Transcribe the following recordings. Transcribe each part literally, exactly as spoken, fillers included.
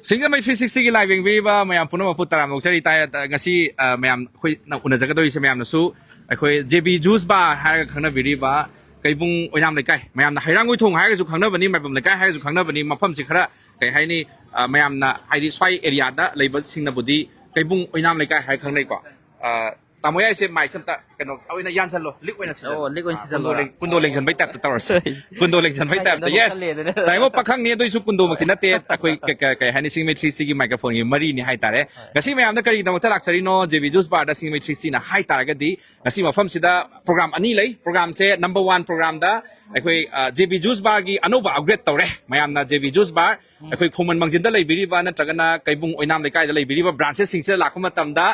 ꯁꯤꯡꯖꯃꯩ three ꯁꯤꯛꯁꯇꯤꯒꯤ ꯂꯥꯏꯕ ꯌꯦꯡꯕꯤꯔꯤꯕ ꯃꯌꯥꯝ ꯄꯨꯝꯅꯃꯛꯄꯨ ꯇꯔꯥꯝꯅ ꯑꯣꯛꯆꯔꯤ꯫ ꯇꯥꯏ-, ꯉꯁꯤ, ꯑ, ꯃꯌꯥꯝ ꯑꯩꯈꯣꯏꯅ ꯎꯅꯖꯒꯗꯧꯔꯤꯁꯦ ꯃꯌꯥꯝꯅꯁꯨ ꯑꯩꯈꯣꯏ ꯖꯦ ꯕꯤ ꯖꯨꯁ ꯕꯥꯔ ꯍꯥꯏꯔꯒ ꯈꯪꯅꯕꯤꯔꯤꯕ ꯀꯩꯕꯨꯡ ꯑꯣꯏꯅꯥꯝ ꯂꯩꯀꯥꯏ, ꯃꯌꯥꯝꯅ ꯍꯩꯔꯥꯡꯒꯣꯏꯊꯣꯡ ꯍꯥꯏꯔꯒꯁꯨ ꯈꯪꯅꯕꯅꯤ, ꯃꯥꯏꯕꯝ ꯂꯩꯀꯥꯏ ꯍꯥꯏꯔꯒꯁꯨ ꯈꯪꯅꯕꯅꯤ꯫ ꯃꯐꯝꯁꯤ ꯈꯔ ꯀꯩ ꯍꯥꯏꯅꯤ, ꯑ, ꯃꯌꯥꯝꯅ ꯍꯥꯏꯗꯤ ꯁ꯭ꯋꯥꯏ ꯑꯦꯔꯤꯌꯥꯗ ꯂꯩꯕꯁꯤꯡꯅꯕꯨꯗꯤ ꯀꯩꯕꯨꯡ ꯑꯣꯏꯅꯥꯝ ꯂꯩꯀꯥꯏ ꯍꯥꯏꯔ ꯈꯪꯅꯩꯀꯣ꯫ ꯑ, ꯇꯥꯃꯣ ꯌꯥꯏꯁꯦ ꯃꯥꯏꯛꯁꯦ ꯑꯝꯇ ꯀꯩꯅꯣ ꯑꯣꯏꯅ ꯌꯥꯟꯁꯜꯂꯣ, ꯂꯤꯛ ꯑꯣꯏꯅ ꯁꯤꯜꯂꯣ꯫ ꯑꯣ, ꯂꯤꯛ ꯑꯣꯏꯅ ꯑ, ꯁꯤꯖꯜꯂꯣ꯫ ꯀꯨꯟꯗꯣ ꯂꯦꯡ-, ꯀꯨꯟꯗꯣ ꯂꯦꯡꯁꯟꯕꯩ ꯇꯥꯏꯞꯇ ꯇꯧꯔꯁꯦ꯫ ꯀꯨꯟꯗꯣ ꯂꯦꯡꯁꯟꯕꯩ ꯁꯥꯏ ꯇꯥꯏꯞꯇ, ꯀꯩꯅꯣ yes꯫ ꯈꯜꯂꯦꯗꯅ꯫ ꯇꯥꯏꯃꯣ ꯄꯥꯈꯪꯅꯤ, ꯑꯗꯨꯏꯁꯨ ꯀꯨꯟꯗꯣꯃꯛꯇꯤ ꯅꯠꯇꯦ꯫ ꯑꯩꯈꯣꯏ ꯀ-, ꯀ-, ꯀꯩ ꯍꯥꯏꯅꯤ, ꯁꯤꯡꯖꯃꯩ ꯊ꯭ꯔꯤ ꯁꯤꯛꯁꯇꯤꯒꯤ ꯃꯥꯏꯀ꯭ꯔꯣꯐꯣꯟꯒꯤ ꯃꯔꯤꯅꯤ ꯍꯥꯏꯇꯥꯔꯦ꯫ ꯉꯁꯤ ꯃꯌꯥꯝꯗ ꯀꯔꯤꯒꯤꯗꯃꯛꯇ ꯂꯥꯛꯆꯔꯤꯅꯣ? ꯖꯦ ꯕꯤ ꯖꯨꯁ ꯕꯥꯔꯗ ꯁꯤꯡꯖꯃꯩ ꯊ꯭ꯔꯤ ꯁꯤꯛꯁꯇꯤꯅ ꯍꯥꯏ ꯇꯥꯔꯒꯗꯤ, ꯉꯁꯤ ꯃꯐꯝꯁꯤꯗ ꯄ꯭ꯔꯣꯒ꯭ꯔꯥꯝ ꯑꯅꯤ ꯂꯩ꯫ ꯄ꯭ꯔꯣꯒ꯭ꯔꯥꯝꯁꯦ ꯅꯝꯕꯔ ꯋꯥꯟ ꯄ꯭ꯔꯣꯒ꯭ꯔꯥꯝꯗ ꯑꯩꯈꯣꯏ, ꯑ, ꯖꯦ ꯕꯤ ꯖꯨꯁ ꯕꯥꯔꯒꯤ ꯑꯅꯧꯕ ꯑꯞꯒ꯭ꯔꯦꯗ ꯇꯧꯔꯦ꯫ ꯃꯌꯥꯝꯅ ꯖꯦ ꯕꯤ ꯖꯨꯁ ꯕꯥꯔ ꯑꯩꯈꯣꯏ ꯈꯣꯡꯃꯟ ꯃꯥꯡꯖꯤꯟꯗ ꯂꯩꯕꯤꯔꯤꯕ ꯅꯠꯇ꯭ꯔꯒꯅ ꯀꯩꯕꯨꯡ ꯑꯣꯏꯅꯥꯝ ꯂꯩꯀꯥꯏꯗ ꯂꯩꯕꯤꯔꯤꯕ ꯕ꯭ꯔꯥꯟꯆꯦꯁꯁꯤꯡꯁꯤꯗ ꯂꯥꯛꯄ ꯃꯇꯝꯗ,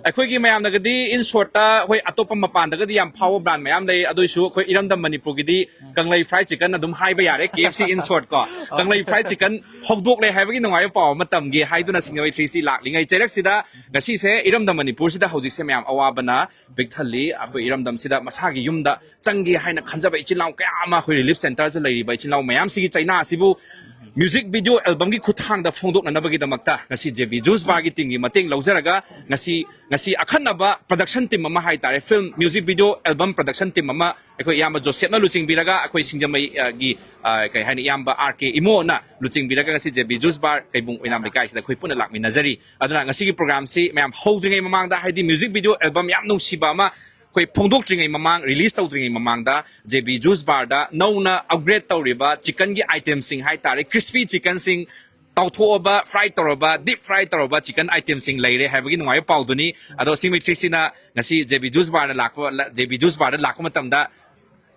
ꯑꯩꯈꯣꯏꯒꯤ ꯃꯌꯥꯝꯅꯒꯗꯤ in short ꯇ, ꯍꯣꯏ, ꯑꯇꯣꯞꯄ ꯃꯄꯥꯟꯗꯒꯗꯤ ꯌꯥꯝ ꯐꯥꯎꯕ ꯕ꯭ꯔꯥꯟ ꯃꯌꯥꯝ ꯂꯩ, ꯑꯗꯨꯏꯁꯨ ꯑꯩꯈꯣꯏ ꯏꯔꯝꯗꯝ ꯃꯅꯤꯄꯨꯔꯒꯤꯗꯤ ꯀꯪꯂꯩ ꯐ꯭ꯔꯥꯏ ꯆꯤꯀꯟ ꯑꯗꯨꯝ ꯍꯥꯏꯕ ꯌꯥꯔꯦ, ꯀꯦ ꯑꯦꯐ ꯁꯤ in short ꯀꯣ꯫ ꯀꯪꯂꯩ ꯐ꯭ꯔꯥꯏ ꯆꯤꯀꯟ ꯍꯧꯗꯣꯛꯂꯦ ꯍꯥꯏꯕꯒꯤ ꯅꯨꯡꯉꯥꯏꯕ ꯄꯥꯎ ꯑꯃ ꯇꯝꯒꯦ ꯍꯥꯏꯗꯨꯅ ꯁꯤꯡꯖꯃꯩ ꯊ꯭ꯔꯤ ꯁꯤ ꯂꯥꯛꯂꯤꯉꯩ ꯆꯩꯔꯛꯁꯤꯗ, ꯉꯁꯤꯁꯦ ꯏꯔꯝꯗꯝ ꯃꯅꯤꯄꯨꯔꯁꯤꯗ ꯍꯧꯖꯤꯛꯁꯦ ꯃꯌꯥꯝ ꯑꯋꯥꯕꯅ ꯄꯤꯛ ꯊꯜꯂꯤ꯫ ꯑꯩꯈꯣꯏ ꯏꯔꯝꯗꯝꯁꯤꯗ ꯃꯁꯥꯒꯤ ꯌꯨꯝꯗ ꯆꯪꯒꯦ ꯍꯥꯏꯅ ꯈꯟꯖꯕ ꯏꯆꯤꯜ ꯏꯅꯥꯎ ꯀꯌꯥ ꯑꯃ, ꯑꯩꯈꯣꯏ ꯔꯤꯂꯤꯐ ꯁꯦꯟꯇꯔꯁꯤꯗ ꯂꯩꯔꯤꯕ ꯏꯆꯤꯜ ꯏꯅꯥꯎ ꯃꯌꯥꯝꯁꯤꯒꯤ ꯆꯩꯅꯥ ꯑꯁꯤꯕꯨ ꯃ꯭ꯌꯨꯖꯤꯛ ꯚꯤꯗꯤꯑꯣ ꯑꯦꯜꯕꯝꯒꯤ ꯈꯨꯠꯊꯥꯡꯗ ꯐꯣꯡꯗꯣꯛꯅꯅꯕꯒꯤꯗꯃꯛꯇ ꯉꯁꯤ ꯖꯦ ꯕꯤ ꯖꯨꯁ ꯕꯥꯔꯒꯤ ꯇꯤꯝꯒꯤ ꯃꯇꯦꯡ ꯂꯧꯖꯔꯒ ꯉꯁꯤ, ꯉꯁꯤ ꯑꯈꯟꯅꯕ ꯄ꯭ꯔꯗꯛꯁꯟ ꯇꯤꯝ ꯑꯃ ꯍꯥꯏꯇꯥꯔꯦ, film music video album production team ꯑꯃ ꯑꯩꯈꯣꯏ ꯏꯌꯥꯝꯕ ꯖꯣꯁꯦꯞꯅ ꯂꯨꯆꯤꯡꯕꯤꯔꯒ, ꯑꯩꯈꯣꯏ ꯁꯤꯡꯖꯃꯩ, ꯑ, ꯒꯤ, ꯑ, ꯀꯩ ꯍꯥꯏꯅꯤ, ꯏꯌꯥꯝꯕ ꯑꯥꯔ ꯀꯦ ꯏꯃꯣꯅ ꯂꯨꯆꯤꯡꯕꯤꯔꯒ ꯉꯁꯤ ꯖꯦ ꯕꯤ ꯖꯨꯁ ꯕꯥꯔ ꯀꯩꯕꯨꯡ ꯑꯣꯏꯅꯥꯝ ꯂꯩꯀꯥꯏꯁꯤꯗ ꯑꯩꯈꯣꯏ ꯄꯨꯟꯅ ꯂꯥꯛꯃꯤꯟꯅꯖꯔꯤ꯫ ꯑꯗꯨꯅ ꯉꯁꯤꯒꯤ ꯄ꯭ꯔꯣꯒ꯭ꯔꯥꯝꯁꯤ ꯃꯌꯥꯝ ꯍꯧꯗ꯭ꯔꯤꯉꯩ ꯃꯃꯥꯡꯗ, ꯍꯥꯏꯗꯤ ꯃ꯭ꯌꯨꯖꯤꯛ ꯚꯤꯗꯤꯑꯣ ꯑꯦꯜꯕꯝ ꯌꯥꯝ ꯅꯨꯡꯁꯤꯕ ꯑꯃ ꯑꯩꯈꯣꯏ ꯐꯣꯡꯗꯣꯛꯇ꯭ꯔꯤꯉꯩ ꯃꯃꯥꯡ, ꯔꯤꯂꯤꯁ ꯇꯧꯗ꯭ꯔꯤꯉꯩ ꯃꯃꯥꯡꯗ ꯖꯦ ꯕꯤ ꯖꯨꯁ ꯕꯥꯔꯗ ꯅꯧꯅ ꯑꯞꯒ꯭ꯔꯦꯗ ꯇꯧꯔꯤꯕ ꯆꯤꯀꯟꯒꯤ ꯑꯥꯏꯇꯦꯝꯁꯤꯡ ꯍꯥꯏꯇꯥꯔꯦ, ꯀ꯭ꯔꯤꯁꯄꯤ ꯆꯤꯀꯟꯁꯤꯡ, ꯇꯥꯎꯊꯣꯛꯑꯕ, ꯐ꯭ꯔꯥꯏ ꯇꯧꯔꯕ, ꯗꯤꯞ ꯐ꯭ꯔꯥꯏ ꯇꯧꯔꯕ ꯆꯤꯀꯟ ꯑꯥꯏꯇꯦꯝꯁꯤꯡ ꯂꯩꯔꯦ ꯍꯥꯏꯕꯒꯤ ꯅꯨꯡꯉꯥꯏꯕ ꯄꯥꯎꯗꯨꯅꯤ꯫ ꯑꯗꯣ ꯁꯤꯡꯖꯃꯩ ꯊ꯭ꯔꯤ ꯁꯤꯅ ꯉꯁꯤ ꯖꯦ ꯕꯤ ꯖꯨꯁ ꯕꯥꯔꯗ ꯂꯥꯛꯄ, ꯖꯦ ꯕꯤ ꯖꯨꯁ ꯕꯥꯔꯗ ꯂꯥꯛꯄ ꯃꯇꯝꯗ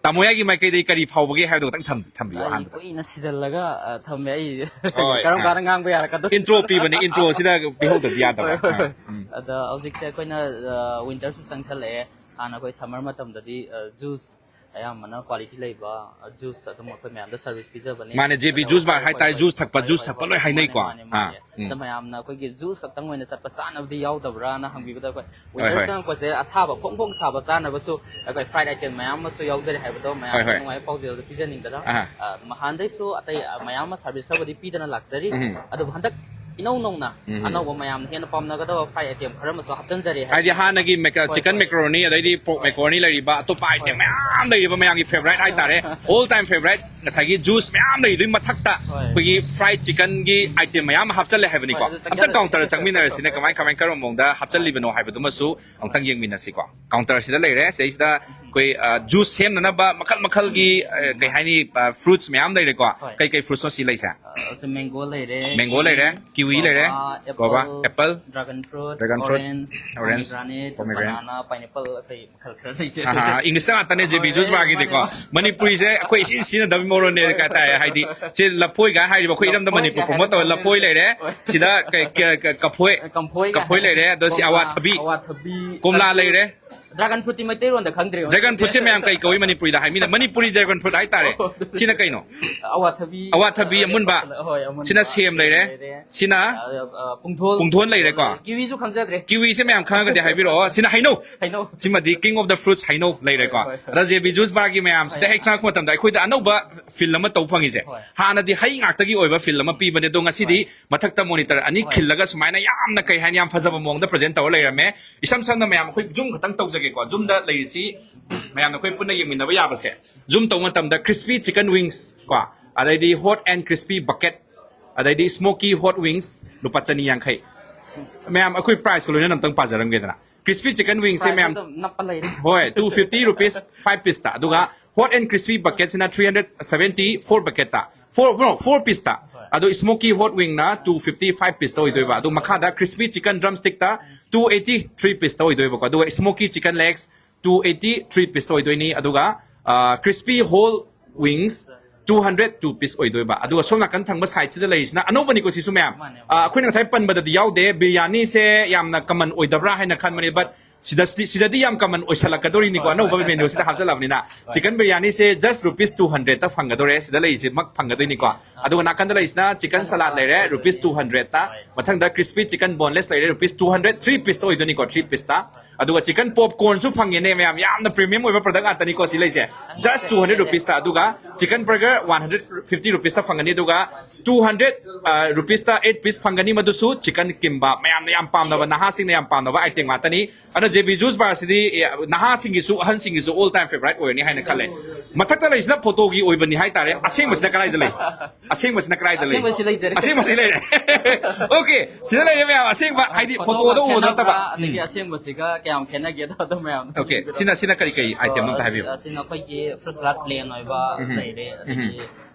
ꯇꯥꯃꯣ ꯌꯥꯏꯒꯤ ꯃꯥꯏꯀꯩꯗꯒꯤ ꯀꯔꯤ ꯐꯥꯎꯕꯒꯦ ꯍꯥꯏꯕꯗꯣ ꯈꯤꯇꯪ ꯊꯝ-, ꯊꯝꯕꯤꯌꯨ ꯑꯩ ꯑꯍꯥꯟꯕꯗ꯫ ꯀꯨꯏꯅ ꯁꯤꯖꯜꯂꯒ, ꯑ, ꯊꯝꯃꯦ꯫ ꯑꯩ ꯍꯣꯏ, ꯀꯔꯝ ꯑ꯫ ꯀꯥꯟꯗ ꯉꯥꯡꯕ ꯌꯥꯔꯛꯀꯗꯣꯏꯅꯣ? ꯏꯟꯇ꯭ꯔꯣ ꯄꯤꯕꯅꯦ, ꯏꯟꯇ꯭ꯔꯣꯁꯤꯗ ꯄꯤꯍꯧꯗꯗꯤ ꯌꯥꯗꯕ꯫ ꯍꯣꯏ, ꯍꯣꯏ, ꯍꯣꯏ꯫ ꯑ, ꯎꯝ꯫ ꯑꯗ ꯍꯧꯖꯤꯛꯁꯦ ꯑꯩꯈꯣꯏꯅ, ꯑ, ꯋꯤꯟꯇꯔꯁꯨ ꯆꯪꯁꯜꯂꯛꯑꯦ꯫ ꯍꯥꯟꯅ ꯑꯩꯈꯣꯏ ꯁꯝꯃꯔ ꯃꯇꯝꯗꯗꯤ, ꯑ, ꯖꯨꯁ ꯑꯌꯥꯝꯕꯅ ꯀ꯭ꯋꯥꯂꯤꯇꯤ ꯂꯩꯕ ꯖꯨꯁ ꯑꯗꯨꯝ ꯑꯩꯈꯣꯏ ꯃꯌꯥꯝꯗ ꯁꯔꯚꯤꯁ ꯄꯤꯖꯕꯅꯤ꯫ ꯃꯥꯅꯦ, JB Juice Bar ꯍꯥꯏꯇꯥꯔꯦ, ꯖꯨꯁ ꯊꯛꯄ, ꯖꯨꯁ ꯊꯛꯄ ꯂꯣꯏ ꯍꯥꯏꯅꯩꯀꯣ꯫ ꯃꯥꯅꯦ, ꯃꯥꯅꯦ꯫ ꯑꯗ ꯃꯌꯥꯝꯅ ꯑꯩꯈꯣꯏꯒꯤ ꯖꯨꯁ ꯈꯛꯇꯪ ꯑꯣꯏꯅ ꯆꯠꯄ ꯆꯥꯅꯕꯗꯤ ꯌꯥꯎꯗꯕ꯭ꯔꯥꯅ ꯍꯪꯕꯤꯕꯗ ꯑꯩꯈꯣꯏ ꯋꯤꯟꯇꯔ ꯆꯪꯉꯛꯄꯁꯦ ꯑꯁꯥꯕ ꯐꯣꯡ ꯐꯣꯡ ꯁꯥꯕ ꯆꯥꯅꯕꯁꯨ ꯑꯩꯈꯣꯏ ꯐ꯭ꯔꯥꯏꯠ ꯑꯥꯏꯇꯦꯝ ꯃꯌꯥꯝ ꯑꯃꯁꯨ ꯌꯥꯎꯖꯔꯤ ꯍꯥꯏꯕꯗꯣ ꯃꯌꯥꯝꯗ ꯅꯨꯡꯉꯥꯏꯕ ꯄꯥꯎꯖꯦꯜꯗ ꯄꯤꯖꯅꯤꯡꯗꯅ꯫ ꯑ, ꯅꯍꯥꯟꯗꯩꯁꯨ ꯑꯇꯩ, ꯑ, ꯃꯌꯥꯝ ꯑꯃ ꯁꯔꯚꯤꯁ ꯈꯔꯕꯨꯗꯤ ꯄꯤꯗꯅ ꯂꯥꯛꯆꯔꯤ꯫ ꯑꯗꯨꯕꯨ ꯍꯟꯗꯛ ꯏꯅꯧ ꯅꯧꯅ ꯑꯅꯧꯕ ꯃꯌꯥꯝꯅ ꯍꯦꯟꯅ ꯄꯥꯝꯅꯒꯗꯕ ꯐ꯭ꯔꯥꯏꯠ ꯑꯥꯏꯇꯦꯝ ꯈꯔ ꯑꯃꯁꯨ ꯍꯥꯞꯆꯤꯟꯖꯔꯤ ꯍꯥꯏꯗꯤ ꯍꯥꯏꯕꯗꯤ ꯍꯥꯟꯅꯒꯤ ꯃꯦꯀ-, ꯍꯣꯏ, ꯆꯤꯀꯟ ꯍꯣꯏ꯫ ꯃꯦꯀꯔꯣꯅꯤ, ꯑꯗꯩꯗꯤ ꯄꯣꯔꯛ ꯃꯦꯀꯔꯣꯅꯤ ꯂꯩꯔꯤꯕ, ꯑꯇꯣꯞꯄ ꯑꯥꯏꯇꯦꯝ ꯍꯣꯏ꯫ ꯃꯌꯥꯝ ꯂꯩꯔꯤꯕ ꯃꯌꯥꯝꯒꯤ ꯐꯦꯚꯣꯔꯥꯏꯠ ꯍꯥꯏꯇꯥꯔꯦ, ꯑꯣꯜ ꯇꯥꯏꯝ ꯐꯦꯚꯣꯔꯥꯏꯠ, ꯉꯁꯥꯏꯒꯤ ꯖꯨꯁ ꯃꯌꯥꯝ ꯂꯩꯔꯤꯗꯨꯒꯤ ꯃꯊꯛꯇ ꯍꯣꯏ꯫ ꯑꯩꯈꯣꯏꯒꯤ ꯐ꯭ꯔꯥꯏꯗ ꯆꯤꯀꯟꯒꯤ ꯑꯥꯏꯇꯦꯝ ꯃꯌꯥꯝ ꯑꯃ ꯍꯥꯞꯆꯜꯂꯦ ꯍꯥꯏꯕꯅꯤꯀꯣ꯫ ꯍꯣꯏ, ꯑꯗꯨ ꯑꯝꯇꯪ ꯆꯪꯖꯔꯛꯀꯦ꯫ ꯀꯥꯎꯟꯇꯔꯗ ꯆꯪꯃꯤꯟꯅꯔꯁꯤꯅꯦ, ꯀꯃꯥꯏ ꯀꯃꯥꯏ ꯀꯔꯝꯕ ꯃꯑꯣꯡꯗ ꯍꯥꯞꯆꯜꯂꯤꯕꯅꯣ ꯍꯥꯏꯕꯗꯨꯃꯁꯨ ꯑꯃꯨꯛꯇꯪ ꯌꯦꯡꯃꯤꯟꯅꯁꯤꯀꯣ꯫ ꯀꯥꯎꯟꯇꯔꯁꯤꯗ ꯂꯩꯔꯦ, ꯁꯤꯗꯩꯁꯤꯗ ꯑꯩꯈꯣꯏ, ꯑ, ꯖꯨꯁ ꯁꯦꯝꯅꯅꯕ ꯃꯈꯜ ꯃꯈꯜꯒꯤ, ꯑ, ꯀꯩ ꯍꯥꯏꯅꯤ, ꯑ, ꯐ꯭ꯔꯨꯠꯁ ꯃꯌꯥꯝ ꯂꯩꯔꯦꯀꯣ꯫ ꯍꯣꯏ꯫ ꯀꯩ ꯀꯩ ꯐ꯭ꯔꯨꯠꯁꯅꯣ ꯁꯤ ꯂꯩꯁꯦ? ꯑ, ꯁꯤ ꯃꯦꯡꯒꯣ ꯂꯩꯔꯦ, ꯃꯦꯡꯒꯣ ꯂꯩꯔꯦ, ꯀꯤꯋꯤ ꯂꯩꯔꯦ, guava, guava, apple, apple, dragon fruit, dragon fruit, orange, orange, pomegranate, pomegranate. Banana, pineapple, ꯑꯩꯈꯣꯏ ꯃꯈꯜ ꯈꯔ ꯂꯩꯖꯩ꯫ ꯑꯍꯥ, ꯏꯪꯂꯤꯁꯇ ꯉꯥꯛꯇꯅꯦ, JB Juice Barꯒꯤꯗꯤꯀꯣ꯫ ꯃꯥꯅꯦ, ꯃꯥꯅꯦ꯫ ꯃꯅꯤꯄꯨꯔꯤꯁꯦ ꯑꯩꯈꯣꯏ ꯏꯁꯤꯟ ꯁꯤꯖꯤꯟꯅꯗꯕꯒꯤ ꯃꯑꯣꯡꯅꯦ ꯍꯣꯏ, ꯍꯥꯏꯇꯥꯔꯦ꯫ ꯍꯣꯏ, ꯍꯥꯏꯗꯤ ꯍꯣꯏ꯫ ꯁꯤ ꯂꯐꯣꯏꯒ ꯍꯥꯏꯔꯤꯕ ꯑꯩꯈꯣꯏ ꯏꯔꯝꯗ ꯂꯐꯣꯏ ꯃꯅꯤꯄꯨꯔ ꯀꯥꯏ promote ꯇꯧꯋꯦ꯫ ꯍꯥꯏꯔꯒ ꯂꯐꯣꯏ ꯂꯩꯔꯦ, ꯍꯣꯏ꯫ ꯁꯤꯗ ꯀꯩ-, ꯀ-, ꯀ-, ꯀꯐꯣꯏ, ꯀꯐꯣꯏ ꯀꯐꯣꯏ ꯀꯥꯏ ꯂꯩꯔꯦ, ꯑꯗꯣ ꯁꯤ ꯀꯣꯝꯂꯥ, ꯑꯋꯥꯊꯕꯤ, ꯑꯋꯥꯊꯕꯤ, ꯀꯣꯝꯂꯥ ꯇꯔꯕꯨꯖ꯫ ꯂꯩꯔꯦ꯫ ꯗ꯭ꯔꯥꯒꯟ ꯐ꯭ꯔꯨꯠꯇꯤ ꯃꯩꯇꯩꯔꯣꯟꯗ ꯈꯪꯗ꯭ꯔꯦ꯫ ꯗ꯭ꯔꯥꯒꯟ ꯐ꯭ꯔꯨꯠꯁꯦ ꯃꯌꯥꯝ ꯀꯩ ꯀꯧꯏ ꯃꯅꯤꯄꯨꯔꯤꯗ ꯍꯥꯏꯃꯤꯅ? ꯃꯅꯤꯄꯨꯔꯤ ꯗ꯭ꯔꯥꯒꯟ ꯐ꯭ꯔꯨꯠ ꯍꯥꯏꯇꯥꯔꯦ꯫ ꯑꯣ, ꯑꯗꯨꯗꯤ ꯁꯤꯅ ꯀꯩꯅꯣ? ꯑꯋꯥꯊꯕꯤ꯫ ꯑꯋꯥꯊꯕꯤ ꯑꯃꯨꯟꯕ꯫ ꯍꯣꯏ, ꯑꯃꯨꯟꯕ꯫ ꯁꯤꯅ ꯁꯦꯝ ꯂꯩꯔꯦ꯫ ꯂꯩꯔꯦ꯫ ꯁꯤꯅ ꯑ, ꯑ, ꯄꯨꯡꯊꯣꯜ꯫ ꯄꯨꯡꯊꯣꯜ ꯂꯩꯔꯦꯀꯣ꯫ ꯀꯤꯋꯤꯁꯨ ꯈꯪꯖꯗ꯭ꯔꯦ꯫ ꯀꯤꯋꯤꯁꯦ ꯃꯌꯥꯝ ꯈꯪꯉꯒꯗꯤ ꯍꯥꯏꯕꯤꯔꯛꯑꯣ꯫ ꯁꯤꯅ ꯍꯩꯅꯧ꯫ ꯍꯩꯅꯧ꯫ ꯁꯤꯃꯗꯤ king of the fruits ꯍꯩꯅꯧ ꯂꯩꯔꯦꯀꯣ꯫ ꯍꯣꯏ, ꯍꯣꯏ, ꯍꯣꯏ꯫ ꯑꯗ JB Juice Barꯒꯤ ꯃꯌꯥꯝꯁꯤꯗ ꯍꯣꯏ꯫ ꯍꯦꯛ ꯆꯪꯉꯛꯄ ꯃꯇꯝꯗ ꯑꯩꯈꯣꯏꯗ ꯑꯅꯧꯕ feel ꯑꯃ ꯇꯧ ꯐꯪꯉꯤꯁꯦ꯫ ꯍꯣꯏ꯫ ꯍꯥꯟꯅꯗꯤ ꯍꯩ ꯉꯥꯛꯇꯒꯤ ꯑꯣꯏꯕ feel ꯑꯃ ꯄꯤꯕꯅꯦ, ꯑꯗꯣ ꯉꯁꯤꯗꯤ ꯍꯣꯏ꯫ ꯃꯊꯛꯇ monitor ꯑꯅꯤ ꯍꯣꯏ꯫ ꯈꯤꯜꯂꯒ ꯁꯨꯃꯥꯏꯅ ꯌꯥꯝꯅ, ꯀꯩ ꯍꯥꯏꯅꯤ, ꯌꯥꯝ ꯐꯖꯕ ꯃꯑꯣꯡꯗ present ꯇꯧꯔ ꯂꯩꯔꯝꯃꯦ꯫ ꯏꯁꯝ ꯁꯝꯅ ꯃꯌꯥꯝ ꯑꯩꯈꯣꯏ zoom ꯈꯛꯇꯪ ꯇꯧꯖꯒꯦꯀꯣ꯫ Zoomꯗ ꯂꯩꯔꯤꯁꯤ ꯃꯌꯥꯝꯅ ꯑꯩꯈꯣꯏ ꯄꯨꯟꯅ ꯌꯦꯡꯃꯤꯟꯅꯕ ꯌꯥꯕꯁꯦ꯫ Zoom ꯇꯧꯕ ꯃꯇꯝꯗ crispy chicken wings ꯀꯣ, ꯑꯗꯩꯗꯤ hot and crispy bucket, ꯑꯗꯩꯗꯤ smoky hot wings ꯂꯨꯄꯥ ꯆꯅꯤ ꯌꯥꯡꯈꯩ꯫ ꯃꯌꯥꯝ ꯑꯩꯈꯣꯏ price ꯀ ꯂꯣꯏꯅꯅ ꯑꯝꯇꯪ ꯄꯥꯖꯔꯝꯒꯦꯗꯅ꯫ Crispy chicken wings ꯁꯦ price ꯃꯌꯥꯝ ꯑꯗꯨꯝ ꯅꯞꯄ ꯂꯩꯔꯦ꯫ ꯍꯣꯏ, two fifty rupees five piece ꯇ, ꯑꯗꯨꯒ hot and crispy bucket ꯁꯤꯅ three hundred seventy four bucket ꯇ, four, no, four piece ꯇ꯫ ꯍꯣꯏ꯫ ꯑꯗꯣ smoky hot wing ꯅ two fifty five piece ꯇ ꯑꯣꯏꯗꯣꯏꯕ꯫ ꯑꯗꯣ ꯃꯈꯥꯗ crispy chicken drumstick ꯇ two eighty three piece ꯇ ꯑꯣꯏꯗꯣꯏꯕꯀꯣ꯫ ꯑꯗꯨꯒ smoky chicken legs two eighty three piece ꯇ ꯑꯣꯏꯗꯣꯏꯅꯤ꯫ ꯑꯗꯨꯒ, ꯑ, crispy whole wings two hundred two piece ꯑꯣꯏꯗꯣꯏꯕ꯫ ꯑꯗꯨꯒ ꯁꯣꯝ ꯅꯥꯀꯟ ꯊꯪꯕ side ꯁꯤꯗ ꯂꯩꯔꯤꯁꯤꯅ ꯑꯅꯧꯕꯅꯤꯀꯣ ꯁꯤꯁꯨ ꯃꯌꯥꯝ꯫ ꯃꯥꯅꯦ, ꯑ, ꯑꯩꯈꯣꯏꯅ ꯉꯁꯥꯏ ꯄꯟꯕꯗꯗꯤ ꯌꯥꯎꯗꯦ꯫ ꯕꯤꯔꯌꯥꯅꯤꯁꯦ ꯌꯥꯝꯅ common ꯑꯣꯏꯗꯕ꯭ꯔꯥ ꯍꯥꯏꯅ ꯈꯟꯕꯅꯦ, but ꯁꯤꯗꯗꯤ ꯁꯤꯗꯗꯤ ꯌꯥꯝ ꯀꯃꯟ ꯑꯣꯏꯁꯜꯂꯛꯀꯗꯣꯔꯤꯅꯤꯀꯣ, ꯑꯅꯧꯕ ꯃꯦꯅꯨꯁꯤꯗ ꯍꯥꯞꯆꯜꯂꯕꯅꯤꯅ꯫ ꯆꯤꯀꯟ ꯕꯤꯔꯌꯥꯅꯤꯁꯦ just ꯔꯨꯄꯤꯁ ꯇꯨ ꯍꯟꯗ꯭ꯔꯦꯗꯇ ꯐꯪꯒꯗꯣꯔꯦ, ꯁꯤꯗ ꯂꯩꯔꯤꯁꯤꯃꯛ ꯐꯪꯒꯗꯣꯏꯅꯤꯀꯣ꯫ ꯑꯗꯨꯒ ꯅꯥꯀꯟꯗ ꯂꯩꯔꯤꯁꯤꯅ ꯆꯤꯀꯟ ꯁꯂꯥꯗ ꯂꯩꯔꯦ ꯔꯨꯄꯤꯁ ꯇꯨ ꯍꯟꯗ꯭ꯔꯦꯗꯇ, ꯃꯊꯪꯗ ꯀ꯭ꯔꯤꯁꯄꯤ ꯆꯤꯀꯟ ꯕꯣꯟꯂꯦꯁ ꯂꯩꯔꯦ ꯔꯨꯄꯤꯁ ꯇꯨ ꯍꯟꯗ꯭ꯔꯦꯗ, ꯊ꯭ꯔꯤ ꯄꯤꯁꯇ ꯑꯣꯏꯗꯣꯏꯅꯤꯀꯣ, ꯊ꯭ꯔꯤ ꯄꯤꯁꯇ꯫ ꯑꯗꯨꯒ ꯆꯤꯀꯟ ꯄꯣꯞꯀꯣꯔꯟꯁꯨ ꯐꯪꯉꯦꯅꯦ ꯃꯌꯥꯝ, ꯌꯥꯝꯅ ꯄ꯭ꯔꯤꯃꯤꯌꯝ ꯑꯣꯏꯕ ꯄ꯭ꯔꯗꯛ ꯉꯥꯛꯇꯅꯤꯀꯣ ꯁꯤ ꯂꯩꯁꯦ꯫ Just ꯇꯨ ꯍꯟꯗ꯭ꯔꯦꯗ ꯔꯨꯄꯤꯁꯇ, ꯑꯗꯨꯒ chicken burger one hundred fifty ꯔꯨꯄꯤꯁꯇ ꯐꯪꯒꯅꯤ, ꯑꯗꯨꯒ ꯇꯨ ꯍꯟꯗ꯭ꯔꯦꯗ ꯔꯨꯄꯤꯁꯇ ꯑꯩꯠ ꯄꯤꯁ ꯐꯪꯒꯅꯤ, ꯃꯗꯨꯁꯨ ꯆꯤꯀꯟ ꯀꯤꯝꯕꯥꯞ, ꯃꯌꯥꯝꯅ ꯌꯥꯝ ꯄꯥꯝꯅꯕ, ꯅꯍꯥꯁꯤꯡꯅ ꯌꯥꯝ ꯄꯥꯝꯅꯕ ꯑꯥꯏꯇꯦꯝ ꯉꯥꯛꯇꯅꯤ꯫ ꯑꯗꯨꯅ ꯖꯦ ꯕꯤ ꯖꯨꯁ ꯕꯥꯔꯁꯤꯗꯤ, ꯑꯦ, ꯅꯍꯥꯁꯤꯡꯒꯤꯁꯨ ꯑꯍꯟꯁꯤꯡꯒꯤꯁꯨ ꯑꯣꯜ ꯇꯥꯏꯝ ꯐꯦꯚꯔꯥꯏꯠ ꯑꯣꯏꯔꯅꯤ ꯍꯥꯏꯅ ꯈꯜꯂꯦ꯫ ꯃꯊꯛꯇ ꯂꯩꯁꯤꯅ ꯐꯣꯇꯣꯒꯤ ꯑꯣꯏꯕꯅꯤ ꯍꯥꯏꯇꯥꯔꯦ, ꯑꯁꯦꯡꯕꯁꯤꯅ ꯀꯗꯥꯏꯗ ꯂꯩ? ꯑꯁꯦꯡꯕꯁꯤꯅ ꯀꯗꯥꯏꯗ ꯂꯩ? ꯑꯁꯦꯡꯕꯁꯤ ꯂꯩꯖꯔꯦ꯫ ꯑꯁꯦꯡꯕꯁꯤ ꯂꯩꯔꯦ꯫ ꯑꯣꯀꯦ, ꯁꯤꯗ ꯂꯩꯔꯦ ꯃꯌꯥꯝ, ꯑꯁꯦꯡꯕ ꯍꯥꯏꯗꯤ ꯐꯣꯇꯣꯗ ꯎꯕ ꯈꯦꯠꯅꯕ ꯅꯠꯇꯕ꯫ ꯑꯗꯒꯤ ꯑꯁꯦꯡꯕꯁꯤꯒ ꯀꯌꯥꯝ ꯈꯦꯠꯅꯒꯦꯗꯣ ꯑꯗꯨ ꯃꯌꯥꯝꯗꯣ ꯑꯣꯀꯦ, ꯁꯤꯅ, ꯁꯤꯅ ꯀꯔꯤ ꯀꯔꯤ ꯑꯥꯏꯇꯦꯝꯅꯣ ꯑꯝꯇ ꯍꯥꯏꯕꯤꯌꯨ꯫ ꯑꯁꯤꯅ ꯑꯩꯈꯣꯏꯒꯤ ꯐ꯭ꯔꯨꯠ ꯁꯂꯥꯗ ꯄ꯭ꯂꯦꯟ ꯑꯣꯏꯕ ꯂꯩꯔꯦ, ꯑꯗꯒꯤ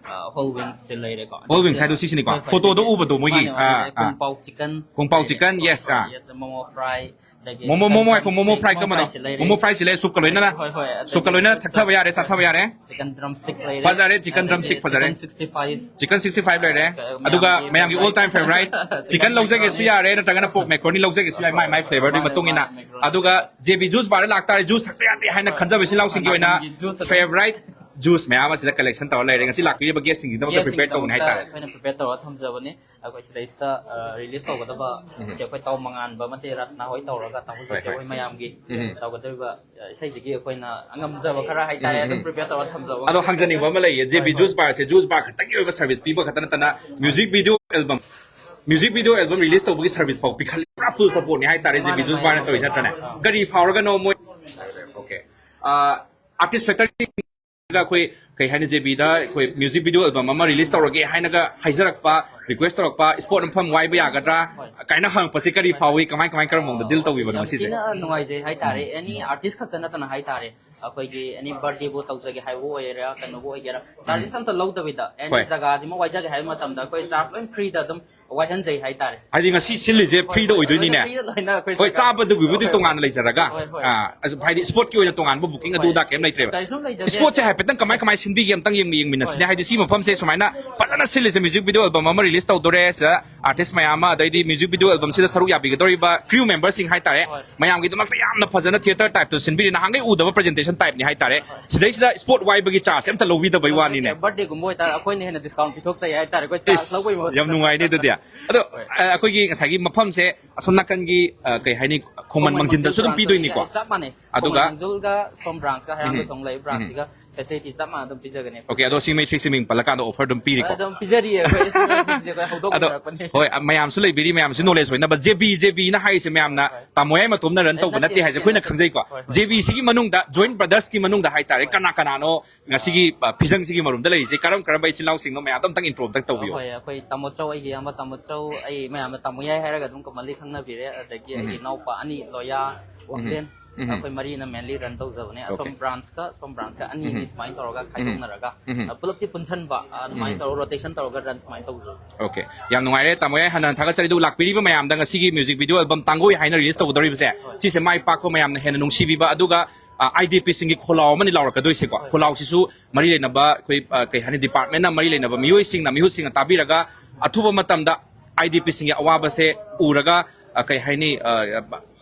ꯍꯣꯜ ꯋꯤꯡꯁꯁꯦ ꯂꯩꯔꯦꯀꯣ꯫ ꯍꯣꯜ ꯋꯤꯡꯁ ꯍꯥꯏꯗꯣ ꯁꯤꯁꯤꯅꯤꯀꯣ, ꯍꯣꯏ, ꯍꯣꯏ, ꯐꯣꯇꯣꯗ ꯎꯕꯗꯣ ꯃꯣꯏꯒꯤ, ꯃꯥꯅꯦ, ꯃꯥꯅꯦ, ꯑꯥ, ꯑꯥ꯫ ꯀꯣꯡꯄꯥꯎ ꯆꯤꯀꯟ ꯀꯣꯡꯄꯥꯎ ꯂꯩꯔꯦ꯫ ꯆꯤꯀꯟ, ꯌꯦꯁ, ꯑꯥ꯫ ꯌꯦꯁ, ꯃꯣꯃꯣ ꯐ꯭ꯔꯥꯏ, ꯑꯗꯒꯤ ꯃꯣꯃꯣ, ꯆꯤꯀꯟ ꯃꯣꯃꯣ ꯗ꯭ꯔꯝ ꯉꯥꯏꯈꯣ, ꯃꯣꯃꯣ ꯁ꯭ꯇꯤꯛ ꯐ꯭ꯔꯥꯏ ꯂꯩꯔꯦ, ꯀꯔꯝꯕꯅꯣ? ꯃꯣꯃꯣ ꯐ꯭ꯔꯥꯏꯁꯤ ꯂꯩꯔꯦ, ꯁꯨꯞꯀ ꯂꯣꯏꯅꯅ꯫ ꯍꯣꯏ, ꯍꯣꯏ, ꯑꯗꯒꯤ ꯁꯨꯞꯀ ꯂꯣꯏꯅꯅ ꯊꯛꯊꯕ ꯌꯥꯔꯦ, ꯆꯥꯊꯕ ꯌꯥꯔꯦ꯫ ꯆꯤꯀꯟ ꯗ꯭ꯔꯝ ꯁ꯭ꯇꯤꯛ ꯂꯩꯔꯦ꯫ ꯐꯖꯔꯦ, ꯆꯤꯀꯟ ꯗ꯭ꯔꯝ ꯑꯗꯒꯤ ꯁ꯭ꯇꯤꯛ ꯐꯖꯔꯦ꯫ Chicken sixty five. Chicken sixty five ꯂꯩꯔꯦ꯫ ꯑ, ꯑꯗꯨꯒ ꯃꯌꯥꯝꯒꯤ ꯃꯌꯥꯝꯒꯤ all time favourite. Chicken chicken ꯂꯧꯖꯒꯦꯁꯨ ꯃꯦꯀ꯭ꯔꯣꯅꯤ꯫ ꯌꯥꯔꯦ, ꯅꯠꯇ꯭ꯔꯒꯅ ꯄꯣꯔꯛ ꯃꯦꯀ꯭ꯔꯣꯅꯤ ꯂꯧꯖꯒꯦꯁꯨ ꯌꯥꯏ, ꯃꯥꯏ ꯃꯥꯏ ꯐ꯭ꯂꯦꯚꯔꯗꯨꯒꯤ ꯃꯥꯅꯦ, ꯃꯇꯨꯡ ꯏꯟꯅ꯫ ꯃꯥꯅꯦ, ꯃꯦꯀ꯭ꯔꯣꯅꯤ꯫ ꯑꯗꯨꯒ ꯖꯦ ꯕꯤ ꯖꯨꯁ ꯕꯥꯔꯗ ꯂꯥꯛꯇꯥꯔꯦ, ꯖꯨꯁ ꯊꯛꯇ ꯌꯥꯗꯦ ꯍꯥꯏꯅ ꯈꯟꯖꯕ ꯏꯆꯤꯜ ꯏꯅꯥꯎꯁꯤꯡꯒꯤ ꯑꯣꯏꯅ ꯃꯇꯝꯒꯤ ꯖꯨꯁ ꯑꯗꯨꯝ ꯐꯦꯚꯔꯥꯏꯠ ꯖꯨꯁ ꯃꯌꯥꯝ ꯑꯁꯤꯗ ꯀꯂꯦꯛꯁꯟ ꯇꯧꯔ ꯂꯩꯔꯦ꯫ ꯉꯁꯤ ꯂꯥꯛꯄꯤꯔꯤꯕ ꯒꯦꯁꯁꯤꯡꯒꯤꯗꯃꯛꯇ ꯄ꯭ꯔꯤꯄꯦꯌꯔ ꯇꯧꯕꯅꯤ ꯒꯦꯁꯁꯤꯡꯒꯤꯗꯃꯛꯇ ꯍꯥꯏꯇꯥꯔꯦ꯫ ꯑꯩꯈꯣꯏꯅ ꯄ꯭ꯔꯤꯄꯦꯌꯔ ꯇꯧꯔꯒ ꯊꯝꯖꯕꯅꯤ꯫ ꯑꯩꯈꯣꯏ ꯁꯤꯗꯩꯁꯤꯗ, ꯑ, ꯔꯤꯂꯤꯁ ꯇꯧꯒꯗꯕ ꯎꯝ꯫ ꯁꯦ ꯑꯩꯈꯣꯏ ꯇꯥꯎ ꯃꯉꯥꯟꯕ ꯑꯃꯗꯤ ꯔꯠꯅꯥ ꯍꯣꯏ ꯇꯧꯔꯒ ꯇꯥꯎꯍꯟꯁꯦ ꯍꯣꯏ, ꯍꯣꯏ꯫ ꯑꯩꯈꯣꯏ ꯃꯌꯥꯝꯒꯤ ꯎꯝ꯫ ꯇꯧꯒꯗꯧꯔꯤꯕ, ꯑ, ꯏꯁꯩꯁꯤꯒꯤ ꯑꯩꯈꯣꯏꯅ ꯑꯉꯝꯖꯕ ꯈꯔ ꯍꯥꯏꯇꯥꯔꯦ, ꯎꯝ, ꯑꯗꯨꯝ ꯎꯝ꯫ ꯄ꯭ꯔꯤꯄꯦꯌꯔ ꯇꯧꯔꯒ ꯊꯝꯖꯕ ꯑꯗꯣ ꯉꯥꯛꯇꯅꯤ꯫ ꯍꯪꯖꯅꯤꯡꯕ ꯑꯃ ꯂꯩꯌꯦ, ꯖꯦ ꯕꯤ ꯍꯣꯏ, ꯍꯣꯏ꯫ ꯖꯨꯁ ꯕꯥꯔꯁꯦ ꯖꯨꯁ ꯕꯥꯔ ꯈꯛꯇꯪꯒꯤ ꯑꯣꯏꯕ ꯁꯔꯚꯤꯁ ꯄꯤꯕ ꯈꯛꯇ ꯅꯠꯇꯅ music video album, music video album release ꯇꯧꯕꯒꯤ ꯁꯔꯚꯤꯁ ꯐꯥꯎ ꯄꯤꯈꯠꯂꯤ, ꯄꯨꯔꯥ ꯐꯨꯜ ꯁꯞꯄꯣꯔꯠꯅꯤ ꯍꯥꯏꯇꯥꯔꯦ ꯖꯦ ꯕꯤ ꯃꯥꯅꯦ, ꯖꯨꯁ ꯃꯥꯅꯦ꯫ ꯕꯥꯔꯅ ꯇꯧꯔꯤꯁꯦ ꯅꯠꯇ꯭ꯔꯅꯦ? ꯑꯥ꯫ ꯀꯔꯤ ꯐꯥꯎꯔꯒꯅꯣ ꯃꯣꯏ, ꯑꯣꯀꯦ, ꯑꯥꯔꯇꯤꯁ ꯐꯦꯛꯇꯔꯤ ꯑꯩꯈꯣꯏ ꯀꯩ ꯍꯥꯏꯅꯤ, ꯖꯦ ꯕꯤꯗ ꯑꯩꯈꯣꯏ ꯃ꯭ꯌꯨꯖꯤꯛ ꯚꯤꯗꯤꯑꯣ ꯑꯦꯜꯕꯝ ꯑꯃ ꯔꯤꯂꯤꯁ ꯇꯧꯔꯒꯦ ꯍꯥꯏꯅꯒ ꯍꯥꯏꯖꯔꯛꯄ, ꯔꯤꯀ꯭ꯋꯦꯁ ꯇꯧꯔꯛꯄ, ꯏꯁꯄꯣꯠ ꯃꯐꯝ ꯋꯥꯏꯕ ꯌꯥꯒꯗ꯭ꯔꯥ ꯀꯥꯏꯅ ꯍꯪꯉꯛꯄꯁꯦ ꯀꯔꯤ ꯐꯥꯎꯏ, ꯀꯃꯥꯏ ꯀꯃꯥꯏ ꯀꯔꯝꯕ ꯃꯑꯣꯡꯗ ꯗꯤꯜ ꯇꯧꯕꯤꯕꯅꯣ ꯌꯥꯝ ꯉꯁꯤꯁꯦ? ꯊꯤꯅ ꯅꯨꯡꯉꯥꯏꯖꯩ ꯍꯥꯏꯇꯥꯔꯦ, ꯎꯝ꯫ ꯑꯦꯅꯤ ꯑꯥꯔꯇꯤꯁ ꯈꯛꯇ ꯅꯠꯇꯅ ꯍꯥꯏꯇꯥꯔꯦ, ꯑꯩꯈꯣꯏꯒꯤ ꯑꯦꯅꯤ ꯕꯥꯔꯗꯦꯕꯨ ꯇꯧꯖꯒꯦ ꯍꯥꯏꯕ ꯑꯣꯏꯒꯦꯔꯥ, ꯀꯩꯅꯣꯕꯨ ꯑꯣꯏꯒꯦꯔꯥ, ꯆꯥꯔꯖꯦꯁ ꯑꯝꯇ ꯂꯧꯗꯕꯤꯗ ꯑꯦꯅꯤ ꯍꯣꯏ꯫ ꯖꯒꯥꯁꯤꯃ ꯋꯥꯏꯖꯒꯦ ꯍꯥꯏꯕ ꯃꯇꯝꯗ ꯑꯩꯈꯣꯏ ꯆꯥꯔꯖ ꯂꯣꯏ ꯐ꯭ꯔꯤꯗ ꯑꯗꯨꯝ ꯋꯥꯏꯍꯟꯖꯩ ꯍꯥꯏꯇꯥꯔꯦ꯫ ꯍꯥꯏꯗꯤ ꯉꯁꯤ ꯁꯤꯜꯂꯤꯁꯦ ꯍꯣꯏ, ꯐ꯭ꯔꯤꯗ ꯍꯣꯏ, ꯑꯣꯏꯗꯣꯏꯅꯤꯅꯦ? ꯂꯣꯏꯅ ꯐ꯭ꯔꯤꯗ ꯂꯣꯏꯅ ꯑꯩꯈꯣꯏ ꯍꯣꯏ, ꯆꯠꯀꯅꯤ꯫ ꯆꯥꯕꯗꯨꯒꯤꯕꯨꯗꯤ ꯍꯣꯏ, ꯍꯣꯏ꯫ ꯇꯣꯉꯥꯟꯅ ꯂꯩꯖꯔꯒ, ꯍꯣꯏ, ꯍꯣꯏ꯫ ꯑꯥ, ꯑꯁ, ꯍꯥꯏꯗꯤ ꯏꯁꯄꯣꯠꯀꯤ ꯑꯣꯏꯅ ꯇꯣꯉꯥꯟꯕ ꯕꯨꯀꯤꯡ ꯍꯣꯏ꯫ ꯑꯗꯨꯗ ꯀꯩꯝ ꯂꯩꯇ꯭ꯔꯦꯕ꯫ ꯀꯩꯁꯨꯝ ꯂꯩꯖꯗꯦ꯫ ꯏꯁꯄꯣꯠꯁꯦ ꯍꯥꯏꯐꯦꯠꯇꯪ ꯀꯃꯥꯏ ꯀꯃꯥꯏ ꯁꯤꯟꯕꯤꯒꯦ ꯑꯝꯇꯪ ꯌꯦꯡꯃꯤ-, ꯌꯦꯡꯃꯤꯟꯅꯁꯤꯅꯦ꯫ ꯍꯣꯏ꯫ ꯍꯥꯏꯗꯤ ꯁꯤ ꯃꯐꯝꯁꯦ ꯁꯨꯃꯥꯏꯅ ꯐꯖꯅ ꯁꯤꯜꯂꯤꯁꯦ, ꯃ꯭ꯌꯨꯖꯤꯛ ꯚꯤꯗꯤꯑꯣ ꯑꯦꯜꯕꯝ ꯑꯃ ꯔꯤꯂꯤꯁ ꯇꯧꯗꯣꯔꯦ, ꯁꯤꯗ ꯑꯥꯔꯇꯤꯁ ꯃꯌꯥꯝ ꯑꯃ, ꯑꯗꯩꯗꯤ ꯃ꯭ꯌꯨꯖꯤꯛ ꯚꯤꯗꯤꯑꯣ ꯑꯦꯜꯕꯝꯁꯤꯗ ꯁꯔꯨꯛ ꯌꯥꯕꯤꯒꯗꯧꯔꯤꯕ ꯀ꯭ꯔꯤꯌꯨ ꯃꯦꯝꯕꯔꯁꯤꯡ ꯍꯥꯏꯇꯥꯔꯦ, ꯃꯌꯥꯝꯒꯤꯗꯃꯛꯇ ꯌꯥꯝꯅ ꯐꯖꯅ ꯊꯤꯌꯦꯇꯔ ꯇꯥꯏꯞꯇ ꯁꯤꯟꯕꯤꯔꯤ꯫ ꯅꯍꯥꯟꯈꯩ ꯎꯗꯕ ꯄ꯭ꯔꯖꯦꯟꯇꯦꯁꯟ ꯇꯥꯏꯞꯅꯤ ꯍꯥꯏꯇꯥꯔꯦ꯫ ꯁꯤꯗꯩꯁꯤꯗ ꯁ꯭ꯄꯣꯠ ꯋꯥꯏꯕꯒꯤ ꯆꯥꯔꯖ ꯑꯝꯇ ꯂꯧꯕꯤꯗꯕꯩ ꯋꯥꯅꯤꯅꯦ꯫ ꯕꯔꯊꯗꯦꯒꯨꯝꯕ ꯑꯣꯏꯇꯥꯔꯦ, ꯑꯩꯈꯣꯏꯅ ꯍꯦꯟꯅ ꯗꯤꯁꯀꯥꯎꯟ ꯄꯤꯊꯣꯛꯆꯩ ꯍꯥꯏꯇꯥꯔꯦ, ꯑꯩꯈꯣꯏ ꯆꯥꯔꯖ ꯂꯧꯕꯒꯤ ꯃꯍꯨꯠꯇ꯫ ꯌꯥꯝ ꯅꯨꯡꯉꯥꯏꯅꯦ ꯑꯗꯨꯗꯤ꯫ ꯑꯗꯣ ꯑ, ꯑꯩꯈꯣꯏꯒꯤ ꯉꯁꯥꯏꯒꯤ ꯃꯐꯝꯁꯦ ꯑꯁꯣꯝ ꯅꯥꯀꯟꯒꯤ, ꯑ, ꯀꯩ ꯍꯥꯏꯅꯤ, ꯈꯣꯡꯃꯟ ꯃꯥꯡꯖꯤꯟꯗꯁꯨ ꯑꯗꯨꯝ ꯄꯤꯗꯣꯏꯅꯤꯀꯣ? ꯆꯞ ꯃꯥꯟꯅꯩ꯫ ꯑꯗꯨꯒ ꯈꯣꯡꯃꯟ ꯃꯥꯡꯖꯤꯜꯒ ꯁꯣꯝ ꯕ꯭ꯔꯥꯟꯁꯀ, ꯍꯩꯔꯥꯡꯒꯣꯏ ꯊꯣꯡ ꯂꯩ ꯕ꯭ꯔꯥꯟꯁꯁꯤꯒ ꯐꯦꯁꯤꯂꯤꯇꯤ ꯆꯞ ꯃꯥꯟꯅ ꯑꯗꯨꯝ ꯄꯤꯖꯒꯅꯤ꯫ ꯑꯣꯀꯦ, ꯑꯗꯣ ꯁꯤ ꯃꯩ ꯊ꯭ꯔꯤ ꯁꯤ ꯃꯤꯡ ꯄꯜꯂꯀꯥꯟꯗ ꯑꯣꯐꯔ ꯑꯗꯨꯝ ꯄꯤꯔꯤꯀꯣ? ꯑꯗꯨꯝ ꯄꯤꯖꯔꯤꯌꯦ ꯑꯩꯈꯣꯏ, ꯑꯩꯈꯣꯏꯁꯦ ꯑꯩꯈꯣꯏ ꯍꯧꯗꯣꯛꯄꯤꯔꯛꯄꯅꯦ꯫ ꯍꯣꯏ, ꯑ, ꯃꯌꯥꯝꯁꯨ ꯂꯩꯕꯤꯔꯤ, ꯃꯌꯥꯝꯁꯨ ꯅꯣꯂꯦꯖ ꯑꯣꯏꯅꯕ꯫ ꯖꯦ ꯕꯤ, ꯖꯦ ꯕꯤꯅ ꯍꯥꯏꯔꯤꯁꯦ ꯃꯌꯥꯝꯅ ꯇꯥꯃꯣ ꯌꯥꯏ ꯃꯇꯣꯝꯅ ꯔꯟ ꯇꯧꯕ ꯅꯠꯇꯦ ꯍꯥꯏꯁꯦ ꯑꯩꯈꯣꯏꯅ ꯈꯪꯖꯩꯀꯣ꯫ ꯖꯦ ꯕꯤꯁꯤꯒꯤ ꯃꯅꯨꯡꯗ, ꯖꯣꯏꯟ ꯕ꯭ꯔꯗꯔꯁꯀꯤ ꯃꯅꯨꯡꯗ ꯍꯥꯏꯇꯥꯔꯦ, ꯀꯅꯥ ꯀꯅꯥꯅꯣ ꯉꯁꯤꯒꯤ, ꯑ, ꯐꯤꯖꯪꯁꯤꯒꯤ ꯃꯔꯨꯝꯗ ꯂꯩꯔꯤꯁꯦ? ꯀꯔꯝ ꯀꯔꯝꯕ ꯏꯆꯤꯜ ꯏꯅꯥꯎꯁꯤꯡꯅꯣ? ꯃꯌꯥꯝꯗꯣ ꯑꯝꯇꯪ ꯏꯟꯇ꯭ꯔꯣ ꯑꯝꯇꯪ ꯇꯧꯕꯤꯌꯣ꯫ ꯍꯣꯏ, ꯑꯩꯈꯣꯏ ꯇꯥꯃꯣ ꯆꯧ, ꯑꯩꯒꯤ ꯏꯌꯥꯝꯕ ꯇꯥꯃꯣ ꯆꯧ, ꯑꯩ ꯃꯌꯥꯝꯅ ꯇꯥꯃꯣ ꯌꯥꯏ ꯍꯥꯏꯔꯒ ꯑꯗꯨꯝ ꯀꯃꯟꯂꯤ ꯈꯪꯅꯕꯤꯔꯦ꯫ ꯑꯗꯒꯤ ꯑꯩꯒꯤ ꯏꯅꯥꯎꯄꯥ ꯑꯅꯤ, ꯂꯣꯌꯥ, ꯋꯥꯡꯂꯦꯟ, ꯑꯩꯈꯣꯏ ꯃꯔꯤꯅ ꯃꯦꯟꯂꯤ ꯔꯟ ꯇꯧꯖꯕꯅꯦ꯫ ꯑꯁꯣꯝ ꯕ꯭ꯔꯥꯟꯁꯀ ꯁꯣꯝ ꯕ꯭ꯔꯥꯟꯁꯀ ꯑꯅꯤ ꯑꯅꯤ ꯁꯨꯃꯥꯏꯅ ꯇꯧꯔꯒ ꯈꯥꯏꯗꯣꯛꯅꯔꯒ, ꯑ, ꯄꯨꯂꯞꯇꯤ ꯄꯨꯟꯁꯟꯕ, ꯑ, ꯑꯗꯨꯃꯥꯏꯅ ꯇꯧꯔꯒ ꯔꯣꯇꯦꯁꯟ ꯇꯧꯔꯒ ꯔꯟ ꯁꯨꯃꯥꯏꯅ ꯇꯧꯖꯕ꯫ ꯑꯣꯀꯦ, ꯌꯥꯝ ꯅꯨꯡꯉꯥꯏꯔꯦ ꯇꯥꯃꯣ ꯌꯥꯏ, ꯍꯟꯅ ꯊꯥꯒꯠꯆꯔꯤ꯫ ꯑꯗꯨ ꯂꯥꯛꯄꯤꯔꯤꯕ ꯃꯌꯥꯝꯗ ꯉꯁꯤꯒꯤ ꯃ꯭ꯌꯨꯖꯤꯛ ꯚꯤꯗꯤꯑꯣ ꯑꯦꯜꯕꯝ ꯇꯥꯡꯒꯣꯏ ꯍꯥꯏꯅ ꯔꯤꯂꯤꯁ ꯇꯧꯒꯗꯧꯔꯤꯕꯁꯦ, ꯁꯤꯁꯦ ꯃꯥꯏ ꯄꯥꯛꯄ, ꯃꯌꯥꯝꯅ ꯍꯦꯟꯅ ꯅꯨꯡꯁꯤꯕꯤꯕ, ꯑꯗꯨꯒ, ꯑ, ꯑꯥꯏ ꯗꯤ ꯄꯤꯁꯤꯡꯒꯤ ꯈꯣꯜꯂꯥꯎ ꯑꯃꯅꯤ ꯂꯥꯎꯔꯛꯀꯗꯣꯏꯁꯦꯀꯣ꯫ ꯈꯣꯜꯂꯥꯎꯁꯤꯁꯨ ꯃꯔꯤ ꯂꯩꯅꯕ ꯑꯩꯈꯣꯏ, ꯑ, ꯀꯩ ꯍꯥꯏꯅꯤ, ꯗꯤꯄꯥꯔꯠꯃꯦꯟꯅ ꯃꯔꯤ ꯂꯩꯅꯕ ꯃꯤꯑꯣꯏꯁꯤꯡꯅ, ꯃꯤꯍꯨꯠꯁꯤꯡꯅ ꯇꯥꯕꯤꯔꯒ, ꯑꯊꯨꯕ ꯃꯇꯝꯗ ꯑꯥꯏ ꯗꯤ ꯄꯤꯁꯤꯡꯒꯤ ꯑꯋꯥꯕꯁꯦ ꯎꯔꯒ, ꯑ, ꯀꯩ ꯍꯥꯏꯅꯤ, ꯑ,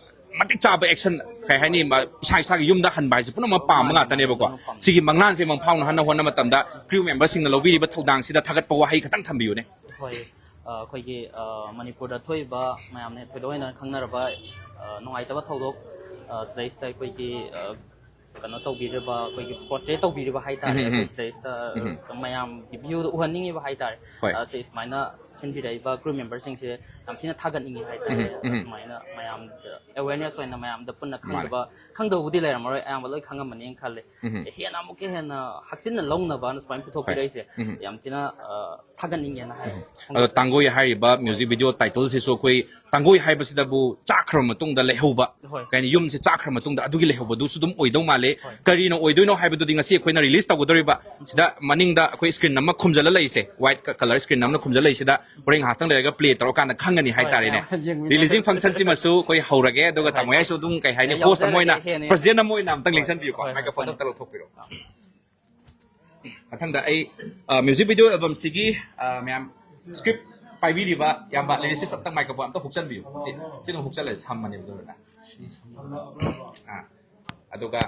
ꯃꯇꯤꯛ ꯆꯥꯕ ꯑꯦꯛꯁꯟ, ꯀꯩ ꯍꯥꯏꯅꯤ, ꯃ-, ꯏꯁꯥ ꯏꯁꯥꯒꯤ ꯌꯨꯝꯗ ꯍꯟꯕ ꯍꯥꯏꯁꯦ ꯄꯨꯝꯅꯃꯛ ꯄꯥꯝꯕ ꯉꯥꯛꯇꯅꯦꯕꯀꯣ꯫ ꯁꯤꯒꯤ ꯃꯪꯂꯥꯟꯁꯦ ꯃꯪꯐꯥꯎꯅꯍꯟꯅ ꯍꯣꯠꯅꯕ ꯃꯇꯝꯗ ꯀ꯭ꯔꯤꯌꯨ ꯃꯦꯝꯕꯔꯁꯤꯡꯅ ꯂꯧꯕꯤꯔꯤꯕ ꯊꯧꯗꯥꯡꯁꯤꯗ ꯊꯥꯒꯠꯄ ꯋꯥꯍꯩ ꯈꯛꯇꯪ ꯊꯝꯕꯤꯌꯨꯅꯦ꯫ ꯍꯣꯏ, ꯑ, ꯑꯩꯈꯣꯏꯒꯤ, ꯑ, ꯃꯅꯤꯄꯨꯔꯗ ꯊꯣꯛꯏꯕ ꯃꯌꯥꯝꯅ ꯊꯣꯏꯗꯣꯛ ꯍꯦꯟꯗꯣꯛꯅ ꯈꯪꯅꯔꯕ, ꯑ, ꯅꯨꯡꯉꯥꯏꯇꯕ ꯊꯧꯗꯣꯛ, ꯑ, ꯁꯤꯗꯩꯁꯤꯗ ꯑꯩꯈꯣꯏꯒꯤ, ꯑ, ꯀꯩꯅꯣ ꯇꯧꯕꯤꯔꯤꯕ, ꯑꯩꯈꯣꯏꯒꯤ ꯄꯣꯔꯇ꯭ꯔꯦꯠ ꯇꯧꯕꯤꯔꯤꯕ ꯍꯥꯏꯇꯥꯔꯦ꯫ ꯑꯩꯈꯣꯏ ꯁꯤꯗꯩꯁꯤꯗ, ꯑ, ꯃꯌꯥꯝꯒꯤ ꯚ꯭ꯌꯨꯗ ꯎꯍꯟꯅꯤꯡꯉꯤꯕ ꯍꯥꯏꯇꯥꯔꯦ꯫ ꯍꯣꯏ꯫ ꯑ, ꯁꯤ ꯁꯨꯃꯥꯏꯅ ꯁꯤꯟꯕꯤꯔꯛꯏꯕ ꯀ꯭ꯔꯤꯌꯨ ꯃꯦꯝꯕꯔꯁꯤꯡꯁꯦ ꯌꯥꯝ ꯊꯤꯅ ꯊꯥꯒꯠꯅꯤꯡꯉꯤ ꯍꯥꯏꯇꯥꯔꯦ꯫ ꯑ, ꯁꯨꯃꯥꯏꯅ ꯃꯌꯥꯝꯗ ꯑꯦꯋꯦꯔꯅꯦꯁ ꯑꯣꯏꯅ ꯃꯌꯥꯝꯗ ꯄꯨꯟꯅ ꯈꯪꯗꯕ, ꯈꯪꯗꯕꯕꯨꯗꯤ ꯂꯩꯔꯝꯃꯔꯣꯏ, ꯑꯌꯥꯝꯕ ꯂꯣꯏ ꯈꯪꯉꯝꯃꯅꯤꯅ ꯈꯜꯂꯦ꯫ ꯑꯦ, ꯍꯦꯟꯅ ꯑꯃꯨꯛꯀ ꯍꯦꯟꯅ ꯍꯛꯆꯤꯟꯅ ꯂꯧꯅꯕꯅ ꯁꯨꯃꯥꯏꯅ ꯄꯨꯊꯣꯛꯄꯤꯔꯛꯏꯁꯦ ꯌꯥꯝ ꯊꯤꯅ, ꯑ, ꯊꯥꯒꯠꯅꯤꯡꯉꯦꯅ ꯍꯥꯏ꯫ ꯑꯗꯣ ꯇꯥꯡꯒꯣꯏ ꯍꯥꯏꯔꯤꯕ ꯃ꯭ꯌꯨꯖꯤꯛ ꯚꯤꯗꯤꯑꯣ ꯇꯥꯏꯇꯜꯁꯤꯁꯨ ꯑꯩꯈꯣꯏ ꯇꯥꯡꯒꯣꯏ ꯍꯥꯏꯕꯁꯤꯗꯕꯨ ꯆꯥꯛꯈ꯭ꯔꯕ ꯃꯇꯨꯡꯗ ꯂꯩꯍꯧꯕ, ꯍꯣꯏ꯫ ꯀꯩ ꯍꯥꯏꯅꯤ, ꯌꯨꯝꯁꯦ ꯆꯥꯛꯈ꯭ꯔ ꯃꯇꯨꯡꯗ ꯑꯗꯨꯒꯤ ꯂꯩꯍꯧꯕꯗꯨꯁꯨ ꯑꯗꯨꯝ ꯑꯣꯏꯗꯧ ꯃꯥꯜꯂꯦ꯫ ꯀꯔꯤꯅ ꯑꯣꯏꯗꯣꯏꯅꯣ ꯍꯥꯏꯕꯗꯨꯗꯤ ꯉꯁꯤ ꯑꯩꯈꯣꯏꯅ ꯔꯤꯂꯤꯁ ꯇꯧꯒꯗꯧꯔꯤꯕ ꯁꯤꯗ ꯃꯅꯤꯡꯗ ꯑꯩꯈꯣꯏ ꯁ꯭ꯀ꯭ꯔꯤꯟ ꯑꯃ ꯈꯨꯝꯖꯜꯂ ꯂꯩꯔꯤꯁꯦ, ꯋꯥꯏꯠ ꯀꯂꯔ ꯁ꯭ꯀ꯭ꯔꯤꯟ ꯑꯃꯅ ꯈꯨꯝꯖꯜꯂ ꯂꯩꯔꯤꯁꯤꯗ ꯍꯣꯔꯦꯟ ꯉꯥꯏꯍꯥꯛꯇꯪ ꯂꯩꯔꯒ ꯄ꯭ꯂꯦ ꯇꯧꯔꯀꯥꯟꯗ ꯈꯪꯒꯅꯤ ꯍꯥꯏꯇꯥꯔꯦꯅꯦ꯫ ꯃꯌꯥꯝ ꯌꯦꯡꯃꯤꯟꯅꯁꯦ꯫ ꯔꯤꯂꯤꯖꯤꯡ ꯐꯪꯁꯟꯁꯤꯃꯁꯨ ꯑꯩꯈꯣꯏ ꯍꯧꯔꯒꯦ, ꯑꯗꯨꯒ ꯇꯥꯃꯣ ꯌꯥꯏꯁꯨ ꯑꯗꯨꯝ, ꯀꯩ ꯍꯥꯏꯅꯤ, ꯍꯣꯁ ꯑꯃ ꯑꯣꯏꯅ, ꯌꯥꯎꯖꯔꯒꯦ, ꯍꯦꯟꯅ꯫ ꯄ꯭ꯔꯁꯤꯗꯦꯟ ꯑꯃ ꯑꯣꯏꯅ ꯑꯝꯇꯪ ꯍꯣꯏ, ꯂꯦꯡꯁꯟꯕꯤꯌꯨꯀꯣ꯫ ꯍꯣꯏ, ꯃꯥꯏꯀ꯭ꯔꯣꯐꯣꯟꯗꯣ ꯍꯣꯏ꯫ ꯑꯝꯇ ꯂꯧꯊꯣꯛꯄꯤꯔꯣ꯫ ꯃꯊꯪꯗ ꯑꯩ, ꯑ, ꯃ꯭ꯌꯨꯖꯤꯛ ꯚꯤꯗꯤꯑꯣ ꯑꯦꯜꯕꯝꯁꯤꯒꯤ, ꯑ, ꯃꯌꯥꯝ ꯁ꯭ꯀ꯭ꯔꯤꯞ ꯄꯥꯏꯕꯤꯔꯤꯕ ꯏꯌꯥꯝꯕ ꯂꯤꯔꯤꯁꯤꯁ ꯑꯝꯇꯪ ꯃꯥꯏꯀ꯭ꯔꯣꯐꯣꯟ ꯑꯝꯇ ꯍꯨꯛꯆꯟꯕꯤꯌꯨ꯫ ꯁꯤ ꯁꯤ ꯑꯗꯨꯝ ꯍꯨꯛꯆꯜꯂꯁꯤ ꯁꯝꯃꯅꯦꯕ ꯑꯗꯨꯅ꯫ ꯑꯥ, ꯑꯗꯨꯒ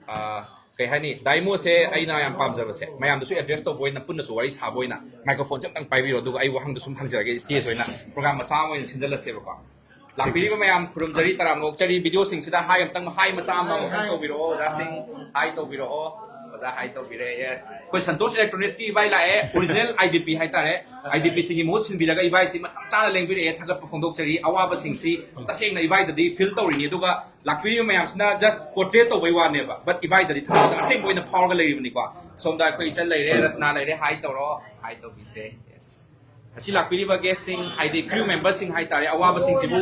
ꯑꯥ, ꯀꯩ ꯍꯥꯏꯅꯤ, ꯗꯥꯏꯃꯣꯁꯦ ꯑꯩꯅ ꯌꯥꯝ ꯄꯥꯝꯖꯕꯁꯦ, ꯃꯌꯥꯝꯗꯁꯨ ꯑꯦꯗ꯭ꯔꯦꯁ ꯇꯧꯕ ꯑꯣꯏꯅ, ꯄꯨꯟꯅꯁꯨ ꯋꯥꯔꯤ ꯁꯥꯕ ꯑꯣꯏꯅ ꯃꯥꯏꯀ꯭ꯔꯣꯐꯣꯟꯁꯦ ꯑꯝꯇꯪ ꯄꯥꯏꯕꯤꯔꯣ, ꯑꯗꯨꯒ ꯑꯩ ꯋꯥꯍꯪꯗꯣ ꯁꯨꯝ ꯍꯪꯖꯔꯒꯦ, ꯁ꯭ꯇꯦꯖ ꯑꯣꯏꯅ ꯄ꯭ꯔꯣꯒ꯭ꯔꯥꯝ ꯃꯆꯥ ꯑꯃ ꯑꯣꯏꯅ ꯁꯤꯟꯖꯜꯂꯁꯦꯕꯀꯣ꯫ ꯂꯥꯛꯄꯤꯔꯤꯕ ꯃꯌꯥꯝ ꯈꯨꯔꯨꯝꯖꯔꯤ, ꯇꯔꯥꯝꯅ ꯑꯣꯛꯆꯔꯤ꯫ ꯚꯤꯗꯤꯑꯣꯁꯤꯡꯁꯤꯗ ꯍꯥꯏ ꯑꯝꯇꯪ, ꯍꯥꯏ ꯃꯆꯥ ꯑꯃ ꯑꯃꯨꯛꯇꯪ ꯇꯧꯕꯤꯔꯛꯑꯣ ꯑꯣꯖꯥꯁꯤꯡ, ꯍꯥꯏ ꯇꯧꯕꯤꯔꯛꯑꯣ꯫ ꯑꯣꯖꯥ ꯍꯥꯏ ꯇꯧꯕꯤꯔꯦ, ꯌꯦꯁ꯫ ꯑꯩꯈꯣꯏ ꯁꯟꯇꯣꯁ ꯏꯂꯦꯛꯇ꯭ꯔꯣꯅꯤꯛꯁꯀꯤ ꯏꯕꯥꯏ ꯂꯥꯛꯑꯦ, ꯑꯣꯔꯤꯖꯤꯅꯦꯜ ꯑꯥꯏ ꯗꯤ ꯄꯤ ꯍꯥꯏꯇꯥꯔꯦ꯫ ꯑꯥꯏ ꯗꯤ ꯄꯤ ꯁꯤꯒꯤ ꯃꯍꯨꯠ ꯁꯤꯟꯕꯤꯔꯒ ꯏꯕꯥꯏꯁꯤ ꯃꯇꯝ ꯆꯥꯅ ꯂꯦꯡꯕꯤꯔꯛꯑꯦ, ꯊꯥꯒꯠꯄ ꯐꯣꯡꯗꯣꯛꯆꯔꯤ꯫ ꯑꯋꯥꯕꯁꯤꯡꯁꯤ ꯇꯁꯦꯡꯅ ꯏꯕꯥꯏꯗꯗꯤ ꯐꯤꯜ ꯇꯧꯔꯤꯅꯤ, ꯑꯗꯨꯒ ꯂꯥꯛꯄꯤꯔꯤꯕ ꯃꯌꯥꯝꯁꯤꯅ ꯖꯁ ꯄꯣꯔꯇ꯭ꯔꯦꯠ ꯇꯧꯕꯩ ꯋꯥꯅꯦꯕ, ꯕꯠ ꯏꯕꯥꯏꯗꯗꯤ ꯊꯃꯣꯏꯗ ꯑꯁꯦꯡꯕ ꯑꯣꯏꯅ ꯐꯥꯎꯔꯒ ꯂꯩꯔꯤꯕꯅꯤꯀꯣ꯫ ꯁꯣꯝꯗ ꯑꯩꯈꯣꯏ ꯏꯆꯟ ꯂꯩꯔꯦ, ꯔꯠꯅꯥ ꯂꯩꯔꯦ, ꯍꯥꯏ ꯇꯧꯔꯣ, ꯍꯥꯏ ꯇꯧꯕꯤꯁꯦ꯫ ꯌꯦꯁ꯫ ꯑꯁꯤ ꯂꯥꯛꯄꯤꯔꯤꯕ ꯒꯦꯁꯁꯤꯡ, ꯍꯥꯏꯗꯤ ꯀ꯭ꯔꯤꯎ ꯃꯦꯝꯕꯔꯁꯤꯡ ꯍꯥꯏꯇꯥꯔꯦ, ꯑꯋꯥꯕꯁꯤꯡꯁꯤꯕꯨ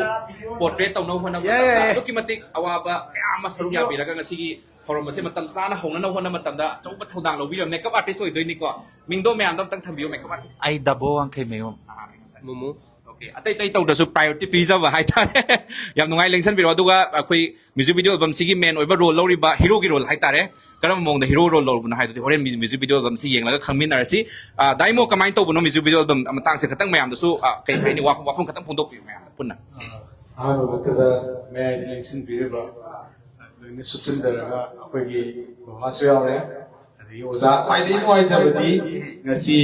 ꯄꯣꯔꯇ꯭ꯔꯦꯠ ꯇꯧꯅꯕ ꯍꯣꯠꯅꯕ ꯌꯥꯏ, ꯃꯇꯝꯗ ꯌꯥꯏ, ꯌꯥꯏ꯫ ꯑꯗꯨꯛꯀꯤ ꯃꯇꯤꯛ ꯑꯋꯥꯕ ꯀꯌꯥ ꯑꯃ ꯁꯔꯨꯛ ꯌꯥꯕꯤꯔꯒ ꯉꯁꯤꯒꯤ ꯊꯧꯔꯝ ꯑꯁꯤ ꯃꯇꯝ ꯆꯥꯅ ꯍꯧꯅꯅꯕ ꯍꯣꯠꯅꯕ ꯃꯇꯝꯗ ꯑꯆꯧꯕ ꯊꯧꯗꯥꯡ ꯂꯧꯕꯤꯔꯕ ꯃꯦꯀꯞ ꯑꯥꯔꯇꯤꯁ ꯑꯣꯏꯗꯣꯏꯅꯤꯀꯣ꯫ ꯃꯤꯡꯗꯣ ꯃꯌꯥꯝꯗꯣ ꯑꯝꯇꯪ ꯊꯝꯕꯤꯌꯨ, ꯃꯦꯀꯞ ꯑꯥꯔꯇꯤꯁ꯫ ꯑꯩ ꯗꯕꯣ ꯋꯥꯡꯈꯩꯃꯌꯨꯝ꯫ ꯃꯨꯃꯨ꯫ ꯑꯣꯀꯦ, ꯑꯇꯩ ꯑꯇꯩ ꯇꯧꯗ꯭ꯔꯁꯨ ꯄ꯭ꯔꯥꯏꯌꯣꯔꯤꯇꯤ ꯄꯤꯖꯕ ꯍꯥꯏꯇꯥꯔꯦ꯫ ꯌꯥꯝ ꯅꯨꯡꯉꯥꯏ ꯂꯦꯡꯁꯟꯕꯤꯔꯣ꯫ ꯑꯗꯨꯒ ꯑꯩꯈꯣꯏ ꯃ꯭ꯌꯨꯖꯤꯛ ꯚꯤꯗꯤꯑꯣ ꯑꯦꯜꯕꯝꯁꯤꯒꯤ ꯃꯦꯟ ꯑꯣꯏꯕ ꯔꯣꯜ ꯂꯧꯔꯤꯕ ꯍꯤꯔꯣꯒꯤ ꯔꯣꯜ ꯍꯥꯏꯇꯥꯔꯦ, ꯀꯔꯝꯕ ꯃꯑꯣꯡꯗ ꯍꯤꯔꯣ ꯔꯣꯜ ꯂꯧꯔꯨꯕꯅꯣ ꯍꯥꯏꯗꯨꯗꯤ ꯍꯣꯔꯦꯟ ꯃ꯭ꯌꯨ-, ꯃ꯭ꯌꯨꯖꯤꯛ ꯚꯤꯗꯤꯑꯣ ꯑꯦꯜꯕꯝꯁꯤ ꯌꯦꯡꯂꯒ ꯈꯪꯃꯤꯟꯅꯔꯁꯤ꯫ ꯑꯥ, ꯗꯥꯏꯃꯣ, ꯀꯃꯥꯏꯅ ꯇꯧꯕꯅꯣ ꯃ꯭ꯌꯨꯖꯤꯛ ꯚꯤꯗꯤꯑꯣ ꯑꯦꯜꯕꯝ ꯃꯇꯥꯡꯁꯦ ꯈꯤꯇꯪ ꯃꯌꯥꯝꯗꯁꯨ, ꯑꯥ, ꯀꯩ ꯍꯥꯏꯅꯤ, ꯋꯥꯐꯝ, ꯋꯥꯐꯝ ꯈꯤꯇꯪ ꯐꯣꯡꯗꯣꯛꯄꯤꯌꯨ ꯃꯌꯥꯝꯗ ꯄꯨꯟꯅ꯫ ꯑꯍꯥꯟꯕ ꯃꯛꯇꯗ ꯃꯌꯥꯏꯗ ꯂꯦꯡꯁꯤꯟꯕꯤꯔꯤꯕ ꯂꯣꯏꯅ ꯁꯨꯞꯆꯤꯟꯖꯔꯒ ꯑꯩꯈꯣꯏꯒꯤ ꯕꯕꯥꯁꯨ ꯌꯥꯎꯔꯦ, ꯑꯗꯒꯤ ꯑꯣꯖꯥ ꯈ꯭ꯋꯥꯏꯗꯒꯤ ꯅꯨꯡꯉꯥꯏꯖꯕꯗꯤ ꯉꯁꯤ,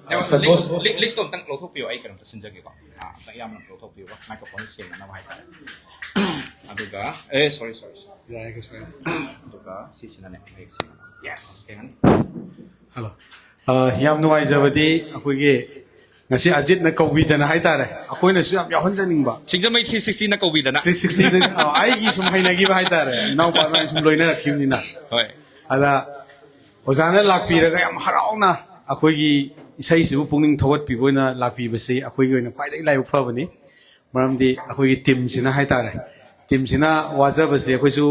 ꯑ, ꯁꯟꯇꯣꯁ ꯂꯤꯛ, ꯂꯤꯛꯇꯣ ꯑꯝꯇꯪ ꯂꯧꯊꯣꯛꯄꯤꯌꯣ, ꯑꯩ ꯀꯩꯅꯣꯝꯇ ꯁꯤꯟꯖꯒꯦꯀꯣ꯫ ꯑꯥ, ꯑꯝꯇ ꯏꯌꯥꯝꯕꯅ ꯂꯧꯊꯣꯛꯄꯤꯌꯣ, ꯃꯥꯏꯀ꯭ꯔꯣꯐꯣꯟ ꯁꯦꯡꯅꯅꯕ ꯍꯥꯏꯇꯥꯔꯦ꯫ ꯑꯗꯨꯒ, ꯑꯦ, ꯁꯣꯔꯤ, ꯁꯣꯔꯤ, ꯁꯣꯔꯤ꯫ ꯌꯥꯔꯦ, ꯀꯩꯁꯨ ꯀꯥꯏꯗꯦ꯫ ꯑꯗꯨꯒ ꯁꯤꯁꯤꯅꯅꯦ, ꯃꯌꯦꯛ ꯁꯦꯡꯅ꯫ ꯌꯦꯁ, ꯁꯦꯡꯉꯅꯤ꯫ ꯍꯜꯂꯣ꯫ ꯑ, ꯌꯥꯝ ꯅꯨꯡꯉꯥꯏꯖꯕꯗꯤ ꯑꯩꯈꯣꯏꯒꯤ ꯉꯁꯤ ꯑꯖꯤꯠꯅ ꯀꯧꯕꯤꯗꯅ ꯍꯥꯏꯇꯥꯔꯦ, ꯑꯩꯈꯣꯏꯅꯁꯨ ꯌꯥꯝ ꯌꯥꯎꯍꯟꯖꯅꯤꯡꯕ꯫ ꯁꯤꯡꯖꯃꯩ ꯊ꯭ꯔꯤ ꯁꯤꯛꯁꯇꯤꯅ ꯀꯧꯕꯤꯗꯅ꯫ ꯊ꯭ꯔꯤ ꯁꯤꯛꯁꯇꯤꯗ, ꯑ, ꯑꯩꯒꯤ ꯁꯨꯝ ꯍꯩꯅꯈꯤꯕ ꯍꯥꯏꯇꯥꯔꯦ, ꯏꯅꯥꯎꯄꯥꯅ ꯁꯨꯝ ꯂꯣꯏꯅꯔꯛꯈꯤꯕꯅꯤꯅ꯫ ꯍꯣꯏ꯫ ꯑꯗ ꯑꯣꯖꯥꯅ ꯂꯥꯛꯄꯤꯔꯒ ꯌꯥꯝ ꯍꯔꯥꯎꯅ ꯑꯩꯈꯣꯏꯒꯤ ꯏꯁꯩꯁꯤꯕꯨ ꯄꯨꯛꯅꯤꯡ ꯊꯧꯒꯠꯄꯤꯕ ꯑꯣꯏꯅ ꯂꯥꯛꯄꯤꯕꯁꯤ ꯑꯩꯈꯣꯏꯒꯤ ꯑꯣꯏꯅ ꯈ꯭ꯋꯥꯏꯗꯒꯤ ꯂꯥꯏꯕꯛ ꯐꯕꯅꯤ꯫ ꯃꯔꯝꯗꯤ ꯑꯩꯈꯣꯏꯒꯤ ꯇꯤꯝꯁꯤꯅ ꯍꯥꯏꯇꯥꯔꯦ, ꯇꯤꯝꯁꯤꯅ ꯋꯥꯖꯕꯁꯦ ꯑꯩꯈꯣꯏꯁꯨ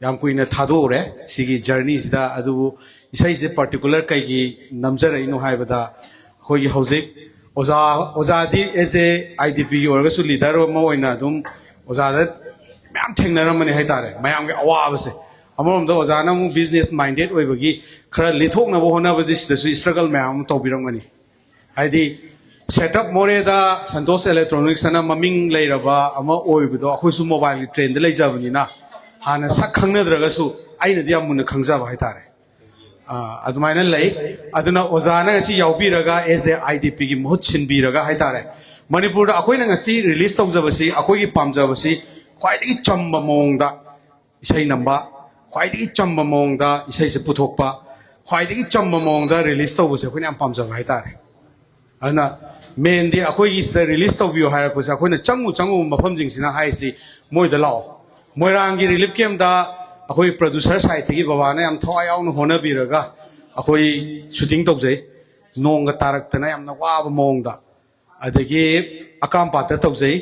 ꯌꯥꯝ ꯀꯨꯏꯅ ꯊꯥꯗꯣꯛꯎꯔꯦ ꯁꯤꯒꯤ ꯖꯔꯅꯤꯁꯤꯗ꯫ ꯑꯗꯨꯕꯨ ꯏꯁꯩꯁꯦ ꯄꯥꯔꯇꯤꯀꯨꯂꯔ ꯀꯩꯒꯤ ꯅꯝꯖꯔꯛꯏꯅꯣ ꯍꯥꯏꯕꯗ, ꯑꯩꯈꯣꯏꯒꯤ ꯍꯧꯖꯤꯛ ꯑꯣꯖꯥ, ꯑꯣꯖꯥꯗꯤ ꯑꯦꯖ ꯑꯦ ꯑꯥꯏ ꯗꯤ ꯄꯤꯒꯤ ꯑꯣꯏꯔꯒꯁꯨ ꯂꯤꯗꯔ ꯑꯃ ꯑꯣꯏꯅ ꯑꯗꯨꯝ ꯑꯣꯖꯥꯗ ꯃꯌꯥꯝ ꯊꯦꯡꯅꯔꯝꯕꯅꯤ ꯍꯥꯏꯇꯥꯔꯦ, ꯃꯌꯥꯝꯒꯤ ꯑꯋꯥꯕꯁꯦ꯫ ꯑꯃꯔꯣꯝꯗ ꯑꯣꯖꯥꯅ ꯑꯃꯨꯛ ꯕꯤꯖꯤꯅꯦꯁ ꯃꯥꯏꯟꯗꯦꯠ ꯑꯣꯏꯕꯒꯤ ꯈꯔ ꯂꯤꯊꯣꯛꯅꯕ ꯍꯣꯠꯅꯕꯗꯤ ꯁꯤꯗꯁꯨ ꯏꯁꯇ꯭ꯔꯒꯜ ꯃꯌꯥꯝ ꯑꯃ ꯇꯧꯕꯤꯔꯝꯒꯅꯤ꯫ ꯍꯥꯏꯗꯤ ꯁꯦꯠ ꯑꯞ ꯃꯣꯔꯦꯗ ꯁꯟꯇꯣꯁ ꯏꯂꯦꯛꯇ꯭ꯔꯣꯅꯤꯛꯁ ꯑꯅ ꯃꯃꯤꯡ ꯂꯩꯔꯕ ꯑꯃ ꯑꯣꯏꯕꯗꯣ, ꯑꯩꯈꯣꯏꯁꯨ ꯃꯣꯕꯥꯏꯜꯒꯤ ꯇ꯭ꯔꯦꯟꯗ ꯂꯩꯖꯕꯅꯤꯅ ꯍꯥꯟꯅ ꯁꯛ ꯈꯪꯅꯗ꯭ꯔꯒꯁꯨ ꯑꯩꯅꯗꯤ ꯌꯥꯝ ꯃꯨꯟꯅ ꯈꯪꯖꯕ ꯍꯥꯏꯇꯥꯔꯦ꯫ ꯑꯥ, ꯑꯗꯨꯃꯥꯏꯅ ꯂꯩ꯫ ꯑꯗꯨꯅ ꯑꯣꯖꯥꯅ ꯉꯁꯤ ꯌꯥꯎꯕꯤꯔꯒ, ꯑꯦꯖ ꯑꯦ ꯑꯥꯏ ꯗꯤ ꯄꯤꯒꯤ ꯃꯍꯨꯠ ꯁꯤꯟꯕꯤꯔꯒ ꯍꯥꯏꯇꯥꯔꯦ, ꯃꯅꯤꯄꯨꯔꯗ ꯑꯩꯈꯣꯏꯅ ꯉꯁꯤ ꯔꯤꯂꯤꯁ ꯇꯧꯖꯕꯁꯤ, ꯑꯩꯈꯣꯏꯒꯤ ꯄꯥꯝꯖꯕꯁꯤ, ꯈ꯭ꯋꯥꯏꯗꯒꯤ ꯆꯝꯕ ꯃꯑꯣꯡꯗ ꯏꯁꯩ ꯅꯝꯕ, ꯈ꯭ꯋꯥꯏꯗꯒꯤ ꯆꯝꯕ ꯃꯑꯣꯡꯗ ꯏꯁꯩꯁꯦ ꯄꯨꯊꯣꯛꯄ, ꯈ꯭ꯋꯥꯏꯗꯒꯤ ꯆꯝꯕ ꯃꯑꯣꯡꯗ ꯔꯤꯂꯤꯁ ꯇꯧꯕꯁꯦ ꯑꯩꯈꯣꯏꯅ ꯌꯥꯝ ꯄꯥꯝꯖꯕ ꯍꯥꯏꯇꯥꯔꯦ꯫ ꯑꯗꯨꯅ ꯃꯦꯟꯗꯤ ꯑꯩꯈꯣꯏꯒꯤ ꯁꯤꯗ ꯔꯤꯂꯤꯁ ꯇꯧꯕꯤꯌꯨ ꯍꯥꯏꯔꯛꯄꯁꯦ, ꯑꯩꯈꯣꯏꯅ ꯆꯪꯉꯨ ꯆꯪꯉꯨꯕ ꯃꯐꯝꯁꯤꯡꯁꯤꯅ ꯍꯥꯏꯔꯤꯁꯤ, ꯃꯣꯏꯗ ꯂꯥꯛꯑꯣ꯫ ꯃꯣꯏꯔꯥꯡꯒꯤ ꯔꯤꯂꯤꯐ ꯀꯦꯝꯞꯇ ꯑꯩꯈꯣꯏ ꯄ꯭ꯔꯣꯗ꯭ꯌꯨꯁꯔ ꯁꯥꯏꯠꯇꯒꯤ ꯕꯕꯥꯅ ꯌꯥꯝ ꯊꯋꯥꯏ ꯌꯥꯎꯅ ꯍꯣꯠꯅꯕꯤꯔꯒ ꯑꯩꯈꯣꯏ ꯁꯨꯇꯤꯡ ꯇꯧꯖꯩ, ꯅꯣꯡꯒ ꯇꯥꯔꯛꯇꯅ ꯌꯥꯝꯅ ꯋꯥꯕ ꯃꯑꯣꯡꯗ꯫ ꯑꯗꯒꯤ ꯑꯀꯥꯝꯄꯥꯠꯇ ꯇꯧꯖꯩ,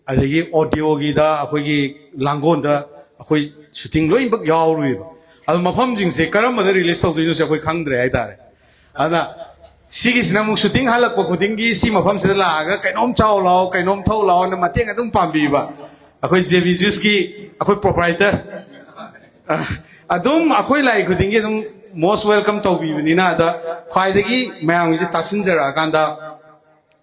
ꯑꯗꯒꯤ ꯑꯣꯗꯤꯑꯣꯒꯤꯗ ꯑꯩꯈꯣꯏꯒꯤ ꯂꯥꯡꯒꯣꯜꯗ ꯑꯩꯈꯣꯏ ꯁꯨꯇꯤꯡ ꯂꯣꯏꯅꯃꯛ ꯌꯥꯎꯔꯨꯏꯕ꯫ ꯑꯗꯣ ꯃꯐꯝꯁꯤꯡꯁꯦ ꯀꯔꯝꯕꯗ ꯔꯤꯂꯤꯁ ꯇꯧꯗꯣꯏꯅꯣꯁꯦ ꯑꯩꯈꯣꯏ ꯈꯪꯗ꯭ꯔꯦ ꯍꯥꯏꯇꯥꯔꯦ꯫ ꯑꯗꯨꯅ ꯁꯤꯒꯤꯁꯤꯅ ꯑꯃꯨꯛ ꯁꯨꯇꯤꯡ ꯍꯜꯂꯛꯄ ꯈꯨꯗꯤꯡꯒꯤ ꯁꯤ ꯃꯐꯝꯁꯤꯗ ꯂꯥꯛꯑꯒ ꯀꯩꯅꯣꯝ ꯆꯥꯎ ꯂꯥꯛꯑꯣ, ꯀꯩꯅꯣꯝ ꯊꯧ ꯂꯥꯛꯑꯣꯅ ꯃꯇꯦꯡ ꯑꯗꯨꯝ ꯄꯥꯡꯕꯤꯕ ꯑꯩꯈꯣꯏ ꯖꯦ ꯕꯤ ꯖꯨꯁꯀꯤ ꯑꯩꯈꯣꯏ ꯄ꯭ꯔꯣꯄ꯭ꯔꯥꯏꯇꯔ꯫ ꯑꯗꯨꯝ ꯑꯩꯈꯣꯏ ꯂꯥꯛꯏ ꯈꯨꯗꯤꯡꯒꯤ ꯑꯗꯨꯝ most welcome ꯇꯧꯕꯤꯕꯅꯤꯅ, ꯑꯗ ꯈ꯭ꯋꯥꯏꯗꯒꯤ ꯃꯌꯥꯝꯒꯤꯁꯦ ꯇꯥꯁꯤꯟꯖꯔꯛꯑꯀꯥꯟꯗ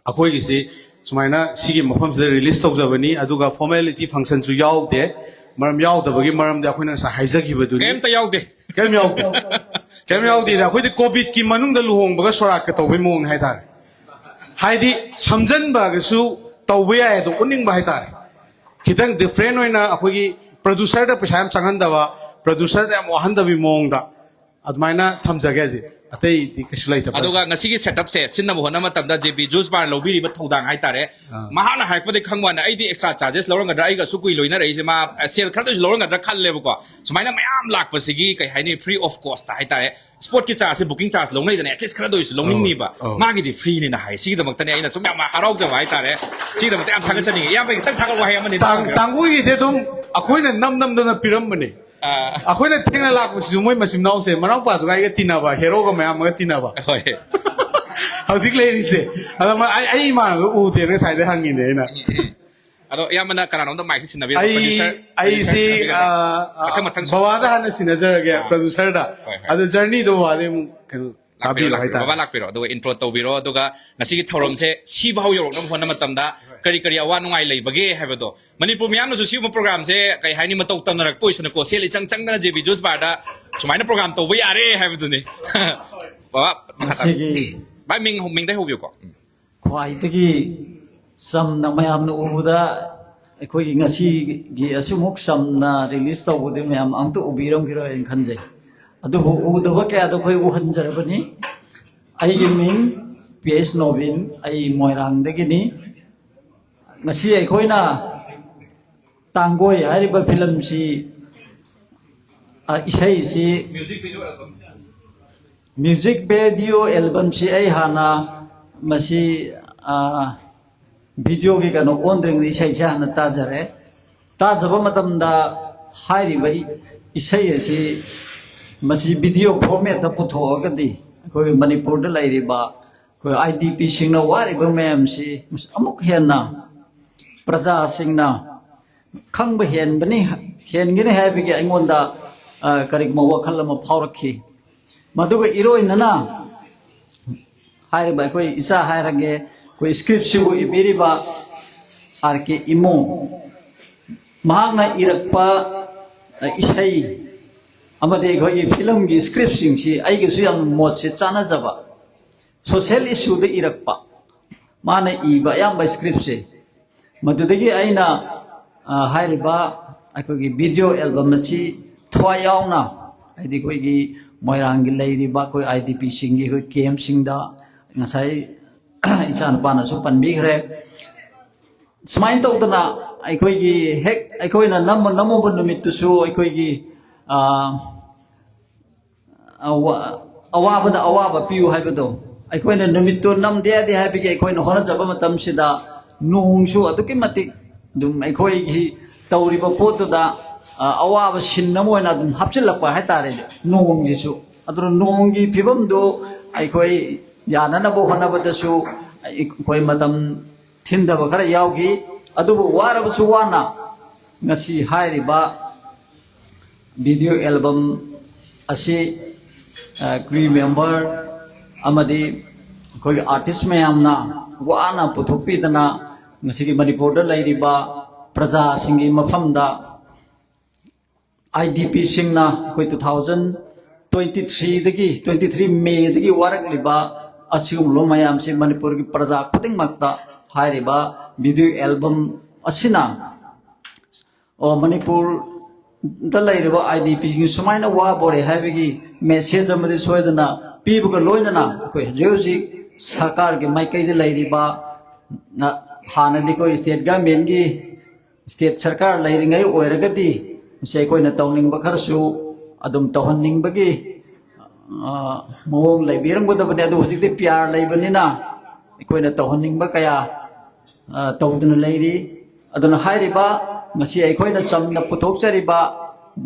ꯑꯩꯈꯣꯏꯒꯤꯁꯤ ꯁꯨꯃꯥꯏꯅ ꯁꯤꯒꯤ ꯃꯐꯝꯁꯤꯗ ꯔꯤꯂꯤꯁ ꯇꯧꯖꯕꯅꯤ, ꯑꯗꯨꯒ ꯐꯣꯔꯃꯦꯂꯤꯇꯤ ꯐꯪꯁꯟꯁꯨ ꯌꯥꯎꯗꯦ꯫ ꯃꯔꯝ ꯌꯥꯎꯗꯕꯒꯤ ꯃꯔꯝꯗꯤ ꯑꯩꯈꯣꯏꯅ ꯉꯁꯥꯏ ꯍꯥꯏꯖꯈꯤꯕꯗꯨꯅꯤ꯫ ꯀꯩꯝꯇ ꯌꯥꯎꯗꯦ꯫ ꯀꯩꯝ ꯌꯥꯎꯗꯦ꯫ ꯀꯩꯝ ꯌꯥꯎꯗꯦꯗ꯫ ꯑꯩꯈꯣꯏꯗꯤ ꯀꯣꯚꯤꯗꯀꯤ ꯃꯅꯨꯡꯗ ꯂꯨꯍꯣꯡꯕꯒ ꯁꯣꯔꯥꯠꯀ ꯇꯧꯕꯩ ꯃꯑꯣꯡꯅꯦ ꯍꯥꯏꯇꯥꯔꯦ꯫ ꯍꯥꯏꯗꯤ ꯁꯝꯖꯟꯕꯒꯁꯨ ꯇꯧꯕ ꯌꯥꯏ, ꯑꯗꯣ ꯎꯠꯅꯤꯡꯕ ꯍꯥꯏꯇꯥꯔꯦ꯫ ꯈꯤꯇꯪ ꯗꯤꯐ꯭ꯔꯦꯟ ꯑꯣꯏꯅ ꯑꯩꯈꯣꯏꯒꯤ ꯄ꯭ꯔꯣꯗ꯭ꯌꯨꯁꯔꯗ ꯄꯩꯁꯥ ꯌꯥꯝ ꯆꯪꯍꯟꯗꯕ, ꯄ꯭ꯔꯣꯗ꯭ꯌꯨꯁꯔꯗ ꯌꯥꯝ ꯋꯥꯍꯟꯗꯕꯤ ꯃꯑꯣꯡꯗ ꯑꯗꯨꯃꯥꯏꯅ ꯊꯝꯖꯒꯦ ꯍꯧꯖꯤꯛ꯫ ꯑꯇꯩꯗꯤ ꯀꯩꯁꯨ ꯂꯩꯇꯕ꯫ ꯑꯗꯨꯒ ꯉꯁꯤꯒꯤ ꯁꯦꯠ ꯑꯞꯁꯦ ꯁꯤꯟꯅꯕ ꯍꯣꯠꯅꯕ ꯃꯇꯝꯗ ꯖꯦ ꯕꯤ ꯖꯨꯁ ꯕꯥꯔꯅ ꯂꯧꯕꯤꯔꯤꯕ ꯊꯧꯗꯥꯡ ꯍꯥꯏꯇꯥꯔꯦ꯫ ꯑꯥ꯫ ꯃꯍꯥꯛꯅ ꯍꯥꯏꯔꯛꯄꯗꯒꯤ ꯈꯪꯕ ꯋꯥꯅꯤ, ꯑꯩꯗꯤ ꯑꯦꯛꯁꯇ꯭ꯔꯥ ꯆꯥꯔꯖꯦꯁ ꯂꯧꯔꯝꯒꯗ꯭ꯔꯥ, ꯑꯩꯒ ꯑꯁꯨꯛ ꯀꯨꯏ ꯂꯣꯏꯅꯔꯛꯏꯁꯦ, ꯃꯥ ꯁꯦꯜ ꯈꯔꯗ ꯑꯣꯏꯁꯨ ꯂꯧꯔꯝꯒꯗ꯭ꯔꯥ ꯈꯜꯂꯦꯕꯀꯣ꯫ ꯁꯨꯃꯥꯏꯅ ꯃꯌꯥꯝ ꯂꯥꯛꯄꯁꯤꯒꯤ ꯀꯩ ꯍꯥꯏꯅꯤ, ꯐ꯭ꯔꯤ ꯑꯣꯐ ꯀꯣꯁꯇ ꯍꯥꯏꯇꯥꯔꯦ꯫ ꯁ꯭ꯄꯣꯠꯀꯤ ꯆꯥꯔꯖꯁꯦ, ꯕꯨꯀꯤꯡ ꯆꯥꯔꯖ ꯂꯧꯅꯩꯗꯅ, ꯑꯦꯠꯂꯤꯁ ꯈꯔꯗ ꯑꯣꯏꯁꯨ ꯂꯧꯅꯤꯡꯅꯤꯕ꯫ ꯑꯧ, ꯑꯧ꯫ ꯃꯥꯒꯤꯗꯤ ꯐ꯭ꯔꯤꯅꯤꯅ ꯍꯥꯏ꯫ ꯁꯤꯒꯤꯗꯃꯛꯇꯅꯦ ꯑꯩꯅ ꯁꯨꯝ ꯌꯥꯝ ꯍꯔꯥꯎꯖꯕ ꯍꯥꯏꯇꯥꯔꯦ꯫ ꯁꯤꯒꯤꯗꯃꯛꯇ ꯌꯥꯝ ꯊꯥꯒꯠꯆꯅꯤꯡꯉꯤ꯫ ꯏꯌꯥꯝꯕꯒꯤ ꯈꯤꯇꯪ ꯊꯥꯒꯠ ꯋꯥꯍꯩ ꯑꯃꯅꯤ ꯇꯥꯡ-, ꯊꯝꯕꯤꯔꯝꯃꯨ꯫ ꯇꯥꯡꯒꯨꯒꯤꯗꯤ ꯑꯗꯨꯝ ꯑꯩꯈꯣꯏꯅ ꯅꯝ ꯅꯝꯗꯅ ꯄꯤꯔꯝꯕꯅꯦ꯫ ꯑꯥ꯫ ꯑꯩꯈꯣꯏꯅ ꯊꯦꯡꯅ ꯂꯥꯛꯄꯁꯤꯁꯨ ꯃꯣꯏ ꯃꯆꯤꯟ ꯃꯅꯥꯎꯁꯦ, ꯃꯅꯥꯎꯄꯥꯗꯨꯒ ꯑꯩꯒ ꯇꯤꯟꯅꯕ, ꯍꯦꯔꯣꯒ ꯃꯌꯥꯝ ꯑꯃꯒ ꯇꯤꯟꯅꯕ꯫ ꯍꯣꯏ꯫ ꯍꯧꯖꯤꯛ ꯂꯩꯔꯤꯁꯦ꯫ ꯑꯗꯣ ꯃ-, ꯑꯩ, ꯑꯩ ꯏꯃꯥꯟꯅꯕ ꯎꯗꯦꯅ ꯉꯁꯥꯏꯗꯩ ꯍꯪꯉꯤꯅꯦ ꯑꯩꯅ꯫ ꯎꯝ, ꯎꯝ, ꯎꯝ꯫ ꯑꯗꯣ ꯏꯌꯥꯝꯕꯅ ꯀꯅꯥꯅꯣꯝꯗ ꯃꯥꯏꯛꯁꯦ ꯁꯤꯟꯅꯕꯤꯔꯣ, ꯑꯩ, producer, ꯑꯩꯁꯤ, producer ꯁꯤꯟꯅꯕꯤꯔꯣ꯫ ꯑꯥ, ꯑꯥ, ꯃꯊꯪ, ꯃꯊꯪ ꯁꯨꯝ꯫ ꯕꯕꯥꯗ ꯍꯥꯟꯅ ꯁꯤꯟꯅꯖꯔꯒꯦ, ꯑꯥ꯫ Producerꯗ꯫ ꯍꯣꯏ, ꯍꯣꯏ꯫ ꯑꯗꯣ journeyꯗꯣ ꯕꯕꯥꯗꯩ ꯑꯃꯨꯛ ꯀꯩꯅꯣ ꯂꯥꯛꯄꯤꯔꯣ, ꯇꯥꯕꯤꯔꯣ ꯂꯥꯛꯄꯤꯔꯣ, ꯍꯥꯏꯇꯥꯔꯦ꯫ ꯕꯕꯥ ꯂꯥꯛꯄꯤꯔꯣ, ꯑꯗꯨꯒ ꯏꯟꯇ꯭ꯔꯣ ꯇꯧꯕꯤꯔꯣ, ꯑꯗꯨꯒ ꯉꯁꯤꯒꯤ ꯊꯧꯔꯝꯁꯦ ꯁꯤꯐꯥꯎ ꯌꯧꯔꯛꯅꯕ ꯍꯣꯠꯅꯕ ꯃꯇꯝꯗ ꯀꯔꯤ ꯀꯔꯤ ꯑꯋꯥ ꯅꯨꯡꯉꯥꯏ ꯂꯩꯕꯒꯦ ꯍꯥꯏꯕꯗꯣ, ꯃꯅꯤꯄꯨꯔ ꯃꯤꯌꯥꯝꯅꯁꯨ ꯁꯤꯒꯨꯝꯕ ꯄ꯭ꯔꯣꯒ꯭ꯔꯥꯝꯁꯦ, ꯀꯩ ꯍꯥꯏꯅꯤ, ꯃꯇꯧ ꯇꯝꯅꯔꯛꯄ ꯑꯣꯏꯁꯅꯨꯀꯣ, ꯁꯦꯜ ꯏꯆꯪ ꯆꯪꯗꯅ ꯖꯦ ꯕꯤ ꯖꯨꯁ ꯕꯥꯔꯗ ꯁꯨꯃꯥꯏꯅ ꯄ꯭ꯔꯣꯒ꯭ꯔꯥꯝ ꯇꯧꯕ ꯌꯥꯔꯦ ꯍꯥꯏꯕꯗꯨꯅꯤ꯫ ꯕꯕꯥ, ꯃꯈꯥ ꯇꯥꯕꯤꯌꯨ꯫ ꯉꯁꯤꯒꯤ ꯚꯥꯏ, ꯃꯤꯡ, ꯃꯤꯡꯗꯩ ꯍꯧꯕꯤꯌꯨꯀꯣ꯫ ꯎꯝ꯫ ꯈ꯭ꯋꯥꯏꯗꯒꯤ ꯆꯝꯅ ꯃꯌꯥꯝꯅ ꯎꯕꯗ, ꯑꯩꯈꯣꯏꯒꯤ ꯉꯁꯤꯒꯤ ꯑꯁꯤꯃꯨꯛ ꯆꯝꯅ ꯔꯤꯂꯤꯁ ꯇꯧꯕꯗꯤ ꯃꯌꯥꯝ ꯑꯝꯇ ꯎꯕꯤꯔꯝꯈꯤꯔꯣꯏ ꯍꯥꯏꯅ ꯈꯟꯖꯩ꯫ ꯑꯗꯨꯕꯨ ꯎꯗꯕ ꯀꯌꯥꯗꯣ ꯑꯩꯈꯣꯏ ꯎꯍꯟꯖꯔꯕꯅꯤ꯫ ꯑꯩꯒꯤ ꯃꯤꯡ ꯄꯤ ꯑꯦꯁ ꯅꯣꯕꯤꯟ, ꯑꯩ ꯃꯣꯏꯔꯥꯡꯗꯒꯤꯅꯤ꯫ ꯉꯁꯤ ꯑꯩꯈꯣꯏꯅ ꯇꯥꯡꯒꯣꯏ ꯍꯥꯏꯔꯤꯕ ꯐꯤꯂꯝꯁꯤ, ꯑ, ꯏꯁꯩꯁꯤ, ꯃ꯭ꯌꯨꯖꯤꯛ ꯚꯤꯗꯤꯑꯣ ꯑꯦꯜꯕꯝꯁꯤ ꯑꯩ ꯍꯥꯟꯅ ꯃꯁꯤ, ꯑ, ꯚꯤꯗꯤꯑꯣꯒꯤ ꯀꯩꯅꯣ ꯑꯣꯟꯗ꯭ꯔꯤꯉꯩꯗ ꯏꯁꯩꯁꯦ ꯍꯥꯟꯅ ꯇꯥꯖꯔꯦ꯫ ꯇꯥꯖꯕ ꯃꯇꯝꯗ ꯍꯥꯏꯔꯤꯕ ꯏ-, ꯏꯁꯩ ꯑꯁꯤ ꯃꯁꯤ ꯚꯤꯗꯤꯑꯣ ꯐꯣꯔꯃꯦꯠꯇ ꯄꯨꯊꯣꯛꯑꯒꯗꯤ ꯑꯩꯈꯣꯏ ꯃꯅꯤꯄꯨꯔꯗ ꯂꯩꯔꯤꯕ ꯑꯩꯈꯣꯏ ꯑꯥꯏ ꯗꯤ ꯄꯤꯁꯤꯡꯅ ꯋꯥꯔꯤꯕ ꯃꯌꯥꯝꯁꯤ ꯑꯃꯨꯛ ꯍꯦꯟꯅ ꯄ꯭ꯔꯖꯥꯁꯤꯡꯅ ꯈꯪꯕ ꯍꯦꯟꯕꯅꯤ, ꯍꯦꯟꯒꯅꯤ ꯍꯥꯏꯕꯒꯤ ꯑꯩꯉꯣꯟꯗ, ꯑ, ꯀꯔꯤꯒꯨꯝꯕ ꯋꯥꯈꯜ ꯑꯃ ꯐꯥꯎꯔꯛꯈꯤ꯫ ꯃꯗꯨꯒ ꯏꯔꯣꯏꯅꯅ ꯍꯥꯏꯔꯤꯕ ꯑꯩꯈꯣꯏ ꯏꯆꯥ ꯍꯥꯏꯔꯒꯦ, ꯑꯩꯈꯣꯏ ꯁ꯭ꯀ꯭ꯔꯤꯞꯁꯤꯕꯨ ꯏꯕꯤꯔꯤꯕ ꯑꯥꯔ ꯀꯦ ꯏꯃꯣ, ꯃꯍꯥꯛꯅ ꯏꯔꯛꯄ, ꯑ, ꯏꯁꯩ ꯑꯃꯗꯤ ꯑꯩꯈꯣꯏꯒꯤ ꯐꯤꯂꯝꯒꯤ ꯁ꯭ꯀ꯭ꯔꯤꯞꯁꯤꯡꯁꯤ ꯑꯩꯒꯁꯨ ꯌꯥꯝ ꯃꯣꯠꯁꯦ ꯆꯥꯟꯅꯖꯕ, ꯁꯣꯁꯤꯌꯦꯜ ꯏꯁꯨꯗ ꯏꯔꯛꯄ, ꯃꯥꯅ ꯏꯕ ꯑꯌꯥꯝꯕ ꯁ꯭ꯀ꯭ꯔꯤꯞꯁꯦ꯫ ꯃꯗꯨꯗꯒꯤ ꯑꯩꯅ, ꯑ, ꯍꯥꯏꯔꯤꯕ ꯑꯩꯈꯣꯏꯒꯤ ꯚꯤꯗꯤꯑꯣ ꯑꯦꯜꯕꯝ ꯑꯁꯤ ꯊꯋꯥꯏ ꯌꯥꯎꯅ, ꯍꯥꯏꯗꯤ ꯑꯩꯈꯣꯏꯒꯤ ꯃꯣꯏꯔꯥꯡꯒꯤ ꯂꯩꯔꯤꯕ ꯑꯩꯈꯣꯏ ꯑꯥꯏ ꯗꯤ ꯄꯤꯁꯤꯡꯒꯤ ꯑꯩꯈꯣꯏ ꯀꯦꯝꯁꯤꯡꯗ, ꯉꯁꯥꯏ ꯏꯆꯥꯅꯨꯄꯥꯅꯁꯨ ꯄꯟꯕꯤꯈ꯭ꯔꯦ, ꯁꯨꯃꯥꯏꯅ ꯇꯧꯗꯅ ꯑꯩꯈꯣꯏꯒꯤ ꯍꯦꯛ ꯑꯩꯈꯣꯏꯅ ꯅꯝꯃ-, ꯅꯝꯃꯨꯕ ꯅꯨꯃꯤꯠꯇꯨꯁꯨ ꯑꯩꯈꯣꯏꯒꯤ, ꯑ, ꯑꯋꯥ-, ꯑꯋꯥꯕꯗ ꯑꯋꯥꯕ ꯄꯤꯌꯨ ꯍꯥꯏꯕꯗꯣ, ꯑꯩꯈꯣꯏꯅ ꯅꯨꯃꯤꯠꯇꯨ ꯅꯝꯗ ꯌꯥꯗꯦ ꯍꯥꯏꯕꯒꯤ ꯑꯩꯈꯣꯏꯅ ꯍꯣꯠꯅꯖꯕ ꯃꯇꯝꯁꯤꯗ ꯅꯣꯡꯁꯨ ꯑꯗꯨꯛꯀꯤ ꯃꯇꯤꯛ ꯑꯗꯨꯝ ꯑꯩꯈꯣꯏꯒꯤ ꯇꯧꯔꯤꯕ ꯄꯣꯠꯇꯨꯗ, ꯑ, ꯑꯋꯥꯕ ꯁꯤꯟ ꯑꯃ ꯑꯣꯏꯅ ꯑꯗꯨꯝ ꯍꯥꯞꯆꯤꯜꯂꯛꯄ ꯍꯥꯏꯇꯥꯔꯦ ꯅꯣꯡꯁꯤꯁꯨ꯫ ꯑꯗꯨꯅ ꯅꯣꯡꯒꯤ ꯐꯤꯕꯝꯗꯨ ꯑꯩꯈꯣꯏ ꯌꯥꯅꯅꯕ ꯍꯣꯠꯅꯕꯗꯁꯨ ꯑꯩꯈꯣꯏ ꯃꯇꯝ ꯊꯤꯟꯊꯕ ꯈꯔ ꯌꯥꯎꯈꯤ꯫ ꯑꯗꯨꯕꯨ ꯋꯥꯔꯕꯁꯨ ꯋꯥꯅ ꯉꯁꯤ ꯍꯥꯏꯔꯤꯕ ꯚꯤꯗꯤꯑꯣ ꯑꯦꯜꯕꯝ ꯑꯁꯤ, ꯑ, ꯀ꯭ꯔꯨ ꯃꯦꯝꯕꯔ ꯑꯃꯗꯤ ꯑꯩꯈꯣꯏꯒꯤ ꯑꯥꯔꯇꯤꯁ ꯃꯌꯥꯝꯅ ꯋꯥꯅ ꯄꯨꯊꯣꯛꯄꯤꯗꯅ ꯉꯁꯤꯒꯤ ꯃꯅꯤꯄꯨꯔꯗ ꯂꯩꯔꯤꯕ ꯄ꯭ꯔꯖꯥꯁꯤꯡꯒꯤ ꯃꯐꯝꯗ ꯑꯥꯏ ꯗꯤ ꯄꯤꯁꯤꯡꯅ ꯑꯩꯈꯣꯏ two thousand twenty three ꯗꯒꯤ, twenty three May ꯗꯒꯤ ꯋꯥꯔꯛꯂꯤꯕ ꯑꯁꯤꯒꯨꯝꯂꯕ ꯃꯌꯥꯝꯁꯤ ꯃꯅꯤꯄꯨꯔꯒꯤ ꯄ꯭ꯔꯖꯥ ꯈꯨꯗꯤꯡꯃꯛꯇ ꯍꯥꯏꯔꯤꯕ ꯚꯤꯗꯤꯑꯣ ꯑꯦꯜꯕꯝ ꯑꯁꯤꯅ, ꯑꯣ, ꯃꯅꯤꯄꯨꯔꯗ ꯂꯩꯔꯤꯕ ꯑꯥꯏ ꯗꯤ ꯄꯤꯁꯤꯡ ꯁꯨꯃꯥꯏꯅ ꯋꯥꯕꯣꯔꯦ ꯍꯥꯏꯕꯒꯤ ꯃꯦꯁꯦꯖ ꯑꯃꯗꯤ ꯁꯣꯏꯗꯅ ꯄꯤꯕꯒ ꯂꯣꯏꯅꯅ ꯑꯩꯈꯣꯏ ꯍꯧꯖꯤꯛ ꯍꯧꯖꯤꯛ ꯁꯔꯀꯥꯔꯒꯤ ꯃꯥꯏꯀꯩꯗ ꯂꯩꯔꯤꯕ, ꯅ-, ꯍꯥꯟꯅꯗꯤ ꯑꯩꯈꯣꯏ ꯁ꯭ꯇꯦꯠ ꯒꯃꯦꯟꯒꯤ, ꯁ꯭ꯇꯦꯠ ꯁꯔꯀꯥꯔ ꯂꯩꯔꯤꯉꯩ ꯑꯣꯏꯔꯒꯗꯤ ꯃꯁꯤ ꯑꯩꯈꯣꯏꯅ ꯇꯧꯅꯤꯡꯕ ꯈꯔꯁꯨ ꯑꯗꯨꯝ ꯇꯧꯍꯟꯅꯤꯡꯕꯒꯤ, ꯑ, ꯃꯑꯣꯡ ꯂꯩꯕꯤꯔꯝꯒꯗꯕꯅꯤ꯫ ꯑꯗꯨ ꯍꯧꯖꯤꯛꯇꯤ ꯄꯤ ꯑꯥꯔ ꯂꯩꯕꯅꯤꯅ ꯑꯩꯈꯣꯏꯅ ꯇꯧꯍꯟꯅꯤꯡꯕ ꯀꯌꯥ, ꯑ, ꯇꯧꯗꯨꯅ ꯂꯩꯔꯤ꯫ ꯑꯗꯨꯅ ꯍꯥꯏꯔꯤꯕ ꯉꯁꯤ ꯑꯩꯈꯣꯏꯅ ꯆꯝꯅ ꯄꯨꯊꯣꯛꯆꯔꯤꯕ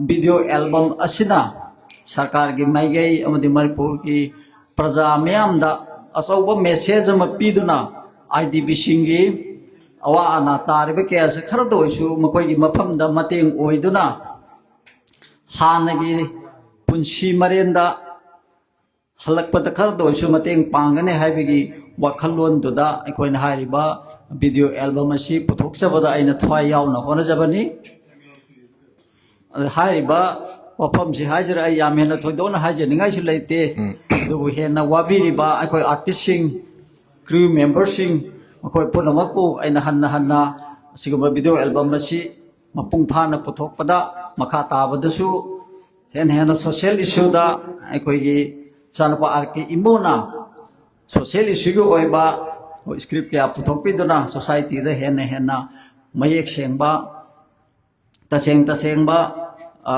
ꯚꯤꯗꯤꯑꯣ ꯑꯦꯜꯕꯝ ꯑꯁꯤꯅ ꯁꯔꯀꯥꯔꯒꯤ ꯃꯥꯏꯀꯩ ꯑꯃꯗꯤ ꯃꯅꯤꯄꯨꯔꯒꯤ ꯄ꯭ꯔꯖꯥ ꯃꯤꯌꯥꯝꯗ ꯑꯆꯧꯕ ꯃꯦꯁꯦꯖ ꯑꯃ ꯄꯤꯗꯨꯅ, ꯑꯥꯏ ꯗꯤ ꯄꯤꯁꯤꯡꯒꯤ ꯑꯋꯥ ꯑꯅꯥ ꯇꯥꯔꯤꯕ ꯀꯌꯥꯁꯦ ꯈꯔꯗ ꯑꯣꯏꯁꯨ ꯃꯈꯣꯏꯒꯤ ꯃꯐꯝꯗ ꯃꯇꯦꯡ ꯑꯣꯏꯗꯨꯅ, ꯍꯥꯟꯅꯒꯤ ꯄꯨꯟꯁꯤ ꯃꯔꯦꯟꯗ ꯍꯜꯂꯛꯄꯗ ꯈꯔꯗ ꯑꯣꯏꯁꯨ ꯃꯇꯦꯡ ꯄꯥꯡꯒꯅꯤ ꯍꯥꯏꯕꯒꯤ ꯋꯥꯈꯜꯂꯣꯟꯗꯨꯗ ꯑꯩꯈꯣꯏꯅ ꯍꯥꯏꯔꯤꯕ ꯚꯤꯗꯤꯑꯣ ꯑꯦꯜꯕꯝ ꯑꯁꯤ ꯄꯨꯊꯣꯛꯆꯕꯗ ꯑꯩꯅ ꯊꯋꯥꯏ ꯌꯥꯎꯅ ꯍꯣꯠꯅꯖꯕꯅꯤ꯫ ꯑꯗ ꯍꯥꯏꯔꯤꯕ ꯋꯥꯐꯝꯁꯤ ꯍꯥꯏꯖꯔ ꯑꯩ ꯌꯥꯝ ꯍꯦꯟꯅ ꯊꯣꯏꯗꯣꯛꯅ ꯍꯥꯏꯖꯅꯤꯡꯉꯥꯏꯁꯨ ꯂꯩꯇꯦ꯫ ꯎꯝ꯫ ꯑꯗꯨꯕꯨ ꯍꯦꯟꯅ ꯋꯥꯕꯤꯔꯤꯕ ꯑꯩꯈꯣꯏ ꯑꯥꯔꯇꯤꯁꯁꯤꯡ, ꯀ꯭ꯔꯤꯌꯨ ꯃꯦꯝꯕꯔꯁꯤꯡ, ꯃꯈꯣꯏ ꯄꯨꯝꯅꯃꯛꯄꯨ ꯑꯩꯅ ꯍꯟꯅ ꯍꯟꯅ ꯑꯁꯤꯒꯨꯝꯕ ꯚꯤꯗꯤꯑꯣ ꯑꯦꯜꯕꯝ ꯑꯁꯤ ꯃꯄꯨꯡ ꯐꯥꯅ ꯄꯨꯊꯣꯛꯄꯗ ꯃꯈꯥ ꯇꯥꯕꯗꯁꯨ ꯍꯦꯟꯅ ꯍꯦꯟꯅ ꯁꯣꯁꯤꯌꯦꯜ ꯏꯁꯨꯗ ꯑꯩꯈꯣꯏꯒꯤ ꯏꯆꯥꯅꯨꯄꯥ ꯑꯥꯔ ꯀꯦ ꯏꯃꯣꯅ ꯁꯣꯁꯤꯌꯦꯜ ꯏꯁꯨꯒꯤ ꯑꯣꯏꯕ ꯁ꯭ꯀ꯭ꯔꯤꯞ ꯀꯌꯥ ꯄꯨꯊꯣꯛꯄꯤꯗꯨꯅ ꯁꯣꯁꯥꯏꯇꯤꯗ ꯍꯦꯟꯅ ꯍꯦꯟꯅ ꯃꯌꯦꯛ ꯁꯦꯡꯕ, ꯇꯁꯦꯡ ꯇꯁꯦꯡꯕ, ꯑ,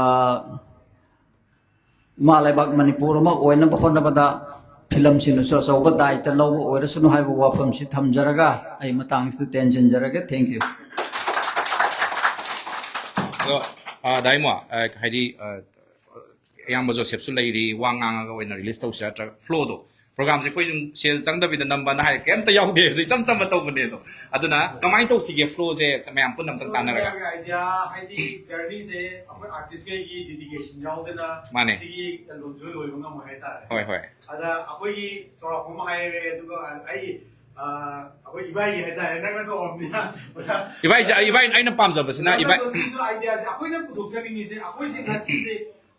ꯏꯃꯥ ꯂꯩꯕꯥꯛ ꯃꯅꯤꯄꯨꯔ ꯑꯃ ꯑꯣꯏꯅꯕ ꯍꯣꯠꯅꯕꯗ ꯐꯤꯂꯝꯁꯤꯡꯅꯁꯨ ꯑꯆꯧꯕ ꯗꯥꯏꯇ ꯂꯧꯕ ꯑꯣꯏꯔꯁꯅꯨ ꯍꯥꯏꯕ ꯋꯥꯐꯝꯁꯤ ꯊꯝꯖꯔꯒ ꯑꯩ ꯃꯇꯥꯡꯁꯤꯗ ꯇꯦꯟꯁꯤꯟꯖꯔꯒꯦ꯫ Thank you꯫ ꯑꯗꯣ, ꯑ, ꯗꯥꯏꯃꯣ, ꯑ, ꯍꯥꯏꯗꯤ, ꯑ, ꯑꯌꯥꯝꯕ ꯖꯣꯁꯦꯞꯁꯨ ꯂꯩꯔꯤ, ꯋꯥ ꯉꯥꯡꯉꯒ ꯑꯣꯏꯅ ꯔꯤꯂꯤꯁ ꯇꯧꯁꯤꯔꯥ ꯅꯠꯇ꯭ꯔꯒ ꯐ꯭ꯂꯣꯗꯣ ꯄ꯭ꯔꯣꯒ꯭ꯔꯥꯝꯁꯦ ꯑꯩꯈꯣꯏ ꯁꯨꯝ ꯁꯦꯜ ꯆꯪꯗꯕꯤꯗ ꯅꯝꯕꯅ ꯍꯥꯏꯔꯦ, ꯀꯩꯝꯇ ꯌꯥꯎꯗꯦ, ꯑꯗꯨ ꯏꯆꯝ ꯆꯝꯕ ꯇꯧꯕꯅꯦ꯫ ꯑꯗꯣ ꯑꯗꯨꯅ ꯀꯃꯥꯏꯅ ꯇꯧꯁꯤꯒꯦ? ꯐ꯭ꯂꯣꯁꯦ ꯃꯌꯥꯝ ꯄꯨꯟꯅ ꯑꯝꯇꯪ ꯇꯥꯟꯅꯔꯒ꯫ ꯑꯥꯏꯗꯤꯌꯥ ꯍꯥꯏꯗꯤ ꯖꯔꯅꯤꯁꯦ ꯑꯩꯈꯣꯏ ꯑꯥꯔꯇꯤꯁꯈꯩꯒꯤ ꯗꯦꯗꯤꯀꯦꯁꯟ ꯌꯥꯎꯗꯅ ꯃꯥꯅꯦ꯫ ꯁꯤꯒꯤ ꯑꯦꯜꯕꯝꯁꯨ ꯂꯣꯏꯕ ꯉꯝꯃꯣꯏ ꯍꯥꯏꯇꯥꯔꯦ꯫ ꯍꯣꯏ, ꯍꯣꯏ꯫ ꯑꯗ ꯑꯩꯈꯣꯏꯒꯤ ꯆꯥꯎꯔꯥꯛꯄ ꯑꯃ ꯍꯥꯏꯔꯒꯦ, ꯑꯗꯨꯒ ꯑꯩ ꯑ, ꯑꯩꯈꯣꯏ ꯏꯕꯥꯏꯒꯤ ꯍꯥꯏꯇꯥꯔꯦ, ꯅꯪꯅ ꯀꯧꯔꯕꯅꯤꯅ ꯑꯣꯖꯥ꯫ ꯏꯕꯥꯏꯁꯦ, ꯏꯕꯥꯏ, ꯑꯩꯅ ꯄꯥꯝꯖꯕꯁꯤꯅ ꯏꯕꯥꯏ꯫ ꯑꯗꯣ ꯁꯤꯁꯨ ꯑꯥꯏꯗꯤꯌꯥꯁꯦ ꯑꯩꯈꯣꯏꯅ ꯄꯨꯊꯣꯛꯆꯅꯤꯡꯉꯤꯁꯦ, ꯑꯩꯈꯣꯏꯁꯦ ꯉꯁꯤꯁꯦ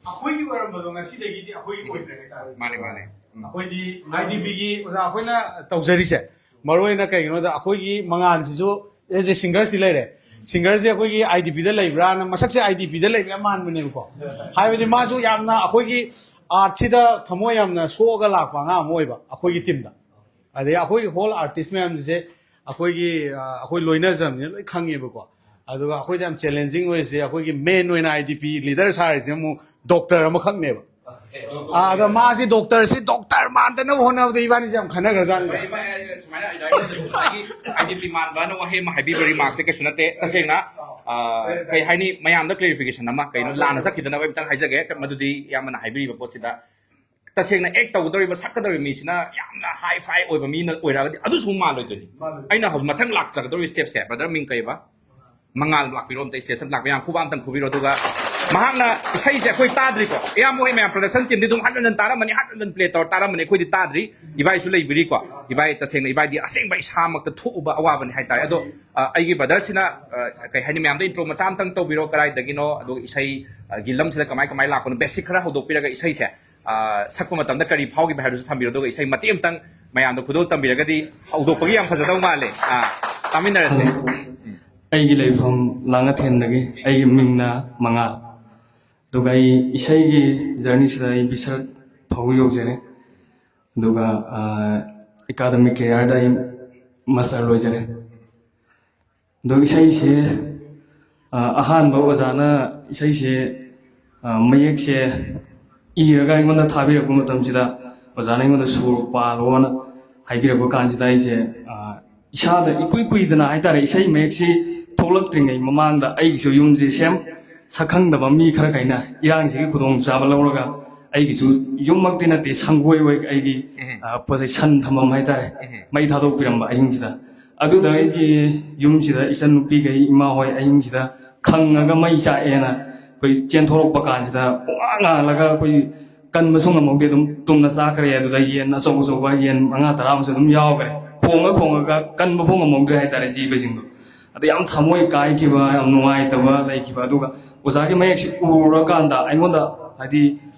ꯑꯩꯈꯣꯏꯒꯤ ꯑꯣꯏꯔꯝꯕꯗꯣ ꯉꯁꯤꯗꯒꯤꯗꯤ ꯑꯩꯈꯣꯏꯒꯤ ꯑꯣꯏꯗ꯭ꯔꯦ ꯍꯥꯏꯇꯥꯔꯦ꯫ ꯃꯥꯅꯦ, ꯃꯥꯅꯦ꯫ ꯎꯝ꯫ ꯑꯩꯈꯣꯏꯗꯤ ꯑꯥꯏ ꯗꯤ ꯕꯤꯒꯤ ꯑꯣꯖꯥ ꯑꯩꯈꯣꯏꯅ ꯇꯧꯖꯔꯤꯁꯦ, ꯃꯔꯨ ꯑꯣꯏꯅ ꯀꯩꯒꯤꯅꯣꯗ ꯑꯩꯈꯣꯏꯒꯤ ꯃꯉꯥꯜꯁꯤꯁꯨ ꯑꯦꯁ ꯑꯦ ꯁꯤꯡꯒꯔꯁꯤ ꯂꯩꯔꯦ꯫ ꯁꯤꯡꯒꯔꯁꯦ ꯑꯩꯈꯣꯏꯒꯤ ꯑꯥꯏ ꯗꯤ ꯕꯤꯗ ꯂꯩꯕ꯭ꯔꯥꯅ, ꯃꯁꯛꯁꯦ ꯑꯥꯏ ꯗꯤ ꯕꯤꯗ ꯂꯩꯕ꯭ꯔꯥ ꯃꯥꯟꯕꯅꯦꯕꯀꯣ꯫ ꯍꯥꯏꯕꯗꯤ ꯃꯥꯁꯨ ꯌꯥꯝꯅ ꯑꯩꯈꯣꯏꯒꯤ ꯑꯥꯔꯠꯁꯤꯗ ꯊꯃꯣꯏ ꯌꯥꯝꯅ ꯁꯣꯛꯑꯒ ꯂꯥꯛꯄ ꯑꯉꯥꯡ ꯑꯃ ꯑꯣꯏꯕ ꯑꯩꯈꯣꯏꯒꯤ ꯇꯤꯝꯗ꯫ ꯑꯗꯩ ꯑꯩꯈꯣꯏꯒꯤ ꯍꯣꯜ ꯑꯥꯔꯇꯤꯁ ꯃꯌꯥꯝꯁꯦ ꯑꯩꯈꯣꯏꯒꯤ, ꯑ, ꯑꯩꯈꯣꯏ ꯂꯣꯏꯅꯖꯕꯅꯤꯅ ꯂꯣꯏ ꯈꯪꯉꯦꯕꯀꯣ꯫ ꯑꯗꯨꯒ ꯑꯩꯈꯣꯏꯗ ꯌꯥꯝ ꯆꯦꯂꯦꯟꯖꯤꯡ ꯑꯣꯏꯔꯤꯁꯦ, ꯑꯩꯈꯣꯏꯒꯤ ꯃꯦꯟ ꯑꯣꯏꯅ ꯑꯥꯏ ꯗꯤ ꯄꯤ ꯂꯤꯗꯔ ꯁꯥꯔꯤꯁꯦ ꯑꯃꯨꯛ ꯗꯣꯛꯇꯔ ꯑꯃꯈꯛꯅꯦꯕ꯫ ꯑ, ꯑꯗ ꯃꯥꯁꯤ ꯗꯣꯛꯇꯔꯁꯤ ꯗꯣꯛꯇꯔ ꯃꯥꯟꯗꯅꯕ ꯍꯣꯠꯅꯕꯗ ꯏꯕꯥꯅꯤꯁꯦ ꯌꯥꯝ ꯈꯟꯅꯈ꯭ꯔꯖꯥꯠꯅꯤ꯫ ꯁꯨꯃꯥꯏꯅ ꯑꯩꯉꯣꯟꯗꯁꯨ ꯉꯁꯥꯏꯒꯤ ꯑꯥꯏ ꯗꯤ ꯄꯤ ꯃꯥꯟꯕꯅ ꯋꯥꯍꯩ ꯑꯃ ꯍꯥꯏꯕꯤꯕ ꯔꯤꯃꯥꯔꯛꯁꯦ ꯀꯩꯁꯨ ꯅꯠꯇꯦ꯫ ꯇꯁꯦꯡꯅ, ꯑ, ꯀꯩ ꯍꯥꯏꯅꯤ, ꯃꯌꯥꯝꯗ ꯀ꯭ꯂꯦꯔꯤꯐꯤꯀꯦꯁꯟ ꯑꯃ, ꯀꯩꯅꯣ ꯂꯥꯟꯅ ꯆꯠꯈꯤꯗꯅꯕ ꯑꯝꯇꯪ ꯍꯥꯏꯖꯒꯦ꯫ ꯃꯗꯨꯗꯤ ꯏꯌꯥꯝꯕꯅ ꯍꯥꯏꯕꯤꯔꯤꯕ ꯄꯣꯠꯁꯤꯗ ꯇꯁꯦꯡꯅ ꯑꯦꯛ ꯇꯧꯒꯗꯧꯔꯤꯕ, ꯁꯛꯀꯗꯧꯔꯤꯕ ꯃꯤꯁꯤꯅ ꯌꯥꯝꯅ ꯍꯥꯏ ꯐꯥꯏ ꯑꯣꯏꯕ ꯃꯤꯅ ꯑꯣꯏꯔꯛꯑꯒꯗꯤ ꯑꯗꯨꯁꯨ ꯑꯃꯨꯛ ꯃꯥꯜꯂꯣꯏꯗꯣꯏꯅꯤ꯫ ꯃꯥꯜꯂꯣꯏ꯫ ꯑꯩꯅ ꯍꯧꯖꯤꯛ ꯃꯊꯪ ꯂꯥꯛꯆꯒꯗꯧꯔꯤꯕ ꯁ꯭ꯇꯦꯞꯁꯦ, ꯕ꯭ꯔꯗꯔ ꯃꯤꯡ ꯀꯩꯕ? ꯃꯉꯥꯜ ꯂꯥꯛꯄꯤꯔꯣ ꯑꯝꯇ, ꯁ꯭ꯇꯦꯖ ꯑꯝꯇ ꯂꯥꯛꯄꯤꯔꯣ, ꯌꯥꯝ ꯈꯨꯕꯥꯛ ꯑꯝꯇꯪ ꯈꯨꯕꯤꯔꯣ꯫ ꯑꯗꯨꯒ ꯃꯍꯥꯛꯅ ꯏꯁꯩꯁꯦ ꯑꯩꯈꯣꯏ ꯇꯥꯗ꯭ꯔꯤꯀꯣ, ꯑꯌꯥꯝꯕ ꯍꯣꯏ ꯃꯌꯥꯝ ꯄ꯭ꯔꯗꯛꯁꯟ ꯇꯤꯝꯗꯤ ꯑꯗꯨꯝ ꯍꯟꯖꯟ ꯍꯟꯖꯟ ꯇꯥꯔꯝꯃꯅꯤ, ꯍꯟꯖꯟ ꯍꯟꯖꯟ ꯄ꯭ꯂꯦ ꯇꯧꯔ ꯇꯥꯔꯝꯃꯅꯤ, ꯑꯩꯈꯣꯏꯗꯤ ꯇꯥꯗ꯭ꯔꯤ꯫ ꯏꯕꯥꯏꯁꯨ ꯂꯩꯕꯤꯔꯤꯀꯣ, ꯏꯕꯥꯏ ꯇꯁꯦꯡꯅ ꯏꯕꯥꯏꯗꯤ ꯑꯁꯦꯡꯕ ꯏꯁꯥꯃꯛꯇ ꯊꯣꯛꯎꯕ ꯑꯋꯥꯕꯅꯤ ꯍꯥꯏꯇꯥꯔꯦ꯫ ꯑꯗꯣ, ꯑ, ꯑꯩꯒꯤ ꯕ꯭ꯔꯗꯔꯁꯤꯅ, ꯑ, ꯀꯩ ꯍꯥꯏꯅꯤ, ꯃꯌꯥꯝꯗ ꯏꯟꯇ꯭ꯔꯣ ꯃꯆꯥ ꯑꯝꯇꯪ ꯇꯧꯕꯤꯔꯣ, ꯀꯗꯥꯏꯗꯒꯤꯅꯣ, ꯑꯗꯨꯒ ꯏꯁꯩ, ꯑ, ꯒꯤ ꯂꯝꯁꯤꯗ ꯀꯃꯥꯏ ꯀꯃꯥꯏ ꯂꯥꯛꯄꯅꯣ, ꯕꯦꯁꯤꯛ ꯈꯔ ꯍꯧꯗꯣꯛꯄꯤꯔꯒ ꯏꯁꯩꯁꯦ ꯑ, ꯁꯛꯄ ꯃꯇꯝꯗ ꯀꯔꯤ ꯐꯥꯎꯈꯤꯕ ꯍꯥꯏꯕꯗꯨꯁꯨ ꯊꯝꯕꯤꯔꯣ, ꯑꯗꯨꯒ ꯏꯁꯩ ꯃꯇꯦꯛ ꯑꯃꯇꯪ ꯃꯌꯥꯝꯗ ꯈꯨꯗꯣꯜ ꯇꯝꯕꯤꯔꯒꯗꯤ ꯍꯧꯗꯣꯛꯄꯒꯤ ꯌꯥꯝ ꯐꯖꯗꯧ ꯃꯥꯜꯂꯦ꯫ ꯑ, ꯇꯥꯃꯤꯟꯅꯔꯁꯦ꯫ ꯑꯩꯒꯤ ꯂꯩꯐꯝ ꯂꯥꯡꯉꯊꯦꯟꯗꯒꯤ, ꯑꯩꯒꯤ ꯃꯤꯡꯅ ꯃꯉꯥꯜ꯫ ꯑꯗꯨꯒ ꯑꯩ ꯏꯁꯩꯒꯤ ꯖꯔꯅꯤꯁꯤꯗ ꯑꯩ ꯕꯤꯁꯔꯠ ꯐꯥꯎ ꯌꯧꯖꯔꯦ꯫ ꯑꯗꯨꯒ, ꯑ, ꯑꯦꯀꯥꯗꯃꯤꯛ ꯀꯦꯔꯤꯌꯔꯗ ꯑꯩ ꯃꯥꯁꯇꯔ ꯂꯣꯏꯖꯔꯦ꯫ ꯑꯗꯣ ꯏꯁꯩꯁꯦ, ꯑ, ꯑꯍꯥꯟꯕ ꯑꯣꯖꯥꯅ ꯏꯁꯩꯁꯦ, ꯑ, ꯃꯌꯦꯛꯁꯦ ꯏꯔꯒ ꯑꯩꯉꯣꯟꯗ ꯊꯥꯕꯤꯔꯛꯄ ꯃꯇꯝꯁꯤꯗ, ꯑꯣꯖꯥꯅ ꯑꯩꯉꯣꯟꯗ ꯁꯨꯔ ꯄꯥꯜꯂꯣꯅ ꯍꯥꯏꯕꯤꯔꯛꯄ ꯀꯥꯟꯁꯤꯗ, ꯑꯩꯁꯦ, ꯑ, ꯏꯁꯥꯗ ꯏꯀꯨꯏ ꯀꯨꯏꯗꯅ ꯍꯥꯏꯇꯥꯔꯦ, ꯏꯁꯩ ꯃꯌꯦꯛꯁꯤ ꯊꯣꯛꯂꯛꯇ꯭ꯔꯤꯉꯩ ꯃꯃꯥꯡꯗ ꯑꯩꯒꯤꯁꯨ ꯌꯨꯝꯁꯦ ꯁꯦꯝ ꯁꯛꯈꯪꯗꯕ ꯃꯤ ꯈꯔ ꯈꯩꯅ ꯏꯔꯥꯡꯁꯤꯒꯤ ꯈꯨꯗꯣꯡꯆꯥꯕ ꯂꯧꯔꯒ ꯑꯩꯒꯤꯁꯨ ꯌꯨꯝꯃꯛꯇꯤ ꯅꯠꯇꯦ, ꯁꯪꯒꯣꯏ ꯑꯣꯏ ꯑꯩꯒꯤ, ꯎꯝ꯫ ꯑ, ꯄꯣꯠ ꯆꯩ, ꯁꯟ ꯊꯝꯐꯝ ꯍꯥꯏꯇꯥꯔꯦ, ꯎꯝ꯫ ꯃꯩ ꯊꯥꯗꯣꯛꯄꯤꯔꯝꯕ ꯑꯍꯤꯡꯁꯤꯗ꯫ ꯑꯗꯨꯗ ꯑꯩꯒꯤ ꯌꯨꯝꯁꯤꯗ ꯏꯆꯟꯅꯨꯄꯤꯈꯩ, ꯏꯃꯥ ꯍꯣꯏ ꯑꯍꯤꯡꯁꯤꯗ ꯈꯪꯉꯒ ꯃꯩ ꯆꯥꯛꯑꯦꯅ ꯑꯩꯈꯣꯏ ꯆꯦꯟꯊꯣꯔꯛꯄ ꯀꯥꯟꯁꯤꯗ ꯄꯨꯡꯉꯥꯡ ꯉꯥꯡꯂꯒ ꯑꯩꯈꯣꯏ ꯀꯟꯕꯁꯨ ꯉꯝꯍꯧꯗꯦ, ꯑꯗꯨꯝ ꯇꯨꯝꯅ ꯆꯥꯈ꯭ꯔꯦ꯫ ꯑꯗꯨꯗ ꯌꯦꯟ ꯑꯆꯧ ꯑꯆꯧꯕ ꯌꯦꯟ ꯃꯉꯥ ꯇꯔꯥ ꯑꯃꯁꯨ ꯑꯗꯨꯝ ꯌꯥꯎꯈ꯭ꯔꯦ꯫ ꯈꯣꯡꯉ ꯈꯣꯡꯉꯒ ꯀꯟꯕ ꯐꯥꯎ ꯉꯝꯍꯧꯗ꯭ꯔꯦ ꯍꯥꯏꯇꯥꯔꯦ, ꯖꯤꯕꯁꯤꯡꯗꯣ꯫ ꯑꯗ ꯌꯥꯝ ꯊꯃꯣꯏ ꯀꯥꯏꯈꯤꯕ, ꯌꯥꯝ ꯅꯨꯡꯉꯥꯏꯇꯕ ꯂꯩꯈꯤꯕ꯫ ꯑꯗꯨꯒ ꯑꯣꯖꯥꯒꯤ ꯃꯌꯦꯛꯁꯤ ꯎꯔꯨꯔꯀꯥꯟꯗ ꯑꯩꯉꯣꯟꯗ, ꯍꯥꯏꯗꯤ,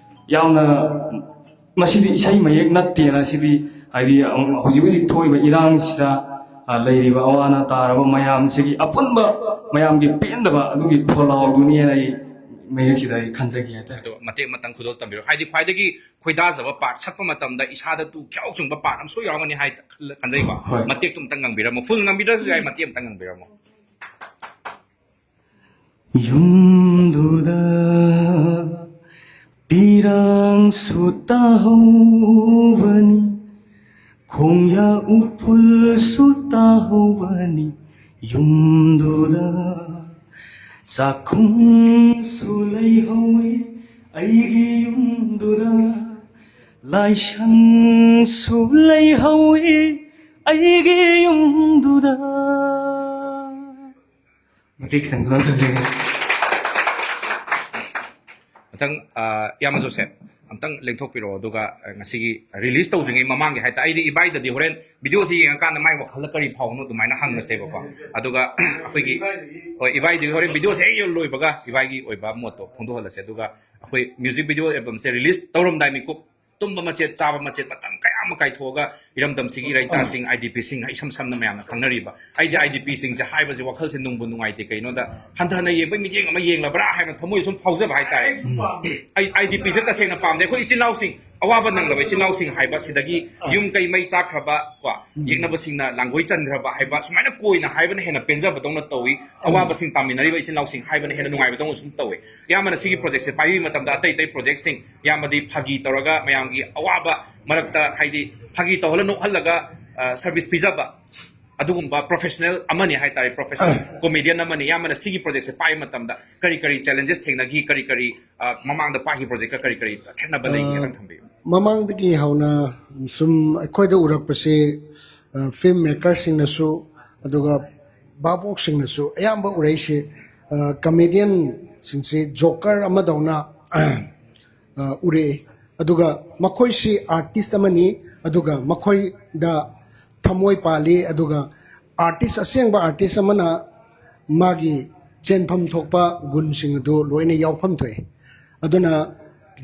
ꯌꯥꯝꯅ ꯃꯁꯤꯗꯤ ꯏꯁꯩ ꯃꯌꯦꯛ ꯅꯠꯇꯦꯅ, ꯁꯤꯗꯤ, ꯍꯥꯏꯗꯤ, ꯍꯧꯖꯤꯛ ꯍꯧꯖꯤꯛ ꯊꯣꯛꯏꯕ ꯏꯔꯥꯡꯁꯤꯗ, ꯑ, ꯂꯩꯔꯤꯕ ꯑꯋꯥ ꯑꯅꯥ ꯇꯥꯔꯕ ꯃꯌꯥꯝꯁꯤꯒꯤ ꯑꯄꯨꯟꯕ ꯃꯌꯥꯝꯒꯤ ꯄꯦꯟꯗꯕ ꯑꯗꯨꯒꯤ ꯈꯣꯜꯂꯥꯎꯗꯨꯅꯦꯅ ꯑꯩ ꯃꯌꯦꯛꯁꯤꯗ ꯑꯩ ꯈꯟꯖꯒꯦ ꯍꯥꯏꯇꯥꯔꯦ꯫ ꯑꯗꯣ ꯃꯇꯦꯛ ꯑꯃꯇꯪ ꯈꯨꯗꯣꯜ ꯇꯝꯕꯤꯔꯣ꯫ ꯍꯥꯏꯗꯤ ꯈ꯭ꯋꯥꯏꯗꯒꯤ ꯈꯣꯏꯗꯥꯖꯕ ꯄꯥꯔꯠ, ꯁꯛꯄ ꯃꯇꯝꯗ ꯏꯁꯥꯗ ꯇꯨ ꯈ꯭ꯌꯥꯎ ꯆꯨꯡꯕ ꯄꯥꯔꯠ ꯑꯃ ꯁꯣꯏ ꯌꯥꯎꯔꯝꯒꯅꯤ ꯍꯥꯏ ꯈꯜꯂ-, ꯈꯟꯖꯩꯀꯣ꯫ ꯍꯣꯏ꯫ ꯃꯇꯦꯛꯇꯨ ꯑꯝꯇꯪ ꯉꯪꯕꯤꯔꯝꯃꯣ, ꯐꯨꯜ ꯉꯪꯕꯤꯗ꯭ꯔꯁꯨ ꯌꯥꯏ, ꯃꯇꯦꯛ ꯑꯝꯇꯪ ꯉꯪꯕꯤꯔꯝꯃꯣ꯫ ꯌꯨꯝꯗꯨꯗ ꯄꯤꯔꯥꯡꯁꯨ ꯇꯥꯍꯧꯕꯅꯤ, ꯈꯣꯡꯌꯥ ꯎꯐꯨꯜꯁꯨ ꯇꯥꯍꯧꯕꯅꯤ꯫ ꯌꯨꯝꯗꯨꯗ ꯆꯥꯛꯈꯨꯝꯁꯨ ꯂꯩꯍꯧꯋꯤ ꯑꯩꯒꯤ ꯌꯨꯝꯗꯨꯗ, ꯂꯥꯏꯁꯪꯁꯨ ꯂꯩꯍꯧꯋꯤ ꯑꯩꯒꯤ ꯌꯨꯝꯗꯨꯗ꯫ ꯃꯇꯦꯛ ꯈꯤꯇꯪ ꯈꯨꯗꯣꯜ ꯇꯧꯖꯒꯦ꯫ ꯃꯊꯪ, ꯑ, ꯏꯌꯥꯝꯕ ꯖꯣꯁꯦꯐ, ꯑꯝꯇꯪ ꯂꯦꯡꯊꯣꯛꯄꯤꯔꯛꯑꯣ, ꯑꯗꯨꯒ, ꯑ, ꯉꯁꯤꯒꯤ ꯔꯤꯂꯤꯁ ꯇꯧꯗ꯭ꯔꯤꯉꯩ ꯃꯃꯥꯡꯒꯤ ꯍꯥꯏꯇꯥꯔꯦ, ꯑꯩꯗꯤ ꯏꯕꯥꯏꯗꯗꯤ ꯍꯣꯔꯦꯟ ꯚꯤꯗꯤꯑꯣꯁꯤ ꯌꯦꯡꯉꯀꯥꯟꯗ ꯃꯥꯏ ꯋꯥꯈꯜꯗ ꯀꯔꯤ ꯐꯥꯎꯕꯅꯣ ꯑꯗꯨꯃꯥꯏꯅ ꯍꯪꯉꯁꯦꯕꯀꯣ꯫ ꯑꯗꯨꯒ ꯑꯩꯈꯣꯏꯒꯤ, ꯍꯣꯏ, ꯏꯕꯥꯏꯗꯨꯒꯤ ꯍꯣꯔꯦꯟ ꯚꯤꯗꯤꯑꯣꯁꯦ ꯍꯦꯛ ꯂꯣꯏꯕꯒ ꯏꯕꯥꯏꯒꯤ ꯑꯣꯏꯕ ꯃꯣꯠꯇꯣ ꯐꯣꯡꯗꯣꯛꯍꯜꯂꯁꯦ꯫ ꯑꯗꯨꯒ ꯑꯩꯈꯣꯏ ꯃ꯭ꯌꯨꯖꯤꯛ ꯚꯤꯗꯤꯑꯣ ꯑꯦꯜꯕꯝꯁꯦ ꯔꯤꯂꯤꯁ ꯇꯧꯔꯝꯗꯥꯏ ꯃꯤꯀꯨꯞ, ꯇꯨꯝꯕ ꯃꯆꯦꯠ, ꯆꯥꯕ ꯃꯆꯦꯠ, ꯃꯇꯝ ꯀꯌꯥ ꯑꯃ ꯀꯥꯏꯊꯣꯛꯑꯒ ꯏꯔꯝꯗꯝꯁꯤꯒꯤ ꯏꯔꯩꯆꯥꯁꯤꯡ, ꯑꯥꯏ ꯗꯤ ꯄꯤꯁꯤꯡ, ꯏꯁꯝ ꯁꯝꯅ ꯃꯌꯥꯝꯅ ꯈꯪꯅꯔꯤꯕ꯫ ꯑꯩꯗꯤ ꯑꯥꯏ ꯗꯤ ꯄꯤꯁꯤꯡꯁꯦ ꯍꯥꯏꯕꯁꯦ ꯋꯥꯈꯜꯁꯦ ꯅꯨꯡꯕꯨ ꯅꯨꯡꯉꯥꯏꯇꯦ꯫ ꯀꯩꯅꯣꯗ, ꯍꯟꯊꯅ ꯌꯦꯡꯕꯒꯤ ꯃꯤꯠꯌꯦꯡ ꯑꯃ ꯌꯦꯡꯂꯕ꯭ꯔꯥ ꯍꯥꯏꯅ ꯊꯃꯣꯏ ꯁꯨꯝ ꯐꯥꯎꯖꯕ ꯍꯥꯏꯇꯥꯔꯦ꯫ ꯑꯩ ꯑꯥꯏ ꯗꯤ ꯄꯤꯁꯦ ꯇꯁꯦꯡꯅ ꯄꯥꯝꯗꯦ꯫ ꯑꯩꯈꯣꯏ ꯏꯆꯤꯜ ꯏꯅꯥꯎꯁꯤꯡ, ꯑꯋꯥꯕ ꯅꯪꯂꯕ ꯏꯆꯤꯜ ꯏꯅꯥꯎꯁꯤꯡ ꯍꯥꯏꯕ ꯁꯤꯗꯒꯤ, ꯌꯨꯝ ꯀꯩ ꯃꯩ ꯆꯥꯛꯈ꯭ꯔꯕ ꯀꯣ, ꯌꯦꯛꯅꯕꯁꯤꯡꯅ ꯂꯥꯡꯒꯣꯏ ꯆꯟꯈ꯭ꯔꯕ ꯍꯥꯏꯕ, ꯁꯨꯃꯥꯏꯅ ꯀꯣꯏꯅ ꯍꯥꯏꯕꯅ ꯍꯦꯟꯅ ꯄꯦꯟꯖꯕꯗꯧꯅ ꯇꯧꯏ꯫ ꯑꯋꯥꯕꯁꯤꯡ ꯇꯥꯃꯤꯟꯅꯔꯤꯕ ꯏꯆꯤꯜ ꯏꯅꯥꯎꯁꯤꯡ ꯍꯥꯏꯕꯅ ꯍꯦꯟꯅ ꯅꯨꯡꯉꯥꯏꯕꯗꯧꯅ ꯁꯨꯝ ꯇꯧꯏ꯫ ꯏꯌꯥꯝꯕꯅ ꯁꯤꯒꯤ ꯄ꯭ꯔꯣꯖꯦꯛꯁꯦ ꯄꯥꯏꯕꯤꯕ ꯃꯇꯝꯗ ꯑꯇꯩ ꯑꯇꯩ ꯄ꯭ꯔꯣꯖꯦꯛꯁꯤꯡ, ꯏꯌꯥꯝꯕꯗꯤ ꯐꯥꯒꯤ ꯇꯧꯔꯒ ꯃꯌꯥꯝꯒꯤ ꯑꯋꯥꯕ ꯃꯔꯛꯇ, ꯍꯥꯏꯗꯤ, ꯐꯥꯒꯤ ꯇꯧꯍꯜꯂ ꯅꯣꯛꯍꯜꯂꯒ, ꯑ, ꯁꯔꯚꯤꯁ ꯄꯤꯖꯕ, ꯑꯗꯨꯒꯨꯝꯕ ꯄ꯭ꯔꯣꯐꯦꯁꯅꯦꯜ ꯑꯃꯅꯤ ꯍꯥꯏꯇꯥꯔꯦ, ꯄ꯭ꯔꯣꯐꯦꯁꯅꯦꯜ ꯀꯣꯃꯦꯗꯤꯌꯟ ꯑꯃꯅꯤ꯫ ꯏꯌꯥꯝꯕꯅ ꯁꯤꯒꯤ ꯄ꯭ꯔꯣꯖꯦꯛꯁꯦ ꯄꯥꯏꯕ ꯃꯇꯝꯗ ꯀꯔꯤ ꯀꯔꯤ ꯆꯦꯂꯦꯟꯖꯦꯁ ꯊꯦꯡꯅꯈꯤ, ꯀꯔꯤ ꯀꯔꯤ, ꯑ, ꯃꯃꯥꯡꯗ ꯄꯥꯏꯈꯤꯕ ꯄ꯭ꯔꯣꯖꯦꯛꯀ ꯀꯔꯤ ꯀꯔꯤ ꯈꯦꯠꯅꯕ ꯂꯩꯒꯦ? ꯑ, ꯈꯤꯇꯪ ꯊꯝꯕꯤꯌꯨ꯫ ꯃꯃꯥꯡꯗꯒꯤ ꯍꯧꯅ ꯁꯨꯝ ꯑꯩꯈꯣꯏꯗ ꯎꯔꯛꯄꯁꯤ, ꯑ, ꯐꯤꯜꯝ ꯃꯦꯀꯔꯁꯤꯡꯅꯁꯨ ꯑꯗꯨꯒ ꯚꯥꯕꯣꯛꯁꯤꯡꯅꯁꯨ ꯑꯌꯥꯝꯕ ꯎꯔꯛꯏꯁꯤ, ꯑ, ꯀꯃꯦꯗꯤꯌꯟꯁꯤꯡꯁꯤ ꯖꯣꯀꯔ ꯑꯃꯗꯧꯅ, ꯑ, ꯎꯔꯛꯏ꯫ ꯑꯗꯨꯒ ꯃꯈꯣꯏꯁꯤ ꯑꯥꯔꯇꯤꯁ ꯑꯃꯅꯤ, ꯑꯗꯨꯒ ꯃꯈꯣꯏꯗ ꯊꯃꯣꯏ ꯄꯥꯜꯂꯤ, ꯑꯗꯨꯒ ꯑꯥꯔꯇꯤꯁ, ꯑꯁꯦꯡꯕ ꯑꯥꯔꯇꯤꯁ ꯑꯃꯅ ꯃꯥꯒꯤ ꯆꯦꯟꯐꯝ ꯊꯣꯛꯄ ꯒꯨꯟꯁꯤꯡ ꯑꯗꯨ ꯂꯣꯏꯅ ꯌꯥꯎꯐꯝ ꯊꯣꯛꯏ꯫ ꯑꯗꯨꯅ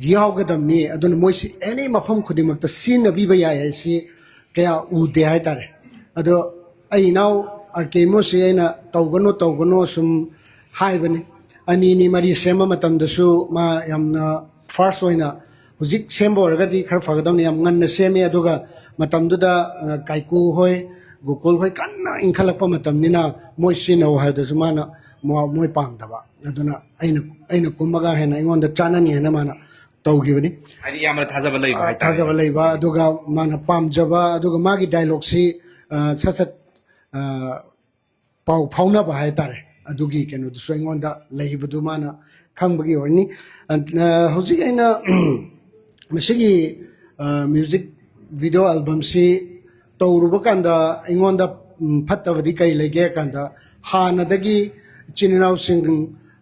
ꯌꯥꯎꯒꯗꯕꯅꯤ꯫ ꯑꯗꯨꯅ ꯃꯣꯏꯁꯤ ꯑꯦꯅꯤ ꯃꯐꯝ ꯈꯨꯗꯤꯡꯃꯛꯇ ꯁꯤꯖꯤꯟꯅꯕꯤꯕ ꯌꯥꯏ ꯍꯥꯏꯁꯤ ꯀꯌꯥ ꯎꯗꯦ ꯍꯥꯏꯇꯥꯔꯦ꯫ ꯑꯗꯣ ꯑꯩ ꯏꯅꯥꯎ ꯑꯥꯔ ꯀꯦ ꯏꯃꯣꯁꯤ ꯑꯩꯅ ꯇꯧꯒꯅꯨ, ꯇꯧꯒꯅꯨ ꯁꯨꯝ ꯍꯥꯏꯕꯅꯤ꯫ ꯑꯅꯤ ꯑꯅꯤ ꯃꯔꯤ ꯁꯦꯝꯕ ꯃꯇꯝꯗꯁꯨ ꯃꯥ ꯌꯥꯝꯅ ꯐꯥꯔꯁ ꯑꯣꯏꯅ, ꯍꯧꯖꯤꯛ ꯁꯦꯝꯕ ꯑꯣꯏꯔꯒꯗꯤ ꯈꯔ ꯐꯒꯗꯕꯅꯤ, ꯌꯥꯝ ꯉꯟꯅ ꯁꯦꯝꯃꯦ꯫ ꯑꯗꯨꯒ ꯃꯇꯝꯗꯨꯗ, ꯑ, ꯀꯥꯏꯀꯨ ꯍꯣꯏ, ꯒꯣꯀꯨꯜ ꯍꯣꯏ ꯀꯟꯅ ꯏꯟꯈꯠꯂꯛꯄ ꯃꯇꯝꯅꯤꯅ ꯃꯣꯏ ꯁꯤꯖꯤꯟꯅꯧ ꯍꯥꯏꯕꯗꯁꯨ ꯃꯥꯅ ꯃꯣ-, ꯃꯣꯏ ꯄꯥꯝꯗꯕ꯫ ꯑꯗꯨꯅ ꯑꯩꯅ, ꯑꯩꯅ ꯀꯨꯝꯃꯒ ꯍꯦꯟꯅ ꯑꯩꯉꯣꯟꯗ ꯆꯥꯅꯅꯤ ꯍꯥꯏꯅ ꯃꯥꯅ ꯇꯧꯈꯤꯕꯅꯤ꯫ ꯍꯥꯏꯗꯤ ꯏꯌꯥꯝꯕꯗ ꯊꯥꯖꯕ ꯂꯩꯕ ꯑ, ꯍꯥꯏꯇꯥꯔꯦ꯫ ꯊꯥꯖꯕ ꯂꯩꯕ, ꯑꯗꯨꯒ ꯃꯥꯅ ꯄꯥꯝꯖꯕ, ꯑꯗꯨꯒ ꯃꯥꯒꯤ ꯗꯥꯏꯂꯣꯛꯁꯤ, ꯑ, ꯁꯠ ꯁꯠ, ꯑ, ꯄꯥꯎ ꯐꯥꯎꯅꯕ ꯍꯥꯏꯇꯥꯔꯦ, ꯑꯗꯨꯒꯤ ꯀꯩꯅꯣꯗꯨꯁꯨ ꯑꯩꯉꯣꯟꯗ ꯂꯩꯕꯗꯨ ꯃꯥꯅ ꯈꯪꯕꯒꯤ ꯑꯣꯏꯔꯅꯤ꯫ ꯑ, ꯍꯧꯖꯤꯛ ꯑꯩꯅ ꯃꯁꯤꯒꯤ, ꯑ, ꯃ꯭ꯌꯨꯖꯤꯛ ꯚꯤꯗꯤꯑꯣ ꯑꯦꯜꯕꯝꯁꯤ ꯇꯧꯔꯨꯕ ꯀꯥꯟꯗ ꯑꯩꯉꯣꯟꯗ, ꯎꯝ, ꯐꯠꯇꯕꯗꯤ ꯀꯔꯤ ꯂꯩꯒꯦ ꯍꯥꯏ ꯀꯥꯟꯗ, ꯍꯥꯟꯅꯗꯒꯤ ꯏꯆꯤꯟ ꯏꯅꯥꯎꯁꯤꯡ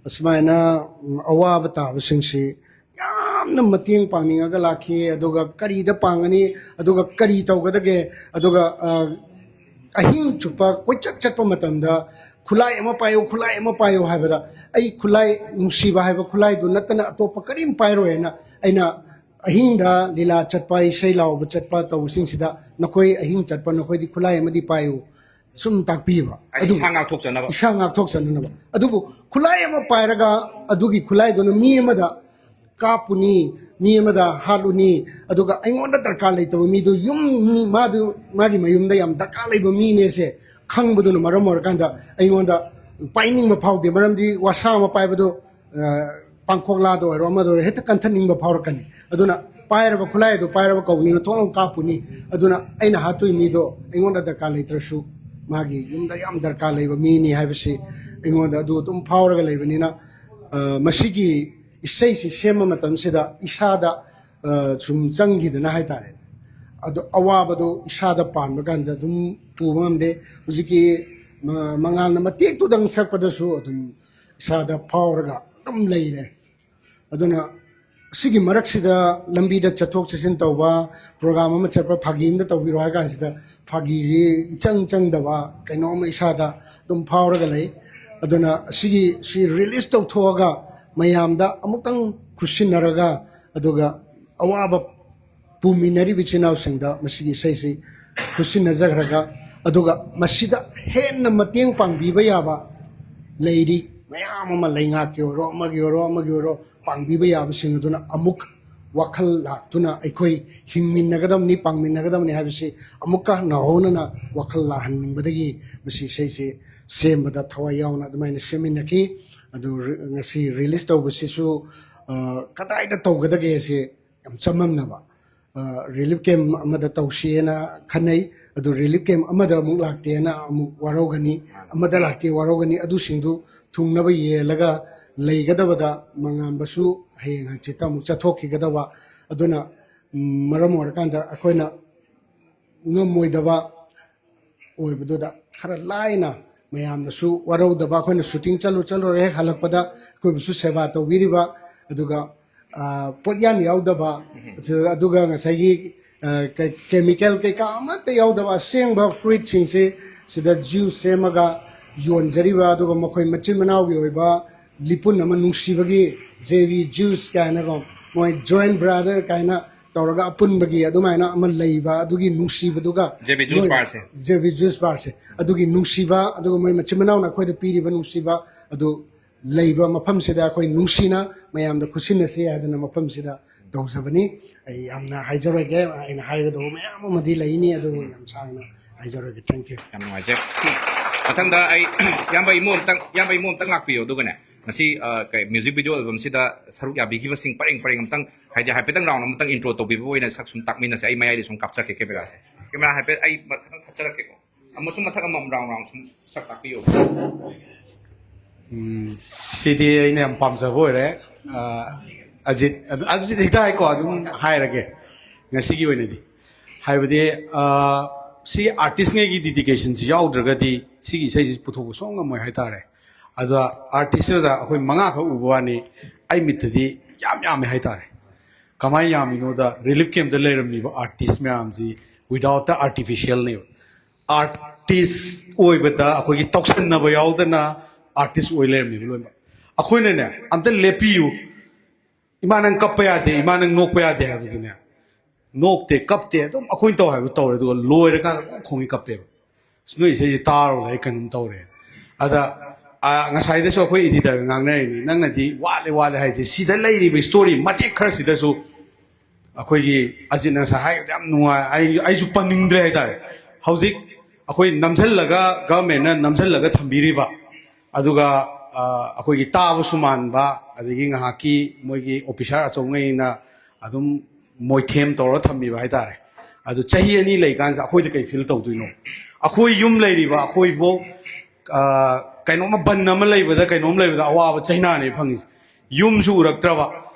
ꯑꯁꯨꯃꯥꯏꯅ, ꯎꯝ, ꯑꯋꯥꯕ ꯇꯥꯕꯁꯤꯡꯁꯤ ꯌꯥꯝꯅ ꯃꯇꯦꯡ ꯄꯥꯡꯅꯤꯡꯉꯒ ꯂꯥꯛꯈꯤ꯫ ꯑꯗꯨꯒ ꯀꯔꯤꯗ ꯄꯥꯡꯒꯅꯤ, ꯑꯗꯨꯒ ꯀꯔꯤ ꯇꯧꯒꯗꯒꯦ, ꯑꯗꯨꯒ, ꯑ, ꯑꯍꯤꯡ ꯆꯨꯞꯄ ꯀꯣꯏꯆꯠ ꯆꯠꯄ ꯃꯇꯝꯗ "ꯈꯨꯠꯂꯥꯏ ꯑꯃ ꯄꯥꯏꯌꯨ, ꯈꯨꯠꯂꯥꯏ ꯑꯃ ꯄꯥꯏꯌꯨ" ꯍꯥꯏꯕꯗ, "ꯑꯩ ꯈꯨꯠꯂꯥꯏ, ꯅꯨꯡꯁꯤꯕ ꯍꯥꯏꯕ ꯈꯨꯠꯂꯥꯏꯗꯨ ꯅꯠꯇꯅ ꯑꯇꯣꯞꯄ ꯀꯔꯤꯝ ꯄꯥꯏꯔꯣꯏ" ꯍꯥꯏꯅ ꯑꯩꯅ ꯑꯍꯤꯡꯗ ꯂꯤꯂꯥ ꯆꯠꯄ, ꯏꯁꯩ ꯂꯥꯎꯕ ꯆꯠꯄ ꯇꯧꯕꯁꯤꯡꯁꯤꯗ, "ꯅꯈꯣꯏ ꯑꯍꯤꯡ ꯆꯠꯄ, ꯅꯈꯣꯏꯗꯤ ꯈꯨꯠꯂꯥꯏ ꯑꯃꯗꯤ ꯄꯥꯏꯌꯨ, ꯁꯨꯝ ꯇꯥꯛꯄꯤꯕ꯫ ꯍꯥꯏꯗꯤ ꯑꯗꯨꯕꯨ ꯏꯁꯥ ꯉꯥꯛꯊꯣꯛꯆꯅꯕ꯫ ꯏꯁꯥ ꯉꯥꯛꯊꯣꯛꯆꯅꯅꯕ꯫ ꯑꯗꯨꯕꯨ ꯈꯨꯠꯂꯥꯏ ꯑꯃ ꯄꯥꯏꯔꯒ ꯑꯗꯨꯒꯤ ꯈꯨꯠꯂꯥꯏꯗꯨꯅ ꯃꯤ ꯑꯃꯗ ꯀꯥꯞꯄꯨꯅꯤ, ꯃꯤ ꯑꯃꯗ ꯍꯥꯠꯂꯨꯅꯤ, ꯑꯗꯨꯒ ꯑꯩꯉꯣꯟꯗ ꯗꯔꯀꯥꯔ ꯂꯩꯇꯕ ꯃꯤꯗꯨ ꯌꯨꯝ, ꯃꯤ, ꯃꯥꯗꯨ, ꯃꯥꯒꯤ ꯃꯌꯨꯝꯗ ꯌꯥꯝ ꯗꯔꯀꯥꯔ ꯂꯩꯕ ꯃꯤꯅꯦꯁꯦ ꯈꯪꯕꯗꯨꯅ ꯃꯔꯝ ꯑꯣꯏꯔꯀꯥꯟꯗ ꯑꯩꯉꯣꯟꯗ ꯄꯥꯏꯅꯤꯡꯕ ꯐꯥꯎꯗꯦ꯫ ꯃꯔꯝꯗꯤ ꯋꯥꯁꯥ ꯑꯃ ꯄꯥꯏꯕꯗꯣ, ꯑ, ꯄꯥꯡꯈꯣꯛꯂꯥꯗ ꯑꯣꯏꯔꯣ, ꯑꯃꯗ ꯑꯣꯏꯔꯣ, ꯍꯦꯛꯇ ꯀꯟꯊꯅꯤꯡꯕ ꯐꯥꯎꯔꯛꯀꯅꯤ꯫ ꯑꯗꯨꯅ ꯄꯥꯏꯔꯕ ꯈꯨꯠꯂꯥꯏ ꯑꯗꯨ ꯄꯥꯏꯔꯕ ꯀꯧꯕꯅꯤꯅ ꯊꯣꯛ ꯂꯥꯎꯅ ꯀꯥꯞꯄꯨꯅꯤ꯫ ꯑꯗꯨꯅ ꯑꯩꯅ ꯍꯥꯠꯇꯣꯏ ꯃꯤꯗꯣ ꯑꯩꯉꯣꯟꯗ ꯗꯔꯀꯥꯔ ꯂꯩꯇ꯭ꯔꯁꯨ ꯃꯥꯒꯤ ꯌꯨꯝꯗ ꯌꯥꯝ ꯗꯔꯀꯥꯔ ꯂꯩꯕ ꯃꯤꯅꯤ ꯍꯥꯏꯕꯁꯤ ꯑꯩꯉꯣꯟꯗ ꯑꯗꯨ ꯑꯗꯨꯝ ꯐꯥꯎꯔꯒ ꯂꯩꯕꯅꯤꯅ, ꯑ, ꯃꯁꯤꯒꯤ ꯏꯁꯩꯁꯤ ꯁꯦꯝꯕ ꯃꯇꯝꯁꯤꯗ ꯏꯁꯥꯗ, ꯑ, ꯁꯨꯝ ꯆꯪꯈꯤꯗꯅ ꯍꯥꯏꯇꯥꯔꯦ꯫ ꯑꯗꯣ ꯑꯋꯥꯕꯗꯣ ꯏꯁꯥꯗ ꯄꯥꯟꯕ ꯀꯥꯟꯗ ꯑꯗꯨꯝ ꯄꯨꯕ ꯉꯝꯗꯦ꯫ ꯍꯧꯖꯤꯛꯀꯤ ꯃ-, ꯃꯉꯥꯜꯅ ꯃꯇꯦꯛꯇꯨꯗꯪ ꯁꯛꯄꯗꯁꯨ ꯑꯗꯨꯝ ꯏꯁꯥꯗ ꯐꯥꯎꯔꯒ ꯑꯗꯨꯝ ꯂꯩꯔꯦ꯫ ꯑꯗꯨꯅ ꯁꯤꯒꯤ ꯃꯔꯛꯁꯤꯗ ꯂꯝꯕꯤꯗ ꯆꯠꯊꯣꯛ ꯆꯠꯁꯤꯟ ꯇꯧꯕ, ꯄ꯭ꯔꯣꯒ꯭ꯔꯥꯝ ꯑꯃ ꯆꯠꯄ, ꯐꯥꯒꯤ ꯑꯃꯗ ꯇꯧꯕꯤꯔꯣ ꯍꯥꯏ ꯀꯥꯟꯁꯤꯗ ꯐꯥꯒꯤꯁꯤ ꯏꯆꯪ ꯆꯪꯗꯕ ꯀꯩꯅꯣꯝꯃ ꯏꯁꯥꯗ ꯑꯗꯨꯝ ꯐꯥꯎꯔꯒ ꯂꯩ꯫ ꯑꯗꯨꯅ ꯁꯤꯒꯤ, ꯁꯤ ꯔꯤꯂꯤꯁ ꯇꯧꯊꯣꯛꯑꯒ ꯃꯌꯥꯝꯗ ꯑꯃꯨꯛꯇꯪ ꯈꯨꯠꯁꯤꯟꯅꯔꯒ, ꯑꯗꯨꯒ ꯑꯋꯥꯕ ꯄꯨꯃꯤꯟꯅꯔꯤꯕ ꯏꯆꯤꯟ ꯏꯅꯥꯎꯁꯤꯡꯗ ꯃꯁꯤꯒꯤ ꯏꯁꯩꯁꯤ ꯈꯨꯠꯁꯤꯟꯅꯖꯈ꯭ꯔꯒ, ꯑꯗꯨꯒ ꯃꯁꯤꯗ ꯍꯦꯟꯅ ꯃꯇꯦꯡ ꯄꯥꯡꯕꯤꯕ ꯌꯥꯕ ꯂꯩꯔꯤ ꯃꯌꯥꯝ ꯑꯃ, ꯂꯩꯉꯥꯛꯀꯤ ꯑꯣꯏꯔꯣ, ꯑꯃꯒꯤ ꯑꯣꯏꯔꯣ, ꯑꯃꯒꯤ ꯑꯣꯏꯔꯣ, ꯄꯥꯡꯕꯤꯕ ꯌꯥꯕꯁꯤꯡ ꯑꯗꯨꯅ ꯑꯃꯨꯛ ꯋꯥꯈꯜ ꯂꯥꯛꯇꯨꯅ ꯑꯩꯈꯣꯏ ꯍꯤꯡꯃꯤꯟꯅꯒꯗꯕꯅꯤ, ꯄꯥꯡꯃꯤꯟꯅꯒꯗꯕꯅꯤ ꯍꯥꯏꯕꯁꯤ ꯑꯃꯨꯛꯀ ꯅꯧꯍꯧꯅꯅ ꯋꯥꯈꯜ ꯂꯥꯛꯍꯟꯅꯤꯡꯕꯗꯒꯤ ꯃꯁꯤ ꯏꯁꯩꯁꯦ ꯁꯦꯝꯕꯗ ꯊꯋꯥꯏ ꯌꯥꯎꯅ ꯑꯗꯨꯃꯥꯏꯅ ꯁꯦꯝꯃꯤꯟꯅꯈꯤ꯫ ꯑꯗꯨ ꯔꯤ-, ꯉꯁꯤ ꯔꯤꯂꯤꯁ ꯇꯧꯕꯁꯤꯁꯨ, ꯑ, ꯀꯗꯥꯏꯗ ꯇꯧꯒꯗꯒꯦꯁꯦ ꯌꯥꯝ ꯆꯃꯝꯅꯕ꯫ ꯑ, ꯔꯤꯂꯤꯐ ꯀꯦꯝꯞ ꯑꯃꯗ ꯇꯧꯁꯤꯅ ꯈꯟꯅꯩ꯫ ꯑꯗꯨ ꯔꯤꯂꯤꯐ ꯀꯦꯝꯞ ꯑꯃꯗ ꯑꯃꯨꯛ ꯂꯥꯛꯇꯦꯅ ꯑꯃꯨꯛ ꯋꯥꯔꯧꯒꯅꯤ, ꯑꯃꯗ ꯂꯥꯛꯇꯦ ꯋꯥꯔꯧꯒꯅꯤ꯫ ꯑꯗꯨꯁꯤꯡꯗꯨ ꯊꯨꯡꯅꯕ ꯌꯦꯜꯂꯒ ꯂꯩꯒꯗꯕꯗ ꯃꯉꯥꯟꯕꯁꯨ ꯍꯌꯦꯡ ꯍꯪꯆꯤꯠꯇ ꯑꯃꯨꯛ ꯆꯠꯊꯣꯛꯈꯤꯒꯗꯕ꯫ ꯑꯗꯨꯅ, ꯎꯝ, ꯃꯔꯝ ꯑꯣꯏꯔꯀꯥꯟꯗ ꯑꯩꯈꯣꯏꯅ ꯉꯝꯃꯣꯏꯗꯕ ꯑꯣꯏꯕꯗꯨꯗ ꯈꯔ ꯂꯥꯏꯅ ꯃꯌꯥꯝꯅꯁꯨ ꯋꯥꯔꯧꯗꯕ, ꯑꯩꯈꯣꯏꯅ ꯁꯨꯇꯤꯡ ꯆꯠꯂꯨ ꯆꯠꯂꯨꯔꯦ, ꯍꯦꯛ ꯍꯜꯂꯛꯄꯗ ꯑꯩꯈꯣꯏꯕꯨꯁꯨ ꯁꯦꯕꯥ ꯇꯧꯕꯤꯔꯤꯕ, ꯑꯗꯨꯒ, ꯑ, ꯄꯣꯠꯌꯥꯟ ꯌꯥꯎꯗꯕ, ꯑꯗꯨꯒ ꯉꯁꯥꯏꯒꯤ, ꯑ, ꯀ-, ꯀꯦꯃꯤꯀꯦꯜ ꯀꯩꯀꯥ ꯑꯃꯠꯇ ꯌꯥꯎꯗꯕ ꯑꯁꯦꯡꯕ ꯐ꯭ꯔꯨꯏꯠꯁꯤꯡꯁꯤ ꯁꯤꯗ ꯖ꯭ꯌꯨꯁ ꯁꯦꯝꯃꯒ ꯌꯣꯟꯖꯔꯤꯕ, ꯑꯗꯨꯒ ꯃꯈꯣꯏ ꯃꯆꯤꯟ ꯃꯅꯥꯎꯒꯤ ꯑꯣꯏꯕ ꯂꯤꯄꯨꯟ ꯑꯃ, ꯅꯨꯡꯁꯤꯕꯒꯤ ꯖꯦ ꯕꯤ ꯖ꯭ꯌꯨꯁ ꯀꯥꯏꯅꯀꯣ, ꯃꯣꯏ ꯖꯣꯏꯟ ꯕ꯭ꯔꯥꯗꯔ ꯀꯥꯏꯅ ꯇꯧꯔꯒ ꯑꯄꯨꯟꯕꯒꯤ ꯑꯗꯨꯃꯥꯏꯅ ꯑꯃ ꯂꯩꯕ, ꯑꯗꯨꯒꯤ ꯅꯨꯡꯁꯤꯕꯗꯨꯒ ꯖꯦ ꯕꯤ ꯖ꯭ꯌꯨꯁ ꯃꯣꯏ ꯕꯥꯔꯁꯦ꯫ ꯖꯦ ꯕꯤ ꯖ꯭ꯌꯨꯁ ꯕꯥꯔꯁꯦ꯫ ꯑꯗꯨꯒꯤ ꯅꯨꯡꯁꯤꯕ, ꯑꯗꯨꯒ ꯃꯣꯏ ꯃꯆꯤꯟ ꯃꯅꯥꯎꯅ ꯑꯩꯈꯣꯏꯗ ꯄꯤꯔꯤꯕ ꯅꯨꯡꯁꯤꯕ ꯑꯗꯨ ꯂꯩꯕ ꯃꯐꯝꯁꯤꯗ ꯑꯩꯈꯣꯏ ꯅꯨꯡꯁꯤꯅ ꯃꯌꯥꯝꯗ ꯈꯨꯠꯁꯤꯟꯅꯁꯤ ꯍꯥꯏꯗꯅ ꯃꯐꯝꯁꯤꯗ ꯇꯧꯖꯕꯅꯤ꯫ ꯑꯩ ꯌꯥꯝꯅ ꯍꯥꯏꯖꯔꯣꯏꯒꯦ, ꯑꯩꯅ ꯍꯥꯏꯒꯗꯧꯕ ꯃꯌꯥꯝ ꯑꯃꯗꯤ ꯂꯩꯅꯤ, ꯑꯗꯨꯕꯨ ꯌꯥꯝ ꯁꯥꯡꯅ ꯍꯥꯏꯖꯔꯣꯏꯒꯦ꯫ Thank you꯫ ꯌꯥꯝ ꯅꯨꯡꯉꯥꯏꯖꯩ꯫ ꯃꯊꯪꯗ ꯑꯩ ꯏꯌꯥꯝꯕ ꯏꯃꯨ ꯑꯝꯇꯪ, ꯏꯌꯥꯝꯕ ꯏꯃꯨ ꯑꯝꯇꯪ ꯂꯥꯛꯄꯤꯌꯣ꯫ ꯑꯗꯨꯒꯅꯦ, ꯉꯁꯤ, ꯑ, ꯀꯩ, ꯃ꯭ꯌꯨꯖꯤꯛ ꯚꯤꯗꯤꯑꯣ ꯑꯦꯜꯕꯝꯁꯤꯗ ꯁꯔꯨꯛ ꯌꯥꯕꯤꯈꯤꯕꯁꯤꯡ ꯄꯔꯦꯡ ꯄꯔꯦꯡ ꯑꯝꯇꯪ, ꯍꯥꯏꯗꯤ ꯍꯥꯏꯐꯦꯠꯇꯪ ꯔꯥꯎꯟ ꯑꯃꯇꯪ ꯏꯟꯇ꯭ꯔꯣ ꯇꯧꯕꯤꯕ ꯑꯣꯏꯅ ꯁꯛ ꯁꯨꯝ ꯇꯥꯛꯃꯤꯟꯅꯁꯦ꯫ ꯑꯩ ꯃꯌꯥꯏꯗ ꯁꯨꯝ ꯀꯥꯞꯆꯔꯛꯀꯦ ꯀꯦꯃꯦꯔꯥꯁꯦ꯫ ꯀꯦꯃꯦꯔꯥ ꯍꯥꯏꯐꯦꯠ ꯑꯩ ꯈꯤꯇꯪ ꯊꯠꯆꯔꯛꯀꯦꯀꯣ꯫ ꯑꯃꯁꯨꯡ ꯃꯊꯛ ꯑꯃ ꯔꯥꯎꯟ ꯔꯥꯎꯟ ꯁꯨꯝ ꯁꯛ ꯇꯥꯛꯄꯤꯌꯣ꯫ ꯎꯝ, ꯁꯤꯗꯤ ꯑꯩꯅ ꯌꯥꯝ ꯄꯥꯝꯖꯕ ꯑꯣꯏꯔꯦ꯫ ꯑ, ꯑꯖꯤꯠ, ꯑꯗꯨ, ꯑꯖꯤꯠ ꯍꯦꯛꯇ ꯍꯥꯏꯀꯣ, ꯑꯗꯨꯝ ꯍꯥꯏꯔꯒꯦ ꯉꯁꯤꯒꯤ ꯑꯣꯏꯅꯗꯤ꯫ ꯍꯥꯏꯕꯗꯤ, ꯑ, ꯁꯤ ꯑꯥꯔꯇꯤꯁꯉꯩꯒꯤ ꯗꯤꯗꯤꯀꯦꯁꯟꯁꯤ ꯌꯥꯎꯗ꯭ꯔꯒꯗꯤ ꯁꯤꯒꯤ ꯏꯁꯩꯁꯤ ꯄꯨꯊꯣꯛꯄ ꯁꯨꯡꯉꯝ ꯉꯝꯃꯣꯏ ꯍꯥꯏꯇꯥꯔꯦ꯫ ꯑꯗ ꯑꯥꯔꯇꯤꯁ ꯑꯣꯖꯥ ꯑꯩꯈꯣꯏ ꯃꯉꯥꯈꯛ ꯎꯕ ꯋꯥꯅꯤ, ꯑꯩ ꯃꯤꯠꯇꯗꯤ ꯌꯥꯝ ꯌꯥꯝꯃꯦ ꯍꯥꯏꯇꯥꯔꯦ꯫ ꯀꯃꯥꯏꯅ ꯌꯥꯝꯃꯤꯅꯣꯗ, ꯔꯤꯂꯤꯐ ꯀꯦꯝꯞꯇ ꯂꯩꯔꯝꯃꯤꯕ ꯑꯥꯔꯇꯤꯁ ꯃꯌꯥꯝꯁꯤ without the artificialꯅꯦꯕ꯫ ꯑꯥꯔꯇꯤꯁ ꯑꯣꯏꯕꯗ ꯑꯩꯈꯣꯏꯒꯤ ꯇꯧꯁꯟꯅꯕ ꯌꯥꯎꯗꯅ ꯑꯥꯔꯇꯤꯁ ꯑꯣꯏ ꯂꯩꯔꯝꯃꯤꯕ ꯂꯣꯏꯅꯃꯛ꯫ ꯑꯩꯈꯣꯏꯅꯅꯦ, "ꯑꯝꯇ ꯂꯦꯞꯄꯤꯌꯨ, ꯏꯃꯥ ꯅꯪ ꯀꯞꯄ ꯌꯥꯗꯦ, ꯏꯃꯥ ꯅꯪ ꯅꯣꯛꯄ ꯌꯥꯗꯦ" ꯍꯥꯏꯕꯗꯨꯅꯦ, ꯅꯣꯛꯇꯦ ꯀꯞꯇꯦ, ꯑꯗꯨꯝ ꯑꯩꯈꯣꯏꯅ ꯇꯧ ꯍꯥꯏꯕ ꯇꯧꯔꯦ, ꯑꯗꯨꯒ ꯂꯣꯏꯔꯀꯥꯟꯗ ꯂꯣꯏ ꯈꯣꯡꯉꯤ ꯀꯞꯄꯦꯕ꯫ "ꯑꯁ, ꯅꯣꯏ ꯏꯁꯩꯁꯤ ꯇꯥꯔꯨꯕꯗ ꯑꯩ ꯀꯩꯅꯣꯝ ꯇꯧꯔꯦ"꯫ ꯑꯗ, ꯑ, ꯉꯁꯥꯏꯗꯁꯨ ꯑꯩꯈꯣꯏ ꯏꯗꯤꯇꯔꯒ ꯉꯥꯡꯅꯔꯤꯅꯤ, "ꯅꯪꯅꯗꯤ ꯋꯥꯠꯂꯦ ꯋꯥꯠꯂꯦ ꯍꯥꯏꯁꯦ, ꯁꯤꯗ ꯂꯩꯔꯤꯕ ꯁ꯭ꯇꯣꯔꯤ ꯃꯇꯦꯛ ꯈꯔꯁꯤꯗꯁꯨ ꯑꯩꯈꯣꯏꯒꯤ ꯑꯖꯤꯠꯅ ꯉꯁꯥꯏ ꯍꯥꯏꯕꯗ ꯌꯥꯝ ꯅꯨꯡꯉꯥꯏ, ꯑꯩ, ꯑꯩꯁꯨ ꯄꯟꯅꯤꯡꯗ꯭ꯔꯦ ꯍꯥꯏꯇꯥꯔꯦ꯫ ꯍꯧꯖꯤꯛ ꯑꯩꯈꯣꯏ ꯅꯝꯁꯤꯜꯂꯒ, ꯒꯚꯔꯟꯃꯦꯟꯠꯅ ꯅꯝꯁꯤꯜꯂꯒ ꯊꯝꯕꯤꯔꯤꯕ, ꯑꯗꯨꯒ, ꯑ, ꯑꯩꯈꯣꯏꯒꯤ ꯇꯥꯕꯁꯨ ꯃꯥꯟꯕ, ꯑꯗꯒꯤ ꯉꯥꯏꯍꯥꯛꯀꯤ ꯃꯣꯏꯒꯤ ꯑꯣꯐꯤꯁꯥꯔ ꯑꯆꯧꯕꯉꯩꯅ ꯑꯗꯨꯝ ꯃꯣꯏꯊꯦꯝ ꯇꯧꯔꯒ ꯊꯝꯕꯤꯕ ꯍꯥꯏꯇꯥꯔꯦ꯫ ꯑꯗꯨ ꯆꯍꯤ ꯑꯅꯤ ꯂꯩꯀꯥꯟꯁꯤꯗ ꯑꯩꯈꯣꯏꯗ ꯀꯩ ꯐꯤꯜ ꯇꯧꯗꯣꯏꯅꯣ? ꯑꯩꯈꯣꯏ ꯌꯨꯝ ꯂꯩꯔꯤꯕ ꯑꯩꯈꯣꯏꯐꯧ, ꯑ, ꯀꯩꯅꯣꯝꯃ ꯕꯟ ꯑꯃ ꯂꯩꯕꯗ, ꯀꯩꯅꯣꯝ ꯂꯩꯕꯗ ꯑꯋꯥꯕ ꯆꯩꯅꯥꯅꯦ ꯐꯪꯉꯤꯁꯦ꯫ ꯌꯨꯝꯁꯨ ꯎꯔꯛꯇ꯭ꯔꯕ,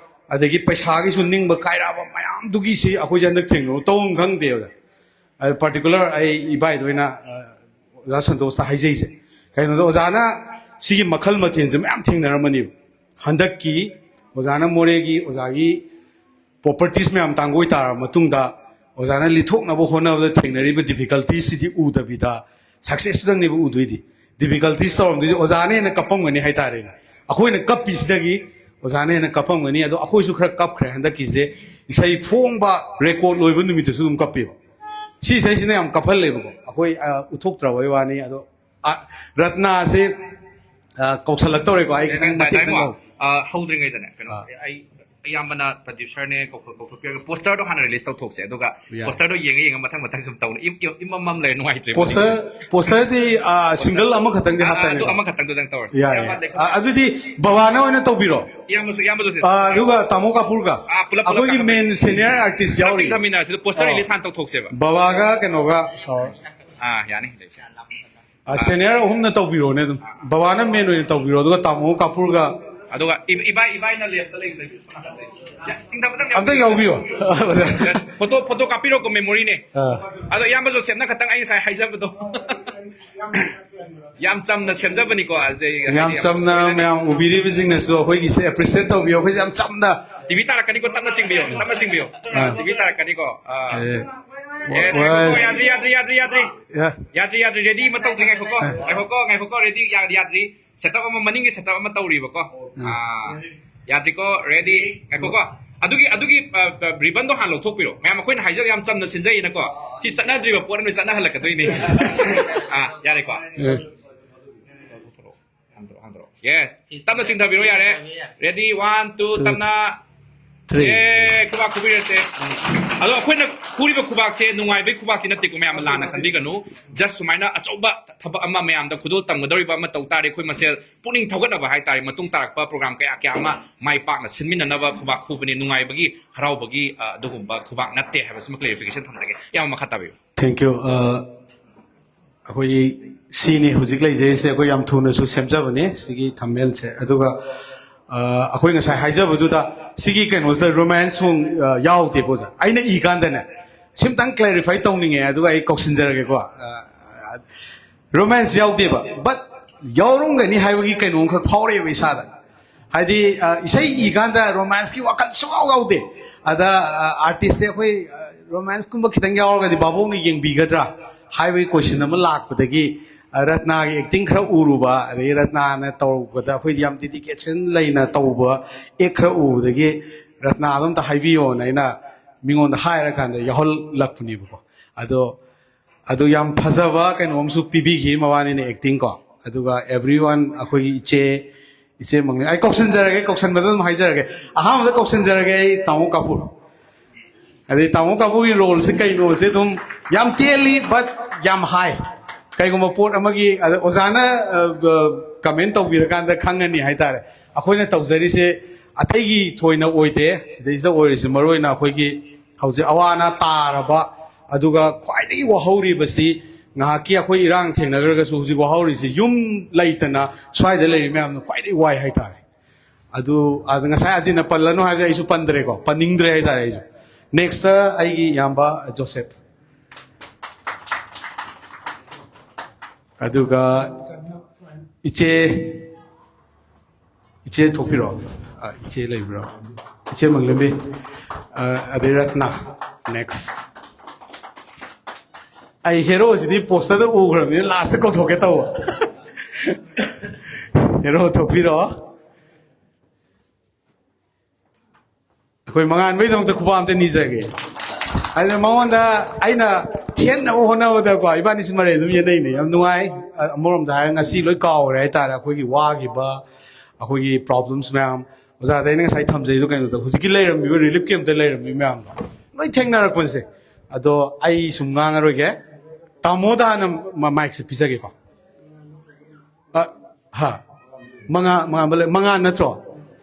ꯑꯗꯒꯤ ꯄꯩꯁꯥꯒꯤꯁꯨ ꯅꯤꯡꯕ ꯀꯥꯏꯔꯛꯑꯕ ꯃꯌꯥꯝꯗꯨꯒꯤ ꯁꯤ ꯑꯩꯈꯣꯏꯁꯦ ꯍꯟꯗꯛ ꯊꯦꯡꯅꯕ ꯇꯧꯐꯝ ꯈꯪꯗꯦꯕ꯫ ꯑꯗ ꯄꯥꯔꯇꯤꯀꯨꯂꯔ ꯑꯩ ꯏꯕꯥꯏꯗ ꯑꯣꯏꯅ, ꯑ, ꯑꯣꯖꯥ ꯁꯟꯇꯣꯁꯇ ꯍꯥꯏꯖꯩꯁꯦ꯫ ꯀꯩꯅꯣꯗ ꯑꯣꯖꯥꯅ ꯁꯤꯒꯤ ꯃꯈꯜ ꯃꯊꯦꯜꯁꯦ ꯃꯌꯥꯝ ꯊꯦꯡꯅꯔꯝꯃꯅꯦꯕ꯫ ꯍꯟꯗꯛꯀꯤ ꯑꯣꯖꯥꯅ ꯃꯣꯔꯦꯒꯤ ꯑꯣꯖꯥꯒꯤ ꯄ꯭ꯔꯣꯄꯔꯇꯤꯁ ꯃꯌꯥꯝ ꯇꯥꯡꯒꯣꯏ ꯇꯥꯔꯕ ꯃꯇꯨꯡꯗ ꯑꯣꯖꯥꯅ ꯂꯤꯊꯣꯛꯅꯕ ꯍꯣꯠꯅꯕꯗ ꯊꯦꯡꯅꯔꯤꯕ ꯗꯤꯐꯤꯀꯜꯇꯤꯁꯁꯤꯗꯤ ꯎꯗꯕꯤꯗ ꯁꯛꯁꯦꯁꯇꯨꯗꯪꯅꯦꯕ ꯎꯗꯣꯏꯗꯤ꯫ ꯗꯤꯐꯤꯀꯜꯇꯤꯁ ꯇꯧꯔꯝꯗꯣꯏꯁꯦ ꯑꯣꯖꯥꯅ ꯍꯦꯟꯅ ꯀꯞꯄꯝꯒꯅꯤ ꯍꯥꯏꯇꯥꯔꯦꯅꯦ꯫ ꯑꯩꯈꯣꯏꯅ ꯀꯞꯄꯤꯁꯤꯗꯒꯤ ꯑꯣꯖꯥꯅ ꯍꯦꯟꯅ ꯀꯞꯄꯝꯒꯅꯤ꯫ ꯑꯗꯣ ꯑꯩꯈꯣꯏꯁꯨ ꯈꯔ ꯀꯞꯈ꯭ꯔꯦ ꯍꯟꯗꯛꯀꯤꯁꯦ꯫ ꯏꯁꯩ ꯐꯣꯡꯕ ꯔꯦꯀꯣꯔꯠ ꯂꯣꯏꯕ ꯅꯨꯃꯤꯠꯇꯁꯨ ꯑꯗꯨꯝ ꯀꯞꯄꯦꯕ꯫ ꯁꯤ ꯏꯁꯩꯁꯤꯅ ꯌꯥꯝ ꯀꯞꯍꯜꯂꯦꯕꯀꯣ꯫ ꯑꯩꯈꯣꯏ, ꯑ, ꯎꯠꯊꯣꯛꯇ꯭ꯔꯕꯩ ꯋꯥꯅꯤ꯫ ꯑꯗꯣ, ꯑ, ꯔꯠꯅꯥꯁꯦ, ꯑ, ꯀꯧꯁꯜꯂꯛꯇꯧꯔꯦꯀꯣ꯫ ꯑꯩ ꯈꯤꯇꯪ ꯃꯇꯦꯛ ꯇꯪ ꯂꯥꯎ꯫ ꯑ, ꯍꯧꯗ꯭ꯔꯤꯉꯩꯗꯅꯦ, ꯀꯩꯅꯣ, ꯑꯩ ꯑꯌꯥꯝꯕꯅ ꯄ꯭ꯔꯗ꯭ꯌꯨꯁꯔꯅꯦ ꯀꯧꯊꯣꯛ-, ꯀꯧꯊꯣꯛꯄꯤꯔꯒ ꯄꯣꯁꯇꯔꯗꯣ ꯍꯥꯟꯅ ꯔꯤꯂꯤꯁ ꯇꯧꯊꯣꯛꯁꯦ, ꯑꯗꯨꯒ ꯌꯥꯏ꯫ ꯄꯣꯁꯇꯔꯗꯣ ꯌꯦꯡꯉ ꯌꯦꯡꯉ ꯃꯊꯪ ꯃꯊꯪ ꯁꯨꯝ ꯇꯧꯅ ꯏꯝ-, ꯏꯝ-, ꯏꯃꯝ ꯃꯝ ꯂꯩꯔꯦ, ꯅꯨꯡꯉꯥꯏꯇ꯭ꯔꯦ꯫ ꯄꯣꯁꯇꯔ, ꯄꯣꯁꯇꯔꯗꯤ, ꯑ, ꯁꯤꯡꯒꯜ ꯑꯃꯈꯛꯇꯪꯗꯤ ꯑ, ꯑ, ꯑꯗꯨ ꯍꯥꯞꯇꯥꯏꯅꯦꯀꯣ? ꯑꯃꯈꯛꯇꯪꯗꯨꯗꯪ ꯇꯧꯔꯁꯦ꯫ ꯌꯥꯏ, ꯌꯥꯏ꯫ ꯑꯌꯥꯝꯕ ꯑ, ꯑꯗꯨꯗꯤ ꯕꯕꯥꯅ ꯑꯣꯏꯅ ꯇꯧꯕꯤꯔꯣ꯫ ꯏꯌꯥꯝꯕꯁꯨ, ꯏꯌꯥꯝꯕꯁꯨ ꯁꯦ꯫ ꯑ, ꯑꯗꯨꯒ ꯇꯥꯃꯣ ꯀꯥꯄꯨꯔꯒ꯫ ꯑ, ꯄꯨꯂꯞ, ꯄꯨꯂꯞ ꯑꯩꯈꯣꯏꯒꯤ ꯀꯥꯞꯄꯛꯀꯦ꯫ ꯃꯦꯟ ꯁꯦꯅꯤꯌꯔ ꯑꯥꯔꯇꯤꯁ ꯄꯨꯂꯞ ꯌꯥꯎꯔꯤ꯫ ꯆꯤꯡꯊꯃꯤꯟꯅꯔꯁꯤ, ꯑꯗꯣ ꯄꯣꯁꯇꯔ ꯑ꯫ ꯔꯤꯂꯤꯁ ꯍꯥꯟꯅ ꯇꯧꯊꯣꯛꯁꯦꯕ꯫ ꯕꯕꯥꯒ ꯀꯩꯅꯣꯒ, ꯑ, ꯑꯥ, ꯌꯥꯅꯤ꯫ ꯁꯦꯅꯤꯌꯔ ꯑꯍꯨꯝꯅ ꯇꯧꯕꯤꯔꯣꯅꯦ ꯑꯗꯨꯝ꯫ ꯕꯕꯥꯅ ꯃꯦꯟ ꯑꯣꯏꯅ ꯇꯧꯕꯤꯔꯣ, ꯑꯗꯨꯒ ꯇꯥꯃꯣ ꯀꯥꯄꯨꯔꯒ꯫ ꯑꯗꯨꯒ ꯏ- ꯏꯕꯥꯏ ꯏꯕꯥꯏꯅ ꯂꯦꯞꯇ ꯂꯩꯕꯗꯒꯤ ꯑꯝꯇ ꯌꯥꯎꯕꯤꯌꯣ꯫ Photo photo ꯀꯥꯞꯄꯤꯔꯣꯀꯣ, ꯃꯦꯃꯣꯔꯤꯅꯦ꯫ ꯑꯥ. ꯑꯗꯣ ꯏꯌꯥꯝꯕ ꯖꯣꯁꯦꯐꯅ ꯈꯇꯪ ꯑꯩ ꯉꯁꯥꯏ ꯍꯥꯏꯖꯕꯗꯣ ꯌꯥꯝ ꯆꯝꯅ ꯁꯦꯝꯖꯕꯅꯤꯀꯣ꯫ ꯑꯁꯤ ꯍꯥꯏꯗꯤ ꯌꯥꯝ ꯆꯝꯅ ꯁꯣꯏꯗꯅ- ꯃꯌꯥꯝ ꯎꯕꯤꯔꯤꯕꯁꯤꯡꯅꯁꯨ ꯑꯩꯈꯣꯏꯒꯤꯁꯦ ꯑꯦꯄ꯭ꯔꯤꯁꯤꯌꯦꯠ ꯇꯧꯕꯤꯌꯣ꯫ ꯑꯩꯈꯣꯏꯁꯦ ꯌꯥꯝ ꯆꯝꯅ꯫ ꯇꯤꯚꯤ ꯇꯥꯔꯛꯀꯅꯤꯀꯣ, ꯇꯞꯅ ꯆꯤꯡꯕꯤꯌꯣ, ꯇꯞꯅ ꯆꯤꯡꯕꯤꯌꯣ꯫ ꯑꯥ. ꯇꯤꯚꯤ ꯇꯥꯔꯛꯀꯅꯤꯀꯣ꯫ ꯑꯥ. ꯑꯦ, Yes, ꯋꯥ- ꯌꯥꯗ꯭ꯔꯤ, ꯌꯥꯗ꯭ꯔꯤ, ꯌꯥꯗ꯭ꯔꯤ, ꯌꯥꯗ꯭ꯔꯤ꯫ ꯌꯥ- ꯌꯥꯗ꯭ꯔꯤ, ꯌꯥꯗ꯭ꯔꯤ, ꯔꯦꯗꯤ ꯑꯃ ꯇꯧꯗ꯭ꯔꯤ, ꯉꯥꯏꯈꯣꯀꯣ, ꯉꯥꯏꯈꯣꯀꯣ, ꯉꯥꯏꯈꯣꯀꯣ, ꯔꯦꯗꯤ, ꯌꯥꯗ꯭ꯔꯤ, ꯌꯥꯗ꯭ꯔꯤ꯫ ꯁꯦꯠ ꯑꯞ ꯑꯃ, ꯃꯅꯤꯡꯒꯤ ꯁꯦꯠ ꯑꯞ ꯑꯃ ꯇꯧꯔꯤꯕꯀꯣ꯫ ꯑꯥ, ꯌꯥꯗ꯭ꯔꯤꯀꯣ, ꯔꯦꯗꯤ, ꯉꯥꯏꯈꯣꯀꯣ꯫ ꯑꯗꯨꯒꯤ, ꯑꯗꯨꯒꯤ, ꯑ, ꯑ, ꯔꯤꯕꯟꯗꯣ ꯍꯥꯟꯅ ꯂꯧꯊꯣꯛꯄꯤꯔꯣ꯫ ꯃꯌꯥꯝ ꯑꯩꯈꯣꯏꯅ ꯍꯥꯏꯖꯕ ꯌꯥꯝ ꯆꯝꯅ ꯁꯤꯟꯖꯩꯅꯀꯣ꯫ ꯁꯤ ꯆꯠꯅꯗ꯭ꯔꯤꯕ ꯄꯣꯠ ꯑꯃ ꯆꯠꯅꯍꯜꯂꯛꯀꯗꯣꯏꯅꯤ꯫ ꯑꯥ, ꯌꯥꯔꯦꯀꯣ꯫ ꯑꯦ. ꯍꯟꯗꯣꯛꯑꯣ, ꯍꯟꯗꯣꯛꯑꯣ꯫ Yes. ꯇꯞꯅ ꯆꯤꯡꯊꯕꯤꯔꯣ, ꯌꯥꯔꯦ꯫ Ready, one, two, ꯇꯞꯅ꯫ Three. ꯑꯦ, ꯈꯨꯕꯥꯛ ꯈꯨꯕꯤꯔꯁꯦ꯫ ꯑꯗꯣ ꯑꯩꯈꯣꯏꯅ ꯈꯨꯔꯤꯕ ꯈꯨꯕꯥꯛꯁꯦ ꯅꯨꯡꯉꯥꯏꯕꯩ ꯈꯨꯕꯥꯛꯇꯤ ꯅꯠꯇꯦꯀꯣ, ꯃꯌꯥꯝ ꯂꯥꯟꯅ ꯈꯟꯕꯤꯒꯅꯨ꯫ Just ꯁꯨꯃꯥꯏꯅ ꯑꯆꯧꯕ ꯊꯕꯛ ꯑꯃ, ꯃꯌꯥꯝꯗ ꯈꯨꯗꯣꯜ ꯇꯝꯒꯗꯧꯔꯤꯕ ꯑꯃ ꯇꯧ ꯇꯥꯔꯦ, ꯑꯩꯈꯣꯏ ꯃꯁꯦꯜ ꯄꯨꯛꯅꯤꯡ ꯊꯧꯒꯠꯅꯕ ꯍꯥꯏꯇꯥꯔꯦ, ꯃꯇꯨꯡ ꯇꯥꯔꯛꯄ ꯄ꯭ꯔꯣꯒ꯭ꯔꯥꯝ ꯀꯌꯥ ꯀꯌꯥ ꯑꯃ ꯃꯥꯏ ꯄꯥꯛꯅ ꯁꯤꯟꯃꯤꯟꯅꯅꯕ ꯈꯨꯕꯥꯛ ꯈꯨꯕꯅꯤ, ꯅꯨꯡꯉꯥꯏꯕꯒꯤ, ꯍꯔꯥꯎꯕꯒꯤ, ꯑ, ꯑꯗꯨꯒꯨꯝꯕ ꯈꯨꯕꯥꯛ ꯅꯠꯇꯦ ꯍꯥꯏꯕꯁꯤꯃ clarification ꯊꯝꯖꯒꯦ꯫ ꯏꯌꯥꯝꯕ, ꯃꯈꯥ ꯇꯥꯕꯤꯌꯨ꯫ Thank you. ꯑ, ꯑꯩꯈꯣꯏꯒꯤ ꯁꯤꯅꯤ ꯍꯧꯖꯤꯛ ꯂꯩꯖꯔꯤꯁꯦ, ꯑꯩꯈꯣꯏ ꯌꯥꯝ ꯊꯨꯅꯁꯨ ꯁꯦꯝꯖꯕꯅꯦ ꯁꯤꯒꯤ ꯊꯝꯕꯅꯦꯜꯁꯦ꯫ ꯑꯗꯨꯒ, ꯑ, ꯑꯩꯈꯣꯏ ꯉꯁꯥꯏ ꯍꯥꯏꯖꯕꯗꯨꯗ ꯁꯤꯒꯤ ꯀꯩꯅꯣꯁꯤꯗ romance song, ꯑ, ꯌꯥꯎꯗꯦꯕ ꯑꯣꯖꯥ꯫ ꯑꯩꯅ ꯏ ꯀꯥꯟꯗꯅꯦ, ꯁꯤꯝꯇꯪ clarify ꯇꯧꯅꯤꯡꯉꯦ, ꯑꯗꯨꯒ ꯑꯩ ꯀꯧꯁꯤꯟꯖꯔꯒꯦꯀꯣ꯫ ꯑ, romance ꯌꯥꯎꯗꯦꯕ, but ꯌꯥꯎꯔꯝꯒꯅꯤ ꯍꯥꯏꯕꯒꯤ ꯀꯩꯅꯣꯝꯈꯛ ꯐꯥꯎꯔꯛꯑꯦꯕ ꯏꯁꯥꯗ꯫ ꯍꯥꯏꯗꯤ, ꯑ, ꯏꯁꯩ ꯏ ꯀꯥꯟꯗ romance ꯀꯤ ꯋꯥꯈꯜ ꯁꯨꯡꯌꯥꯎ ꯌꯥꯎꯗꯦ꯫ ꯑꯗ, ꯑ, artist ꯁꯦ ꯑꯩꯈꯣꯏ, ꯑ, romance ꯀꯨꯝꯕ ꯈꯤꯇꯪ ꯌꯥꯎꯔꯒꯗꯤ ꯚꯥꯕꯣꯛꯅ ꯌꯦꯡꯕꯤꯒꯗ꯭ꯔꯥ ꯍꯥꯏꯕꯒꯤ question ꯑꯃ ꯂꯥꯛꯄꯗꯒꯤ, ꯑ, ꯔꯠꯅꯥꯒꯤ acting ꯈꯔ ꯎꯔꯨꯕ, ꯑꯗꯒꯤ ꯔꯠꯅꯥꯅ ꯇꯧꯕꯗ ꯑꯩꯈꯣꯏꯗꯤ ꯌꯥꯝ dedication ꯂꯩꯅ ꯇꯧꯕ act ꯈꯔ ꯎꯕꯗꯒꯤ, "ꯔꯠꯅꯥꯗꯣ ꯑꯝꯇ ꯍꯥꯏꯕꯤꯌꯣꯅ" ꯑꯩꯅ ꯃꯤꯉꯣꯟꯗ ꯍꯥꯏꯔꯀꯥꯟꯗ ꯌꯥꯎꯍꯜꯂꯛꯄꯅꯦꯕꯀꯣ꯫ ꯑꯗꯣ ꯑꯗꯨ ꯌꯥꯝ ꯐꯖꯕ ꯀꯩꯅꯣ ꯑꯃꯁꯨ ꯄꯤꯕꯤꯈꯤ ꯃꯕꯥꯅꯤꯅ, acting ꯀꯣ꯫ ꯑꯗꯨꯒ everyone, ꯑꯩꯈꯣꯏꯒꯤ ꯏꯆꯦ, ꯏꯆꯦ ꯃꯪꯂꯦꯝ, ꯑꯩ ꯀꯧꯁꯤꯟꯖꯔꯒꯦ, ꯀꯧꯁꯟꯕꯗ ꯑꯗꯨꯝ ꯍꯥꯏꯖꯔꯒꯦ꯫ ꯑꯍꯥꯟꯕꯗ ꯀꯧꯁꯤꯟꯖꯔꯒꯦ ꯑꯩ ꯇꯥꯃꯣ ꯀꯥꯄꯨꯔ꯫ ꯑꯗꯩ ꯇꯥꯃꯣ ꯀꯥꯄꯨꯔꯒꯤ role ꯁꯦ ꯀꯩꯅꯣꯁꯦ ꯑꯗꯨꯝ ꯌꯥꯝ ꯇꯦꯜꯂꯤ, but ꯌꯥꯝ high꯫ ꯀꯩꯒꯨꯝꯕ ꯄꯣꯠ ꯑꯃꯒꯤ, ꯑꯗ ꯑꯣꯖꯥꯅ, ꯑ, ꯑ, comment ꯇꯧꯕꯤꯔꯀꯥꯟꯗ ꯈꯪꯉꯅꯤ ꯍꯥꯏꯇꯥꯔꯦ꯫ ꯑꯩꯈꯣꯏꯅ ꯇꯧꯖꯔꯤꯁꯦ ꯑꯇꯩꯒꯤ ꯊꯣꯏꯅ ꯑꯣꯏꯗꯦ, ꯁꯤꯗꯩꯁꯤꯗ ꯑꯣꯏꯔꯤꯁꯦ ꯃꯔꯨ ꯑꯣꯏꯅ ꯑꯩꯈꯣꯏꯒꯤ ꯍꯧꯖꯤꯛ ꯑꯋꯥ ꯑꯅꯥ ꯇꯥꯔꯕ, ꯑꯗꯨꯒ ꯈ꯭ꯋꯥꯏꯗꯒꯤ ꯋꯥꯍꯧꯔꯤꯕꯁꯤ ꯉꯥꯏꯍꯥꯛꯀꯤ ꯑꯩꯈꯣꯏ ꯏꯔꯥꯡ ꯊꯦꯡꯅꯈ꯭ꯔꯒꯁꯨ ꯍꯧꯖꯤꯛ ꯋꯥꯍꯧꯔꯤꯁꯤ ꯌꯨꯝ ꯂꯩꯇꯅ ꯁ꯭ꯋꯥꯏꯗ ꯂꯩꯔꯤ ꯃꯌꯥꯝꯅ ꯈ꯭ꯋꯥꯏꯗꯒꯤ ꯋꯥꯏ ꯍꯥꯏꯇꯥꯔꯦ꯫ ꯑꯗꯨ ꯑꯗ ꯉꯁꯥꯏ ꯑꯖꯤꯠꯅ ꯄꯜꯂꯅꯨ ꯍꯥꯏꯕꯁꯦ ꯑꯩꯁꯨ ꯄꯟꯗ꯭ꯔꯦꯀꯣ, ꯄꯟꯅꯤꯡꯗ꯭ꯔꯦ ꯍꯥꯏꯇꯥꯔꯦ ꯑꯩꯁꯨ꯫ ꯅꯦꯛꯁꯇ ꯑꯩꯒꯤ ꯏꯌꯥꯝꯕ ꯖꯣꯁꯦꯐ, ꯑꯗꯨꯒ ꯏꯆꯦ, ꯏꯆꯦ ꯊꯣꯛꯄꯤꯔꯣ꯫ ꯑ, ꯏꯆꯦ ꯂꯩꯕ꯭ꯔꯣ? ꯏꯆꯦ ꯃꯪꯂꯦꯝꯕꯤ, ꯑ, ꯑꯗꯩ ꯔꯠꯅ꯫ ꯅꯦꯛꯁ꯫ ꯑꯩ ꯍꯦꯔꯣꯁꯤꯗꯤ ꯄꯣꯁꯇꯔꯗ ꯎꯈ꯭ꯔꯕꯅꯤꯅ ꯂꯥꯁꯇ ꯀꯧꯊꯣꯛꯀꯦ ꯇꯧꯕ꯫ ꯍꯦꯔꯣ ꯊꯣꯛꯄꯤꯔꯣ꯫ ꯑꯩꯈꯣꯏ ꯃꯉꯥꯟꯕꯩꯗꯃꯛꯇ ꯈꯨꯕꯥꯛ ꯑꯝꯇ ꯅꯤꯖꯒꯦ꯫ ꯑꯗꯨꯅ ꯃꯉꯣꯟꯗ ꯑꯩꯅ ꯊꯦꯠꯅꯕ ꯍꯣꯠꯅꯕꯗꯀꯣ, ꯏꯕꯥꯅꯤꯁꯤ ꯃꯔꯩ ꯑꯗꯨꯝ ꯌꯦꯠꯅꯩꯅꯦ꯫ ꯌꯥꯝ ꯅꯨꯡꯉꯥꯏ꯫ ꯑ-, ꯑꯃꯔꯣꯝꯗ ꯍꯥꯏꯔꯒ ꯉꯁꯤ ꯂꯣꯏ ꯀꯥꯎꯔꯦ ꯍꯥꯏꯇꯥꯔꯦ, ꯑꯩꯈꯣꯏꯒꯤ ꯋꯥꯈꯤꯕ, ꯑꯩꯈꯣꯏꯒꯤ ꯄ꯭ꯔꯣꯕ꯭ꯂꯦꯝꯁ ꯃꯌꯥꯝ꯫ ꯑꯣꯖꯥꯗ ꯑꯩꯅ ꯉꯁꯥꯏ ꯊꯝꯖꯩꯗꯣ ꯀꯩꯅꯣꯗꯣ, ꯍꯧꯖꯤꯛꯀꯤ ꯂꯩꯔꯝꯃꯤꯕ ꯔꯤꯂꯤꯐ ꯀꯦꯝꯞꯇ ꯂꯩꯔꯝꯃꯤꯕ ꯃꯌꯥꯝꯗꯣ ꯂꯣꯏ ꯊꯦꯡꯅꯔꯛꯄꯁꯦ꯫ ꯑꯗꯣ ꯑꯩ ꯁꯨꯝ ꯉꯥꯡꯉꯔꯣꯏꯒꯦ꯫ ꯇꯥꯃꯣꯗ ꯍꯥꯟꯅ ꯃ-, ꯃꯥꯏꯛꯁꯦ ꯄꯤꯖꯒꯦꯀꯣ꯫ ꯑ, ꯍꯥ? ꯃꯉꯥ, ꯃꯉꯥ, ꯃꯉꯥ ꯅꯠꯇ꯭ꯔꯣ?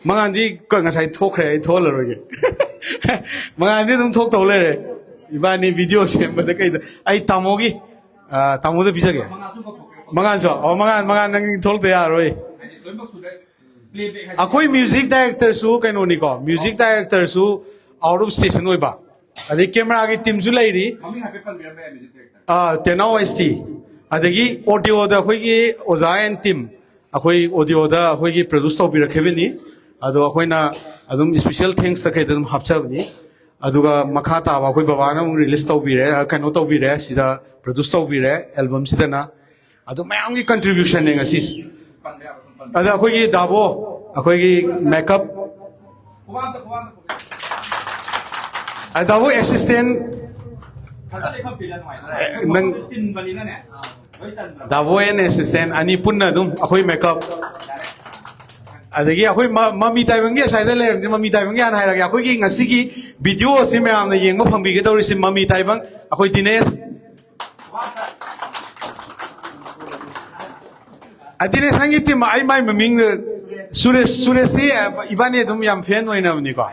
ꯃꯉꯥꯗꯤ ꯀ-, ꯉꯁꯥꯏ ꯊꯣꯛꯈ꯭ꯔꯦ, ꯑꯩ ꯊꯣꯛꯍꯜꯂꯔꯣꯏꯒꯦ꯫ ꯃꯉꯥꯗꯤ ꯑꯗꯨꯝ ꯊꯣꯛꯇꯧ ꯂꯩꯔꯦ꯫ ꯏꯕꯥꯅꯤ ꯚꯤꯗꯤꯑꯣ ꯁꯦꯝꯕꯗ ꯀꯩꯗ꯫ ꯑꯩ ꯇꯥꯃꯣꯒꯤ, ꯑ, ꯇꯥꯃꯣꯗ ꯄꯤꯖꯒꯦ꯫ ꯃꯉꯥꯁꯨ? ꯑꯣ, ꯃꯉꯥ, ꯃꯉꯥ ꯅꯪ ꯊꯣꯛꯂꯛꯇ ꯌꯥꯔꯣꯏ꯫ ꯑꯩꯈꯣꯏ ꯃ꯭ꯌꯨꯖꯤꯛ ꯗꯥꯏꯔꯦꯛꯇꯔꯁꯨ ꯀꯩꯅꯣꯅꯤꯀꯣ, ꯃ꯭ꯌꯨꯖꯤꯛ ꯗꯥꯏꯔꯦꯛꯇꯔꯁꯨ ꯑꯥꯎꯠ ꯑꯣꯐ ꯁ꯭ꯇꯦꯁꯟ ꯑꯣꯏꯕ, ꯑꯗꯩ ꯀꯦꯃꯦꯔꯥꯒꯤ ꯇꯤꯝꯁꯨ ꯂꯩꯔꯤ꯫ ꯃꯃꯤꯡ ꯍꯥꯏꯐꯦꯠ ꯄꯟꯕꯤꯔꯝꯕ ꯌꯥꯏ, ꯃ꯭ꯌꯨꯖꯤꯛ ꯗꯥꯏꯔꯦꯛꯇꯔ꯫ ꯑꯥ, ꯇꯦꯅꯥꯎ ꯑꯦꯁ ꯇꯤ꯫ ꯑꯗꯒꯤ ꯑꯣꯗꯤꯑꯣꯗ ꯑꯩꯈꯣꯏꯒꯤ ꯑꯣꯖꯥ ꯑꯦꯟ ꯇꯤꯝ, ꯑꯩꯈꯣꯏ ꯑꯣꯗꯤꯑꯣꯗ ꯑꯩꯈꯣꯏꯒꯤ ꯄ꯭ꯔꯣꯗ꯭ꯌꯨꯁ ꯇꯧꯕꯤꯔꯛꯈꯤꯕꯅꯤ꯫ ꯑꯗꯣ ꯑꯩꯈꯣꯏꯅ ꯑꯗꯨꯝ ꯏꯁꯄꯤꯁꯦꯜ ꯊꯦꯡꯛꯁꯇ ꯀꯩꯗ ꯑꯗꯨꯝ ꯍꯥꯞꯆꯕꯅꯤ꯫ ꯑꯗꯨꯒ ꯃꯈꯥ ꯇꯥꯕ ꯑꯩꯈꯣꯏ ꯕꯕꯥꯅ ꯑꯃꯨꯛ ꯔꯤꯂꯤꯁ ꯇꯧꯕꯤꯔꯦ, ꯑ, ꯀꯩꯅꯣ ꯇꯧꯕꯤꯔꯦ, ꯁꯤꯗ ꯄ꯭ꯔꯣꯗ꯭ꯌꯨꯁ ꯇꯧꯕꯤꯔꯦ ꯑꯦꯜꯕꯝꯁꯤꯗꯅ꯫ ꯑꯗꯨ ꯃꯌꯥꯝꯒꯤ ꯀꯟꯇ꯭ꯔꯤꯕ꯭ꯌꯨꯁꯟꯅꯦ ꯉꯁꯤꯁꯦ꯫ ꯑꯗ ꯑꯩꯈꯣꯏꯒꯤ ꯗꯥꯕꯣ, ꯑꯩꯈꯣꯏꯒꯤ ꯃꯦꯀꯞ, ꯑ, ꯗꯥꯕꯣ ꯑꯦꯁꯤꯁꯇꯦꯟ, ꯅꯪ ꯗꯥꯕꯣ ꯑꯦꯟ ꯑꯦꯁꯤꯁꯇꯦꯟ ꯑꯅꯤ ꯄꯨꯟꯅ ꯑꯗꯨꯝ ꯑꯩꯈꯣꯏ ꯃꯦꯀꯞ꯫ ꯑꯗꯒꯤ ꯑꯩꯈꯣꯏ ꯃ-, ꯃꯃꯤ ꯇꯥꯏꯕꯪꯒꯤ ꯑꯁ꯭ꯋꯥꯏꯗ ꯂꯩꯔꯝꯗꯤ, ꯃꯃꯤ ꯇꯥꯏꯕꯪꯒꯤ ꯍꯥꯟꯅ ꯍꯥꯏꯔꯒꯦ꯫ ꯑꯩꯈꯣꯏꯒꯤ ꯉꯁꯤꯒꯤ ꯚꯤꯗꯤꯑꯣ ꯑꯁꯤ ꯃꯌꯥꯝꯅ ꯌꯦꯡꯕ ꯐꯪꯕꯤꯒꯗꯧꯔꯤꯁꯤ ꯃꯃꯤ ꯇꯥꯏꯕꯪ, ꯑꯩꯈꯣꯏ ꯗꯤꯅꯦꯁ꯫ ꯑ, ꯗꯤꯅꯦꯁ, ꯅꯪꯒꯤ ꯇꯤꯝ, ꯑꯩ ꯃꯥꯏ ꯃꯃꯤꯡ, ꯁꯨꯔꯦꯁ, ꯁꯨꯔꯦꯁꯇꯤ ꯏꯕꯥꯅꯤ ꯑꯗꯨꯝ ꯌꯥꯝ ꯐꯦꯟ ꯑꯣꯏꯅꯕꯅꯤꯀꯣ꯫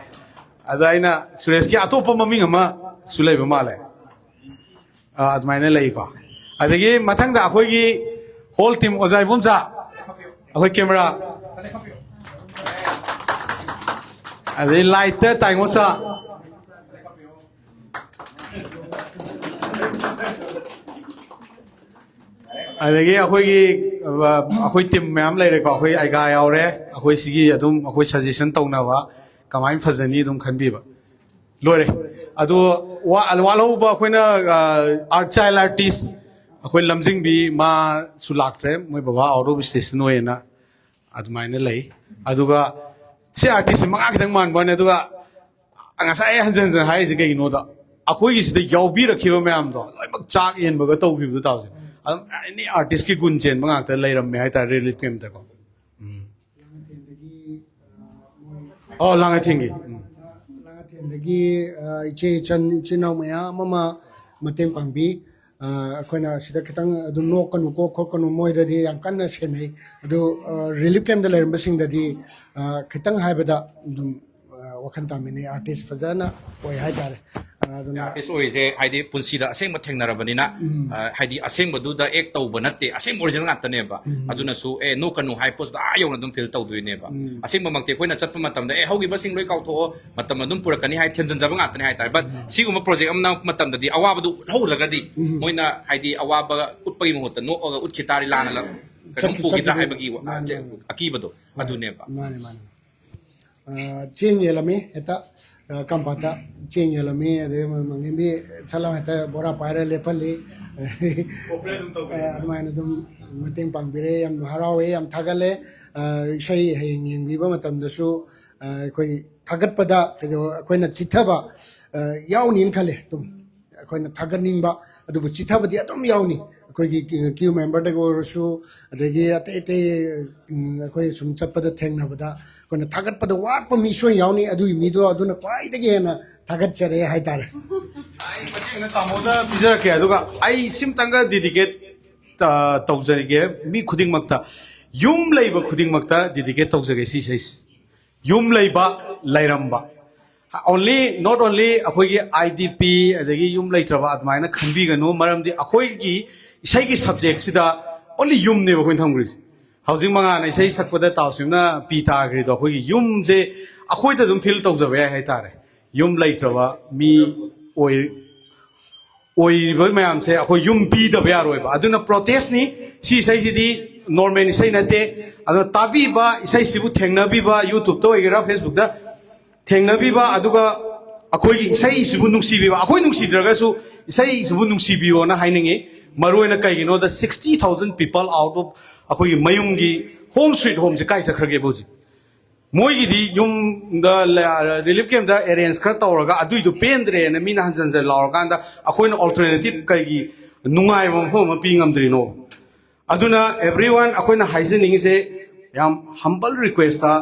ꯑꯗ ꯑꯩꯅ ꯁꯨꯔꯦꯁꯀꯤ ꯑꯇꯣꯞꯄ ꯃꯃꯤꯡ ꯑꯃꯁꯨ ꯂꯩꯕ ꯃꯥꯜꯂꯦ꯫ ꯑ, ꯑꯗꯨꯃꯥꯏꯅ ꯂꯩꯀꯣ꯫ ꯑꯗꯒꯤ ꯃꯊꯪꯗ ꯑꯩꯈꯣꯏꯒꯤ ꯍꯣꯜ ꯇꯤꯝ, ꯑꯣꯖꯥ ꯏꯕꯣꯝꯆꯥ, ꯑꯩꯈꯣꯏ ꯀꯦꯃꯦꯔꯥ, ꯑꯗꯩ ꯂꯥꯏꯠꯇ ꯇꯥꯏꯉꯣꯆꯥ, ꯑꯗꯒꯤ ꯑꯩꯈꯣꯏꯒꯤ, ꯑ, ꯑꯩꯈꯣꯏ ꯇꯤꯝ ꯃꯌꯥꯝ ꯂꯩꯔꯦꯀꯣ, ꯑꯩꯈꯣꯏ ꯑꯥꯏꯒꯥ ꯌꯥꯎꯔꯦ, ꯑꯩꯈꯣꯏ ꯁꯤꯒꯤ ꯑꯗꯨꯝ ꯑꯩꯈꯣꯏ ꯁꯖꯦꯁꯟ ꯇꯧꯅꯕ ꯀꯃꯥꯏꯅ ꯐꯖꯅꯤ ꯑꯗꯨꯝ ꯈꯟꯕꯤꯕ꯫ ꯂꯣꯏꯔꯦ꯫ ꯑꯗꯣ ꯋꯥ-, ꯋꯥꯠꯍꯧꯕ ꯑꯩꯈꯣꯏꯅ, ꯑ, ꯑꯥꯔꯠ ꯆꯥꯏꯜ ꯑꯥꯔꯇꯤꯁ ꯑꯩꯈꯣꯏ ꯂꯝꯖꯤꯡꯕꯤ, ꯃꯥꯁꯨ ꯂꯥꯛꯇ꯭ꯔꯦ, ꯃꯣꯏ ꯕꯕꯥ ꯑꯥꯎꯠ ꯑꯣꯐ ꯁ꯭ꯇꯦꯁꯟ ꯑꯣꯏꯌꯦꯅ ꯑꯗꯨꯃꯥꯏꯅ ꯂꯩ꯫ ꯑꯗꯨꯒ ꯁꯤ ꯑꯥꯔꯇꯤꯁꯁꯦ ꯃꯉꯥ ꯈꯤꯇꯪ ꯃꯥꯟꯕ ꯋꯥꯅꯤ, ꯑꯗꯨꯒ ꯉꯁꯥꯏ ꯍꯟꯖꯟ ꯍꯟꯖꯟ ꯍꯥꯏꯔꯤꯁꯦ ꯀꯩꯒꯤꯅꯣꯗ, ꯑꯩꯈꯣꯏꯒꯤꯁꯤꯗ ꯌꯥꯎꯕꯤꯔꯛꯈꯤꯕ ꯃꯌꯥꯝꯗꯣ ꯂꯣꯏꯅꯃꯛ ꯆꯥꯛ ꯌꯦꯟꯕꯒ ꯇꯧꯈꯤꯕꯗꯣ ꯇꯥꯎꯁꯦ꯫ ꯑꯗꯨꯝ ꯑꯦꯅꯤ ꯑꯥꯔꯇꯤꯁꯀꯤ ꯒꯨꯟ ꯆꯦꯟꯕ ꯉꯥꯛꯇ ꯂꯩꯔꯝꯃꯦ ꯍꯥꯏꯇꯥꯔꯦ ꯔꯤꯂꯤꯐ ꯀꯦꯝꯞꯇꯀꯣ꯫ ꯎꯝ꯫ ꯑꯣ, ꯂꯥꯡꯉꯊꯦꯟꯒꯤ꯫ ꯎꯝ꯫ ꯂꯥꯡꯉꯊꯦꯟꯗꯒꯤ, ꯑ, ꯏꯆꯦ ꯏꯆꯟ, ꯏꯆꯤꯟ ꯏꯅꯥꯎ ꯃꯌꯥꯝ ꯑꯃ ꯃꯇꯦꯡ ꯄꯥꯡꯕꯤ꯫ ꯑ, ꯑꯩꯈꯣꯏꯅ ꯁꯤꯗ ꯈꯤꯇꯪ ꯑꯗꯨꯝ ꯅꯣꯛꯀꯅꯨꯀꯣ ꯈꯣꯠꯀꯅꯨ, ꯃꯣꯏꯗꯗꯤ ꯌꯥꯝ ꯀꯟꯅ ꯁꯦꯟꯅꯩ꯫ ꯑꯗꯨ, ꯑ, ꯔꯤꯂꯤꯐ ꯀꯦꯝꯞꯇ ꯂꯩꯔꯝꯕꯁꯤꯡꯗꯗꯤ, ꯑ, ꯈꯤꯇꯪ ꯍꯥꯏꯕꯗ ꯑꯗꯨꯝ, ꯑ, ꯋꯥꯈꯜ ꯇꯥꯃꯤꯟꯅꯩ꯫ ꯑꯥꯔꯇꯤꯁ ꯐꯖꯅ ꯑꯣꯏ ꯍꯥꯏꯇꯥꯔꯦ꯫ ꯑ, ꯑꯗꯨꯅ ꯑꯥꯔꯇꯤꯁ ꯑꯣꯏꯔꯤꯁꯦ ꯍꯥꯏꯗꯤ ꯄꯨꯟꯁꯤꯗ ꯑꯁꯦꯡꯕ ꯊꯦꯡꯅꯔꯕꯅꯤꯅ, ꯎꯝ꯫ ꯑ, ꯍꯥꯏꯗꯤ ꯑꯁꯦꯡꯕꯗꯨꯗ ꯑꯦꯛ ꯇꯧꯕ ꯅꯠꯇꯦ, ꯑꯁꯦꯡꯕ ꯑꯣꯔꯤꯖꯤꯅꯦꯜ ꯉꯥꯛꯇꯅꯦꯕ꯫ ꯎꯝ꯫ ꯑꯗꯨꯅꯁꯨ ꯑꯦ ꯅꯣꯛꯀꯅꯨ ꯍꯥꯏ ꯄꯣꯠꯇꯨꯗ ꯑꯥ ꯌꯧꯅ ꯑꯗꯨꯝ ꯐꯤꯜ ꯇꯧꯗꯣꯏꯅꯦꯕ꯫ ꯎꯝ꯫ ꯑꯁꯦꯡꯕꯃꯛꯇꯤ ꯑꯩꯈꯣꯏꯅ ꯆꯠꯄ ꯃꯇꯝꯗ ꯑꯦ ꯍꯧꯈꯤꯕꯁꯤꯡ ꯂꯣꯏ ꯀꯥꯎꯊꯣꯛꯑꯣ, ꯃꯇꯝ ꯑꯗꯨꯝ ꯄꯨꯔꯛꯀꯅꯤ ꯍꯥꯏ ꯊꯦꯝꯖꯤꯟꯖꯕ ꯉꯥꯛꯇꯅꯦ ꯍꯥꯏꯇꯥꯔꯦ꯫ But ꯎꯝ꯫ ꯁꯤꯒꯨꯝꯕ ꯄ꯭ꯔꯣꯖꯦꯛ ꯑꯃ ꯅꯝꯃꯛꯄ ꯃꯇꯝꯗꯗꯤ ꯑꯋꯥꯕꯗꯨ ꯎꯠꯍꯧꯗ꯭ꯔꯒꯗꯤ ꯎꯝ꯫ ꯃꯣꯏꯅ ꯍꯥꯏꯗꯤ ꯑꯋꯥꯕ ꯎꯠꯄꯒꯤ ꯃꯍꯨꯠꯇ ꯅꯣꯛꯑꯒ ꯎꯠꯈꯤ ꯇꯥꯔꯗꯤ ꯂꯥꯟꯅ ꯀꯩꯅꯣꯝ ꯆꯠꯈꯤ-, ꯄꯨꯈꯤꯗ꯭ꯔꯥ ꯆꯠꯈꯤꯗꯣꯏꯅꯦ꯫ ꯍꯥꯏꯕꯒꯤ ꯋꯥ-, ꯃꯥꯅꯦ, ꯃꯥꯅꯦ꯫ ꯑꯀꯤꯕꯗꯣ ꯍꯣꯏ꯫ ꯑꯗꯨꯅꯦꯕ꯫ ꯃꯥꯅꯦ, ꯃꯥꯅꯦ꯫ ꯑ, ꯆꯦꯡ ꯌꯦꯜꯂꯝꯃꯤ ꯍꯦꯛꯇ, ꯑ, ꯀꯝꯄꯥꯠꯇ ꯆꯦꯡ ꯌꯦꯜꯂꯝꯃꯤ, ꯑꯗꯩ ꯃ-, ꯃꯪꯂꯦꯝꯕꯤ ꯁꯠ ꯂꯥꯎ ꯍꯦꯛꯇ ꯕꯣꯔꯥ ꯄꯥꯏꯔ ꯂꯦꯞꯍꯜꯂꯤ꯫ ꯑ, ꯑꯗꯨꯃꯥꯏꯅ ꯑꯗꯨꯝ ꯃꯇꯦꯡ ꯄꯥꯡꯕꯤꯔꯦ, ꯌꯥꯝ ꯍꯔꯥꯎꯋꯦ, ꯌꯥꯝ ꯊꯥꯒꯠꯂꯦ꯫ ꯑ, ꯏꯁꯩ ꯍꯌꯦꯡ ꯌꯦꯡꯕꯤꯕ ꯃꯇꯝꯗꯁꯨ, ꯑ, ꯑꯩꯈꯣꯏ ꯊꯥꯒꯠꯄꯗ ꯀꯩꯗꯧ-, ꯑꯩꯈꯣꯏꯅ ꯆꯤꯠꯊꯕ, ꯑ, ꯌꯥꯎꯅꯤꯅ ꯈꯜꯂꯦ ꯑꯗꯨꯝ꯫ ꯑꯩꯈꯣꯏꯅ ꯊꯥꯒꯠꯅꯤꯡꯕ, ꯑꯗꯨꯕꯨ ꯆꯤꯠꯊꯕꯗꯤ ꯑꯗꯨꯝ ꯌꯥꯎꯅꯤ꯫ ꯑꯩꯈꯣꯏꯒꯤ ꯀ꯭ꯌꯨ ꯃꯦꯝꯕꯔꯗꯒꯤ ꯑꯣꯏꯔꯁꯨ, ꯑꯗꯒꯤ ꯑꯇꯩ ꯑꯇꯩ, ꯎꯝ, ꯑꯩꯈꯣꯏ ꯁꯨꯝ ꯆꯠꯄꯗ ꯊꯦꯡꯅꯕꯗ ꯑꯩꯈꯣꯏꯅ ꯊꯥꯒꯠꯄꯗ ꯋꯥꯠꯄ ꯃꯤ ꯁꯣꯏ ꯌꯥꯎꯅꯤ꯫ ꯑꯗꯨꯒꯤ ꯃꯤꯗꯣ ꯑꯗꯨꯅ ꯈ꯭ꯋꯥꯏꯗꯒꯤ ꯍꯦꯟꯅ ꯊꯥꯒꯠꯆꯔꯦ ꯍꯥꯏꯇꯥꯔꯦ꯫ ꯑꯩ ꯃꯇꯦꯡꯅ ꯇꯥꯃꯣꯗ ꯄꯤꯖꯔꯛꯀꯦ, ꯑꯗꯨꯒ ꯑꯩ ꯁꯤꯝꯇꯪꯒ ꯗꯤꯗꯤꯀꯦꯠ, ꯑ, ꯇꯧꯖꯔꯒꯦ ꯃꯤ ꯈꯨꯗꯤꯡꯃꯛꯇ, ꯌꯨꯝ ꯂꯩꯕ ꯈꯨꯗꯤꯡꯃꯛꯇ ꯗꯤꯗꯤꯀꯦꯠ ꯇꯧꯖꯒꯦ ꯁꯤ ꯏꯁꯩꯁꯦ꯫ ꯌꯨꯝ ꯂꯩꯕ, ꯂꯩꯔꯝꯕ꯫ Only, not only ꯑꯩꯈꯣꯏꯒꯤ ꯑꯥꯏ ꯗꯤ ꯄꯤ ꯑꯗꯒꯤ ꯌꯨꯝ ꯂꯩꯇ꯭ꯔꯕ ꯑꯗꯨꯃꯥꯏꯅ ꯈꯟꯕꯤꯒꯅꯨ, ꯃꯔꯝꯗꯤ ꯑꯩꯈꯣꯏꯒꯤ ꯏꯁꯩꯒꯤ ꯁꯕꯖꯦꯛꯁꯤꯗ ꯑꯣꯟꯂꯤ ꯌꯨꯝꯅꯦꯕ ꯑꯩꯈꯣꯏꯅ ꯊꯝꯈ꯭ꯔꯤꯁꯦ꯫ ꯍꯧꯖꯤꯛ ꯃꯉꯥꯅ ꯏꯁꯩ ꯁꯛꯄꯗ ꯇꯥꯎꯁꯤꯝꯅ ꯄꯤ ꯇꯥꯈ꯭ꯔꯤꯗꯣ ꯑꯩꯈꯣꯏꯒꯤ ꯌꯨꯝꯁꯦ ꯑꯩꯈꯣꯏꯗ ꯑꯗꯨꯝ ꯐꯤꯜ ꯇꯧꯖꯕ ꯌꯥꯏ ꯍꯥꯏꯇꯥꯔꯦ꯫ ꯌꯨꯝ ꯂꯩꯇ꯭ꯔꯕ ꯃꯤ ꯑꯣꯏ ꯑꯣꯏꯔꯤꯕ ꯃꯌꯥꯝꯁꯦ ꯑꯩꯈꯣꯏ ꯌꯨꯝ ꯄꯤꯗꯕ ꯌꯥꯔꯣꯏꯕ꯫ ꯑꯗꯨꯅ ꯄ꯭ꯔꯣꯇꯦꯁꯅꯤ꯫ ꯁꯤ ꯏꯁꯩꯁꯤꯗꯤ ꯅꯣꯔꯃꯦꯜ ꯏꯁꯩ ꯅꯠꯇꯦ꯫ ꯑꯗꯨꯅ ꯇꯥꯕꯤꯕ, ꯏꯁꯩꯁꯤꯕꯨ ꯊꯦꯡꯅꯕꯤꯕ, ꯌꯨꯇ꯭ꯌꯨꯕꯇ ꯑꯣꯏꯒꯦꯔꯥ ꯐꯦꯁꯕꯨꯛꯇ ꯊꯦꯡꯅꯕꯤꯕ, ꯑꯗꯨꯒ ꯑꯩꯈꯣꯏꯒꯤ ꯏꯁꯩꯁꯤꯕꯨ ꯅꯨꯡꯁꯤꯕꯤꯕ, ꯑꯩꯈꯣꯏ ꯅꯨꯡꯁꯤꯗ꯭ꯔꯒꯁꯨ ꯏꯁꯩꯁꯤꯕꯨ ꯅꯨꯡꯁꯤꯕꯤꯌꯣꯅ ꯍꯥꯏꯅꯤꯡꯉꯤ꯫ ꯃꯔꯨ ꯑꯣꯏꯅ ꯀꯩꯒꯤꯅꯣꯗ sixty thousand people out of ꯑꯩꯈꯣꯏꯒꯤ ꯃꯌꯨꯝꯒꯤ ꯍꯣꯝ ꯁ꯭ꯋꯤꯠ ꯍꯣꯝꯁꯦ ꯀꯥꯏ ꯆꯠꯈ꯭ꯔꯒꯦꯕ ꯍꯧꯖꯤꯛ? ꯃꯣꯏꯒꯤꯗꯤ ꯌꯨꯝꯗ ꯔꯤꯂꯤꯐ ꯀꯦꯝꯗ ꯑꯦꯔꯦꯟꯖ ꯈꯔ ꯇꯧꯔꯒ ꯑꯗꯨꯏꯗꯣ ꯄꯦꯟꯗ꯭ꯔꯦꯅ ꯃꯤꯅ ꯍꯟꯖꯟ ꯍꯟꯖꯟ ꯂꯥꯎꯔꯀꯥꯟꯗ ꯑꯩꯈꯣꯏꯅ ꯑꯜꯇꯔꯅꯦꯇꯤꯞ ꯀꯩꯒꯤ ꯅꯨꯡꯉꯥꯏꯕ ꯃꯐꯝ ꯑꯃ ꯄꯤ ꯉꯝꯗ꯭ꯔꯤꯅꯣ? ꯑꯗꯨꯅ everyone, ꯑꯩꯈꯣꯏꯅ ꯍꯥꯏꯖꯅꯤꯡꯉꯤꯁꯦ ꯌꯥꯝ ꯍꯝꯕꯜ ꯔꯤꯀ꯭ꯋꯦꯁꯇ,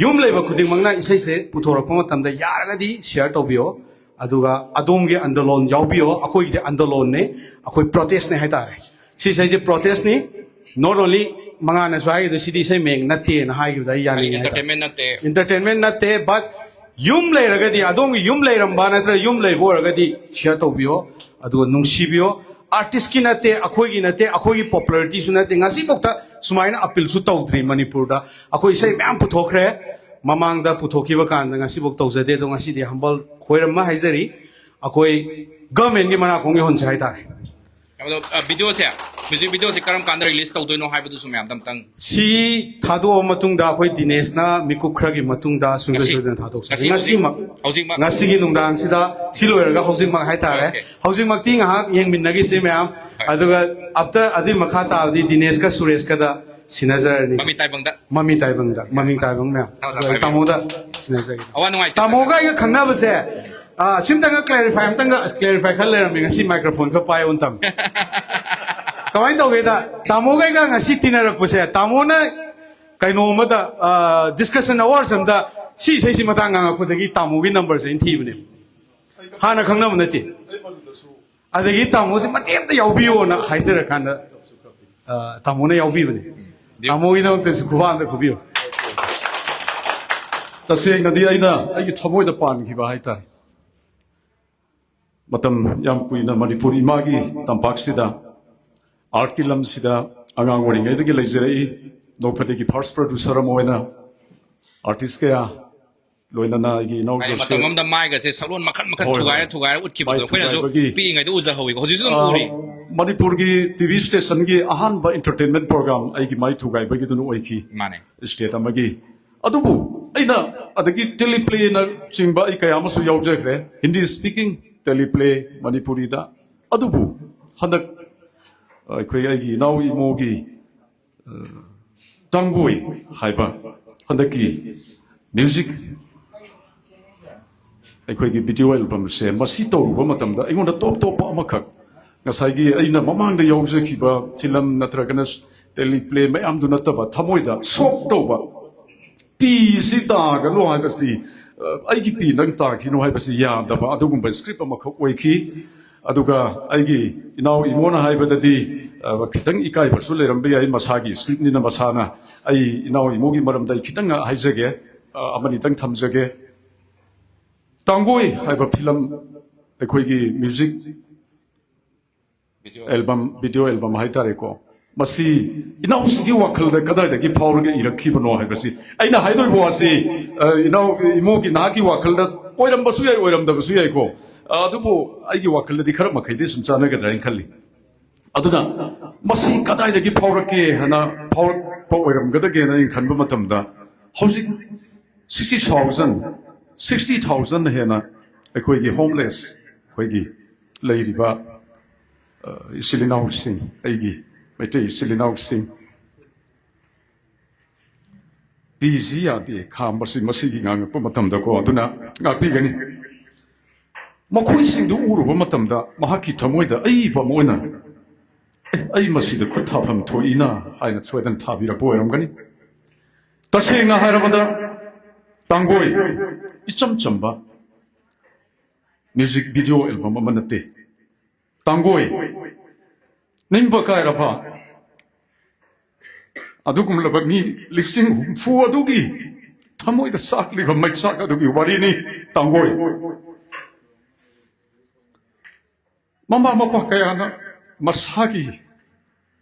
ꯌꯨꯝ ꯂꯩꯕ ꯈꯨꯗꯤꯡꯃꯛꯅ ꯏꯁꯩꯁꯦ ꯄꯨꯊꯣꯔꯛꯄ ꯃꯇꯝꯗ ꯌꯥꯔꯒꯗꯤ ꯁꯤꯌꯔ ꯇꯧꯕꯤꯌꯣ, ꯑꯗꯨꯒ ꯑꯗꯣꯝꯒꯤ ꯑꯟꯗꯣꯂꯣꯟ ꯌꯥꯎꯕꯤꯌꯣ꯫ ꯑꯩꯈꯣꯏꯒꯤꯗꯤ ꯑꯟꯗꯣꯂꯣꯟꯅꯦ, ꯑꯩꯈꯣꯏ ꯄ꯭ꯔꯣꯇꯦꯁꯅꯦ ꯍꯥꯏꯇꯥꯔꯦ꯫ ꯁꯤ ꯏꯁꯩꯁꯦ ꯄ꯭ꯔꯣꯇꯦꯁꯅꯤ꯫ Not only ꯃꯉꯥꯅꯁꯨ ꯍꯥꯏꯈꯤꯗꯣ ꯁꯤꯗꯤ ꯏꯁꯩ ꯃꯌꯦꯛ ꯅꯠꯇꯦꯅ ꯍꯥꯏꯈꯤꯕꯗ ꯑꯩ ꯌꯥꯅꯤꯡꯉꯤ ꯍꯥꯏꯇꯥꯔꯦ꯫ Entertainment ꯅꯠꯇꯦ꯫ Entertainment ꯅꯠꯇꯦ, but ꯌꯨꯝ ꯂꯩꯔꯒꯗꯤ, ꯑꯗꯣꯝꯒꯤ ꯌꯨꯝ ꯂꯩꯔꯝꯕ ꯅꯠꯇ꯭ꯔꯒ ꯌꯨꯝ ꯂꯩꯕ ꯑꯣꯏꯔꯒꯗꯤ ꯁꯤꯌꯔ ꯇꯧꯕꯤꯌꯣ, ꯑꯗꯨꯒ ꯅꯨꯡꯁꯤꯕꯤꯌꯣ꯫ ꯑꯥꯔꯇꯤꯁꯀꯤ ꯅꯠꯇꯦ, ꯑꯩꯈꯣꯏꯒꯤ ꯅꯠꯇꯦ, ꯑꯩꯈꯣꯏꯒꯤ ꯄꯣꯄꯨꯂꯔꯤꯇꯤꯁꯨ ꯅꯠꯇꯦ꯫ ꯉꯁꯤꯐꯥꯎꯗ ꯁꯨꯃꯥꯏꯅ ꯑꯄꯤꯜꯁꯨ ꯇꯧꯗ꯭ꯔꯤ ꯃꯅꯤꯄꯨꯔꯗ꯫ ꯑꯩꯈꯣꯏ ꯏꯁꯩ ꯃꯌꯥꯝ ꯄꯨꯊꯣꯛꯈ꯭ꯔꯦ, ꯃꯃꯥꯡꯗ ꯄꯨꯊꯣꯛꯈꯤꯕ ꯀꯥꯟꯗ ꯉꯁꯤꯐꯥꯎ ꯇꯧꯖꯗꯦ꯫ ꯑꯗꯣ ꯉꯁꯤꯗꯤ ꯍꯝꯕꯜ ꯈꯣꯏꯔꯝꯃ ꯍꯥꯏꯖꯔꯤ, ꯑꯩꯈꯣꯏ ꯒꯃꯦꯟꯒꯤ ꯃꯅꯥꯀꯣꯡ ꯌꯧꯍꯟꯁꯦ ꯍꯥꯏꯇꯥꯔꯦ꯫ ꯑꯗꯣ ꯚꯤꯗꯤꯑꯣꯁꯦ, ꯃ꯭ꯌꯨꯖꯤꯛ ꯚꯤꯗꯤꯑꯣꯁꯦ ꯀꯔꯝ ꯀꯥꯟꯗ ꯔꯤꯂꯤꯁ ꯇꯧꯗꯣꯏꯅꯣ ꯍꯥꯏꯕꯗꯨꯁꯨ ꯃꯌꯥꯝꯗ ꯑꯝꯇꯪ꯫ ꯁꯤ ꯊꯥꯗꯣꯛꯑ ꯃꯇꯨꯡꯗ ꯑꯩꯈꯣꯏ ꯗꯤꯅꯦꯁꯅ ꯃꯤꯀꯨꯞ ꯈꯔꯒꯤ ꯃꯇꯨꯡꯗ ꯁꯨꯡꯁꯣꯏ ꯉꯁꯤ? ꯁꯣꯏꯗꯅ ꯊꯥꯗꯣꯛꯆꯒꯦ꯫ ꯉꯁꯤ, ꯍꯧꯖꯤꯛ? ꯉꯁꯤꯃꯛ, ꯍꯧꯖꯤꯛꯃꯛ? ꯉꯁꯤꯒꯤ ꯅꯨꯡꯗꯥꯡꯁꯤꯗ, ꯁꯤ ꯂꯣꯏꯔꯒ ꯍꯧꯖꯤꯛꯃꯛ ꯍꯥꯏꯇꯥꯔꯦ꯫ Okay. ꯍꯧꯖꯤꯛꯃꯛꯇꯤ ꯉꯥꯏꯍꯥꯛ ꯌꯦꯡꯃꯤꯟꯅꯈꯤꯁꯦ ꯃꯌꯥꯝ꯫ ꯑꯗꯨꯒ ꯑꯞꯇꯔ, ꯑꯗꯨꯒꯤ ꯃꯈꯥ ꯇꯥꯕꯗꯤ ꯗꯤꯅꯦꯁꯀ ꯁꯨꯔꯦꯁꯀꯗ ꯁꯤꯟꯅꯖꯔꯅꯤ꯫ ꯃꯃꯤ ꯇꯥꯏꯕꯪꯗ꯫ ꯃꯃꯤ ꯇꯥꯏꯕꯪꯗ, ꯃꯃꯤ ꯇꯥꯏꯕꯪ ꯃꯌꯥꯝ꯫ ꯊꯝꯃꯣ, ꯑꯗꯨꯒ ꯊꯝꯃꯣ꯫ ꯇꯥꯃꯣꯗ ꯁꯤꯟꯅꯖꯒꯦ꯫ ꯑꯋꯥ ꯅꯨꯡꯉꯥꯏ꯫ ꯇꯥꯃꯣꯒ ꯑꯩꯒ ꯈꯪꯅꯕꯁꯦ, ꯑꯥ, ꯁꯤꯝꯇꯪꯒ ꯀ꯭ꯂꯦꯔꯤꯐꯥꯏ ꯑꯝꯇꯪꯒ, ꯑꯁ, ꯀ꯭ꯂꯦꯔꯤꯐꯥꯏ ꯈꯔ ꯂꯩꯔꯝꯃꯦ ꯉꯁꯤ ꯃꯥꯏꯀ꯭ꯔꯣꯐꯣꯟ ꯈꯔ ꯄꯥꯏꯌꯣꯅ ꯇꯝꯃꯦ꯫ ꯀꯃꯥꯏꯅ ꯇꯧꯒꯦꯗ, ꯇꯥꯃꯣꯒ ꯑꯩꯒ ꯉꯁꯤ ꯇꯤꯟꯅꯔꯛꯄꯁꯦ, ꯇꯥꯃꯣꯅ ꯀꯩꯅꯣ ꯑꯃꯗ, ꯗꯤꯁꯀꯁꯟ ꯑꯋꯥꯔꯁ ꯑꯃꯗ ꯁꯤ ꯏꯁꯩꯁꯤ ꯃꯇꯥꯡ ꯉꯥꯡꯉꯛꯄꯗꯒꯤ ꯇꯥꯃꯣꯒꯤ ꯅꯝꯕꯔꯁꯦ ꯑꯩꯅ ꯊꯤꯕꯅꯦꯕ꯫ ꯍꯥꯟꯅ ꯈꯪꯅꯕ ꯅꯠꯇꯦ꯫ ꯑꯗꯒꯤ ꯇꯥꯃꯣꯁꯦ ꯃꯇꯦꯛ ꯑꯝꯇ ꯌꯥꯎꯕꯤꯌꯣꯅ ꯍꯥꯏꯖꯔꯀꯥꯟꯗ, ꯑ, ꯇꯥꯃꯣꯅ ꯌꯥꯎꯕꯤꯕꯅꯦ꯫ ꯇꯥꯃꯣꯒꯤꯗꯃꯛꯇꯁꯨ ꯈꯨꯕꯥꯛ ꯑꯝꯇ ꯈꯨꯕꯤꯌꯨ꯫ ꯇꯁꯦꯡꯅꯗꯤ ꯑꯩꯅ ꯑꯩꯒꯤ ꯊꯃꯣꯏꯗ ꯄꯥꯟꯈꯤꯕ ꯍꯥꯏꯇꯥꯔꯦ꯫ ꯃꯇꯝ ꯌꯥꯝ ꯀꯨꯏꯅ ꯃꯅꯤꯄꯨꯔ ꯏꯃꯥꯒꯤ ꯇꯝꯄꯥꯛꯁꯤꯗ ꯑꯥꯔꯠꯀꯤ ꯂꯝꯁꯤꯗ ꯑꯉꯥꯡ ꯑꯣꯏꯔꯤꯉꯩꯗꯒꯤ ꯂꯩꯖꯔꯛꯏ꯫ ꯅꯣꯡꯐꯗꯤꯒꯤ ꯐꯥꯔꯁ ꯄ꯭ꯔꯗ꯭ꯌꯨꯁꯔ ꯑꯃ ꯑꯣꯏꯅ ꯑꯥꯔꯇꯤꯁ ꯀꯌꯥ, ꯂꯣꯏꯅꯅ ꯑꯩꯒꯤ ꯏꯅꯥꯎ ꯍꯥꯏꯗꯤ ꯖꯣꯁꯦꯐ, ꯃꯇꯝ ꯑꯃꯗ ꯃꯥꯏꯒꯁꯦ ꯁꯛꯂꯣꯟ ꯃꯈꯜ ꯃꯈꯜ ꯍꯣꯏ, ꯊꯨꯒꯥꯏꯔ ꯍꯣꯏ꯫ ꯊꯨꯒꯥꯏꯔ ꯎꯠꯈꯤꯕꯗꯣ ꯃꯥꯏ ꯑꯩꯈꯣꯏꯅꯁꯨ ꯊꯨꯒꯥꯏꯕꯒꯤ, ꯄꯤꯛꯏꯉꯩꯗ ꯎꯖꯍꯧꯋꯤꯀꯣ, ꯍꯧꯖꯤꯛꯁꯨ ꯑꯗꯨꯝ ꯑ, ꯎꯔꯤ꯫ ꯃꯅꯤꯄꯨꯔꯒꯤ ꯇꯤ ꯚꯤ ꯁ꯭ꯇꯦꯁꯟꯒꯤ ꯑꯍꯥꯟꯕ ꯏꯟꯇꯔꯇꯦꯟꯃꯦꯟ ꯄ꯭ꯔꯣꯒ꯭ꯔꯥꯝ ꯑꯩꯒꯤ ꯃꯥꯏ ꯊꯨꯒꯥꯏꯕꯒꯤꯗꯨꯅ ꯑꯣꯏꯈꯤ꯫ ꯃꯥꯅꯦ꯫ ꯁ꯭ꯇꯦꯠ ꯑꯃꯒꯤ꯫ ꯑꯗꯨꯕꯨ ꯑꯩꯅ ꯑꯗꯒꯤ ꯇꯦꯂꯤꯄ꯭ꯂꯦꯅ ꯆꯤꯡꯕ ꯑꯩ ꯀꯌꯥ ꯑꯃꯁꯨ ꯌꯥꯎꯖꯈ꯭ꯔꯦ, ꯍꯤꯟꯗꯤ ꯁ꯭ꯄꯤꯀꯤꯡ ꯇꯦꯂꯤꯄ꯭ꯂꯦ ꯃꯅꯤꯄꯨꯔꯤꯗ꯫ ꯑꯗꯨꯕꯨ ꯍꯟꯗꯛ ꯑꯩꯈꯣꯏ ꯑꯩꯒꯤ ꯏꯅꯥꯎ ꯏꯃꯣꯒꯤ ꯇꯥꯡꯒꯣꯏ ꯍꯥꯏꯕ ꯍꯟꯗꯛꯀꯤ ꯃ꯭ꯌꯨꯖꯤꯛ ꯑꯩꯈꯣꯏꯒꯤ ꯚꯤꯗꯤꯑꯣ ꯑꯦꯜꯕꯝꯁꯦ, ꯃꯁꯤ ꯇꯧꯔꯨꯕ ꯃꯇꯝꯗ ꯑꯩꯉꯣꯟꯗ ꯇꯣꯞ ꯇꯣꯞꯄ ꯑꯃꯈꯛ, ꯉꯁꯥꯏꯒꯤ ꯑꯩꯅ ꯃꯃꯥꯡꯗ ꯌꯥꯎꯖꯈꯤꯕ ꯐꯤꯂꯝ ꯅꯠꯇ꯭ꯔꯒꯅ ꯇꯦꯂꯤꯄ꯭ꯂꯦ ꯃꯌꯥꯝꯗꯨ ꯅꯠꯇꯕ, ꯊꯃꯣꯏꯗ ꯁꯣꯛ ꯇꯧꯕ, ꯄꯤ ꯁꯤ ꯇꯥꯒꯅꯨ ꯍꯥꯏꯕꯁꯤ, ꯑ, ꯑꯩꯒꯤ ꯄꯤ ꯅꯪ ꯇꯥꯈꯤꯅꯨ ꯍꯥꯏꯕꯁꯤ ꯌꯥꯗꯕ ꯑꯗꯨꯒꯨꯝꯕ ꯁ꯭ꯀ꯭ꯔꯤꯞ ꯑꯃꯈꯛ ꯑꯣꯏꯈꯤ꯫ ꯑꯗꯨꯒ ꯑꯩꯒꯤ ꯏꯅꯥꯎ ꯏꯃꯣꯅ ꯍꯥꯏꯕꯗꯗꯤ, ꯑ, ꯈꯤꯇꯪ ꯏꯀꯥꯏꯕꯁꯨ ꯂꯩꯔꯝꯕ ꯌꯥꯏ, ꯃꯁꯥꯒꯤ ꯁ꯭ꯀ꯭ꯔꯤꯞꯅꯤꯅ ꯃꯁꯥꯅ꯫ ꯑꯩ ꯏꯅꯥꯎ ꯏꯃꯣꯒꯤ ꯃꯔꯝꯗ ꯑꯩ ꯈꯤꯇꯪ ꯍꯥꯏꯖꯒꯦ, ꯑ, ꯑꯃꯅꯤꯇꯪ ꯊꯝꯖꯒꯦ꯫ ꯇꯥꯡꯒꯣꯏ ꯍꯥꯏꯕ ꯐꯤꯂꯝ, ꯑꯩꯈꯣꯏꯒꯤ ꯃ꯭ꯌꯨꯖꯤꯛ ꯑꯦꯜꯕꯝ, ꯚꯤꯗꯤꯑꯣ ꯑꯦꯜꯕꯝ ꯍꯥꯏꯇꯥꯔꯦꯀꯣ, ꯃꯁꯤ ꯏꯅꯥꯎꯁꯤꯒꯤ ꯋꯥꯈꯜꯗ ꯀꯗꯥꯏꯗꯒꯤ ꯐꯥꯎꯔꯒ ꯏꯔꯛꯈꯤꯕꯅꯣ ꯍꯥꯏꯕꯁꯤ ꯑꯩꯅ ꯍꯥꯏꯗꯣꯏꯕ ꯋꯥꯁꯤ, ꯑ, ꯏꯅꯥꯎ ꯏꯃꯣꯒꯤ, ꯅꯍꯥꯛꯀꯤ ꯋꯥꯈꯜꯗ ꯑꯣꯏꯔꯝꯕꯁꯨ ꯌꯥꯏ, ꯑꯣꯏꯔꯝꯗꯕꯁꯨ ꯌꯥꯏꯀꯣ, ꯑ, ꯑꯗꯨꯕꯨ ꯑꯩꯒꯤ ꯋꯥꯈꯜꯗꯗꯤ ꯈꯔ ꯃꯈꯩꯗꯤ ꯁꯨꯝ ꯆꯥꯟꯅꯒꯗ꯭ꯔꯥ ꯍꯥꯏꯅ ꯈꯜꯂꯤ꯫ ꯑꯗꯨꯅ ꯃꯁꯤ ꯀꯗꯥꯏꯗꯒꯤ ꯐꯥꯎꯔꯛꯀꯦ ꯍꯥꯏꯅ, ꯐꯥꯎꯔꯛꯄ ꯑꯣꯏꯔꯝꯒꯗꯒꯦꯅ ꯑꯩꯅ ꯈꯟꯕ ꯃꯇꯝꯗ, ꯍꯧꯖꯤꯛ ꯁꯤꯛꯁꯇꯤ ꯊꯥꯎꯖꯟ, ꯁꯤꯛꯁꯇꯤ ꯊꯥꯎꯖꯟ ꯍꯦꯟꯅ ꯑꯩꯈꯣꯏꯒꯤ ꯍꯣꯝꯂꯦꯁ, ꯑꯩꯈꯣꯏꯒꯤ ꯂꯩꯔꯤꯕ, ꯑ, ꯏꯆꯤꯜ ꯏꯅꯥꯎꯁꯤꯡ, ꯑꯩꯒꯤ ꯃꯩꯇꯩ ꯏꯆꯤꯜ ꯏꯅꯥꯎꯁꯤꯡ, ꯄꯤꯁꯤ ꯌꯥꯗꯦ ꯈꯥꯝꯕꯁꯤ ꯃꯁꯤꯒꯤ ꯉꯥꯡꯉꯛꯄ ꯃꯇꯝꯗꯀꯣ, ꯑꯗꯨꯅ ꯉꯥꯛꯄꯤꯒꯅꯤ꯫ ꯃꯈꯣꯏꯁꯤꯡꯗꯨ ꯎꯔꯨꯕ ꯃꯇꯝꯗ ꯃꯍꯥꯛꯀꯤ ꯊꯃꯣꯏꯗ ꯑꯏꯕ ꯑꯃ ꯑꯣꯏꯅ, "ꯑꯦ, ꯑꯩ ꯃꯁꯤꯗ ꯈꯨꯠ ꯊꯥꯐꯝ ꯊꯣꯛꯏꯅ" ꯍꯥꯏꯅ ꯁꯣꯏꯗꯅ ꯊꯥꯕꯤꯔꯛꯄ ꯑꯣꯏꯔꯝꯒꯅꯤ꯫ ꯇꯁꯦꯡꯅ ꯍꯥꯏꯔꯕꯗ, ꯇꯥꯡꯒꯣꯏ ꯏꯆꯝ ꯆꯝꯕ ꯃ꯭ꯌꯨꯖꯤꯛ ꯚꯤꯗꯤꯑꯣ ꯑꯦꯜꯕꯝ ꯑꯃ ꯅꯠꯇꯦ꯫ ꯇꯥꯡꯒꯣꯏ ꯅꯤꯡꯕ ꯀꯥꯏꯔꯕ ꯑꯗꯨꯒꯨꯝꯂꯕ ꯃꯤ ꯂꯤꯁꯤꯡ ꯍꯨꯝꯐꯨ ꯑꯗꯨꯒꯤ ꯊꯃꯣꯏꯗ ꯆꯥꯛꯂꯤꯕ ꯃꯩꯆꯥꯛ ꯑꯗꯨꯒꯤ ꯋꯥꯔꯤꯅꯤ ꯇꯥꯡꯒꯣꯏ꯫ ꯃꯃꯥ ꯃꯄꯥ ꯀꯌꯥꯅ ꯃꯁꯥꯒꯤ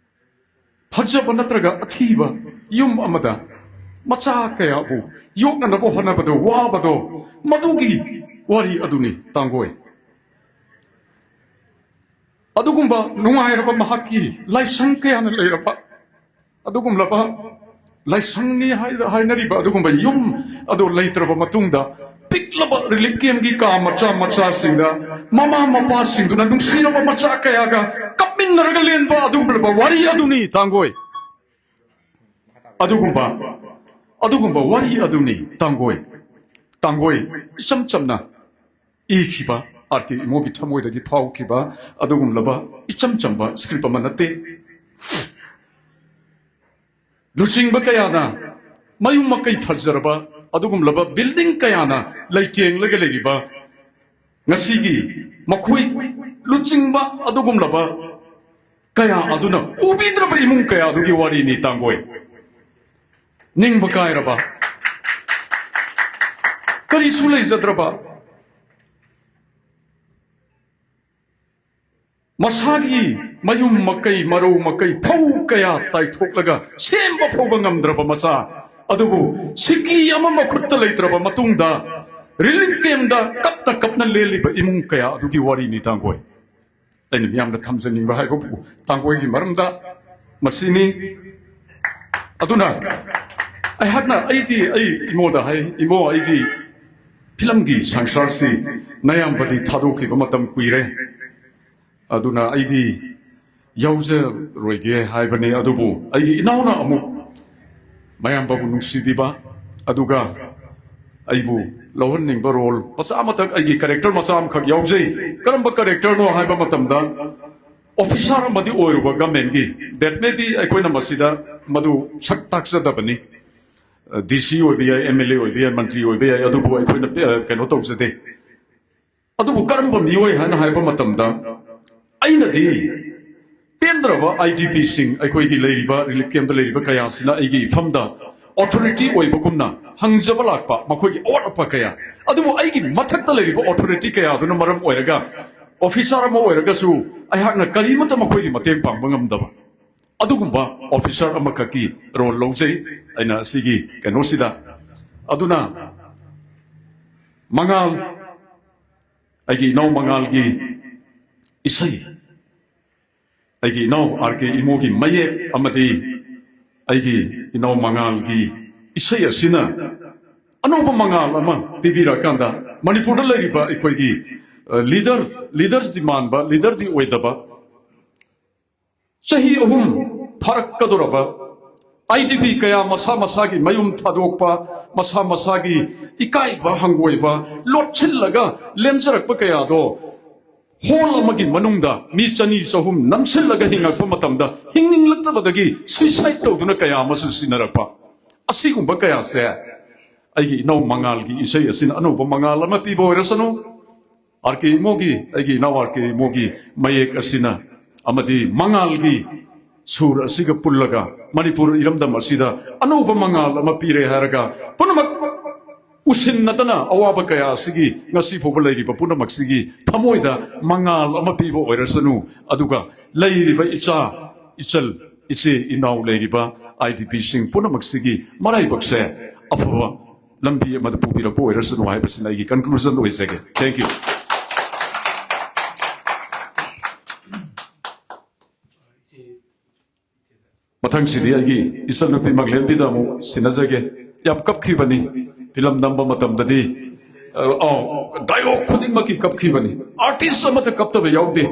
ꯐꯖꯕ ꯅꯠꯇ꯭ꯔꯒ ꯑꯊꯤꯕ ꯌꯨꯝ ꯑꯃꯗ ꯃꯆꯥ ꯀꯌꯥꯕꯨ ꯌꯣꯛꯅꯅꯕ ꯍꯣꯠꯅꯕꯗ ꯋꯥꯕꯗꯣ, ꯃꯗꯨꯒꯤ ꯋꯥꯔꯤ ꯑꯗꯨꯅꯤ ꯇꯥꯡꯒꯣꯏ꯫ ꯑꯗꯨꯒꯨꯝꯕ ꯅꯨꯡꯉꯥꯏꯔꯕ ꯃꯍꯥꯛꯀꯤ ꯂꯥꯏꯁꯪ ꯀꯌꯥꯅ ꯂꯩꯔꯕ ꯑꯗꯨꯒꯨꯝꯂꯕ ꯂꯥꯏꯁꯪꯅꯤ ꯍꯥꯏ-, ꯍꯥꯏꯅꯔꯤꯕ ꯑꯗꯨꯒꯨꯝꯕ ꯌꯨꯝ ꯑꯗꯨ ꯂꯩꯇ꯭ꯔꯕ ꯃꯇꯨꯡꯗ, ꯄꯤꯛꯂꯕ ꯔꯤꯂꯤꯐ ꯀꯦꯝꯒꯤ ꯀꯥ ꯃꯆꯥ ꯃꯆꯥꯁꯤꯡꯗ ꯃꯃꯥ ꯃꯄꯥꯁꯤꯡꯗꯨꯅ ꯅꯨꯡꯁꯤꯔꯕ ꯃꯆꯥ ꯀꯌꯥꯒ ꯀꯞꯃꯤꯟꯅꯔꯒ ꯂꯦꯟꯕ ꯑꯗꯨꯒꯨꯝꯂꯕ ꯋꯥꯔꯤ ꯑꯗꯨꯅꯤ ꯇꯥꯡꯒꯣꯏ꯫ ꯑꯗꯨꯒꯨꯝꯕ, ꯑꯗꯨꯒꯨꯝꯕ ꯋꯥꯔꯤ ꯑꯗꯨꯅꯤ ꯇꯥꯡꯒꯣꯏ꯫ ꯇꯥꯡꯒꯣꯏ ꯏꯆꯝ ꯆꯝꯅ ꯏꯈꯤꯕ, ꯑꯥꯔ ꯀꯦ ꯏꯃꯣꯒꯤ ꯊꯃꯣꯏꯗꯒꯤ ꯐꯥꯎꯈꯤꯕ ꯑꯗꯨꯒꯨꯝꯂꯕ ꯏꯆꯝ ꯆꯝꯕ ꯁ꯭ꯀ꯭ꯔꯤꯞ ꯑꯃ ꯅꯠꯇꯦ꯫ ꯂꯨꯆꯤꯡꯕ ꯀꯌꯥꯅ ꯃꯌꯨꯝ ꯃꯀꯩ ꯐꯖꯔꯕ ꯑꯗꯨꯒꯨꯝꯂꯕ ꯕꯤꯜꯗꯤꯡ ꯀꯌꯥꯅ ꯂꯩꯇꯦꯡꯂꯒ ꯂꯩꯔꯤꯕ ꯉꯁꯤꯒꯤ ꯃꯈꯣꯏ ꯂꯨꯆꯤꯡꯕ ꯑꯗꯨꯒꯨꯝꯂꯕ ꯀꯌꯥ ꯑꯗꯨꯅ ꯎꯕꯤꯗ꯭ꯔꯕ ꯏꯃꯨꯡ ꯀꯌꯥ ꯑꯗꯨꯒꯤ ꯋꯥꯔꯤꯅꯤ ꯇꯥꯡꯒꯣꯏ꯫ ꯅꯤꯡꯕ ꯀꯥꯏꯔꯕ, ꯀꯔꯤꯁꯨ ꯂꯩꯖꯗ꯭ꯔꯕ, ꯃꯁꯥꯒꯤ ꯃꯌꯨꯝ ꯃꯀꯩ, ꯃꯔꯧ ꯃꯀꯩ, ꯐꯧ ꯀꯌꯥ ꯇꯥꯏꯊꯣꯛꯂꯒ ꯁꯦꯝꯕ ꯐꯥꯎꯕ ꯉꯝꯗ꯭ꯔꯕ ꯃꯆꯥ ꯑꯗꯨꯕꯨ ꯁꯤꯀꯤ ꯑꯃ ꯃꯈꯨꯠꯇ ꯂꯩꯇ꯭ꯔꯕ ꯃꯇꯨꯡꯗ ꯔꯤꯂꯤꯐ ꯀꯦꯝꯗ ꯀꯞꯅ ꯀꯞꯅ ꯂꯦꯜꯂꯤꯕ ꯏꯃꯨꯡ ꯀꯌꯥ ꯑꯗꯨꯒꯤ ꯋꯥꯔꯤꯅꯤ ꯇꯥꯡꯒꯣꯏ꯫ ꯑꯩꯅ ꯃꯤꯌꯥꯝꯗ ꯊꯝꯖꯅꯤꯡꯕ ꯍꯥꯏꯕꯕꯨ ꯇꯥꯡꯒꯣꯏꯒꯤ ꯃꯔꯝꯗ ꯃꯁꯤꯅꯤ꯫ ꯑꯗꯨꯅ ꯑꯩꯍꯥꯛꯅ, ꯑꯩꯗꯤ, ꯑꯩ ꯏꯃꯣꯗ ꯍꯥꯏ, "ꯏꯃꯣ, ꯑꯩꯗꯤ ꯐꯤꯂꯝꯒꯤ ꯁꯪꯁꯥꯔꯁꯤ ꯅꯌꯥꯝꯕꯗꯤ ꯊꯥꯗꯣꯛꯈꯤꯕ ꯃꯇꯝ ꯀꯨꯏꯔꯦ, ꯑꯗꯨꯅ ꯑꯩꯗꯤ ꯌꯥꯎꯖꯔꯣꯏꯒꯦ" ꯍꯥꯏꯕꯅꯤ꯫ ꯑꯗꯨꯕꯨ ꯑꯩꯒꯤ ꯏꯅꯥꯎꯅ ꯑꯃꯨꯛ ꯃꯌꯥꯝꯕꯕꯨ ꯅꯨꯡꯁꯤꯕꯤꯕ, ꯑꯗꯨꯒ ꯑꯩꯕꯨ ꯂꯧꯍꯟꯅꯤꯡꯕ ꯔꯣꯜ ꯃꯆꯥ ꯑꯃꯈꯛ, ꯑꯩꯒꯤ ꯀꯦꯔꯦꯛꯇꯔ ꯃꯆꯥ ꯑꯃꯈꯛ ꯌꯥꯎꯖꯩ꯫ ꯀꯔꯝꯕ ꯀꯦꯔꯦꯛꯇꯔꯅꯣ ꯍꯥꯏꯕ ꯃꯇꯝꯗ, ꯑꯣꯐꯤꯁꯥꯔ ꯑꯃꯗꯤ ꯑꯣꯏꯔꯨꯕ ꯒꯃꯦꯟꯒꯤ, that may be ꯑꯩꯈꯣꯏꯅ ꯃꯁꯤꯗ ꯃꯗꯨ ꯁꯛ ꯇꯥꯛꯆꯗꯕꯅꯤ꯫ ꯗꯤ ꯁꯤ ꯑꯣꯏꯕ ꯌꯥꯏ, ꯑꯦꯝ ꯑꯦꯜ ꯑꯦ ꯑꯣꯏꯕ ꯌꯥꯏ, ꯃꯟꯇ꯭ꯔꯤ ꯑꯣꯏꯕ ꯌꯥꯏ, ꯑꯗꯨꯕꯨ ꯑꯩꯈꯣꯏꯅ, ꯑ, ꯀꯩꯅꯣ ꯇꯧꯖꯗꯦ꯫ ꯑꯗꯨꯕꯨ ꯀꯔꯝꯕ ꯃꯤꯑꯣꯏ ꯍꯥꯏꯅ ꯍꯥꯏꯕ ꯃꯇꯝꯗ, ꯑꯩꯅꯗꯤ ꯄꯦꯟꯗ꯭ꯔꯕ ꯑꯥꯏ ꯗꯤ ꯄꯤꯁꯤꯡ, ꯑꯩꯈꯣꯏꯒꯤ ꯂꯩꯔꯤꯕ ꯔꯤꯂꯤꯐ ꯀꯦꯝꯞꯇ ꯂꯩꯔꯤꯕ ꯀꯌꯥꯁꯤꯅ ꯑꯩꯒꯤ ꯏꯐꯝꯗ ꯑꯣꯊꯣꯔꯤꯇꯤ ꯑꯣꯏꯕꯒꯨꯝꯅ ꯍꯪꯖꯕ ꯂꯥꯛꯄ, ꯃꯈꯣꯏꯒꯤ ꯑꯋꯥꯠ ꯑꯄꯥ ꯀꯌꯥ꯫ ꯑꯗꯨꯕꯨ ꯑꯩꯒꯤ ꯃꯊꯛꯇ ꯂꯩꯔꯤꯕ ꯑꯣꯊꯣꯔꯤꯇꯤ ꯀꯌꯥ ꯑꯗꯨꯅ ꯃꯔꯝ ꯑꯣꯏꯔꯒ, ꯑꯣꯐꯤꯁꯥꯔ ꯑꯃ ꯑꯣꯏꯔꯒꯁꯨ ꯑꯩꯍꯥꯛꯅ ꯀꯔꯤꯃꯠꯇ ꯃꯈꯣꯏꯒꯤ ꯃꯇꯦꯡ ꯄꯥꯡꯕ ꯉꯝꯗꯕ꯫ ꯑꯗꯨꯒꯨꯝꯕ ꯑꯣꯐꯤꯁꯥꯔ ꯑꯃꯈꯛꯀꯤ ꯔꯣꯜ ꯂꯧꯖꯩ ꯑꯩꯅ ꯁꯤꯒꯤ ꯀꯩꯅꯣꯁꯤꯗ꯫ ꯑꯗꯨꯅ ꯃꯉꯥꯜ, ꯑꯩꯒꯤ ꯏꯅꯥꯎ ꯃꯉꯥꯜꯒꯤ ꯏꯁꯩ, ꯑꯩꯒꯤ ꯏꯅꯥꯎ ꯑꯥꯔ ꯀꯦ ꯏꯃꯣꯒꯤ ꯃꯌꯦꯛ ꯑꯃꯗꯤ ꯑꯩꯒꯤ ꯏꯅꯥꯎ ꯃꯉꯥꯜꯒꯤ ꯏꯁꯩ ꯑꯁꯤꯅ ꯑꯅꯧꯕ ꯃꯉꯥꯜ ꯑꯃ ꯄꯤꯕꯤꯔꯀꯥꯟꯗ ꯃꯅꯤꯄꯨꯔꯗ ꯂꯩꯔꯤꯕ ꯑꯩꯈꯣꯏꯒꯤ, ꯑ, ꯂꯤꯗꯔ, ꯂꯤꯗꯔꯗꯤ ꯃꯥꯟꯕ, ꯂꯤꯗꯔꯗꯤ ꯑꯣꯏꯗꯕ, ꯆꯍꯤ ꯑꯍꯨꯝ ꯐꯥꯔꯛꯀꯗꯧꯔꯕ ꯑꯥꯏ ꯗꯤ ꯄꯤ ꯀꯌꯥ ꯃꯁꯥ ꯃꯁꯥꯒꯤ ꯃꯌꯨꯝ ꯊꯥꯗꯣꯛꯄ, ꯃꯁꯥ ꯃꯁꯥꯒꯤ ꯏꯀꯥꯏꯕ ꯍꯪꯒꯣꯏꯕ ꯂꯣꯠꯁꯤꯜꯂꯒ ꯂꯦꯝꯖꯔꯛꯄ ꯀꯌꯥꯗꯣ ꯍꯣꯜ ꯑꯃꯒꯤ ꯃꯅꯨꯡꯗ ꯃꯤ ꯆꯅꯤ ꯆꯍꯨꯝ ꯅꯝꯁꯤꯜꯂꯒ ꯍꯤꯡꯉꯛꯄ ꯃꯇꯝꯗ ꯍꯤꯡꯅꯤꯡꯂꯛꯇꯕꯗꯒꯤ ꯁꯨꯏꯁꯥꯏꯗ ꯇꯧꯗꯨꯅ ꯀꯌꯥ ꯑꯃꯁꯨ ꯁꯤꯟꯅꯔꯛꯄ, ꯑꯁꯤꯒꯨꯝꯕ ꯀꯌꯥꯁꯦ ꯑꯩꯒꯤ ꯏꯅꯧ ꯃꯉꯥꯜꯒꯤ ꯏꯁꯩ ꯑꯁꯤꯅ ꯑꯅꯧꯕ ꯃꯉꯥꯜ ꯑꯃ ꯄꯤꯕ ꯑꯣꯏꯔꯁꯅꯨ꯫ ꯑꯥꯔ ꯀꯦ ꯏꯃꯣꯒꯤ, ꯑꯩꯒꯤ ꯏꯅꯥꯎ ꯑꯥꯔ ꯀꯦ ꯏꯃꯣꯒꯤ ꯃꯌꯦꯛ ꯑꯁꯤꯅ ꯑꯃꯗꯤ ꯃꯉꯥꯜꯒꯤ ꯁꯨꯔ ꯑꯁꯤꯒ ꯄꯨꯜꯂꯒ ꯃꯅꯤꯄꯨꯔ ꯏꯔꯝꯗꯝ ꯑꯁꯤꯗ ꯑꯅꯧꯕ ꯃꯉꯥꯜ ꯑꯃ ꯄꯤꯔꯦ ꯍꯥꯏꯔꯒ ꯄꯨꯝꯅꯃꯛ ꯎꯁꯤꯟꯅꯗꯅ ꯑꯋꯥꯕ ꯀꯌꯥ ꯑꯁꯤꯒꯤ ꯉꯁꯤ ꯐꯥꯎꯕ ꯂꯩꯔꯤꯕ ꯄꯨꯝꯅꯃꯛꯁꯤꯒꯤ ꯊꯃꯣꯏꯗ ꯃꯉꯥꯜ ꯑꯃ ꯄꯤꯕ ꯑꯣꯏꯔꯁꯅꯨ꯫ ꯑꯗꯨꯒ ꯂꯩꯔꯤꯕ ꯏꯆꯥ, ꯏꯆꯜ, ꯏꯆꯦ, ꯏꯅꯥꯎ ꯂꯩꯔꯤꯕ ꯑꯥꯏ ꯗꯤ ꯄꯤꯁꯤꯡ ꯄꯨꯝꯅꯃꯛꯁꯤꯒꯤ ꯃꯔꯥꯏꯕꯛꯁꯦ ꯑꯐꯕ ꯂꯝꯕꯤ ꯑꯃꯗ ꯄꯨꯕꯤꯔꯛꯄ ꯑꯣꯏꯔꯁꯅꯨ ꯍꯥꯏꯕꯁꯤꯅ ꯑꯩꯒꯤ ꯀꯟꯀ꯭ꯂꯨꯖꯟ ꯑꯣꯏꯖꯒꯦ꯫ Thank you꯫ ꯃꯊꯪꯁꯤꯗꯤ ꯑꯩꯒꯤ ꯏꯆꯟꯅꯨꯄꯤ ꯃꯪꯂꯦꯝꯕꯤꯗ ꯑꯃꯨꯛ ꯁꯤꯟꯅꯖꯒꯦ꯫ ꯌꯥꯝ ꯀꯞꯈꯤꯕꯅꯤ ꯐꯤꯂꯝ ꯅꯝꯕ ꯃꯇꯝꯗꯗꯤ꯫ ꯑ, ꯑꯧ, ꯗꯥꯏꯂꯣꯛ ꯈꯨꯗꯤꯡꯃꯛꯀꯤ ꯀꯞꯈꯤꯕꯅꯤ꯫ ꯑꯥꯔꯇꯤꯁ ꯑꯃꯠꯇ ꯀꯞꯇꯕ ꯌꯥꯎꯗꯦ꯫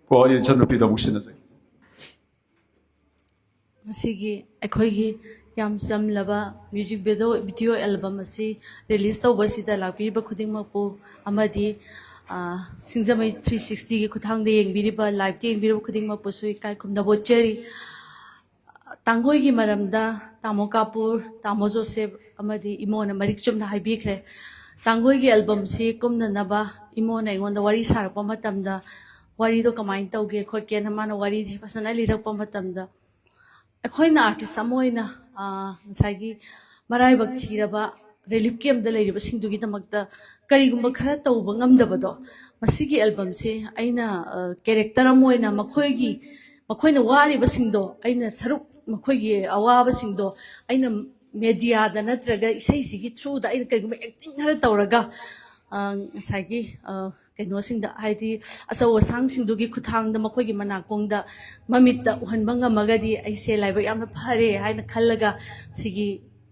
ꯀꯣ, ꯑꯩ ꯏꯆꯟꯅꯨꯄꯤꯗ ꯑꯃꯨꯛ ꯁꯤꯟꯅꯖꯒꯦ꯫ ꯃꯁꯤꯒꯤ ꯑꯩꯈꯣꯏꯒꯤ ꯌꯥꯝ ꯆꯝꯂꯕ ꯃ꯭ꯌꯨꯖꯤꯛ ꯚꯤꯗꯤꯑꯣ, ꯚꯤꯗꯤꯑꯣ ꯑꯦꯜꯕꯝ ꯑꯁꯤ ꯔꯤꯂꯤꯁ ꯇꯧꯕ ꯑꯁꯤꯗ ꯂꯥꯛꯄꯤꯔꯤꯕ ꯈꯨꯗꯤꯡꯃꯛꯄꯨ ꯑꯃꯗꯤ, ꯑ, ꯁꯤꯡꯖꯃꯩ ꯊ꯭ꯔꯤ ꯁꯤꯛꯁꯇꯤꯒꯤ ꯈꯨꯠꯊꯥꯡꯗ ꯌꯦꯡꯕꯤꯔꯤꯕ, ꯂꯥꯏꯚꯇ ꯌꯦꯡꯕꯤꯔꯤꯕ ꯈꯨꯗꯤꯡꯃꯛꯄꯨꯁꯨ ꯏꯀꯥꯏ ꯈꯨꯝꯅꯕ ꯎꯠꯆꯔꯤ꯫ ꯇꯥꯡꯒꯣꯏꯒꯤ ꯃꯔꯝꯗ ꯇꯥꯃꯣ ꯀꯥꯄꯨꯔ, ꯇꯥꯃꯣ ꯖꯣꯁꯦꯐ ꯑꯃꯗꯤ ꯏꯃꯣꯅ ꯃꯔꯤꯛ ꯆꯨꯝꯅ ꯍꯥꯏꯕꯤꯈ꯭ꯔꯦ꯫ ꯇꯥꯡꯒꯣꯏꯒꯤ ꯑꯦꯜꯕꯝꯁꯤ ꯀꯨꯝꯅꯅꯕ ꯏꯃꯣꯅ ꯑꯩꯉꯣꯟꯗ ꯋꯥꯔꯤ ꯁꯥꯔꯛꯄ ꯃꯇꯝꯗ, ꯋꯥꯔꯤꯗꯣ ꯀꯃꯥꯏꯅ ꯇꯧꯒꯦ ꯈꯣꯠꯀꯦꯅ ꯃꯥꯅ ꯋꯥꯔꯤꯁꯤ ꯐꯖꯅ ꯂꯤꯔꯛꯄ ꯃꯇꯝꯗ, ꯑꯩꯈꯣꯏꯅ ꯑꯥꯔꯇꯤꯁ ꯑꯃ ꯑꯣꯏꯅ, ꯑ, ꯉꯁꯥꯏꯒꯤ ꯃꯔꯥꯏꯕꯛ ꯊꯤꯔꯕ ꯔꯤꯂꯤꯐ ꯀꯦꯝꯞꯇ ꯂꯩꯔꯤꯕꯁꯤꯡꯗꯨꯒꯤꯗꯃꯛꯇ ꯀꯔꯤꯒꯨꯝꯕ ꯈꯔ ꯇꯧꯕ ꯉꯝꯗꯕꯗꯣ, ꯃꯁꯤꯒꯤ ꯑꯦꯜꯕꯝꯁꯦ ꯑꯩꯅ, ꯑ, ꯀꯦꯔꯦꯛꯇꯔ ꯑꯃ ꯑꯣꯏꯅ ꯃꯈꯣꯏꯒꯤ ꯃꯈꯣꯏꯅ ꯋꯥꯔꯤꯕꯁꯤꯡꯗꯣ ꯑꯩꯅ ꯁꯔꯨꯛ, ꯃꯈꯣꯏꯒꯤ ꯑꯋꯥꯕꯁꯤꯡꯗꯣ ꯑꯩꯅ ꯃꯦꯗꯤꯌꯥꯗ ꯅꯠꯇ꯭ꯔꯒ ꯏꯁꯩꯁꯤꯒꯤ ꯊ꯭ꯔꯨꯗ ꯑꯩꯅ ꯀꯩꯒꯨꯝꯕ ꯑꯦꯛꯇꯤꯡ ꯈꯔ ꯇꯧꯔꯒ, ꯑ, ꯉꯁꯥꯏꯒꯤ, ꯑ, ꯀꯩꯅꯣꯁꯤꯡꯗ, ꯍꯥꯏꯗꯤ ꯑꯆꯧ ꯑꯁꯥꯡꯁꯤꯡꯗꯨꯒꯤ ꯈꯨꯠꯊꯥꯡꯗ ꯃꯈꯣꯏꯒꯤ ꯃꯅꯥꯀꯣꯡꯗ ꯃꯃꯤꯠꯇ ꯎꯍꯟꯕ ꯉꯝꯃꯒꯗꯤ ꯑꯩꯁꯦ ꯂꯥꯏꯕꯛ ꯌꯥꯝꯅ ꯐꯔꯦ ꯍꯥꯏꯅ ꯈꯜꯂꯒ ꯁꯤꯒꯤ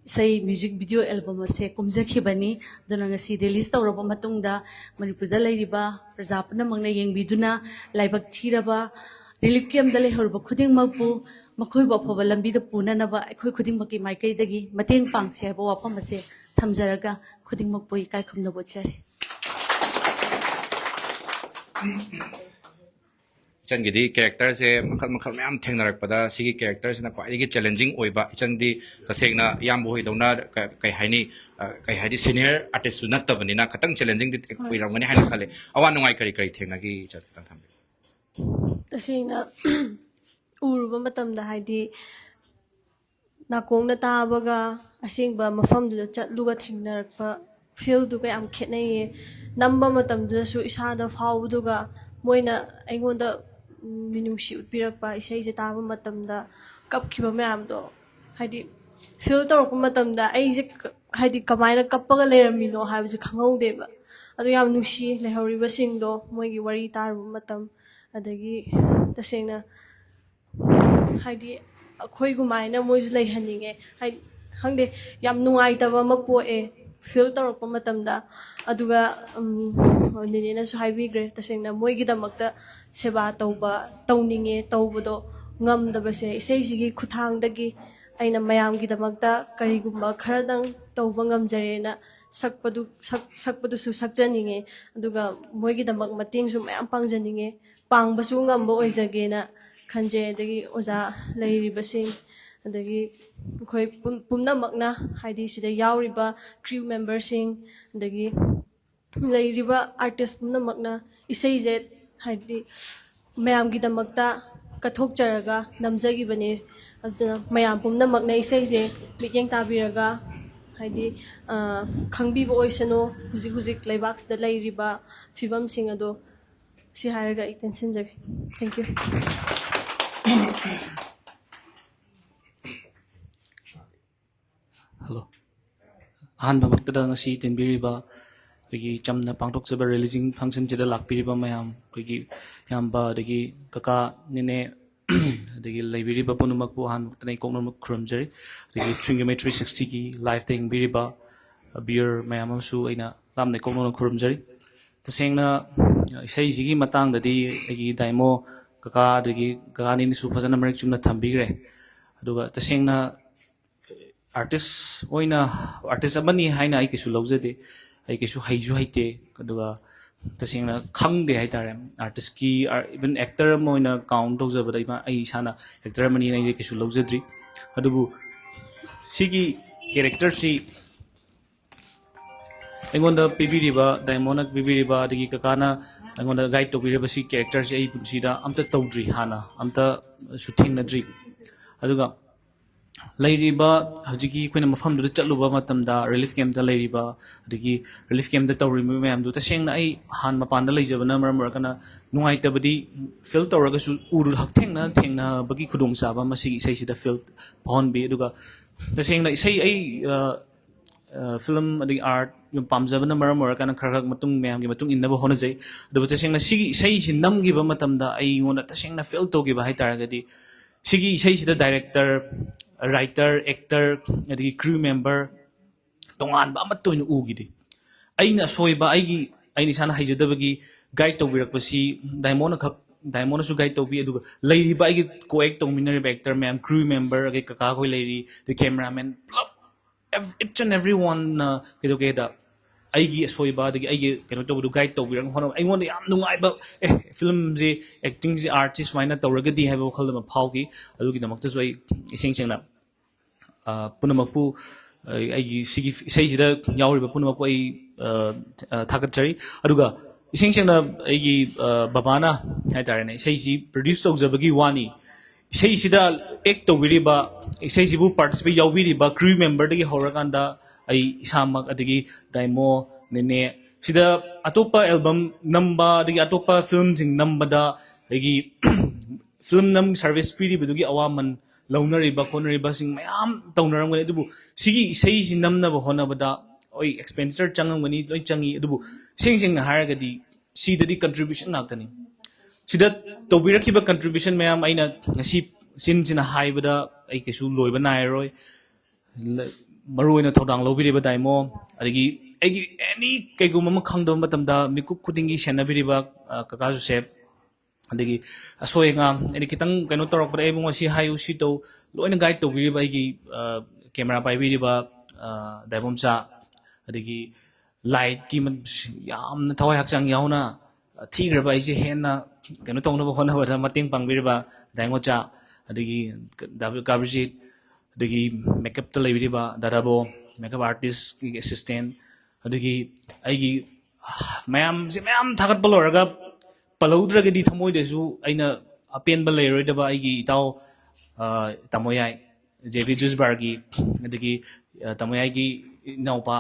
ꯏꯁꯩ ꯃ꯭ꯌꯨꯖꯤꯛ ꯚꯤꯗꯤꯑꯣ ꯑꯦꯜꯕꯝ ꯑꯁꯦ ꯀꯨꯝꯖꯈꯤꯕꯅꯤ꯫ ꯑꯗꯨꯅ ꯉꯁꯤ ꯔꯤꯂꯤꯁ ꯇꯧꯔꯕ ꯃꯇꯨꯡꯗ ꯃꯅꯤꯄꯨꯔꯗ ꯂꯩꯔꯤꯕ ꯄ꯭ꯔꯖꯥ ꯄꯨꯝꯅꯃꯛꯅ ꯌꯦꯡꯕꯤꯗꯨꯅ ꯂꯥꯏꯕꯛ ꯊꯤꯔꯕ ꯔꯤꯂꯤꯐ ꯀꯦꯝꯗ ꯂꯩꯍꯧꯔꯤꯕ ꯈꯨꯗꯤꯡꯃꯛꯄꯨ ꯃꯈꯣꯏꯕꯨ ꯑꯐꯕ ꯂꯝꯕꯤꯗ ꯄꯨꯅꯅꯕ ꯑꯩꯈꯣꯏ ꯈꯨꯗꯤꯡꯃꯛꯀꯤ ꯃꯥꯏꯀꯩꯗꯒꯤ ꯃꯇꯦꯡ ꯄꯥꯡꯁꯤ ꯍꯥꯏꯕ ꯋꯥꯐꯝ ꯑꯁꯦ ꯊꯝꯖꯔꯒ ꯈꯨꯗꯤꯡꯃꯛꯄꯨ ꯏꯀꯥꯏ ꯈꯨꯝꯅꯕ ꯎꯠꯆꯔꯤ꯫ ꯏꯆꯟꯒꯤꯗꯤ ꯀꯦꯔꯦꯛꯇꯔꯁꯦ ꯃꯈꯜ ꯃꯈꯜ ꯃꯌꯥꯝ ꯊꯦꯡꯅꯔꯛꯄꯗ ꯁꯤꯒꯤ ꯀꯦꯔꯦꯛꯇꯔꯁꯤꯅ ꯈ꯭ꯋꯥꯏꯗꯒꯤ ꯆꯦꯂꯦꯟꯖꯤꯡ ꯑꯣꯏꯕ, ꯏꯆꯟꯗꯤ ꯇꯁꯦꯡꯅ ꯏꯌꯥꯝꯕ ꯍꯣꯏꯗꯧꯅ ꯀ-, ꯀꯩ ꯍꯥꯏꯅꯤ, ꯑ, ꯀꯩ ꯍꯥꯏꯗꯤ, ꯁꯦꯅꯤꯌꯔ ꯑꯥꯔꯇꯤꯁꯁꯨ ꯅꯠꯇꯕꯅꯤꯅ ꯈꯤꯇꯪ ꯆꯦꯂꯦꯟꯖꯤꯡꯗꯤ ꯍꯣꯏ꯫ ꯑꯣꯏꯔꯝꯒꯅꯤ ꯍꯥꯏꯅ ꯈꯜꯂꯦ꯫ ꯑꯋꯥ ꯅꯨꯡꯉꯥꯏ ꯀꯔꯤ ꯀꯔꯤ ꯊꯦꯡꯅꯈꯤ, ꯏꯆꯟ, ꯈꯤꯇꯪ ꯊꯝꯕꯤꯌꯨ꯫ ꯇꯁꯦꯡꯅ ꯎꯔꯨꯕ ꯃꯇꯝꯗ, ꯍꯥꯏꯗꯤ ꯅꯥꯀꯣꯡꯅ ꯇꯥꯕꯒ ꯑꯁꯦꯡꯕ ꯃꯐꯝꯗꯨꯗ ꯆꯠꯂꯨꯒ ꯊꯦꯡꯅꯔꯛꯄ ꯐꯤꯜꯗꯨꯒ ꯌꯥꯝ ꯈꯦꯠꯅꯩꯌꯦ꯫ ꯅꯝꯕ ꯃꯇꯝꯗꯨꯗꯁꯨ ꯏꯁꯥꯗ ꯐꯥꯎꯕꯗꯨꯒ ꯃꯣꯏꯅ ꯑꯩꯉꯣꯟꯗ, ꯎꯝ, ꯃꯤꯅꯨꯡꯁꯤ ꯎꯠꯄꯤꯔꯛꯄ, ꯏꯁꯩꯁꯦ ꯇꯥꯕ ꯃꯇꯝꯗ ꯀꯞꯈꯤꯕ ꯃꯌꯥꯝꯗꯣ, ꯍꯥꯏꯗꯤ ꯐꯤꯜ ꯇꯧꯔꯛꯄ ꯃꯇꯝꯗ ꯑꯩꯁꯦ ꯀ-, ꯍꯥꯏꯗꯤ ꯀꯃꯥꯏꯅ ꯀꯞꯄꯒ ꯂꯩꯔꯝꯃꯤꯅꯣ ꯍꯥꯏꯕꯁꯦ ꯈꯪꯍꯧꯗꯦꯕ꯫ ꯑꯗꯨ ꯌꯥꯝ ꯅꯨꯡꯁꯤ, ꯂꯩꯍꯧꯔꯤꯕꯁꯤꯡꯗꯣ ꯃꯣꯏꯒꯤ ꯋꯥꯔꯤ ꯇꯥꯔꯨꯕ ꯃꯇꯝ꯫ ꯑꯗꯒꯤ ꯇꯁꯦꯡꯅ ꯍꯥꯏꯗꯤ ꯑꯩꯈꯣꯏꯒꯨꯃꯥꯏꯅ ꯃꯣꯏꯁꯨ ꯂꯩꯍꯟꯅꯤꯡꯉꯦ꯫ ꯍꯥꯏꯗꯤ ꯈꯪꯗꯦ, ꯌꯥꯝ ꯅꯨꯡꯉꯥꯏꯇꯕ ꯑꯃ ꯄꯣꯛꯑꯦ ꯐꯤꯜ ꯇꯧꯔꯛꯄ ꯃꯇꯝꯗ꯫ ꯑꯗꯨꯒ, ꯎꯝ, ꯅꯦꯅꯦꯅꯁꯨ ꯍꯥꯏꯕꯤꯈ꯭ꯔꯦ, ꯇꯁꯦꯡꯅ ꯃꯣꯏꯒꯤꯗꯃꯛꯇ ꯁꯦꯕꯥ ꯇꯧꯕ, ꯇꯧꯅꯤꯡꯉꯦ, ꯇꯧꯕꯗꯣ ꯉꯝꯗꯕꯁꯦ ꯏꯁꯩꯁꯤꯒꯤ ꯈꯨꯠꯊꯥꯡꯗꯒꯤ ꯑꯩꯅ ꯃꯌꯥꯝꯒꯤꯗꯃꯛꯇ ꯀꯔꯤꯒꯨꯝꯕ ꯈꯔꯗꯪ ꯇꯧꯕ ꯉꯝꯖꯔꯦꯅ ꯁꯛꯄꯗꯨ, ꯁꯛ-, ꯁꯛꯄꯗꯨꯁꯨ ꯁꯛꯆꯅꯤꯡꯉꯦ꯫ ꯑꯗꯨꯒ ꯃꯣꯏꯒꯤꯗꯃꯛ ꯃꯇꯦꯡꯁꯨ ꯃꯌꯥꯝ ꯄꯥꯡꯖꯅꯤꯡꯉꯦ꯫ ꯄꯥꯡꯕꯁꯨ ꯉꯝꯕ ꯑꯣꯏꯖꯒꯦꯅ ꯈꯟꯖꯩ꯫ ꯑꯗꯒꯤ ꯑꯣꯖꯥ ꯂꯩꯔꯤꯕꯁꯤꯡ, ꯑꯗꯒꯤ ꯑꯩꯈꯣꯏ ꯄꯨꯝ-, ꯄꯨꯝꯅꯃꯛꯅ, ꯍꯥꯏꯗꯤ ꯁꯤꯗ ꯌꯥꯎꯔꯤꯕ ꯀ꯭ꯔꯤꯎ ꯃꯦꯝꯕꯔꯁꯤꯡ, ꯑꯗꯒꯤ ꯂꯩꯔꯤꯕ ꯑꯥꯔꯇꯤꯁ ꯄꯨꯝꯅꯃꯛꯅ ꯏꯁꯩꯁꯦ, ꯍꯥꯏꯗꯤ ꯃꯌꯥꯝꯒꯤꯗꯃꯛꯇ ꯀꯠꯊꯣꯛꯆꯔꯒ ꯅꯝꯖꯈꯤꯕꯅꯦ꯫ ꯑꯗꯨꯅ ꯃꯌꯥꯝ ꯄꯨꯝꯅꯃꯛꯅ ꯏꯁꯩꯁꯦ ꯃꯤꯠꯌꯦꯡ ꯇꯥꯕꯤꯔꯒ, ꯍꯥꯏꯗꯤ, ꯑ, ꯈꯪꯕꯤꯕ ꯑꯣꯏꯁꯅꯨ ꯍꯧꯖꯤꯛ ꯍꯧꯖꯤꯛ ꯂꯩꯕꯥꯛꯁꯤꯗ ꯂꯩꯔꯤꯕ ꯐꯤꯕꯝꯁꯤꯡ ꯑꯗꯣ꯫ ꯁꯤ ꯍꯥꯏꯔꯒ ꯑꯩ ꯇꯦꯟꯁꯤꯟꯖꯒꯦ꯫ Thank you꯫ ꯍꯜꯂꯣ꯫ ꯑꯍꯥꯟꯕꯃꯛꯇꯗ ꯉꯁꯤ ꯇꯤꯟꯕꯤꯔꯤꯕ ꯑꯩꯈꯣꯏꯒꯤ ꯆꯝꯅ ꯄꯥꯡꯊꯣꯛꯆꯕ releasing functionꯁꯤꯗ ꯂꯥꯛꯄꯤꯔꯤꯕ ꯃꯌꯥꯝ, ꯑꯩꯈꯣꯏꯒꯤ ꯏꯌꯥꯝꯕ, ꯑꯗꯒꯤ ꯀꯀꯥ, ꯅꯦꯅꯦ, ꯑꯗꯒꯤ ꯂꯩꯕꯤꯔꯤꯕ ꯄꯨꯝꯅꯃꯛꯄꯨ ꯑꯍꯥꯟꯕꯃꯛꯇꯗ ꯑꯩ ꯀꯣꯛꯅꯃꯛ ꯈꯨꯔꯨꯝꯖꯔꯤ꯫ ꯑꯗꯒꯤ Three Game Three Sixtyꯒꯤ liveꯇ ꯌꯦꯡꯕꯤꯔꯤꯕ viewer ꯃꯌꯥꯝ ꯑꯃꯁꯨ ꯑꯩꯅ ꯂꯥꯞꯅ ꯀꯣꯛꯅꯅ ꯈꯨꯔꯨꯝꯖꯔꯤ꯫ ꯇꯁꯦꯡꯅ ꯏꯁꯩꯁꯤꯒꯤ ꯃꯇꯥꯡꯗꯗꯤ ꯑꯩꯒꯤ ꯗꯥꯏꯃꯣ ꯀꯀꯥ, ꯑꯗꯒꯤ ꯀꯀꯥ ꯅꯦꯅꯦꯁꯨ ꯐꯖꯅ ꯃꯔꯤꯛ ꯆꯨꯝꯅ ꯊꯝꯕꯤꯈ꯭ꯔꯦ꯫ ꯑꯗꯨꯒ ꯇꯁꯦꯡꯅ artist ꯑꯣꯏꯅ, artist ꯑꯃꯅꯤ ꯍꯥꯏꯅ ꯑꯩ ꯀꯩꯁꯨ ꯂꯧꯖꯗꯦ꯫ ꯑꯩ ꯀꯩꯁꯨ ꯍꯩꯁꯨ ꯍꯩꯇꯦ꯫ ꯑꯗꯨꯒ ꯇꯁꯦꯡꯅ ꯈꯪꯗꯦ ꯍꯥꯏꯇꯥꯔꯦ꯫ Artistꯀꯤ, even actor ꯑꯃ ꯑꯣꯏꯅ count ꯇꯧꯖꯕꯗ ꯏꯃꯥ, ꯑꯩ ꯏꯁꯥꯅ actor ꯑꯃꯅꯤꯅ ꯑꯩꯗꯤ ꯀꯩꯁꯨ ꯂꯧꯖꯗ꯭ꯔꯤ꯫ ꯑꯗꯨꯕꯨ ꯁꯤꯒꯤ characterꯁꯤ ꯑꯩꯉꯣꯟꯗ ꯄꯤꯕꯤꯔꯤꯕ, ꯗꯥꯏꯃꯣꯅ ꯄꯤꯕꯤꯔꯤꯕ, ꯑꯗꯒꯤ ꯀꯀꯥꯅ ꯑꯩꯉꯣꯟꯗ guide ꯇꯧꯕꯤꯔꯤꯕ ꯁꯤ characterꯁꯤ ꯑꯩ ꯄꯨꯟꯁꯤꯗ ꯑꯝꯇ ꯇꯧꯗ꯭ꯔꯤ, ꯍꯥꯟꯅ ꯑꯝꯇꯁꯨ ꯊꯦꯡꯅꯗ꯭ꯔꯤ꯫ ꯑꯗꯨꯒ ꯂꯩꯔꯤꯕ ꯍꯧꯖꯤꯛꯀꯤ ꯑꯩꯈꯣꯏꯅ ꯃꯐꯝꯗꯨꯗ ꯆꯠꯂꯨꯕ ꯃꯇꯝꯗ relief campꯇ ꯂꯩꯔꯤꯕ, ꯑꯗꯒꯤ relief campꯇ ꯇꯧꯔꯤꯕ ꯃꯌꯥꯝꯗꯨ ꯇꯁꯦꯡꯅ ꯑꯩ ꯍꯥꯟꯅ ꯃꯄꯥꯟꯗ ꯂꯩꯖꯕꯅ ꯃꯔꯝ ꯑꯣꯏꯔꯒꯅ ꯅꯨꯡꯉꯥꯏꯇꯕꯗꯤ feel ꯇꯧꯔꯒꯁꯨ ꯎꯔꯨ-, ꯍꯛꯊꯦꯡꯅ ꯊꯦꯡꯅꯕꯒꯤ ꯈꯨꯗꯣꯡꯆꯥꯕ ꯑꯃ ꯁꯤꯒꯤ ꯏꯁꯩꯁꯤꯗ feel ꯐꯥꯎꯍꯟꯕꯤ꯫ ꯑꯗꯨꯒ ꯇꯁꯦꯡꯅ ꯏꯁꯩ ꯑꯩ, ꯑ, ꯑ, film ꯑꯗꯒꯤ art ꯌꯥꯝ ꯄꯥꯝꯖꯕꯅ ꯃꯔꯝ ꯑꯣꯏꯔꯀꯥꯟꯗ ꯈꯔ ꯈꯔ ꯃꯇꯨꯡ, ꯃꯌꯥꯝꯒꯤ ꯃꯇꯨꯡ ꯏꯟꯅꯕ ꯍꯣꯠꯅꯖꯩ꯫ ꯑꯗꯨꯕꯨ ꯇꯁꯦꯡꯅ ꯁꯤꯒꯤ ꯏꯁꯩꯁꯤ ꯅꯝꯈꯤꯕ ꯃꯇꯝꯗ ꯑꯩꯉꯣꯟꯗ ꯇꯁꯦꯡꯅ feel ꯇꯧꯈꯤꯕ ꯍꯥꯏ ꯇꯥꯔꯒꯗꯤ, ꯁꯤꯒꯤ ꯏꯁꯩꯁꯤꯗ director, writer, actor, ꯑꯗꯒꯤ crew member ꯇꯣꯉꯥꯟꯕ ꯑꯃꯠꯇ ꯑꯣꯏꯅ ꯎꯈꯤꯗꯦ꯫ ꯑꯩꯅ ꯑꯁꯣꯏꯕ, ꯑꯩꯒꯤ, ꯑꯩꯅ ꯏꯁꯥꯅ ꯍꯩꯖꯗꯕꯒꯤ guide ꯇꯧꯕꯤꯔꯛꯄꯁꯤ ꯗꯥꯏꯃꯣꯅ ꯈꯛ, ꯗꯥꯏꯃꯣꯅꯁꯨ guide ꯇꯧꯕꯤ, ꯑꯗꯨꯒ ꯂꯩꯔꯤꯕ ꯑꯩꯒꯤ co-act ꯇꯧꯃꯤꯟꯅꯔꯤꯕ actor ꯃꯌꯥꯝ, crew member, ꯑꯗꯒꯤ ꯀꯀꯥ ꯈꯣꯏ ꯂꯩꯔꯤ, ꯑꯗꯩ cameraman, ꯄꯨꯂꯞ ev-, each and every oneꯅ ꯀꯩꯗꯧꯒꯦꯗ ꯑꯩꯒꯤ ꯑꯁꯣꯏꯕ, ꯑꯗꯒꯤ ꯑꯩꯒꯤ ꯀꯩꯅꯣ ꯇꯧꯕꯗꯨ guide ꯇꯧꯕꯤꯔꯒ ꯍꯣꯠꯅꯕ, ꯑꯩꯉꯣꯟꯗ ꯌꯥꯝ ꯅꯨꯡꯉꯥꯏꯕ, ꯑꯦ, filmꯁꯤ, actingꯁꯤ, artꯁꯤ ꯁꯨꯃꯥꯏꯅ ꯇꯧꯔꯒꯗꯤ ꯍꯥꯏꯕ ꯋꯥꯈꯜ ꯑꯃ ꯐꯥꯎꯈꯤ꯫ ꯑꯗꯨꯒꯤꯗꯃꯛꯇꯁꯨ ꯑꯩ ꯏꯁꯦꯡ ꯁꯦꯡꯅ, ꯑ, ꯄꯨꯝꯅꯃꯛꯄꯨ, ꯑ, ꯑꯩꯒꯤ ꯁꯤꯒꯤ ꯏꯁꯩꯁꯤꯗ ꯌꯥꯎꯔꯤꯕ ꯄꯨꯝꯅꯃꯛꯄꯨ ꯑꯩ, ꯑ, ꯑ, ꯊꯥꯒꯠꯆꯔꯤ꯫ ꯑꯗꯨꯒ ꯏꯁꯦꯡ ꯁꯦꯡꯅ ꯑꯩꯒꯤ, ꯑ, ꯕꯕꯥꯅ ꯍꯥꯏꯇꯥꯔꯦꯅꯦ, ꯏꯁꯩꯁꯤ produce ꯇꯧꯖꯕꯒꯤ ꯋꯥꯅꯤ, ꯏꯁꯩꯁꯤꯗ act ꯇꯧꯕꯤꯔꯤꯕ, ꯏꯁꯩꯁꯤꯕꯨ participate ꯌꯥꯎꯕꯤꯔꯤꯕ crew memberꯗꯒꯤ ꯍꯧꯔꯀꯥꯟꯗ ꯑꯩ ꯏꯁꯥꯃꯛ, ꯑꯗꯒꯤ ꯗꯥꯏꯃꯣ, ꯅꯦꯅꯦ, ꯁꯤꯗ ꯑꯇꯣꯞꯄ album ꯅꯝꯕ, ꯑꯗꯒꯤ ꯑꯇꯣꯞꯄ filmꯁꯤꯡ ꯅꯝꯕꯗ ꯑꯩꯒꯤ ꯐꯤꯂꯝ ꯅꯝ ꯁꯥꯔꯚꯤꯁ ꯄꯤꯔꯤꯕꯗꯨꯒꯤ ꯑꯋꯥꯃꯟ ꯂꯧꯅꯔꯤꯕ ꯈꯣꯠꯅꯔꯤꯕꯁꯤꯡ ꯃꯌꯥꯝ ꯇꯧꯅꯔꯝꯒꯅꯤ꯫ ꯑꯗꯨꯕꯨ ꯁꯤꯒꯤ ꯏꯁꯩꯁꯤ ꯅꯝꯅꯕ ꯍꯣꯠꯅꯕꯗ ꯍꯣꯏ ꯑꯦꯛꯁꯄꯦꯟꯗꯤꯆꯔ ꯆꯪꯉꯝꯒꯅꯤ, ꯂꯣꯏ ꯆꯪꯉꯤ꯫ ꯑꯗꯨꯕꯨ ꯏꯁꯦꯡ ꯁꯦꯡꯅ ꯍꯥꯏꯔꯒꯗꯤ ꯁꯤꯗꯗꯤ ꯀꯟꯇ꯭ꯔꯤꯕ꯭ꯌꯨꯁꯟ ꯉꯥꯛꯇꯅꯤ꯫ ꯁꯤꯗ ꯇꯧꯕꯤꯔꯛꯈꯤꯕ ꯀꯟꯇ꯭ꯔꯤꯕ꯭ꯌꯨꯁꯟ ꯃꯌꯥꯝ ꯑꯩꯅ ꯉꯁꯤ ꯆꯤꯟꯁꯤꯅ ꯍꯥꯏꯕꯗ ꯑꯩ ꯀꯩꯁꯨ ꯂꯣꯏꯕ ꯅꯥꯏꯔꯔꯣꯏ꯫ ꯃꯔꯨ ꯑꯣꯏꯅ ꯊꯧꯗꯥꯡ ꯂꯧꯕꯤꯔꯤꯕ ꯗꯥꯏꯃꯣ, ꯑꯗꯒꯤ ꯑꯩꯒꯤ ꯑꯦꯅꯤ ꯀꯩꯒꯨꯝꯕ ꯑꯃ ꯈꯪꯗꯕ ꯃꯇꯝꯗ ꯃꯤꯀꯨꯞ ꯈꯨꯗꯤꯡꯒꯤ ꯁꯦꯟꯅꯕꯤꯔꯤꯕ, ꯑ, ꯀꯀꯥ ꯖꯣꯁꯦꯞ, ꯑꯗꯒꯤ ꯑꯁꯣꯏ ꯑꯉꯥꯝ, ꯑꯩꯅ ꯈꯤꯇꯪ ꯀꯩꯅꯣ ꯇꯧꯔꯛꯄꯗ ꯑꯩꯕꯨ ꯉꯁꯤ ꯍꯥꯏꯌꯨ ꯁꯤ ꯇꯧ, ꯂꯣꯏꯅ ꯒꯥꯏꯗ ꯇꯧꯕꯤꯔꯤꯕ ꯑꯩꯒꯤ, ꯑ, ꯀꯦꯃꯦꯔꯥ ꯄꯥꯏꯕꯤꯔꯤꯕ, ꯑ, ꯗꯥꯏꯕꯣꯝꯆꯥ, ꯑꯗꯒꯤ ꯂꯥꯏꯠꯀꯤ ꯃ-, ꯌꯥꯝꯅ ꯊꯋꯥꯏ ꯍꯛꯆꯥꯡ ꯌꯥꯎꯅ ꯊꯤꯈ꯭ꯔꯕ ꯑꯩꯁꯦ ꯍꯦꯟꯅ ꯀꯩꯅꯣ ꯇꯧꯅꯕ ꯍꯣꯠꯅꯕꯗ ꯃꯇꯦꯡ ꯄꯥꯡꯕꯤꯔꯤꯕ ꯗꯥꯏꯉꯣꯆꯥ, ꯑꯗꯒꯤ ꯗꯥ ꯀꯥꯕꯤꯔꯖꯤꯠ, ꯑꯗꯒꯤ ꯃꯦꯀꯞꯇ ꯂꯩꯕꯤꯔꯤꯕ ꯗꯥꯗꯥꯕꯣ, ꯃꯦꯀꯞ ꯑꯥꯔꯇꯤꯁꯀꯤ ꯑꯦꯁꯤꯁꯇꯦꯟ, ꯑꯗꯒꯤ ꯑꯩꯒꯤ ꯃꯌꯥꯝꯁꯦ ꯃꯌꯥꯝ ꯊꯥꯒꯠꯄ ꯂꯣꯏꯔꯒ ꯄꯜꯍꯧꯗ꯭ꯔꯒꯗꯤ ꯊꯃꯣꯏꯗꯁꯨ ꯑꯩꯅ ꯑꯄꯦꯟꯕ ꯂꯩꯔꯣꯏꯗꯕ ꯑꯩꯒꯤ ꯏꯇꯥꯎ, ꯑ, ꯇꯥꯃꯣꯌꯥꯏ, ꯖꯦ ꯕꯤ ꯖꯨꯁ ꯕꯥꯔꯒꯤ, ꯑꯗꯒꯤ, ꯑ, ꯇꯥꯃꯣꯌꯥꯏꯒꯤ ꯏꯅꯥꯎꯄꯥ,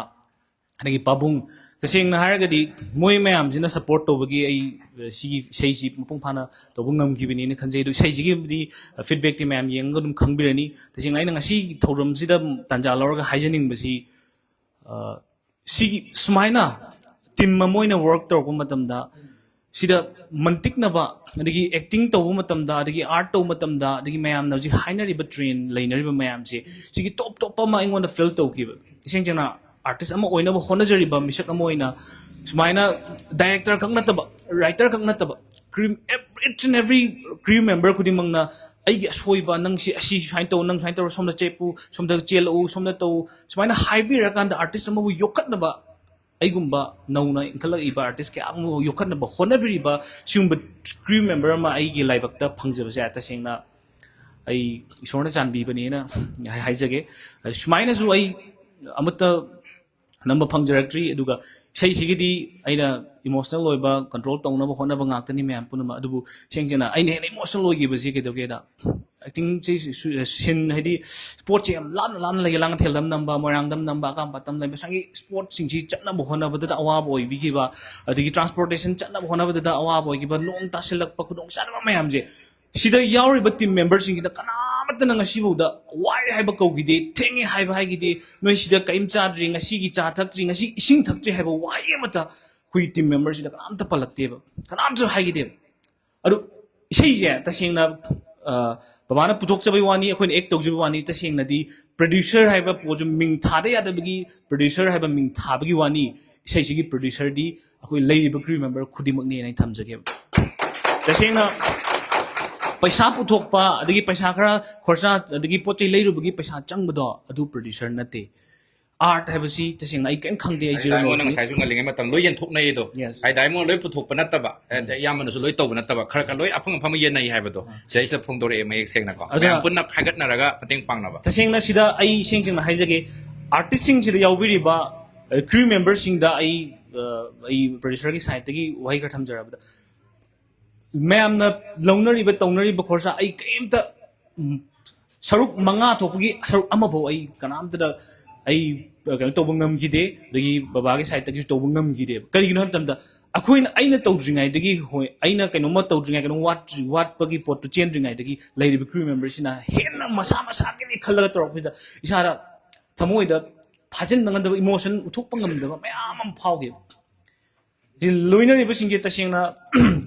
ꯑꯗꯒꯤ ꯄꯥꯕꯨꯡ, ꯇꯁꯦꯡꯅ ꯍꯥꯏꯔꯒꯗꯤ ꯃꯣꯏ ꯃꯌꯥꯝꯁꯤꯅ ꯁꯞꯄꯣꯔꯠ ꯇꯧꯕꯒꯤ ꯑꯩ, ꯑ, ꯁꯤꯒꯤ ꯏꯁꯩꯁꯤ ꯃꯄꯨꯡ ꯐꯥꯅ ꯇꯧꯕ ꯉꯝꯈꯤꯕꯅꯤꯅ ꯈꯟꯖꯩ꯫ ꯑꯗꯨ ꯏꯁꯩꯁꯤꯒꯤꯕꯨꯗꯤ, ꯑ, ꯐꯤꯗꯕꯦꯛꯇꯤ ꯃꯌꯥꯝ ꯌꯦꯡꯉꯒ ꯑꯗꯨꯝ ꯈꯪꯕꯤꯔꯅꯤ꯫ ꯇꯁꯦꯡꯅ ꯑꯩꯅ ꯉꯁꯤꯒꯤ ꯊꯧꯔꯝꯁꯤꯗ ꯇꯥꯟꯖꯥ ꯂꯧꯔꯒ ꯍꯥꯏꯖꯅꯤꯡꯕꯁꯤ, ꯑ, ꯁꯤꯒꯤ ꯁꯨꯃꯥꯏꯅ ꯇꯤꯝ ꯑꯃ ꯑꯣꯏꯅ ꯋꯥꯔꯛ ꯇꯧꯔꯛꯄ ꯃꯇꯝꯗ ꯁꯤꯗ ꯃꯟꯇꯤꯛꯅꯕ, ꯑꯗꯒꯤ ꯑꯦꯛꯇꯤꯡ ꯇꯧꯕ ꯃꯇꯝꯗ, ꯑꯗꯒꯤ ꯑꯥꯔꯠ ꯇꯧꯕ ꯃꯇꯝꯗ, ꯑꯗꯒꯤ ꯃꯌꯥꯝꯅ ꯍꯧꯖꯤꯛ ꯍꯥꯏꯅꯔꯤꯕ ꯇ꯭ꯔꯦꯟ ꯂꯩꯅꯔꯤꯕ ꯃꯌꯥꯝꯁꯦ, ꯁꯤꯒꯤ ꯇꯣꯞ ꯇꯣꯞꯄ ꯑꯃ ꯑꯩꯉꯣꯟꯗ ꯐꯤꯜ ꯇꯧꯈꯤꯕ꯫ ꯏꯁꯦꯡ ꯁꯦꯡꯅ ꯑꯥꯔꯇꯤꯁ ꯑꯃ ꯑꯣꯏꯅꯕ ꯍꯣꯠꯅꯖꯔꯤꯕ ꯃꯤꯁꯛ ꯑꯃ ꯑꯣꯏꯅ ꯁꯨꯃꯥꯏꯅ ꯗꯥꯏꯔꯦꯛꯇꯔ ꯈꯛ ꯅꯠꯇꯕ, ꯔꯥꯏꯇꯔ ꯈꯛ ꯅꯠꯇꯕ, crew, each and every crew member ꯈꯨꯗꯤꯡꯃꯛꯅ ꯑꯩꯒꯤ ꯑꯁꯣꯏꯕ, ꯅꯪ ꯁꯤ, ꯑꯁꯤ ꯁꯨꯃꯥꯏꯅ ꯇꯧ, ꯅꯪ ꯁꯨꯃꯥꯏꯅ ꯇꯧꯔ, ꯁꯣꯝꯗ ꯆꯦꯞꯄꯨ, ꯁꯣꯝꯗ ꯆꯦꯜꯂꯛꯎ, ꯁꯣꯝꯗ ꯇꯧ, ꯁꯨꯃꯥꯏꯅ ꯍꯥꯏꯕꯤꯔꯀꯥꯟꯗ ꯑꯥꯔꯇꯤꯁ ꯑꯃꯕꯨ ꯌꯣꯛꯈꯠꯅꯕ, ꯑꯩꯒꯨꯝꯕ ꯅꯧꯅ ꯏꯟꯈꯠꯂꯛꯏꯕ ꯑꯥꯔꯇꯤꯁ ꯀꯌꯥ ꯑꯃꯕꯨ ꯌꯣꯛꯈꯠꯅꯕ ꯍꯣꯠꯅꯕꯤꯔꯤꯕ ꯁꯤꯒꯨꯝꯕ crew member ꯑꯃ ꯑꯩꯒꯤ ꯂꯥꯏꯕꯛꯇ ꯐꯪꯖꯕꯁꯦ ꯇꯁꯦꯡꯅ ꯑꯩ ꯏꯁꯣꯔꯅ ꯆꯥꯟꯕꯤꯕꯅꯦꯅ ꯍꯥꯏꯖꯒꯦ꯫ ꯁꯨꯃꯥꯏꯅꯁꯨ ꯑꯩ ꯑꯃꯠꯇ ꯅꯝꯕ ꯐꯪꯖꯔꯛꯇ꯭ꯔꯤ꯫ ꯑꯗꯨꯒ ꯏꯁꯩꯁꯤꯒꯤꯗꯤ ꯑꯩꯅ ꯏꯃꯣꯁꯅꯦꯜ ꯑꯣꯏꯕ ꯀꯟꯇ꯭ꯔꯣꯜ ꯇꯧꯅꯕ ꯍꯣꯠꯅꯕ ꯉꯥꯛꯇꯅꯤ ꯃꯌꯥꯝ ꯄꯨꯝꯅꯃꯛ꯫ ꯑꯗꯨꯕꯨ ꯏꯁꯦꯡ ꯁꯦꯡꯅ ꯑꯩꯅ ꯍꯦꯟꯅ ꯏꯃꯣꯁꯅꯦꯜ ꯑꯣꯏꯈꯤꯕꯁꯤ ꯀꯩꯗꯧꯒꯦꯗ, ꯑꯦꯛꯇꯤꯡꯁꯤ ꯁꯤꯟ ꯍꯥꯏꯗꯤ ꯁ꯭ꯄꯣꯔꯠꯁꯦ ꯌꯥꯝ ꯂꯥꯞꯅ ꯂꯥꯞꯅ ꯂꯩꯒꯦ, ꯂꯥꯡꯉꯊꯦꯜꯗ ꯑꯃ ꯅꯝꯕ, ꯃꯣꯏꯔꯥꯡꯗ ꯑꯃ ꯅꯝꯕ, ꯑꯀꯥꯝꯄꯥꯠꯇ ꯑꯃ ꯂꯩꯕ, ꯉꯁꯥꯏꯒꯤ ꯁ꯭ꯄꯣꯔꯠꯁꯤꯡꯁꯤ ꯆꯠꯅꯕ ꯍꯣꯠꯅꯕꯗ ꯑꯋꯥꯕ ꯑꯣꯏꯕꯤꯈꯤꯕ, ꯑꯗꯒꯤ ꯇ꯭ꯔꯥꯟꯁꯄꯣꯔꯇꯦꯁꯟ ꯆꯠꯅꯕ ꯍꯣꯠꯅꯕꯗ ꯑꯋꯥꯕ ꯑꯣꯏꯈꯤꯕ, ꯅꯣꯡ ꯇꯥꯁꯤꯜꯂꯛꯄ ꯈꯨꯗꯣꯡꯆꯥꯗꯕ ꯃꯌꯥꯝꯁꯦ ꯁꯤꯗ ꯌꯥꯎꯔꯤꯕ team memberꯁꯤꯡꯁꯤꯗ ꯀꯅꯥꯃꯠꯇꯅ ꯉꯁꯤꯐꯥꯎꯗ ꯋꯥꯏ ꯍꯥꯏꯕ ꯀꯧꯈꯤꯗꯦ, ꯊꯦꯡꯉꯦ ꯍꯥꯏꯕ ꯍꯥꯏꯈꯤꯗꯦ, ꯅꯣꯏ ꯁꯤꯗ ꯀꯔꯤꯝ ꯆꯥꯗ꯭ꯔꯤ, ꯉꯁꯤꯒꯤ ꯆꯥ ꯊꯛꯇ꯭ꯔꯤ, ꯉꯁꯤ ꯏꯁꯤꯡ ꯊꯛꯇ꯭ꯔꯤ ꯍꯥꯏꯕ ꯋꯥꯍꯩ ꯑꯃꯠꯇ ꯑꯩꯈꯣꯏꯒꯤ team memberꯁꯤꯗ ꯀꯅꯥꯝꯇ ꯄꯜꯂꯛꯇꯦꯕ, ꯀꯅꯥꯝꯇꯁꯨ ꯍꯥꯏꯈꯤꯗꯦꯕ꯫ ꯑꯗꯨ ꯏꯁꯩꯁꯦ ꯇꯁꯦꯡꯅ, ꯑ, ꯕꯕꯥꯅ ꯄꯨꯊꯣꯛꯆꯕꯩ ꯋꯥꯅꯤ, ꯑꯩꯈꯣꯏꯅ act ꯇꯧꯖꯕꯩ ꯋꯥꯅꯤ, ꯇꯁꯦꯡꯅꯗꯤ producer ꯍꯥꯏꯕ ꯄꯣꯠꯁꯨ ꯃꯤꯡ ꯊꯥꯗ ꯌꯥꯗꯕꯒꯤ producer ꯍꯥꯏꯕ ꯃꯤꯡ ꯊꯥꯕꯒꯤ ꯋꯥꯅꯤ꯫ ꯏꯁꯩꯁꯤꯒꯤ producerꯗꯤ ꯑꯩꯈꯣꯏ ꯂꯩꯔꯤꯕ crew member ꯈꯨꯗꯤꯡꯃꯛꯅꯦꯅ ꯑꯩ ꯊꯝꯖꯒꯦꯕ꯫ ꯇꯁꯦꯡꯅ ꯄꯩꯁꯥ ꯄꯨꯊꯣꯛꯄ, ꯑꯗꯒꯤ ꯄꯩꯁꯥ ꯈꯔ ꯈꯣꯔꯁꯥ, ꯑꯗꯒꯤ ꯄꯣꯠ ꯆꯩ ꯂꯩꯔꯨꯕꯒꯤ ꯄꯩꯁꯥ ꯆꯪꯕꯗꯣ, ꯑꯗꯨ producer ꯅꯠꯇꯦ꯫ Art ꯍꯥꯏꯕꯁꯤ ꯇꯁꯦꯡꯅ ꯑꯩ ꯀꯔꯤꯝ ꯈꯪꯗꯦ, ꯑꯩ ꯑꯗꯨꯗ zero ꯑꯩꯉꯣꯟꯗ knowledgeꯅꯤ꯫ ꯉꯁꯥꯏꯁꯨ ꯉꯜꯂꯤꯉꯩ ꯃꯇꯝ ꯂꯣꯏ ꯌꯦꯟꯊꯣꯛꯅꯩꯗꯣ꯫ Yes꯫ ꯍꯥꯏꯗꯤ ꯑꯩꯉꯣꯟꯗ ꯂꯣꯏ ꯄꯨꯊꯣꯛꯄ ꯅꯠꯇꯕ, ꯍꯥꯏꯗꯤ ꯑꯌꯥꯝꯕꯅꯁꯨ ꯂꯣꯏ ꯇꯧꯕ ꯅꯠꯇꯕ, ꯈꯔ ꯈꯔ ꯂꯣꯏ ꯑꯐꯪ ꯑꯐꯪꯕ ꯌꯦꯟꯅꯩ ꯍꯥꯏꯕꯗꯣ ꯁꯤꯗꯩꯁꯤꯗ ꯐꯣꯡꯗꯣꯔꯛꯑꯦ ꯃꯌꯦꯛ ꯁꯦꯡꯅꯀꯣ꯫ ꯑꯗꯨꯅ ꯃꯌꯥꯝ ꯄꯨꯟꯅ ꯈꯥꯏꯒꯠꯅꯔꯒ ꯃꯇꯦꯡ ꯄꯥꯡꯅꯕ꯫ ꯇꯁꯦꯡꯅ ꯁꯤꯗ ꯑꯩ ꯏꯁꯦꯡ ꯁꯦꯡꯅ ꯍꯥꯏꯖꯒꯦ, artistꯁꯤꯡꯁꯤꯗ ꯌꯥꯎꯕꯤꯔꯤꯕ, ꯑ, crew memberꯁꯤꯡꯗ ꯑꯩ, ꯑ, ꯑꯩ producerꯒꯤ sideꯇꯒꯤ ꯋꯥꯍꯩ ꯈꯔ ꯊꯝꯖꯔꯕꯗ, ꯃꯌꯥꯝꯅ ꯂꯧꯅꯔꯤꯕ ꯇꯧꯅꯔꯤꯕ ꯈꯣꯔꯁꯥ ꯑꯩ ꯀꯔꯤꯝꯇ, ꯎꯝ, ꯁꯔꯨꯛ ꯃꯉꯥ ꯊꯣꯛꯄꯒꯤ ꯁꯔꯨꯛ ꯑꯃꯐꯥꯎ ꯑꯩ ꯀꯅꯥꯝꯇꯗ ꯑꯩ, ꯑ, ꯀꯩꯅꯣ ꯇꯧꯕ ꯉꯝꯈꯤꯗꯦ, ꯑꯗꯒꯤ ꯕꯕꯥꯒꯤ sideꯇꯒꯤꯁꯨ ꯇꯧꯕ ꯉꯝꯈꯤꯗꯦꯕ꯫ ꯀꯔꯤꯒꯤꯅꯣ ꯍꯥꯏꯕ ꯃꯇꯝꯗ ꯑꯩꯈꯣꯏꯅ, ꯑꯩꯅ ꯇꯧꯗ꯭ꯔꯤꯉꯩꯗꯒꯤ, ꯍꯣꯏ, ꯑꯩꯅ ꯀꯩꯅꯣꯝꯃ ꯇꯧꯗ꯭ꯔꯤꯉꯩ, ꯀꯩꯅꯣꯝ ꯋꯥꯠꯇ꯭ꯔꯤ-, ꯋꯥꯠꯄꯒꯤ ꯄꯣꯠꯇꯨ ꯆꯦꯟꯗ꯭ꯔꯤꯉꯩꯗꯒꯤ ꯂꯩꯔꯤꯕ crew memberꯁꯤꯅ ꯍꯦꯟꯅ ꯃꯁꯥ ꯃꯁꯥꯒꯤꯅꯤ ꯈꯜꯂꯒ ꯇꯧꯔꯛꯄꯁꯤꯗ ꯏꯁꯥꯗ ꯊꯃꯣꯏꯗ ꯐꯥꯖꯤꯟꯕ ꯉꯝꯗꯕ, emotion ꯎꯠꯊꯣꯛꯄ ꯉꯝꯗꯕ ꯃꯌꯥꯝ ꯑꯃ ꯐꯥꯎꯈꯤꯕ꯫ ꯁꯤ ꯂꯣꯏꯅꯔꯤꯕꯁꯤꯡꯁꯦ ꯇꯁꯦꯡꯅ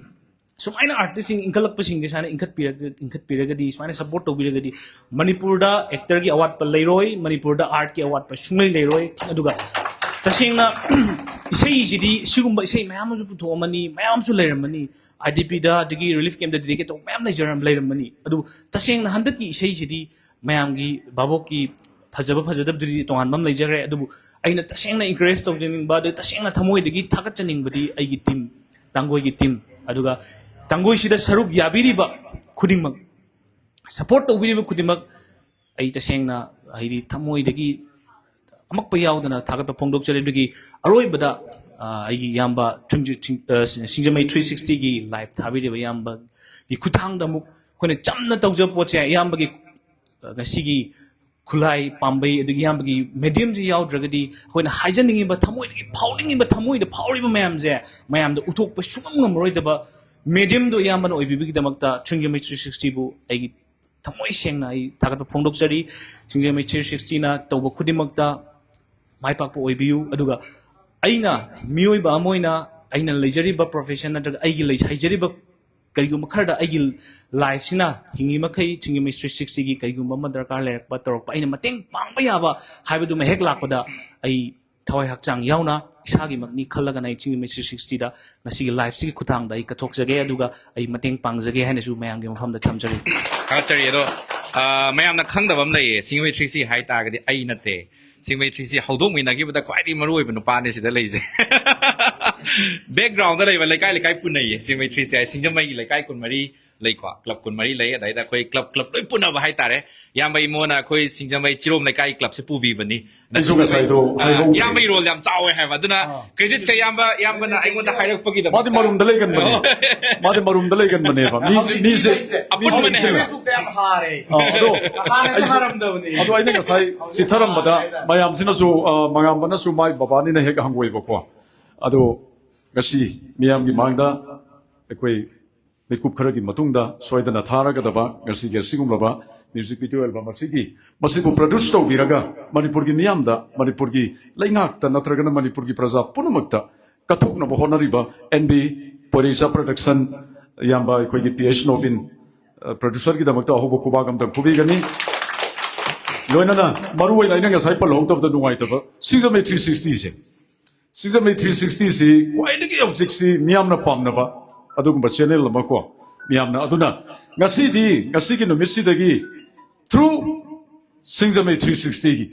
ꯁꯨꯃꯥꯏꯅ artistꯁꯤꯡ ꯏꯟꯈꯠꯂꯛꯄꯁꯤꯡꯁꯦ ꯁꯨꯃꯥꯏꯅ ꯏꯟꯈꯠꯄꯤꯔꯒ-, ꯏꯟꯈꯠꯄꯤꯔꯒꯗꯤ, ꯁꯨꯃꯥꯏꯅ support ꯇꯧꯕꯤꯔꯒꯗꯤ ꯃꯅꯤꯄꯨꯔꯗ actorꯒꯤ ꯑꯋꯥꯠꯄ ꯂꯩꯔꯣꯏ, ꯃꯅꯤꯄꯨꯔꯗ artꯀꯤ ꯑꯋꯥꯠꯄ ꯁꯨꯡꯂꯩ ꯂꯩꯔꯣꯏ꯫ ꯑꯗꯨꯒ ꯇꯁꯦꯡꯅ ꯏꯁꯩꯁꯤꯗꯤ, ꯁꯤꯒꯨꯝꯕ ꯏꯁꯩ ꯃꯌꯥꯝ ꯑꯃꯁꯨ ꯄꯨꯊꯣꯛꯑꯝꯃꯅꯤ, ꯃꯌꯥꯝ ꯑꯃꯁꯨ ꯂꯩꯔꯝꯃꯅꯤ, IDPꯗ ꯑꯗꯒꯤ relief campꯇ dedicate ꯇꯧꯕ ꯃꯌꯥꯝ ꯂꯩꯖꯔꯝ-, ꯂꯩꯔꯝꯃꯅꯤ꯫ ꯑꯗꯨꯕꯨ ꯇꯁꯦꯡꯅ ꯍꯟꯗꯛꯀꯤ ꯏꯁꯩꯁꯤꯗꯤ ꯃꯌꯥꯝꯒꯤ ꯚꯥꯕꯣꯛꯀꯤ ꯐꯖꯕ ꯐꯖꯗꯕꯗꯨꯗꯤ ꯇꯣꯉꯥꯟꯕ ꯑꯃ ꯂꯩꯖꯈ꯭ꯔꯦ, ꯑꯗꯨꯕꯨ ꯑꯩꯅ ꯇꯁꯦꯡꯅ encourage ꯇꯧꯖꯅꯤꯡꯕ, ꯑꯗꯩ ꯇꯁꯦꯡꯅ ꯊꯃꯣꯏꯗꯒꯤ ꯊꯥꯒꯠꯆꯅꯤꯡꯕꯗꯤ ꯑꯩꯒꯤ team, ꯇꯥꯡꯒꯣꯏꯒꯤ team, ꯑꯗꯨꯒ ꯇꯥꯡꯒꯣꯏꯁꯤꯗ ꯁꯔꯨꯛ ꯌꯥꯕꯤꯔꯤꯕ ꯈꯨꯗꯤꯡꯃꯛ, support ꯇꯧꯕꯤꯔꯤꯕ ꯈꯨꯗꯤꯡꯃꯛ ꯑꯩ ꯇꯁꯦꯡꯅ, ꯍꯥꯏꯗꯤ, ꯊꯃꯣꯏꯗꯒꯤ ꯑꯃꯛꯄ ꯌꯥꯎꯗꯅ ꯊꯥꯒꯠꯄ ꯐꯣꯡꯗꯣꯛꯆꯔꯤ꯫ ꯑꯗꯨꯒꯤ ꯑꯔꯣꯏꯕꯗ, ꯑ, ꯑꯩꯒꯤ ꯏꯌꯥꯝꯕ ꯊꯨꯡꯖ-, ꯊꯤꯡ-, ꯑ, ꯁꯤꯡꯖꯃꯩ three sixtyꯒꯤ live ꯊꯥꯕꯤꯔꯤꯕ ꯏꯌꯥꯝꯕꯒꯤ ꯈꯨꯠꯊꯥꯡꯗ ꯑꯃꯨꯛ ꯑꯩꯈꯣꯏꯅ ꯆꯝꯅ ꯇꯧꯖꯕ ꯄꯣꯠꯁꯦ ꯏꯌꯥꯝꯕꯒꯤ, ꯑ, ꯉꯁꯤꯒꯤ ꯈꯨꯠꯂꯥꯏ ꯄꯥꯝꯕꯩ, ꯑꯗꯒꯤ ꯏꯌꯥꯝꯕꯒꯤ mediumꯁꯤ ꯌꯥꯎꯗ꯭ꯔꯒꯗꯤ ꯑꯩꯈꯣꯏꯅ ꯍꯥꯏꯖꯅꯤꯡꯉꯤꯕ, ꯊꯃꯣꯏꯗꯒꯤ ꯐꯥꯎꯅꯤꯡꯉꯤꯕ, ꯊꯃꯣꯏꯗ ꯐꯥꯎꯔꯤꯕ ꯃꯌꯥꯝꯁꯦ ꯃꯌꯥꯝꯗ ꯎꯠꯊꯣꯛꯄ ꯁꯨꯡꯉꯝ ꯉꯝꯃꯔꯣꯏꯗꯕ ꯃꯦꯗꯤꯌꯝꯗꯣ ꯏꯌꯥꯝꯕꯅ ꯑꯣꯏꯕꯤꯕꯒꯤꯗꯃꯛꯇ ꯁꯤꯡꯖꯃꯩ ꯊ꯭ꯔꯤ ꯁꯤꯛꯁꯇꯤꯕꯨ ꯑꯩꯒꯤ ꯊꯃꯣꯏ ꯁꯦꯡꯅ ꯑꯩ ꯊꯥꯒꯠꯄ ꯐꯣꯡꯗꯣꯛꯆꯔꯤ꯫ ꯁꯤꯡꯖꯃꯩ ꯊ꯭ꯔꯤ ꯁꯤꯛꯁꯇꯤꯅ ꯇꯧꯕ ꯈꯨꯗꯤꯡꯃꯛꯇ ꯃꯥꯏ ꯄꯥꯛꯄ ꯑꯣꯏꯕꯤꯌꯨ꯫ ꯑꯗꯨꯒ ꯑꯩꯅ ꯃꯤꯑꯣꯏꯕ ꯑꯃ ꯑꯣꯏꯅ ꯑꯩꯅ ꯂꯩꯖꯔꯤꯕ ꯄ꯭ꯔꯣꯐꯦꯁꯟ ꯅꯠꯇ꯭ꯔꯒ ꯑꯩꯒꯤ ꯂꯩ-, ꯍꯩꯖꯔꯤꯕ ꯀꯔꯤꯒꯨꯝꯕ ꯈꯔꯗ ꯑꯩꯒꯤ ꯂꯥꯏꯐꯁꯤꯅ ꯍꯤꯡꯉꯤ ꯃꯈꯩ ꯁꯤꯡꯖꯃꯩ ꯊ꯭ꯔꯤ ꯁꯤꯛꯁꯇꯤꯒꯤ ꯀꯔꯤꯒꯨꯝꯕ ꯑꯃ ꯗꯔꯀꯥꯔ ꯂꯩꯔꯛꯄ, ꯇꯧꯔꯛꯄ, ꯑꯩꯅ ꯃꯇꯦꯡ ꯄꯥꯡꯕ ꯌꯥꯕ ꯍꯥꯏꯕꯗꯨꯃ ꯍꯦꯛ ꯂꯥꯛꯄꯗ ꯑꯩ ꯊꯋꯥꯏ ꯍꯛꯆꯥꯡ ꯌꯥꯎꯅ ꯏꯁꯥꯒꯤꯃꯛꯅꯤ ꯈꯜꯂꯒꯅ ꯑꯩ ꯁꯤꯡꯖꯃꯩ ꯊ꯭ꯔꯤ ꯁꯤꯛꯁꯇꯤꯗ ꯉꯁꯤꯒꯤ ꯂꯥꯏꯐꯁꯤꯒꯤ ꯈꯨꯠꯊꯥꯡꯗ ꯑꯩ ꯀꯠꯊꯣꯛꯆꯒꯦ, ꯑꯗꯨꯒ ꯑꯩ ꯃꯇꯦꯡ ꯄꯥꯡꯖꯒꯦ ꯍꯥꯏꯅꯁꯨ ꯃꯌꯥꯝꯒꯤ ꯃꯐꯝꯗ ꯊꯝꯖꯔꯤ꯫ ꯊꯥꯒꯠꯆꯔꯤ꯫ ꯑꯗꯣ, ꯑ, ꯃꯌꯥꯝꯅ ꯈꯪꯗꯕ ꯑꯃ ꯂꯩꯌꯦ, ꯁꯤꯡꯖꯃꯩ ꯊ꯭ꯔꯤ ꯁꯤꯛꯁꯇꯤ ꯍꯥꯏ ꯇꯥꯔꯒꯗꯤ ꯑꯩ ꯅꯠꯇꯦ꯫ ꯁꯤꯡꯖꯃꯩ ꯊ꯭ꯔꯤ ꯁꯤꯛꯁꯇꯤ ꯍꯧꯗꯣꯛꯃꯤꯟꯅꯈꯤꯕꯗ ꯈ꯭ꯋꯥꯏꯗꯒꯤ ꯃꯔꯨꯑꯣꯏꯕ ꯅꯨꯄꯥꯅꯦ ꯁꯤꯗ ꯂꯩꯁꯦ꯫ ꯕꯦꯛꯒ꯭ꯔꯥꯎꯟꯗ ꯂꯩꯕ ꯂꯩꯀꯥꯏ ꯂꯩꯀꯥꯏ ꯄꯨꯟꯅꯩꯌꯦ꯫ ꯁꯤꯡꯖꯃꯩ ꯊ꯭ꯔꯤ ꯁꯤꯛꯁꯇꯤ ꯍꯥꯏ ꯁꯤꯡꯖꯃꯩꯒꯤ ꯂꯩꯀꯥꯏ ꯀꯨꯟꯃꯔꯤ ꯂꯩꯀꯣ, ꯀ꯭ꯂꯕ ꯀꯨꯟꯃꯔꯤ ꯂꯩ, ꯑꯗꯩꯗ ꯑꯩꯈꯣꯏ ꯀ꯭ꯂꯕ, ꯀ꯭ꯂꯕ ꯂꯣꯏ ꯄꯨꯟꯅꯕ ꯍꯥꯏꯇꯥꯔꯦ꯫ ꯏꯌꯥꯝꯕ ꯏꯃꯣꯅ ꯑꯩꯈꯣꯏ ꯁꯤꯡꯖꯃꯩ ꯆꯤꯔꯣꯝ ꯂꯩꯀꯥꯏ ꯀ꯭ꯂꯕꯁꯦ ꯄꯨꯕꯤꯕꯅꯤ꯫ ꯑꯩꯁꯨ ꯉꯁꯥꯏꯗꯣ ꯑꯥ, ꯍꯥꯏꯍꯧꯗ꯭ꯔꯦ꯫ ꯏꯌꯥꯝꯕꯒꯤ ꯔꯣꯜ ꯌꯥꯝ ꯆꯥꯎꯋꯦ ꯍꯥꯏꯕ, ꯑꯗꯨꯅ ꯑꯥ꯫ ꯀ꯭ꯔꯦꯗꯤꯠꯁꯦ ꯏꯌꯥꯝꯕ, ꯏꯌꯥꯝꯕꯅ ꯑꯩꯉꯣꯟꯗ ꯍꯥꯏꯔꯛꯄꯒꯤꯗꯃꯛ꯫ ꯃꯥꯗꯤ ꯃꯔꯨꯝꯗ ꯂꯩꯒꯟꯕꯅꯦ꯫ ꯑꯣ꯫ ꯃꯥꯗꯤ ꯃꯔꯨꯝꯗ ꯂꯩꯒꯟꯕꯅꯦꯕ꯫ ꯃꯤ, ꯃꯤꯁꯦ, ꯑꯄꯨꯟꯕꯅꯦ ꯃꯤꯁꯦ ꯍꯥꯏꯕ꯫ ꯐꯦꯁꯕꯨꯛꯇ ꯌꯥꯝ ꯍꯥꯔꯦ꯫ ꯑꯥ, ꯑꯗꯣ ꯍꯥꯟꯅꯗꯤ ꯑꯩꯁꯨ, ꯍꯥꯔꯝꯗꯕꯅꯤ꯫ ꯑꯗꯣ ꯑꯩꯅ ꯉꯁꯥꯏ ꯆꯤꯊꯔꯝꯕꯗ ꯃꯌꯥꯝꯁꯤꯅꯁꯨ, ꯑꯥ, ꯃꯌꯥꯝꯕꯅꯁꯨ ꯃꯥꯏ ꯕꯕꯥꯅꯤꯅ ꯍꯦꯛ ꯍꯪꯒꯣꯏꯕꯀꯣ꯫ ꯑꯗꯣ ꯉꯁꯤ ꯃꯤꯌꯥꯝꯒꯤ ꯃꯥꯡꯗ ꯑꯩꯈꯣꯏ ꯃꯤꯀꯨꯞ ꯈꯔꯒꯤ ꯃꯇꯨꯡꯗ ꯁꯣꯏꯗꯅ ꯊꯥꯔꯒꯗꯕ ꯉꯁꯤꯒꯤ ꯑꯁꯤꯒꯨꯝꯂꯕ ꯃ꯭ꯌꯨꯖꯤꯛ ꯚꯤꯗꯤꯑꯣ ꯑꯦꯜꯕꯝ ꯑꯁꯤꯒꯤ, ꯃꯁꯤꯕꯨ ꯄ꯭ꯔꯗ꯭ꯌꯨꯁ ꯇꯧꯕꯤꯔꯒ ꯃꯅꯤꯄꯨꯔꯒꯤ ꯃꯤꯌꯥꯝꯗ, ꯃꯅꯤꯄꯨꯔꯒꯤ ꯂꯩꯉꯥꯛꯇ ꯅꯠꯇ꯭ꯔꯒꯅ ꯃꯅꯤꯄꯨꯔꯒꯤ ꯄ꯭ꯔꯖꯥ ꯄꯨꯝꯅꯃꯛꯇ ꯀꯠꯊꯣꯛꯅꯕ ꯍꯣꯠꯅꯔꯤꯕ ꯑꯦꯟ ꯕꯤ ꯄꯣꯏꯔꯩꯆꯥ ꯄ꯭ꯔꯗꯛꯁꯟ, ꯏꯌꯥꯝꯕ ꯑꯩꯈꯣꯏꯒꯤ ꯄꯤ ꯑꯩꯆ ꯅꯣꯕꯤꯟ, ꯑ, ꯄ꯭ꯔꯗ꯭ꯌꯨꯁꯔꯒꯤꯗꯃꯛꯇ ꯑꯍꯧꯕ ꯈꯨꯕꯥꯛ ꯑꯝꯇꯪ ꯈꯨꯕꯤꯒꯅꯤ꯫ ꯂꯣꯏꯅꯅ ꯃꯔꯨ ꯑꯣꯏꯅ ꯑꯩꯅ ꯉꯁꯥꯏ ꯄꯜꯍꯧꯗꯕꯗ ꯅꯨꯡꯉꯥꯏꯇꯕ, ꯁꯤꯡꯖꯃꯩ ꯊ꯭ꯔꯤ ꯁꯤꯛꯁꯇꯤꯁꯦ, ꯁꯤꯡꯖꯃꯩ ꯊ꯭ꯔꯤ ꯁꯤꯛꯁꯇꯤꯁꯤ ꯈ꯭ꯋꯥꯏꯗꯒꯤ ꯍꯧꯖꯤꯛꯁꯤ ꯃꯤꯌꯥꯝꯅ ꯄꯥꯝꯅꯕ ꯑꯗꯨꯒꯨꯝꯕ ꯆꯦꯅꯦꯜ ꯑꯃꯀꯣ꯫ ꯃꯤꯌꯥꯝꯅ, ꯑꯗꯨꯅ ꯉꯁꯤꯗꯤ, ꯉꯁꯤꯒꯤ ꯅꯨꯃꯤꯠꯁꯤꯗꯒꯤ ꯊ꯭ꯔꯨ ꯁꯤꯡꯖꯃꯩ ꯊ꯭ꯔꯤ ꯁꯤꯛꯁꯇꯤꯒꯤ